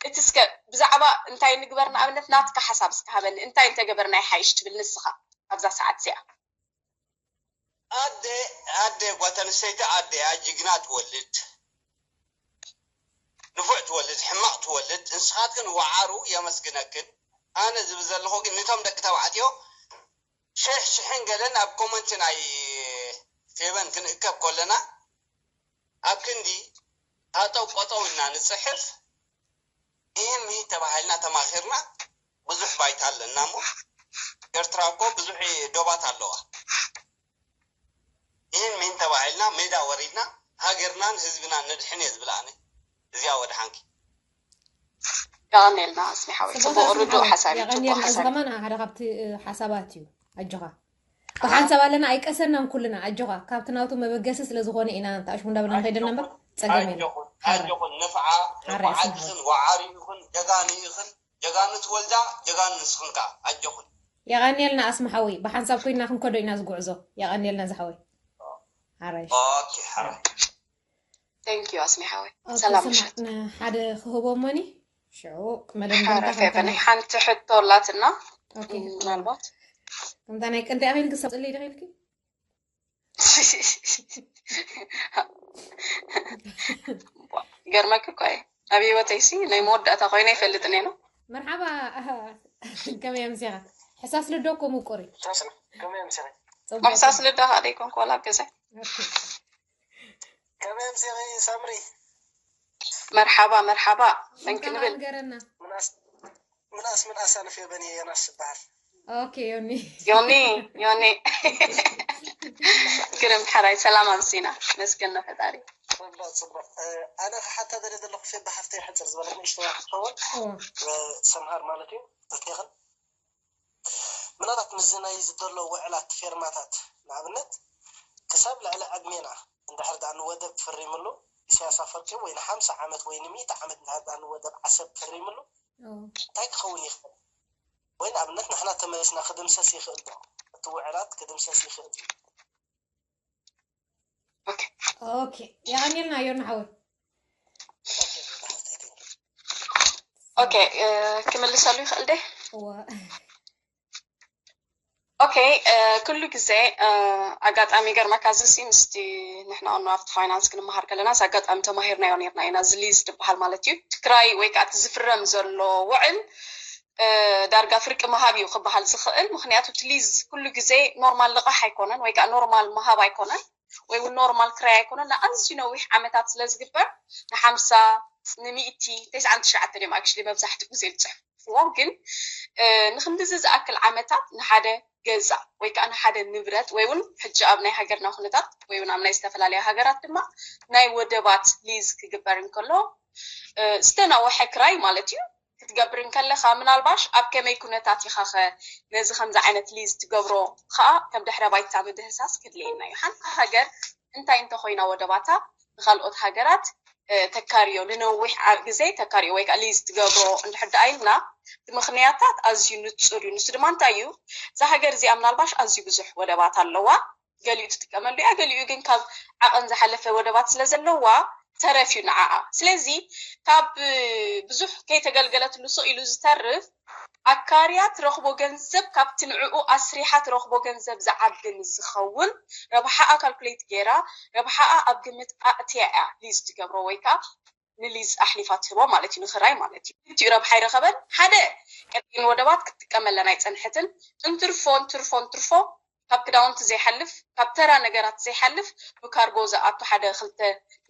እቲ እስከ ብዛዕባ እንታይ ንግበር ንኣብነት ናትካ ሓሳብ እስከ ሃበኒ እንታይ እንተገበርና ይሓይሽ ትብል ንስኻ ኣብዛ ሰዓት እዚኣ ኣደ ኣደ ጓል ኣንስተይቲ ኣደ እያ ጅግና ትወልድ ንፉዕ ትወልድ ሕማቕ ትወልድ ንስኻትክን ወዓሩ የመስግነክን ኣነ ዝብል ዘለኹ ግን ንቶም ደቂ ተባዕትዮ ሽሕ ሽሕን ገለን ኣብ ኮመንት ናይ ፌበን ክንእከብ ከለና ኣብ ክንዲ ሃጠው ቆጠው ኢልና ንፅሕፍ ይህን ምሂን ተባሂልና ተማኺርና ብዙሕ ባይታ ኣለና እሞ ኤርትራ እኮ ብዙሕ ዶባት ኣለዋ። ይህን ምሂን ተባሂልና ሜዳ ወሪድና ሃገርናን ህዝብናን ነድሕን እየ ዝብል ኣነ። እዚኣ ወድሓንኪ። የቐንየልና ኣስሚ ሓወይ ጽቡቕ ጽቡቕ ርዱእ ሓሳብ ሓሳብ እዩ ጽቡቕ የቐንየልና። እዚ ሓሳብ ከማን ሓደ ካብቲ እ፣ ሓሳባት እዩ። ኣጆኻ ብሓንሳብ ኣለና ኣይቀሰናን ኩልና ኣጆኻ ካብቲ ናቱ መበገሲ ስለ ዝኾነ ኢና እንተኣሽሙ እንዳበልና ንኸይደና እምበር ጸገም የለን። ኣጆኹን ሓራ ኣጆኹን ንፍዓ ሓራ ንፍዓ ይስምዑ። ኢኽን ወዓሪ ኢኽን ጀጋኑ ኢኽን ጀጋኑ ትወልዳ ጀጋኑ ንስኽን ከኣ ኣጆኹን። የቐንየልና ኣስሚ ሓወይ ብሓንሳብ ኮይና ክንከዶ ኢና ዝጉዕዞ። የቐንየልና ዝሓወይ ሓራይ ኦኬ ሓራይ thank you ኣስሚ ሓወይ ኦኬ፣ ሰላም ስማዕ፣ ምሸት ን-፣ ሓደ ክህቦ እሞኒ ሽዑ መደምደምታ ሓራይ ክንከና። ፌቨን ሓንቲ ሕቶ ኣላትና ኦኬ፣ ምናልባት ከምታ ናይ ቀንዲ ኣኺል ክሳብ ጽልይ ዶ ኢልኪ? ገርመክ እኮ እዩ ኣብ ህይወተይሲ ናይ መወዳእታ ኮይነ ይፈልጥን እየ ነው መርሓባ። ከመይ ኣምሲኻ? ሕሳስ ልዶ እኮ ምቁር እዩ። ከመይ ኣምሲኺ? ጽቡቅ። ምሕሳስ ልዳኻ ደይኮንኩ ዋላ ኣብ ገዛ ኦኬ። ከመይ ኣምሲኺ ሳምሪ? መርሓባ መርሓባ መን ሽምካ ክንብል ንገረና። ምናስ ምናስ ምናስ ኣነ ፌበን እየ ዮናስ ዝበሃል። ኦኬ ዮኒ። ዮኒ ዮኒ ግርም ሓራይ ሰላም ኣምሲና መስገን ፈጣሪ ጽቡቅ ጽቡቅ። እ፣ ኣነ ክሓታ ደለ ዘለኹ ፌበ ሓፍተይ ሕፅር ዝበለት ንእሽተይ ክትኸውን ኦ፣ እ፣ ሰምሃር ማለት እዩ። እቴኽን ምናልባት ምስዚ ናይ ዝደሎ ውዕላት ፌርማታት ንኣብነት ክሳብ ልዕሊ ዕድሜና እንድሕር ደኣ ንወደብ ፈሪምሉ ኢሳያስ ኣፈወርቂ ወይ ንሓምሳ ዓመት ወይ ንሚእቲ ዓመት እንድሕር ደኣ ንወደብ ዓሰብ ፈሪምሉ እንታይ ክኸውን ይኽእል? ወይ ንኣብነት ንሕና ተመሊስና ክድምሰስ ይኽእል ዶ? እቲ ውዕላት ክድምሰስ ይኽእል ዶ? ኦኬ የቐንየልና ዮና ሓወይ። ኦኬ ክምልሰሉ ይኽእል ደ? ኦኬ ኩሉ ግዜ ኣጋጣሚ ገርመካ እዚ ሲ ምስቲ ንሕና ኦኖ ኣብቲ ፋይናንስ ክንመሃር ከለና እዚ ኣጋጣሚ ተማሂርናዮ ነርና ኢና። እዚ ሊዝ ዝበሃል ማለት እዩ ትክራይ ወይ ከዓ እቲ ዝፍረም ዘሎ ውዕል ዳርጋ ፍርቂ ምሃብ እዩ ክበሃል ዝኽእል። ምክንያቱ እቲ ሊዝ ኩሉ ግዜ ኖርማል ልቓሕ ኣይኮነን ወይ ከዓ ኖርማል ምሃብ ኣይኮነን ወይ እውን ኖርማል ክራይ ኣይኮነን። ንኣዝዩ ነዊሕ ዓመታት ስለ ዝግበር ንሓምሳ ንሚእቲ ተስዓን ትሽዓተን እዮም ኣክሽሊ መብዛሕትኡ ግዜ ዝፅሕፍዎ። ግን ንክንድዚ ዝኣክል ዓመታት ንሓደ ገዛ ወይ ከዓ ንሓደ ንብረት ወይ እውን ሕጂ ኣብ ናይ ሃገርና ኩነታት ወይ እውን ኣብ ናይ ዝተፈላለያ ሃገራት ድማ ናይ ወደባት ሊዝ ክግበር እንከሎ ዝተናወሐ ክራይ ማለት እዩ ክትገብር እንከለካ ምናልባሽ ኣብ ከመይ ኩነታት ኢኻ ከ ነዚ ከምዚ ዓይነት ሊዝ ትገብሮ ከዓ ከም ድሕረ ባይታ ምድህሳስ ክድልየና እዩ። ሓንቲ ሃገር እንታይ እንተኮይና ወደባታ ንካልኦት ሃገራት ተካርዮ ንነዊሕ ግዜ ተካርዮ ወይ ከዓ ሊዝ ትገብሮ እንድሕር ደኣ ኢልና እቲ ምክንያታት ኣዝዩ ንፁር እዩ። ንሱ ድማ እንታይ እዩ እዛ ሃገር እዚኣ ምናልባሽ ኣዝዩ ብዙሕ ወደባት ኣለዋ። ገሊኡ ትጥቀመሉ እያ፣ ገሊኡ ግን ካብ ዓቐን ዝሓለፈ ወደባት ስለ ዘለዋ ተረፍ እዩ ንዓኣ። ስለዚ ካብ ብዙሕ ከይተገልገለትሉ ስቕ ኢሉ ዝተርፍ ኣካርያ ትረኽቦ ገንዘብ ካብቲ ንዕኡ ኣስሪሓ ትረኽቦ ገንዘብ ዝዓቢ ምስ ዝኸውን ረብሓኣ ካልኩሌት ገይራ ረብሓኣ ኣብ ግምት ኣእትያ እያ ሊዝ ትገብሮ ወይ ከዓ ንሊዝ ኣሕሊፋ ትህቦ ማለት እዩ፣ ንክራይ ማለት እዩ። ክልቲኡ ረብሓ ይረኸበን ሓደ ቀጢን ወደባት ክትጥቀመለን ኣይፀንሐትን። እንትርፎ እንትርፎ እንትርፎ ካብ ክዳውንቲ ዘይሓልፍ ካብ ተራ ነገራት ዘይሓልፍ ብካርጎ ዝኣቱ ሓደ ክልተ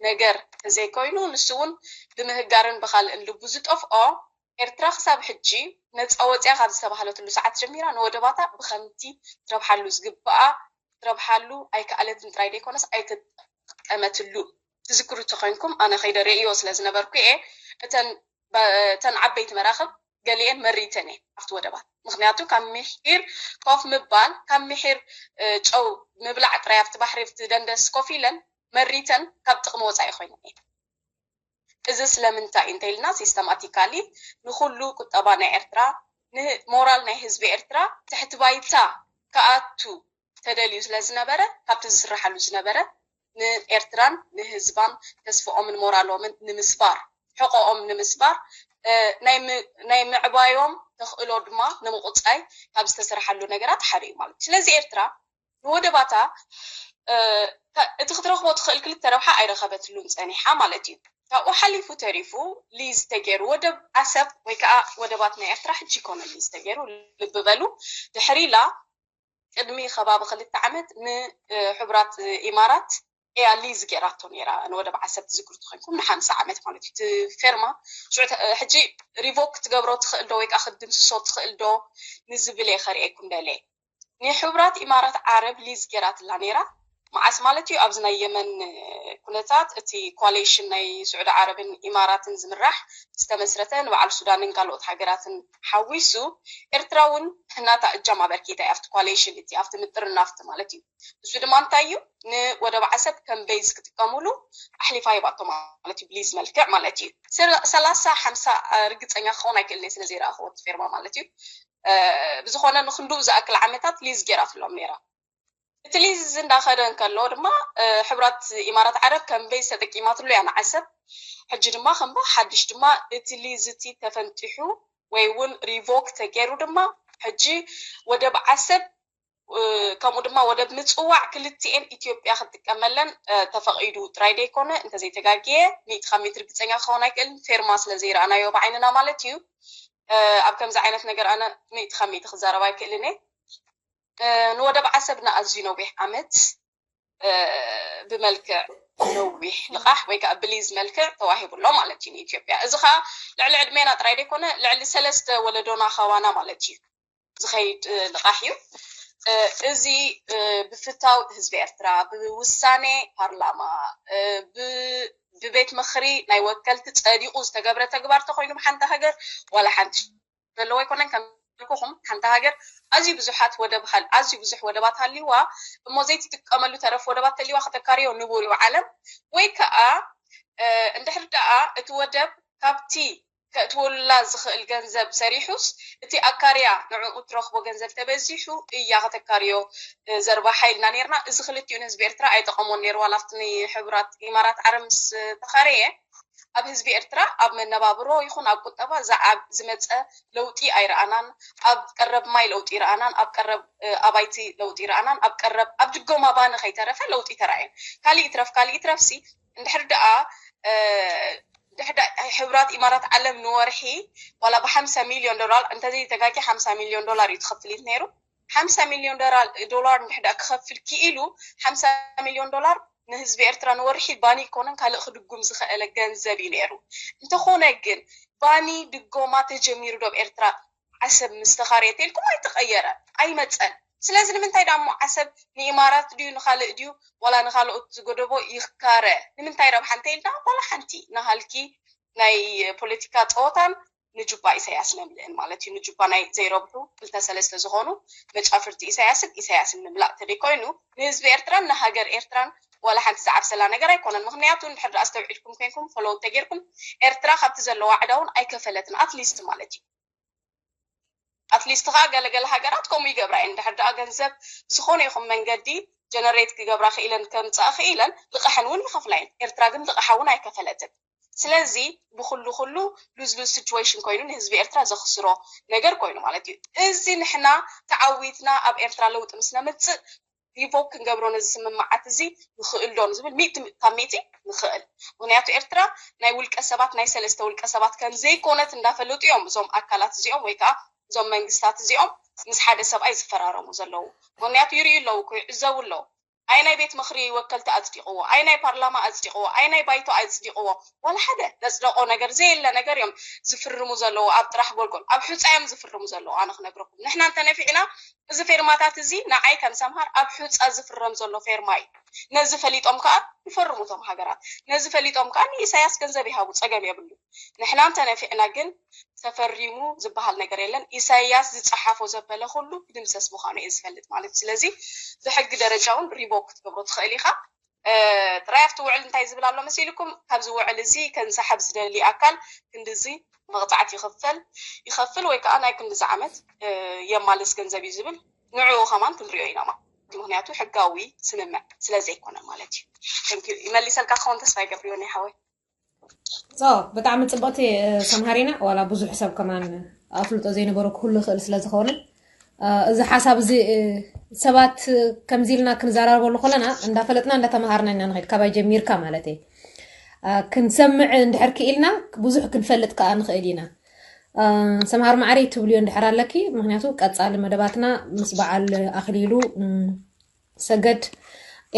ነገር ተዘይኮይኑ ንሱ እውን ብምህጋርን ብካልእን ልቡ ዝጠፍኦ ኤርትራ ክሳብ ሕጂ ነፃ ወፅያ ካብ ዝተባህለትሉ ሰዓት ጀሚራ ንወደባታ ብከምቲ ትረብሓሉ ዝግብኣ ትረብሓሉ ኣይከኣለትን ጥራይ ዘይኮነስ ኣይተጠቀመትሉ ትዝክሩ ተኮይንኩም ኣነ ከይደ ርእዮ ስለ ዝነበርኩ እየ እተን እተን ዓበይቲ መራክብ ገሊኤን መሪተን እየ ኣብቲ ወደባት ምክንያቱ ካብ ምሒር ኮፍ ምባል ካብ ምሒር ጨው ምብላዕ ጥራይ ኣብቲ ባሕሪ ኣብቲ ደንደስ ኮፍ ኢለን መሪተን ካብ ጥቕሚ ወፃኢ ኮይነን እየ እዚ ስለምንታይ እንተኢልና ሲስተማቲካሊ ንኩሉ ቁጠባ ናይ ኤርትራ ንሞራል ናይ ህዝቢ ኤርትራ ትሕቲ ባይታ ክኣቱ ተደልዩ ስለ ዝነበረ ካብቲ ዝስራሓሉ ዝነበረ ንኤርትራን ንህዝባን ተስፍኦምን ሞራሎምን ንምስባር ሕቆኦም ንምስባር ናይ ምዕባዮም ተኽእሎ ድማ ንምቁፃይ ካብ ዝተሰርሓሉ ነገራት ሓደ እዩ ማለት እዩ ስለዚ ኤርትራ ንወደባታ እቲ ክትረኽቦ ትኽእል ክልተ ረብሓ ኣይረኸበትሉን ፀኒሓ ማለት እዩ ካብኡ ሓሊፉ ተሪፉ ሊዝ ተገይሩ ወደብ ዓሰብ ወይ ከዓ ወደባት ናይ ኤርትራ ሕጂ ይኮነ ሊዝ ተገይሩ ልቢ በሉ ድሕሪላ ቅድሚ ከባቢ ክልተ ዓመት ንሕቡራት ኢማራት እያ ሊዝ ገይራቶ ነይራ ንወደብ ዓሰብ ትዝክሩ ተኮይንኩም ንሓምሳ ዓመት ማለት እዩ እቲ ፌርማ ሽዑ ሕጂ ሪቮክ ክትገብሮ ትኽእል ዶ ወይ ከዓ ክትድምስሶ ትኽእል ዶ ንዝብል እየ ከርእየኩም ደልየ ንሕቡራት ኢማራት ዓረብ ሊዝ ገይራትላ ነይራ መዓስ ማለት እዩ ኣብዚ ናይ የመን ኩነታት እቲ ኮሌሽን ናይ ስዑዲ ዓረብን ኢማራትን ዝምራሕ ዝተመስረተ ንበዓል ሱዳንን ካልኦት ሃገራትን ሓዊሱ ኤርትራ እውን ናታ እጃም ኣበርኪታ ኣብቲ ኮሌሽን እቲ ኣብቲ ምጥርናፍቲ ማለት እዩ ንሱ ድማ እንታይ እዩ ንወደብ ዓሰብ ከም ቤዝ ክጥቀሙሉ ኣሕሊፋ ሂባቶ ማለት እዩ ብሊዝ መልክዕ ማለት እዩ ሰላሳ ሓምሳ ርግፀኛ ክኸውን ኣይክእልን ስለ ዘይረኣኽዎ ፌርማ ማለት እዩ ብዝኾነ ንክንድኡ ዝኣክል ዓመታት ሊዝ ገይራትሎም ነይራ እቲ ሊዝ እንዳኸደ እንከሎ ድማ ሕብራት ኢማራት ዓረብ ከም ቤዝ ተጠቂማትሉ እያ ንዓሰብ ሕጂ ድማ ከም ሓድሽ ድማ እቲ ሊዝ እቲ ተፈንጢሑ ወይ እውን ሪቮክ ተገይሩ ድማ ሕጂ ወደብ ዓሰብ ከምኡ ድማ ወደብ ምፅዋዕ ክልቲኤን ኢትዮጵያ ክትጥቀመለን ተፈቒዱ ጥራይ ደይኮነ እንተዘይተጋግየ ሚእቲ ካብ ሚእቲ ርግፀኛ ክኸውን ኣይክእልን ፌርማ ስለ ዘይረኣናዮ ብዓይንና ማለት እዩ ኣብ ከምዚ ዓይነት ነገር ኣነ ሚእቲ ካብ ሚእቲ ክዛረብ ኣይክእልን እየ ንወደብ ዓሰብ ንኣዝዩ ነዊሕ ዓመት ብመልክዕ ነዊሕ ልቓሕ ወይ ከዓ ብሊዝ መልክዕ ተዋሂቡ ኣሎ ማለት እዩ ንኢትዮጵያ እዚ ከዓ ልዕሊ ዕድሜና ጥራይ ዘይኮነ ልዕሊ ሰለስተ ወለዶና ከባና ማለት እዩ ዝኸይድ ልቓሕ እዩ እዚ ብፍታው ህዝቢ ኤርትራ ብውሳኔ ፓርላማ ብቤት ምክሪ ናይ ወከልቲ ጸዲቑ ዝተገብረ ተግባር ተኮይኑ ብሓንቲ ሃገር ዋላ ሓንቲ ዘለዎ ኣይኮነን ከም እንዳልኩኹም ሓንቲ ሃገር ኣዝዩ ብዙሓት ወደብ ኣዝዩ ብዙሕ ወደባት ሃልይዋ እሞ ዘይትጥቀመሉ ተረፍ ወደባት ተልይዋ ከተካርዮ ንቡር እዩ ዓለም። ወይ ከዓ እንድሕር ደኣ እቲ ወደብ ካብቲ ከእትወሉላ ዝኽእል ገንዘብ ሰሪሑስ እቲ ኣካርያ ንዕኡ ትረኽቦ ገንዘብ ተበዚሑ እያ ከተካርዮ ዘርባሓ ኢልና ነርና። እዚ ክልቲኡ ንህዝቢ ኤርትራ ኣይጠቐሞን ነይሩ። ዋላ ኣብቲ ንሕቡራት ኢማራት ዓረብ ምስ ተኻረየ ኣብ ህዝቢ ኤርትራ ኣብ መነባብሮ ይኹን ኣብ ቁጠባ ዝዓብ ዝመፀ ለውጢ ኣይረኣናን። ኣብ ቀረብ ማይ ለውጢ ይረኣናን፣ ኣብ ቀረብ ኣባይቲ ለውጢ ይረኣናን፣ ኣብ ቀረብ ኣብ ድጎማ ባኒ ከይተረፈ ለውጢ ተራእየን። ካሊእ ይትረፍ ካሊእ ይትረፍሲ እንድሕር ደኣ ድሕዳ ሕቡራት ኢማራት ዓለም ንወርሒ ዋላ ብ50 ሚልዮን ዶላር እንተዘይ ተጋጊ 50 ሚልዮን ዶላር እዩ ትኸፍል ነይሩ። 50 ሚልዮን ዶላር እንድሕዳ ክኸፍል ክኢሉ 50 ሚልዮን ዶላር ንህዝቢ ኤርትራ ንወርሒ ባኒ ይኮነን ካልእ ክድጉም ዝኸእለ ገንዘብ እዩ ነይሩ። እንተኾነ ግን ባኒ ድጎማ ተጀሚሩ ዶብ ኤርትራ ዓሰብ ምስ ተኻረየ ተልኩም ኣይተቐየረ ኣይመፀን። ስለዚ ንምንታይ ዳሞ ዓሰብ ንኢማራት ድዩ ንኻልእ ድዩ ዋላ ንኻልኦት ዝጎደቦ ይካረ ንምንታይ ረብሓ እንተኢልና ዋላ ሓንቲ ናሃልኪ ናይ ፖለቲካ ፀወታን ንጁባ ኢሳያስ ነምልእን ማለት እዩ። ንጁባ ናይ ዘይረብሑ ክልተ ሰለስተ ዝኾኑ መጫፍርቲ ኢሳያስን ኢሳያስን ንምላእ ተደይኮይኑ ንህዝቢ ኤርትራን ንሃገር ኤርትራን ዋላ ሓንቲ ዝዓብሰላ ነገር ኣይኮነን። ምክንያቱ እንድሕር ደኣ ኣስተውዒልኩም ኮይንኩም ፎሎው ተጌርኩም ኤርትራ ካብቲ ዘለዋ ዕዳ እውን ኣይከፈለትን ኣትሊስት ማለት እዩ። ኣትሊስት ከዓ ገለገለ ሃገራት ከምኡ ይገብራ እየን። እንድሕር ደኣ ገንዘብ ዝኾነ ይኹን መንገዲ ጀነሬት ክገብራ ክኢለን ከምፅኣ ክኢለን ልቕሐን እውን ይኸፍላ እየን። ኤርትራ ግን ልቕሓ እውን ኣይከፈለትን። ስለዚ ብኩሉ ኩሉ ሉዝ ሉዝ ሲቹዌሽን ኮይኑ ንህዝቢ ኤርትራ ዘኽስሮ ነገር ኮይኑ ማለት እዩ። እዚ ንሕና ተዓዊትና ኣብ ኤርትራ ለውጢ ምስ ነምፅእ ሪቮክ ክንገብሮ ነዚ ስምምዓት እዚ ንኽእል ዶ ንዝብል ሚእቲ ካብ ሚእቲ ንኽእል። ምክንያቱ ኤርትራ ናይ ውልቀ ሰባት ናይ ሰለስተ ውልቀ ሰባት ከም ዘይኮነት እንዳፈለጡ እዮም እዞም ኣካላት እዚኦም ወይ ከዓ እዞም መንግስታት እዚኦም ምስ ሓደ ሰብኣይ ዝፈራረሙ ዘለዉ። ምክንያቱ ይርእዩ ኣለዉ እኮ ይዕዘቡ ኣለዉ። ኣይ ናይ ቤት ምክሪ ወከልቲ ኣፅዲቕዎ፣ ኣይ ናይ ፓርላማ ኣፅዲቕዎ፣ ኣይ ናይ ባይቶ ኣፅዲቕዎ፣ ዋላ ሓደ ዘፅደቆ ነገር ዘየለ ነገር እዮም ዝፍርሙ ዘለዉ። ኣብ ጥራሕ ጎልጎል ኣብ ሑፃ እዮም ዝፍርሙ ዘለዉ። ኣነ ክነግረኩም ንሕና እንተነፊዕና እዚ ፌርማታት እዚ ንዓይ ከም ሰምሃር ኣብ ሑፃ ዝፍረም ዘሎ ፌርማ እዩ። ነዚ ፈሊጦም ከዓ ይፈርሙ እቶም ሃገራት። ነዚ ፈሊጦም ከዓ ንኢሳያስ ገንዘብ ይሃቡ፣ ፀገም የብሉ። ንሕና እንተነፊዕና ግን ተፈሪሙ ዝበሃል ነገር የለን። ኢሳያስ ዝፀሓፎ ዘበለ ኩሉ ክድምሰስ ምዃኑ እየ ዝፈልጥ ማለት እዩ። ስለዚ ብሕጊ ደረጃ እውን ሪቮክ ክትገብሮ ትኽእል ኢኻ። ጥራይ ኣብቲ ውዕል እንታይ ዝብል ኣሎ መሲልኩም? ካብዚ ውዕል እዚ ከንሳሓብ ዝደሊ ኣካል ክንድዚ መቕፃዕቲ ይኽፈል ይኸፍል ወይ ከዓ ናይ ክንድዚ ዓመት የማልስ ገንዘብ እዩ ዝብል ንዕኡ ከማን ክንሪኦ ኢና ማለት ምክንያቱ ሕጋዊ ስምምዕ ስለዘይኮነ ማለት እዩ። ይመሊሰልካ ክኸውን ተስፋ ይገብር ዮኒ ሓወይ። ብጣዕሚ ፅብቕቲ ሰምሃሪና ዋላ ብዙሕ ሰብ ከማን ኣፍልጦ ዘይነበሮ ክህሉ ይኽእል ስለዝኾነ እዚ ሓሳብ እዚ ሰባት ከምዚ ኢልና ክንዘራረበሉ ከለና እንዳፈለጥና እንዳተምሃርና ኢና ንኸይድ ካባይ ጀሚርካ ማለት እየ ክንሰምዕ እንድሕር ክኢልና ብዙሕ ክንፈልጥ ከዓ ንኽእል ኢና ሰምሃር ማዕረይ ትብልዮ እንድሕር ኣለኪ ምክንያቱ ቀፃሊ መደባትና ምስ በዓል ኣኽሊሉ ሰገድ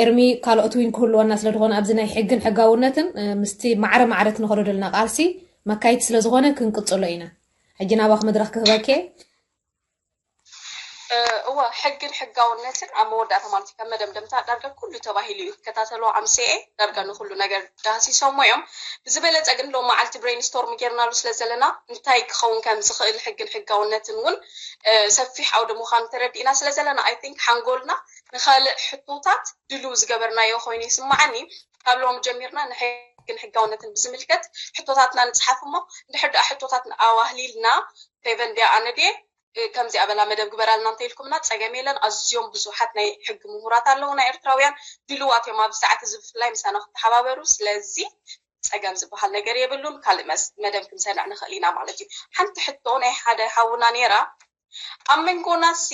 ኤርሚ ካልኦት ዊን ክህልወና ስለዝኾነ ኣብዚ ናይ ሕግን ሕጋውነትን ምስቲ ማዕረ ማዕረ ትንኸዶ ደልና ቃልሲ መካይት ስለዝኾነ ክንቅፅሎ ኢና ሕጂ ናባኽ መድረክ ክህበኬ እወ ሕግን ሕጋውነትን ኣብ መወዳእታ ማለት ከም መደምደምታ ዳርጋ ኩሉ ተባሂሉ እዩ ክከታተሎ ኣምስኤ ዳርጋ ንኩሉ ነገር ዳህሲሶሞ እዮም ብዝበለፀ ግን ሎም መዓልቲ ብሬንስቶርም ጌርናሉ ስለ ዘለና እንታይ ክኸውን ከም ዝኽእል ሕግን ሕጋውነትን እውን ሰፊሕ ዓውደ ምዃኑ ተረዲእና ስለ ዘለና ኣይ ቲንክ ሓንጎልና ንካልእ ሕቶታት ድልው ዝገበርናዮ ኮይኑ ይስማዓኒ ካብ ሎም ጀሚርና ንሕግን ሕጋውነትን ብዝምልከት ሕቶታትና ንፅሓፍ እሞ እንድሕር ደኣ ሕቶታት ኣዋህሊልና ፌቨን ድያ ኣነ ድየ ከምዚ ኣበላ መደብ ግበራልና እንተኢልኩምና ፀገም የለን ኣዝዮም ብዙሓት ናይ ሕጊ ምሁራት ኣለዉ ናይ ኤርትራውያን ድልዋት እዮም ኣብዚ ሰዓት እዚ ብፍላይ ምሳና ክተሓባበሩ ስለዚ ፀገም ዝበሃል ነገር የብሉን ካልእ መደብ ክንሰንዕ ንኽእል ኢና ማለት እዩ ሓንቲ ሕቶ ናይ ሓደ ሓውና ነይራ ኣብ መንጎና ሲ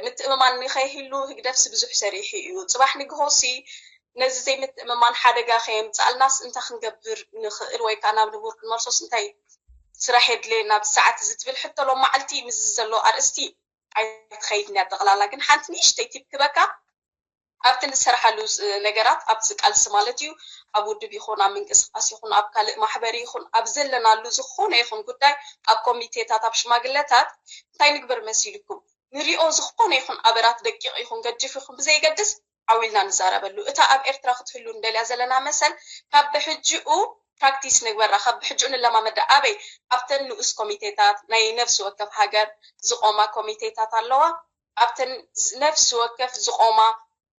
ምትእምማን ንኸይህሉ ህግደፍ ሲ ብዙሕ ሰሪሑ እዩ ፅባሕ ንግሆ ሲ ነዚ ዘይምትእምማን ሓደጋ ከየምፅኣልናስ እንታይ ክንገብር ንኽእል ወይ ከዓ ናብ ንቡር ክንመልሶስ እንታይ ስራሕ የድልየና ብሰዓት እዚ ትብል ሕቶ ሎም መዓልቲ ምስ ዘሎ ኣርእስቲ ኣይትኸይድን እያ ጠቕላላ ግን ሓንቲ ንእሽተይ ቲፕ ክበካ ኣብቲ ንሰርሓሉ ነገራት ኣብዚ ቃልሲ ማለት እዩ ኣብ ውድብ ይኹን ኣብ ምንቅስቃስ ይኹን ኣብ ካልእ ማሕበር ይኹን ኣብ ዘለናሉ ዝኾነ ይኹን ጉዳይ ኣብ ኮሚቴታት ኣብ ሽማግለታት እንታይ ንግበር መሲልኩም ንሪኦ ዝኾነ ይኹን ኣበራት ደቂቕ ይኹን ገጅፍ ይኹን ብዘይገድስ ዓው ኢልና ንዛረበሉ እታ ኣብ ኤርትራ ክትህሉ ንደልያ ዘለና መሰል ካብ ብሕጅኡ ፕራክቲስ ንግበራ፣ ካብ ብሕጂ ንለማመዳ። ኣበይ? ኣብተን ንኡስ ኮሚቴታት ናይ ነፍሲ ወከፍ ሃገር ዝቆማ ኮሚቴታት ኣለዋ። ኣብተን ነፍሲ ወከፍ ዝቆማ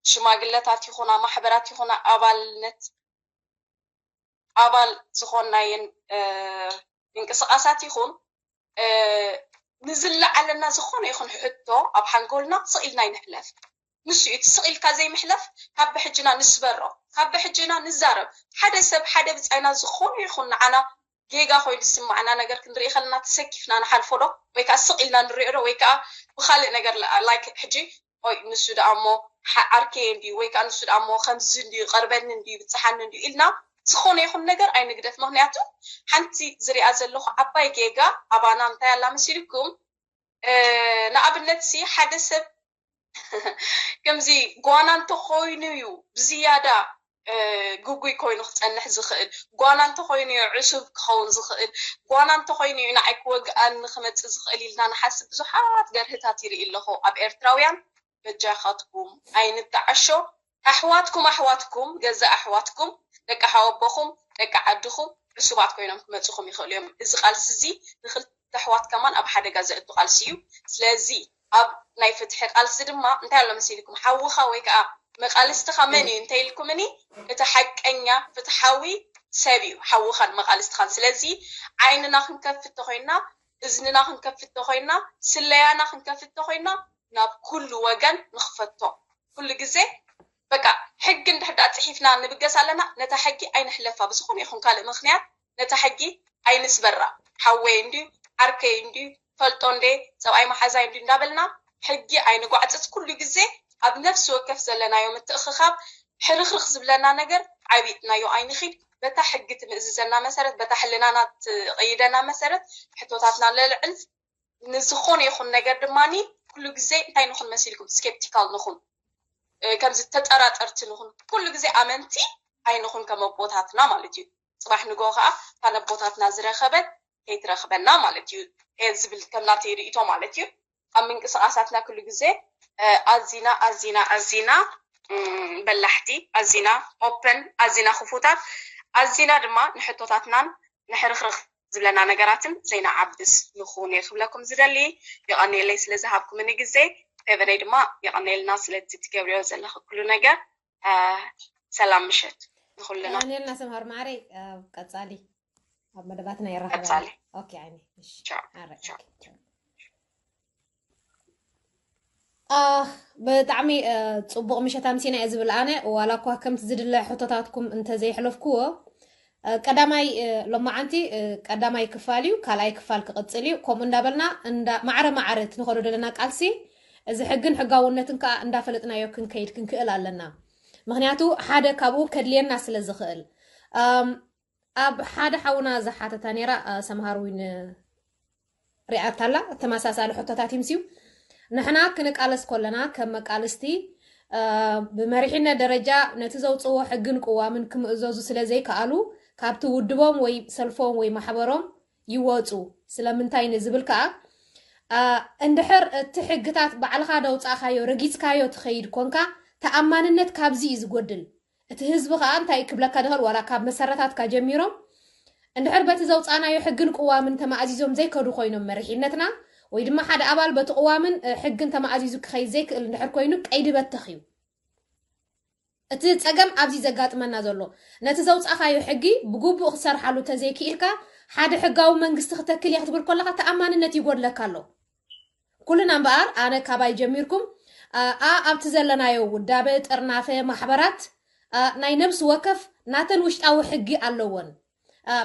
ሽማግለታት ይኹና ማሕበራት ይኹና ኣባልነት ኣባል ዝኾንናየን ምንቅስቃሳት ይኹን ንዝለዓለና ዝኾነ ይኹን ሕቶ ኣብ ሓንጎልና ስቕ ኢልና ይንሕለፍ። ንሱ እዩ እቲ ስቕ ኢልካ ዘይምሕለፍ። ካብ ብሕጅና ንስበሮ፣ ካብ ብሕጅና ንዛረብ። ሓደ ሰብ ሓደ ብጻይና ዝኾነ ይኹን ንዓና ጌጋ ኮይኑ ዝስማዕና ነገር ክንርኢ ከለና ተሰኪፍና ንሓልፎ ዶ ወይ ከዓ ስቕ ኢልና ንሪኦ ዶ ወይ ከዓ ብካልእ ነገር like ሕጂ ኦይ ንሱ ደኣ እሞ ዓርከየ እንድዩ ወይ ከዓ ንሱ ደኣ እሞ ከምዚ እንድዩ ይቐርበኒ እንድዩ ይብፅሓኒ እንድዩ ኢልና ዝኾነ ይኹን ነገር ኣይንግደፍ። ምክንያቱ ሓንቲ ዝሪኣ ዘለኹ ዓባይ ጌጋ ኣባና እንታይ ኣላ መሲልኩም? ንኣብነት ሲ ሓደ ሰብ ከምዚ ጓና እንተኮይኑ እዩ ብዝያዳ ግጉይ ኮይኑ ክፀንሕ ዝኽእል። ጓና እንተኮይኑ እዩ ዕሱብ ክኸውን ዝኽእል። ጓና እንተኮይኑ እዩ ንዓይ ክወግኣኒ ክመፅእ ዝኽእል ኢልና ንሓስብ ብዙሓት ገርህታት ይርኢ ኣለኹ ኣብ ኤርትራውያን። በጃኻትኩም ኣይንተዓሾ። ኣሕዋትኩም ኣሕዋትኩም ገዛ ኣሕዋትኩም ደቂ ሓወቦኹም ደቂ ዓድኹም ዕሱባት ኮይኖም ክመፅኹም ይኽእሉ እዮም። እዚ ቃልሲ እዚ ንክልተ ኣሕዋት ከማን ኣብ ሓደጋ ዘእቱ ቃልሲ እዩ። ስለዚ ኣብ ናይ ፍትሒ ቃልሲ ድማ እንታይ ኣሎ መሲልኩም ሓውኻ ወይ ከዓ መቃልስትኻ መን እዩ እንተኢልኩምኒ እቲ ሓቀኛ ፍትሓዊ ሰብ እዩ ሓውኻን መቃልስትኻን። ስለዚ ዓይንና ክንከፍት ተኮይና እዝንና ክንከፍት ተኮይና ስለያና ክንከፍት ተኮይና ናብ ኩሉ ወገን ንኽፈቶ ኩሉ ግዜ በቃ ሕጊ እንድሕር ደኣ ፅሒፍና ንብገስ ኣለና ነታ ሕጊ ኣይንሕለፋ ብዝኾነ ይኹን ካልእ ምኽንያት ነታ ሕጊ ኣይንስበራ ሓወይ እንድዩ ዓርከይ እንድዩ ፈልጦ እንዴ ሰብኣይ መሓዛይ እንድዩ እንዳበልና ሕጊ ኣይንጓዕፅፅ ኩሉ ግዜ ኣብ ነፍሲ ወከፍ ዘለናዮ ምትእኽኻብ ሕርኽርኽ ዝብለና ነገር ዓቢጥናዮ ኣይንኺድ በታ ሕጊ ትምእዝዘና መሰረት በታ ሕልናና ትቐይደና መሰረት ሕቶታትና ለልዕል ንዝኾነ ይኹን ነገር ድማ ኩሉ ግዜ እንታይ ንኹን መሲልኩም ስኬፕቲካል ንኹን ከምዚ ተጠራጠርቲ ንኹን ኩሉ ግዜ ኣመንቲ ኣይንኹን ከም ኣቦታትና ማለት እዩ። ፅባሕ ንጎ ከዓ ካብ ኣቦታትና ዝረኸበት ከይትረኽበና ማለት እዩ ዝብል ከም ናተይ ርእቶ ማለት እዩ። ኣብ ምንቅስቃሳትና ኩሉ ግዜ ኣዚና ኣዚና ኣዚና በላሕቲ ኣዚና ኦፐን ኣዚና ክፉታት ኣዚና ድማ ንሕቶታትናን ንሕርኽርኽ ዝብለና ነገራትን ዘይንዓብስ ንኹን እየ ክብለኩም ዝደሊ። የቐንየለይ ስለ ዝሃብኩምኒ ግዜ። ፌቨነይ ድማ የቐንየልና ስለቲ ትገብርዮ ዘለኺ ኩሉ ነገር። ሰላም ምሸት ንኹልና። የቐንየልና ሰምሃር ማዕረይ። ኣብ ቀጻሊ ኣብ መደባትና ይራኸበና። ቀጻሊ። ኦኬ ዓይኒ። እሺ። ቻው። ኣረ፣ ቻው። ኦኬ፣ ቻው። ብጣዕሚ ፅቡቕ ምሸት ኣምሲና እየ ዝብል ኣነ ዋላ እኳ ከምቲ ዝድለ ሕቶታትኩም እንተዘይሕለፍክዎ ቀዳማይ ሎማዓንቲ ቀዳማይ ክፋል እዩ ካልኣይ ክፋል ክቕፅል እዩ ከምኡ እንዳበልና ማዕረ ማዕረ እቲ ንኸዶ ዘለና ቃልሲ እዚ ሕግን ሕጋውነትን ከዓ እንዳፈለጥናዮ ክንከይድ ክንክእል ኣለና ምክንያቱ ሓደ ካብኡ ከድልየና ስለ ዝኽእል ኣብ ሓደ ሓውና ዝሓተታ ነይራ ሰምሃር ዊን ሪኣታ ኣላ ተመሳሳሊ ሕቶታት ይምስዩ ንሕና ክንቃለስ ከለና ከም መቃልስቲ ብመሪሕነት ደረጃ ነቲ ዘውፅዎ ሕግን ቅዋምን ክምእዘዙ ስለ ዘይከኣሉ ካብቲ ውድቦም ወይ ሰልፎም ወይ ማሕበሮም ይወፁ ስለምንታይ ንዝብል ከዓ እንድሕር እቲ ሕግታት ባዕልኻ ደውፃእካዮ ረጊፅካዮ ትኸይድ ኮንካ ተኣማንነት ካብዚ እዩ ዝጎድል እቲ ህዝቢ ከዓ እንታይ ክብለካ ድኽእል ዋላ ካብ መሰረታትካ ጀሚሮም እንድሕር በቲ ዘውፃእናዮ ሕግን ቅዋምን ተማእዚዞም ዘይከዱ ኮይኖም መሪሕነትና ወይ ድማ ሓደ ኣባል በቲ ቅዋምን ሕግን ተማእዚዙ ክኸይድ ዘይክእል እንድሕር ኮይኑ ቀይዲ በተኽ እዩ እቲ ፀገም ኣብዚ ዘጋጥመና ዘሎ ነቲ ዘውፃእካዮ ሕጊ ብግቡእ ክሰርሓሉ ተዘይክኢልካ ሓደ ሕጋዊ መንግስቲ ክተክል እየ ክትብል ከለካ ተኣማንነት ይጎድለካ ኣሎ ኩልና እምበኣር ኣነ ካባይ ጀሚርኩም ኣብቲ ዘለናዮ ውዳበ ጥርናፈ ማሕበራት ናይ ነብሲ ወከፍ ናተን ውሽጣዊ ሕጊ ኣለወን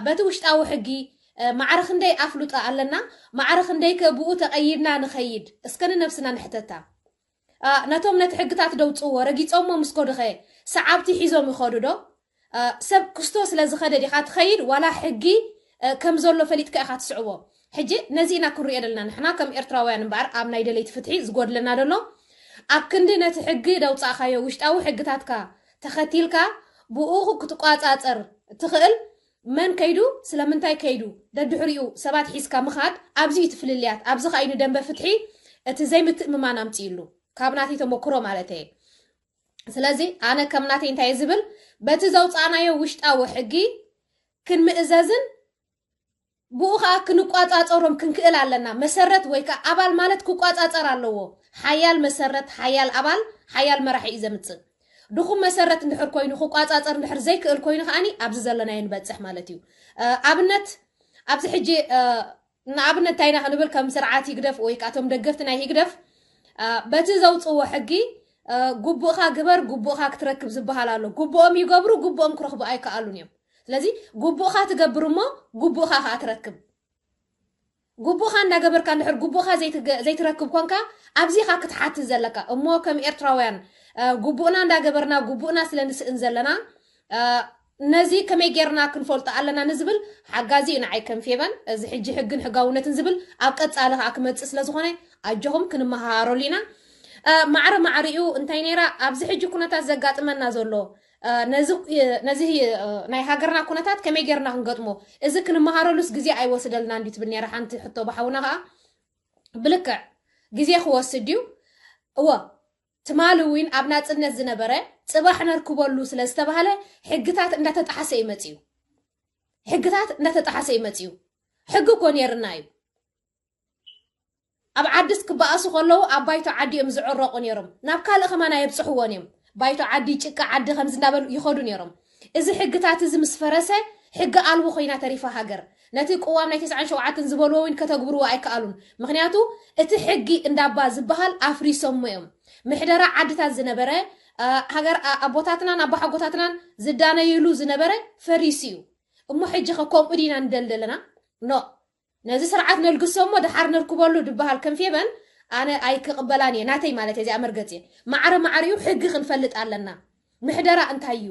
በቲ ውሽጣዊ ሕጊ ማዕረ ክንደይ ኣፍልጦ ኣለና ማዕረ ክንደይ ከ ብኡ ተቐይድና ንኸይድ እስከ ንነብስና ንሕተታ ነቶም ነቲ ሕግታት ደውፅዎ ረጊፆሞ ምስ ከዱኸ ሰዓብቲ ሒዞም ይኸዱ ዶ ሰብ ክስቶ ስለ ዝኸደ ዲኻ ትኸይድ ዋላ ሕጊ ከም ዘሎ ፈሊጥካ ኢኻ ትስዕቦ ሕጂ ነዚ ኢና ክንሪኦ ዘለና ንሕና ከም ኤርትራውያን እምበኣር ኣብ ናይ ደለይቲ ፍትሒ ዝጎድለና ደሎ ኣብ ክንዲ ነቲ ሕጊ ደውፃእካዮ ውሽጣዊ ሕግታትካ ተኸቲልካ ብኡ ክትቋፃፀር ትኽእል መን ከይዱ ስለምንታይ ከይዱ ደድሕሪኡ ሰባት ሒዝካ ምኻድ ኣብዚ እዩ ትፍልልያት ኣብዚ ከዓ እዩ ንደንበ ፍትሒ እቲ ዘይምትእምማን ኣምፅእሉ ካብ ናተይ ተመክሮ ማለት እየ ስለዚ ኣነ ከም ናተይ እንታይ ዝብል በቲ ዘውፃእናዮ ውሽጣዊ ሕጊ ክንምእዘዝን ብኡ ከዓ ክንቋፃፀሮም ክንክእል ኣለና። መሰረት ወይ ከዓ ኣባል ማለት ክቋፃፀር ኣለዎ። ሓያል መሰረት፣ ሓያል ኣባል፣ ሓያል መራሒ እዩ ዘምፅእ። ድኹም መሰረት እንድሕር ኮይኑ፣ ክቋፃፀር እንድሕር ዘይክእል ኮይኑ ከዓኒ ኣብዚ ዘለናዮ ንበፅሕ ማለት እዩ። ኣብነት ኣብዚ ሕጂ ንኣብነት እንታይና ክንብል፣ ከም ስርዓት ህግደፍ ወይ ከዓ እቶም ደገፍቲ ናይ ህግደፍ በቲ ዘውፅዎ ሕጊ ግቡእካ ግበር፣ ግቡእካ ክትረክብ ዝበሃል ኣሎ። ግቡኦም ይገብሩ፣ ግቡኦም ክረኽቡ ኣይከኣሉን እዮም። ስለዚ ግቡእካ ትገብር እሞ ግቡእካ ከዓ ትረክብ። ግቡእካ እንዳገበርካ እንድሕር ግቡእካ ዘይትረክብ ኮንካ፣ ኣብዚኻ ክትሓትት ዘለካ እሞ፣ ከም ኤርትራውያን ግቡእና እንዳገበርና ግቡእና ስለ ንስእን ዘለና፣ ነዚ ከመይ ጌርና ክንፈልጦ ኣለና ንዝብል ሓጋዚ እዩ ንዓይ ከም ፌበን። እዚ ሕጂ ሕግን ሕጋውነትን ዝብል ኣብ ቀጻሊ ከዓ ክመጽእ ስለ ዝኾነ፣ ኣጆኹም ክንመሃሃረሉ ኢና። ማዕረ ማዕሪኡ እንታይ ነይራ ኣብዚ ሕጂ ኩነታት ዘጋጥመና ዘሎ፣ ነዚ ናይ ሃገርና ኩነታት ከመይ ጌርና ክንገጥሞ፣ እዚ ክንመሃረሉስ ግዜ ኣይወስደልና እንዲ ትብል ነይራ ሓንቲ ሕቶ ብሓውና ከዓ። ብልክዕ ግዜ ክወስድ እዩ። እወ፣ ትማሊ እውን ኣብ ናጽነት ዝነበረ ጽባሕ ነርክበሉ ስለ ዝተባህለ ሕግታት እንዳተጣሓሰ ይመጽ እዩ። ሕግታት እንዳተጣሓሰ ይመጽ እዩ። ሕጊ እኮ ነይርና እዩ። ኣብ ዓድስ ክበኣሱ ከለዉ ኣብ ባይቶ ዓዲ እዮም ዝዕረቑ ነይሮም። ናብ ካልእ ከማን ኣየብጽሕዎን እዮም። ባይቶ ዓዲ፣ ጭቃ ዓዲ ከምዚ እንዳበሉ ይኸዱ ነይሮም። እዚ ሕግታት እዚ ምስ ፈረሰ፣ ሕጊ ኣልቦ ኮይና ተሪፋ ሃገር። ነቲ ቅዋም ናይ ተስዓን ሸውዓተን ዝበልዎ እውን ከተግብርዎ ኣይከኣሉን። ምኽንያቱ እቲ ሕጊ እንዳባ ዝበሃል ኣፍሪሶሞ እዮም። ምሕደራ ዓድታት ዝነበረ፣ ሃገር ኣቦታትናን ኣቦሓጎታትናን ዝዳነይሉ ዝነበረ ፈሪሱ እዩ። እሞ ሕጂ ከ ከምኡ ዲና ንደልደለና? ኖ። ነዚ ስርዓት ነልግሶ እሞ ደሓር ነርክበሉ ድበሃል ከም ፌበን ኣነ ኣይክቕበላን እየ። ናተይ ማለት እየ፣ እዚኣ መርገጽ እየ። ማዕረ ማዕሪኡ ሕጊ ክንፈልጥ ኣለና። ምሕደራ እንታይ እዩ?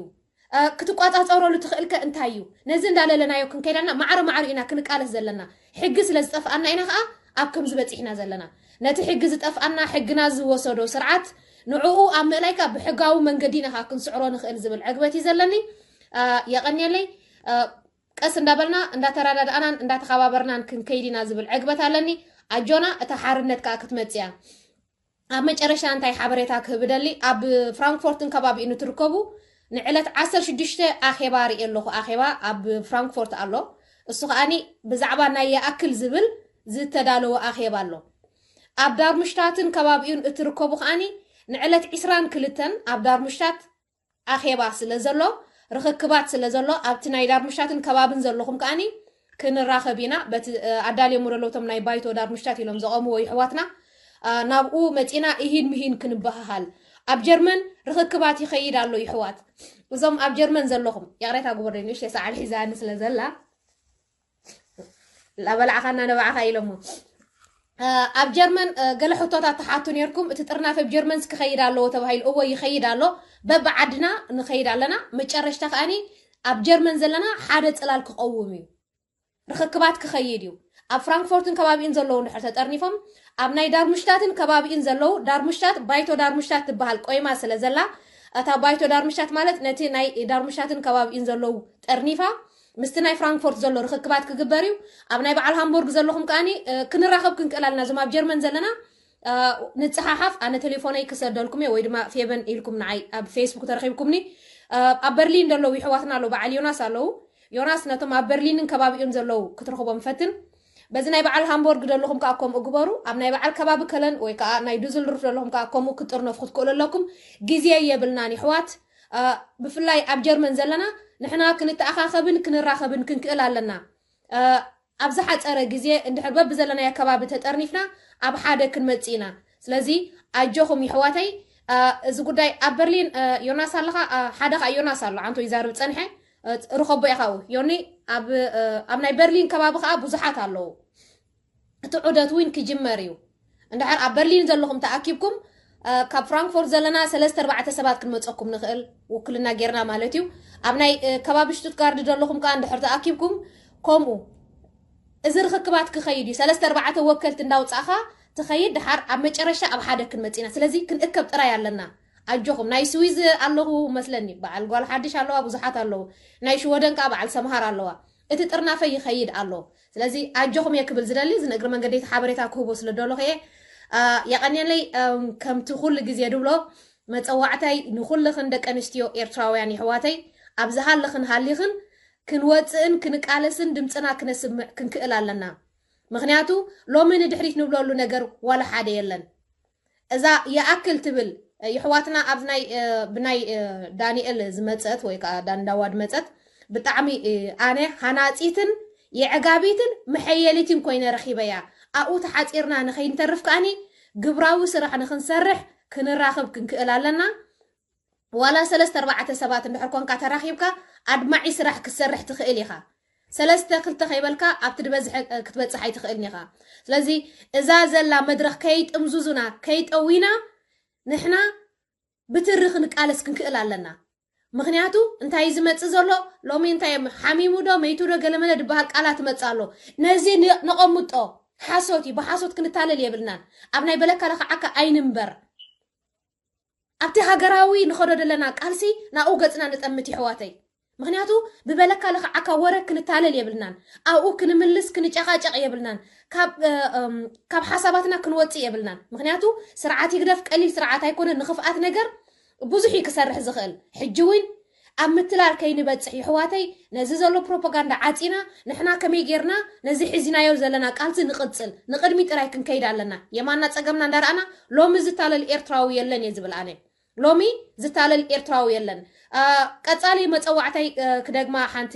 ክትቋጻጸረሉ ትኽእልከ እንታይ እዩ? ነዚ እንዳለለናዮ ክንከይዳና ማዕረ ማዕሪኡ ኢና ክንቃለስ ዘለና። ሕጊ ስለ ዝጠፍኣና ኢና ከኣ ኣብ ከምዚ በጺሕና ዘለና። ነቲ ሕጊ ዝጠፍኣና፣ ሕግና ዝወሰዶ ስርዓት፣ ንዕኡ ኣብ ምእላይካ ብሕጋዊ መንገዲ ኢና ከኣ ክንስዕሮ ንኽእል ዝብል ዕግበት እዩ ዘለኒ። የቐንየለይ። ቀስ እንዳበልና እንዳተረዳድኣናን እንዳተኸባበርናን ክንከይድ ኢና ዝብል ዕግበት ኣለኒ። ኣጆና፣ እታ ሓርነት ከኣ ክትመጽእ እያ። ኣብ መጨረሻ እንታይ ሓበሬታ ክህብ እደሊ፣ ኣብ ፍራንክፎርትን ከባቢኡ ንትርከቡ ንዕለት ዓሰርተ ሽዱሽተ ኣኼባ ርኢ ኣለኹ። ኣኼባ ኣብ ፍራንክፎርት ኣሎ። እሱ ከኣኒ ብዛዕባ ናይ ይኣክል ዝብል ዝተዳለወ ኣኼባ ኣሎ። ኣብ ዳርምሽታትን ከባቢኡን እትርከቡ ከኣኒ ንዕለት ዒስራን ክልተን ኣብ ዳርምሽታት ኣኼባ ስለ ዘሎ፣ ርኽክባት ስለ ዘሎ፣ ኣብቲ ናይ ዳርምሽታትን ከባብን ዘለኹም ከኣኒ ክንራኸብ ኢና። በቲ ኣዳልዮሞ ዘለዉ እቶም ናይ ባይቶ ዳርምሽታት ኢሎም ዘቐምዎ ይሕዋትና፣ ናብኡ መጺና እሂን ምሂን ክንበሃሃል። ኣብ ጀርመን ርኽክባት ይኸይድ ኣሎ ይሕዋት። እዞም ኣብ ጀርመን ዘለኹም፣ ይቕሬታ ግበሩለይ፣ ንእሽተይ ሰዓል ሒዛኒ ስለ ዘላ። ላበላዕኻና ነባዕኻ ኢሎሞ። ኣብ ጀርመን ገለ ሕቶታት ትሓቱ ነርኩም። እቲ ጥርናፈ ኣብ ጀርመን ክኸይድ ኣለዎ ተባሂሉ። እዎ ይኸይድ ኣሎ። በብዓድና ንኸይድ ኣለና። መጨረሽታ ከኣኒ ኣብ ጀርመን ዘለና ሓደ ጽላል ክቐውም እዩ። ርኽክባት ክኸይድ እዩ። ኣብ ፍራንክፎርትን ከባቢኡን ዘለዉ እንድሕር ተጠርኒፎም፣ ኣብ ናይ ዳርምሽታትን ከባቢኡን ዘለዉ፣ ዳርምሽታት፣ ባይቶ ዳርምሽታት ትበሃል ቆይማ ስለ ዘላ፣ እታ ባይቶ ዳርምሽታት ማለት ነቲ ናይ ዳርምሽታትን ከባቢኡን ዘለዉ ጠርኒፋ፣ ምስቲ ናይ ፍራንክፎርት ዘሎ ርኽክባት ክግበር እዩ። ኣብ ናይ በዓል ሃምቦርግ ዘለኹም ከኣኒ ክንራኸብ ክንክእል ኣለና። እዞም ኣብ ጀርመን ዘለና ንጽሓሓፍ፣ ኣነ ቴሌፎነይ ክሰደልኩም እየ፣ ወይ ድማ ፌበን ኢልኩም ንዓይ ኣብ ፌስቡክ ተረኺብኩምኒ። ኣብ በርሊን ዘለዉ ይሕዋትና ኣለዉ፣ በዓል ዮናስ ኣለዉ። ዮናስ ነቶም ኣብ በርሊንን ከባቢኡን ዘለዉ ክትረኽቦም ፈትን። በዚ ናይ በዓል ሃምቦርግ ዘለኹም ከኣ ከምኡ ግበሩ። ኣብ ናይ በዓል ከባቢ ከለን ወይ ከኣ ናይ ዱዝልሩፍ ዘለኹም ከኣ ከምኡ ክትጥርነፉ ክትክእሉ ኣለኩም። ግዜ የብልናን ይሕዋት። ብፍላይ ኣብ ጀርመን ዘለና ንሕና ክንተኣኻኸብን ክንራኸብን ክንክእል ኣለና። ኣብ ዝሓጸረ ግዜ እንድሕር በብዘለናዮ ከባቢ ተጠርኒፍና ኣብ ሓደ ክንመጽእ ኢና። ስለዚ ኣጆኹም ይሕዋተይ። እዚ ጉዳይ ኣብ በርሊን ዮናስ ኣለኻ? ሓደ ኸኣ ዮናስ ኣሎ፣ ዓንቶ ይዛርብ ጸንሐ። ርኸቦ ኢኻ ው ዮኒ። ኣብ ኣብ ናይ በርሊን ከባቢ ከኣ ብዙሓት ኣለዉ። እቲ ዑደት እውን ክጅመር እዩ። እንድሕር ኣብ በርሊን ዘለኹም ተኣኪብኩም፣ ካብ ፍራንክፎርት ዘለና ሰለስተ ኣርባዕተ ሰባት ክንመፀኩም ንኽእል፣ ውክልና ጌርና ማለት እዩ። ኣብ ናይ ከባቢ ሽቱትጋርድ ዘለኹም ከኣ እንድሕር ተኣኪብኩም ከምኡ። እዚ ርኽክባት ክኸይድ እዩ። ሰለስተ ኣርባዕተ ወከልቲ እንዳውፃእኻ ትኸይድ፣ ድሓር ኣብ መጨረሻ ኣብ ሓደ ክንመፅ ኢና። ስለዚ ክንእከብ ጥራይ ኣለና። ኣጆኹም፣ ናይ ስዊዝ ኣለኹ መስለኒ፣ በዓል ጓል ሓድሽ ኣለዋ፣ ብዙሓት ኣለዉ። ናይ ሽወደን ከኣ በዓል ሰምሃር ኣለዋ። እቲ ጥርናፈ ይኸይድ ኣሎ። ስለዚ ኣጆኹም እየ ክብል ዝደሊ፣ እዚ ንእግሪ መንገደይ ሓበሬታ ክህቦ ስለ ደለኹ እየ። የቐንየለይ። ከምቲ ኩሉ ግዜ ድብሎ፣ መጸዋዕታይ ንኹልኽን ደቂ ኣንስትዮ ኤርትራውያን የሕዋተይ፣ ኣብ ዝሃለኽን ሃሊኽን ክንወፅእን ክንቃለስን ድምፅና ክነስምዕ ክንክእል ኣለና። ምክንያቱ ሎሚ ንድሕሪት ንብለሉ ነገር ዋላ ሓደ የለን። እዛ ይኣክል ትብል የሕዋትና ኣብዚ ናይ ብናይ ዳንኤል ዝመፀት ወይ ከዓ ዳንዳዋድ መፀት ብጣዕሚ ኣነ ሃናፂትን የዕጋቢትን መሐየሊትን ኮይነ ረኪበያ። ኣብኡ ተሓፂርና ንከይንተርፍ ከኣኒ ግብራዊ ስራሕ ንክንሰርሕ ክንራኽብ ክንክእል ኣለና። ዋላ ሰለስተ ኣርባዕተ ሰባት እንድሕር ኮንካ ተራኺብካ ኣድማዒ ስራሕ ክትሰርሕ ትኽእል ኢኻ። ሰለስተ ክልተ ከይበልካ ኣብቲ ዝበዝሐ ክትበፅሕ ኣይትኽእልን ኢኻ። ስለዚ እዛ ዘላ መድረኽ ከይጥምዙዙና ከይጠዊና ንሕና ብትሪ ክንቃለስ ክንክእል ኣለና። ምክንያቱ እንታይ ዝመፅእ ዘሎ ሎሚ እንታይ ሓሚሙ ዶ መይቱ ዶ ገለመለ ዝበሃል ቃላት ትመፅእ ኣሎ። ነዚ ነቐምጦ ሓሶት እዩ። ብሓሶት ክንታለል የብልናን። ኣብ ናይ በለካ ለኽዓካ ኣይንንበር። ኣብቲ ሃገራዊ ንኸዶ ዘለና ቃልሲ ናብኡ ገፅና ንጠምት ይሕዋተይ። ምክንያቱ ብበለካ ለኽዓካ ወረ ክንታለል የብልናን። ኣብኡ ክንምልስ ክንጨቃጨቅ የብልናን። ካብ ሓሳባትና ክንወፅእ የብልናን። ምክንያቱ ስርዓት ይግደፍ ቀሊል ስርዓት ኣይኮነ ንክፍኣት ነገር ብዙሕ እዩ ክሰርሕ ዝኽእል። ሕጂ እውን ኣብ ምትላል ከይንበፅሕ ይሕዋተይ ነዚ ዘሎ ፕሮፓጋንዳ ዓፂና ንሕና ከመይ ጌርና ነዚ ሒዝናዮ ዘለና ቃልሲ ንቕፅል ንቕድሚ ጥራይ ክንከይድ ኣለና። የማና ፀገምና እንዳረኣና ሎሚ ዝታለል ኤርትራዊ የለን እየ ዝብል ኣነ። ሎሚ ዝታለል ኤርትራዊ የለን። ቀፃሊ መፀዋዕታይ ክደግማ ሓንቲ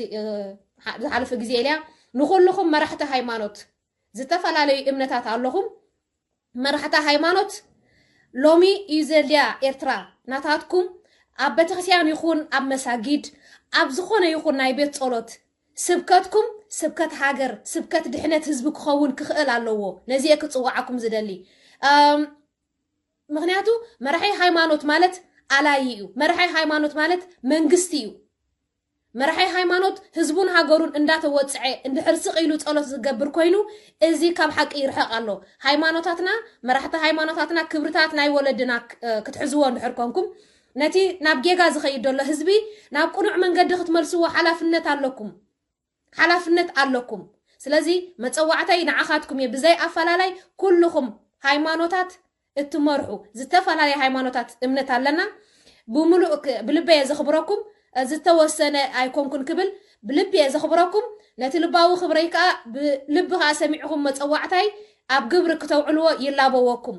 ዝሓለፈ ግዜ ኢልያ ንኩልኹም መራሕቲ ሃይማኖት ዝተፈላለዩ እምነታት ኣለኹም መራሕታ ሃይማኖት ሎሚ እዩ ዘድልያ ኤርትራ ናታትኩም ኣብ ቤተክርስትያን ይኹን ኣብ መሳጊድ ኣብ ዝኾነ ይኹን ናይ ቤት ጸሎት ስብከትኩም ስብከት ሃገር ስብከት ድሕነት ህዝቢ ክኸውን ክኽእል ኣለዎ። ነዚ እየ ክጽዋዓኩም ዝደሊ። ምክንያቱ መራሒ ሃይማኖት ማለት ኣላይ እዩ። መራሒ ሃይማኖት ማለት መንግስቲ እዩ። መራሒ ሃይማኖት ህዝቡን ሃገሩን እንዳተወፅዐ እንድሕር ስቕ ኢሉ ፀሎት ዝገብር ኮይኑ እዚ ካብ ሓቂ ይርሕቕ ኣሎ። ሃይማኖታትና መራሕቲ ሃይማኖታትና ክብርታት ናይ ወለድና ክትሕዝዎ እንድሕር ኮንኩም ነቲ ናብ ጌጋ ዝኸይድ ዘሎ ህዝቢ ናብ ቅኑዕ መንገዲ ክትመልስዎ ሓላፍነት ኣለኩም። ሓላፍነት ኣለኩም። ስለዚ መፀዋዕታይ ንዓኻትኩም እየ። ብዘይ ኣፈላላይ ኩልኹም ሃይማኖታት እትመርሑ ዝተፈላለየ ሃይማኖታት እምነት ኣለና። ብምሉእ ብልበየ ዘኽብረኩም ዝተወሰነ ኣይኮንኩን ክብል ብልብየ ዘኽብረኩም ነቲ ልባዊ ክብረይ ከዓ ብልቢ ከዓ ሰሚዕኹም መፀዋዕታይ ኣብ ግብሪ ክተውዕልዎ ይላበወኩም።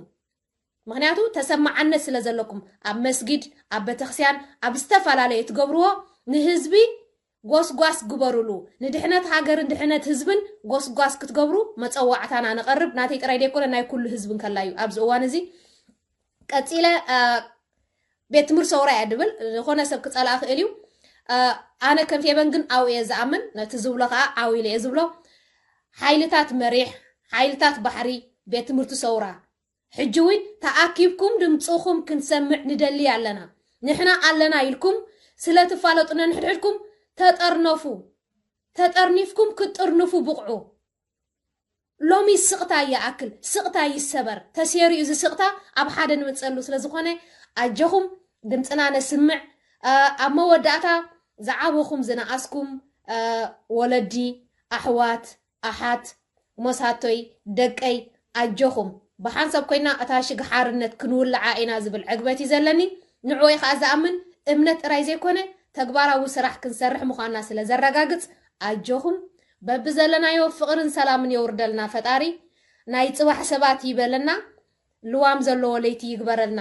ምክንያቱ ተሰማዓነት ስለ ዘለኩም ኣብ መስጊድ ኣብ ቤተክርስትያን ኣብ ዝተፈላለየ ትገብርዎ ንህዝቢ ጎስጓስ ግበሩሉ። ንድሕነት ሃገርን ድሕነት ህዝብን ጎስጓስ ክትገብሩ መፀዋዕታና ነቐርብ። ናተይ ጥራይ ደይኮነ ናይ ኩሉ ህዝቢ እንከላ እዩ ኣብዚ እዋን እዚ። ቀፂለ ቤት ትምህርቲ ሰውራ እያ ድብል ዝኾነ ሰብ ክፀልኣ ክእል እዩ። ኣነ ከም ፌበን ግን ዓው እየ ዝኣምን። ነቲ ዝብሎ ከዓ ዓው ኢለ እየ ዝብሎ። ሓይልታት መሪሕ፣ ሓይልታት ባሕሪ፣ ቤት ትምህርቲ ሰውራ ሕጂ እውን ተኣኪብኩም ድምፅኹም ክንሰምዕ ንደሊ ኣለና። ንሕና ኣለና ኢልኩም ስለ ትፋለጡ ነንሕድሕድኩም ተጠርነፉ። ተጠርኒፍኩም ክትጥርንፉ ብቕዑ። ሎሚ ስቕታ ይኣክል፣ ስቕታ ይሰበር። ተሴሩ እዚ ስቕታ ኣብ ሓደ ንምፀሉ ስለ ዝኾነ ኣጀኹም ድምፅና ነስምዕ። ኣብ መወዳእታ ዝዓበኹም ዝነኣስኩም ወለዲ ኣሕዋት ኣሓት ሞሳቶይ ደቀይ ኣጆኹም ብሓንሳብ ኮይና እታ ሽግ ሓርነት ክንውልዓ ኢና ዝብል ዕግበት እዩ ዘለኒ። ንዕኡ እየ ከዓ ዝኣምን። እምነት ጥራይ ዘይኮነ ተግባራዊ ስራሕ ክንሰርሕ ምዃንና ስለ ዘረጋግፅ ኣጆኹም በብዘለናዮ ፍቕርን ሰላምን የውርደልና ፈጣሪ። ናይ ፅባሕ ሰባት ይበለና። ልዋም ዘለዎ ለይቲ ይግበረልና።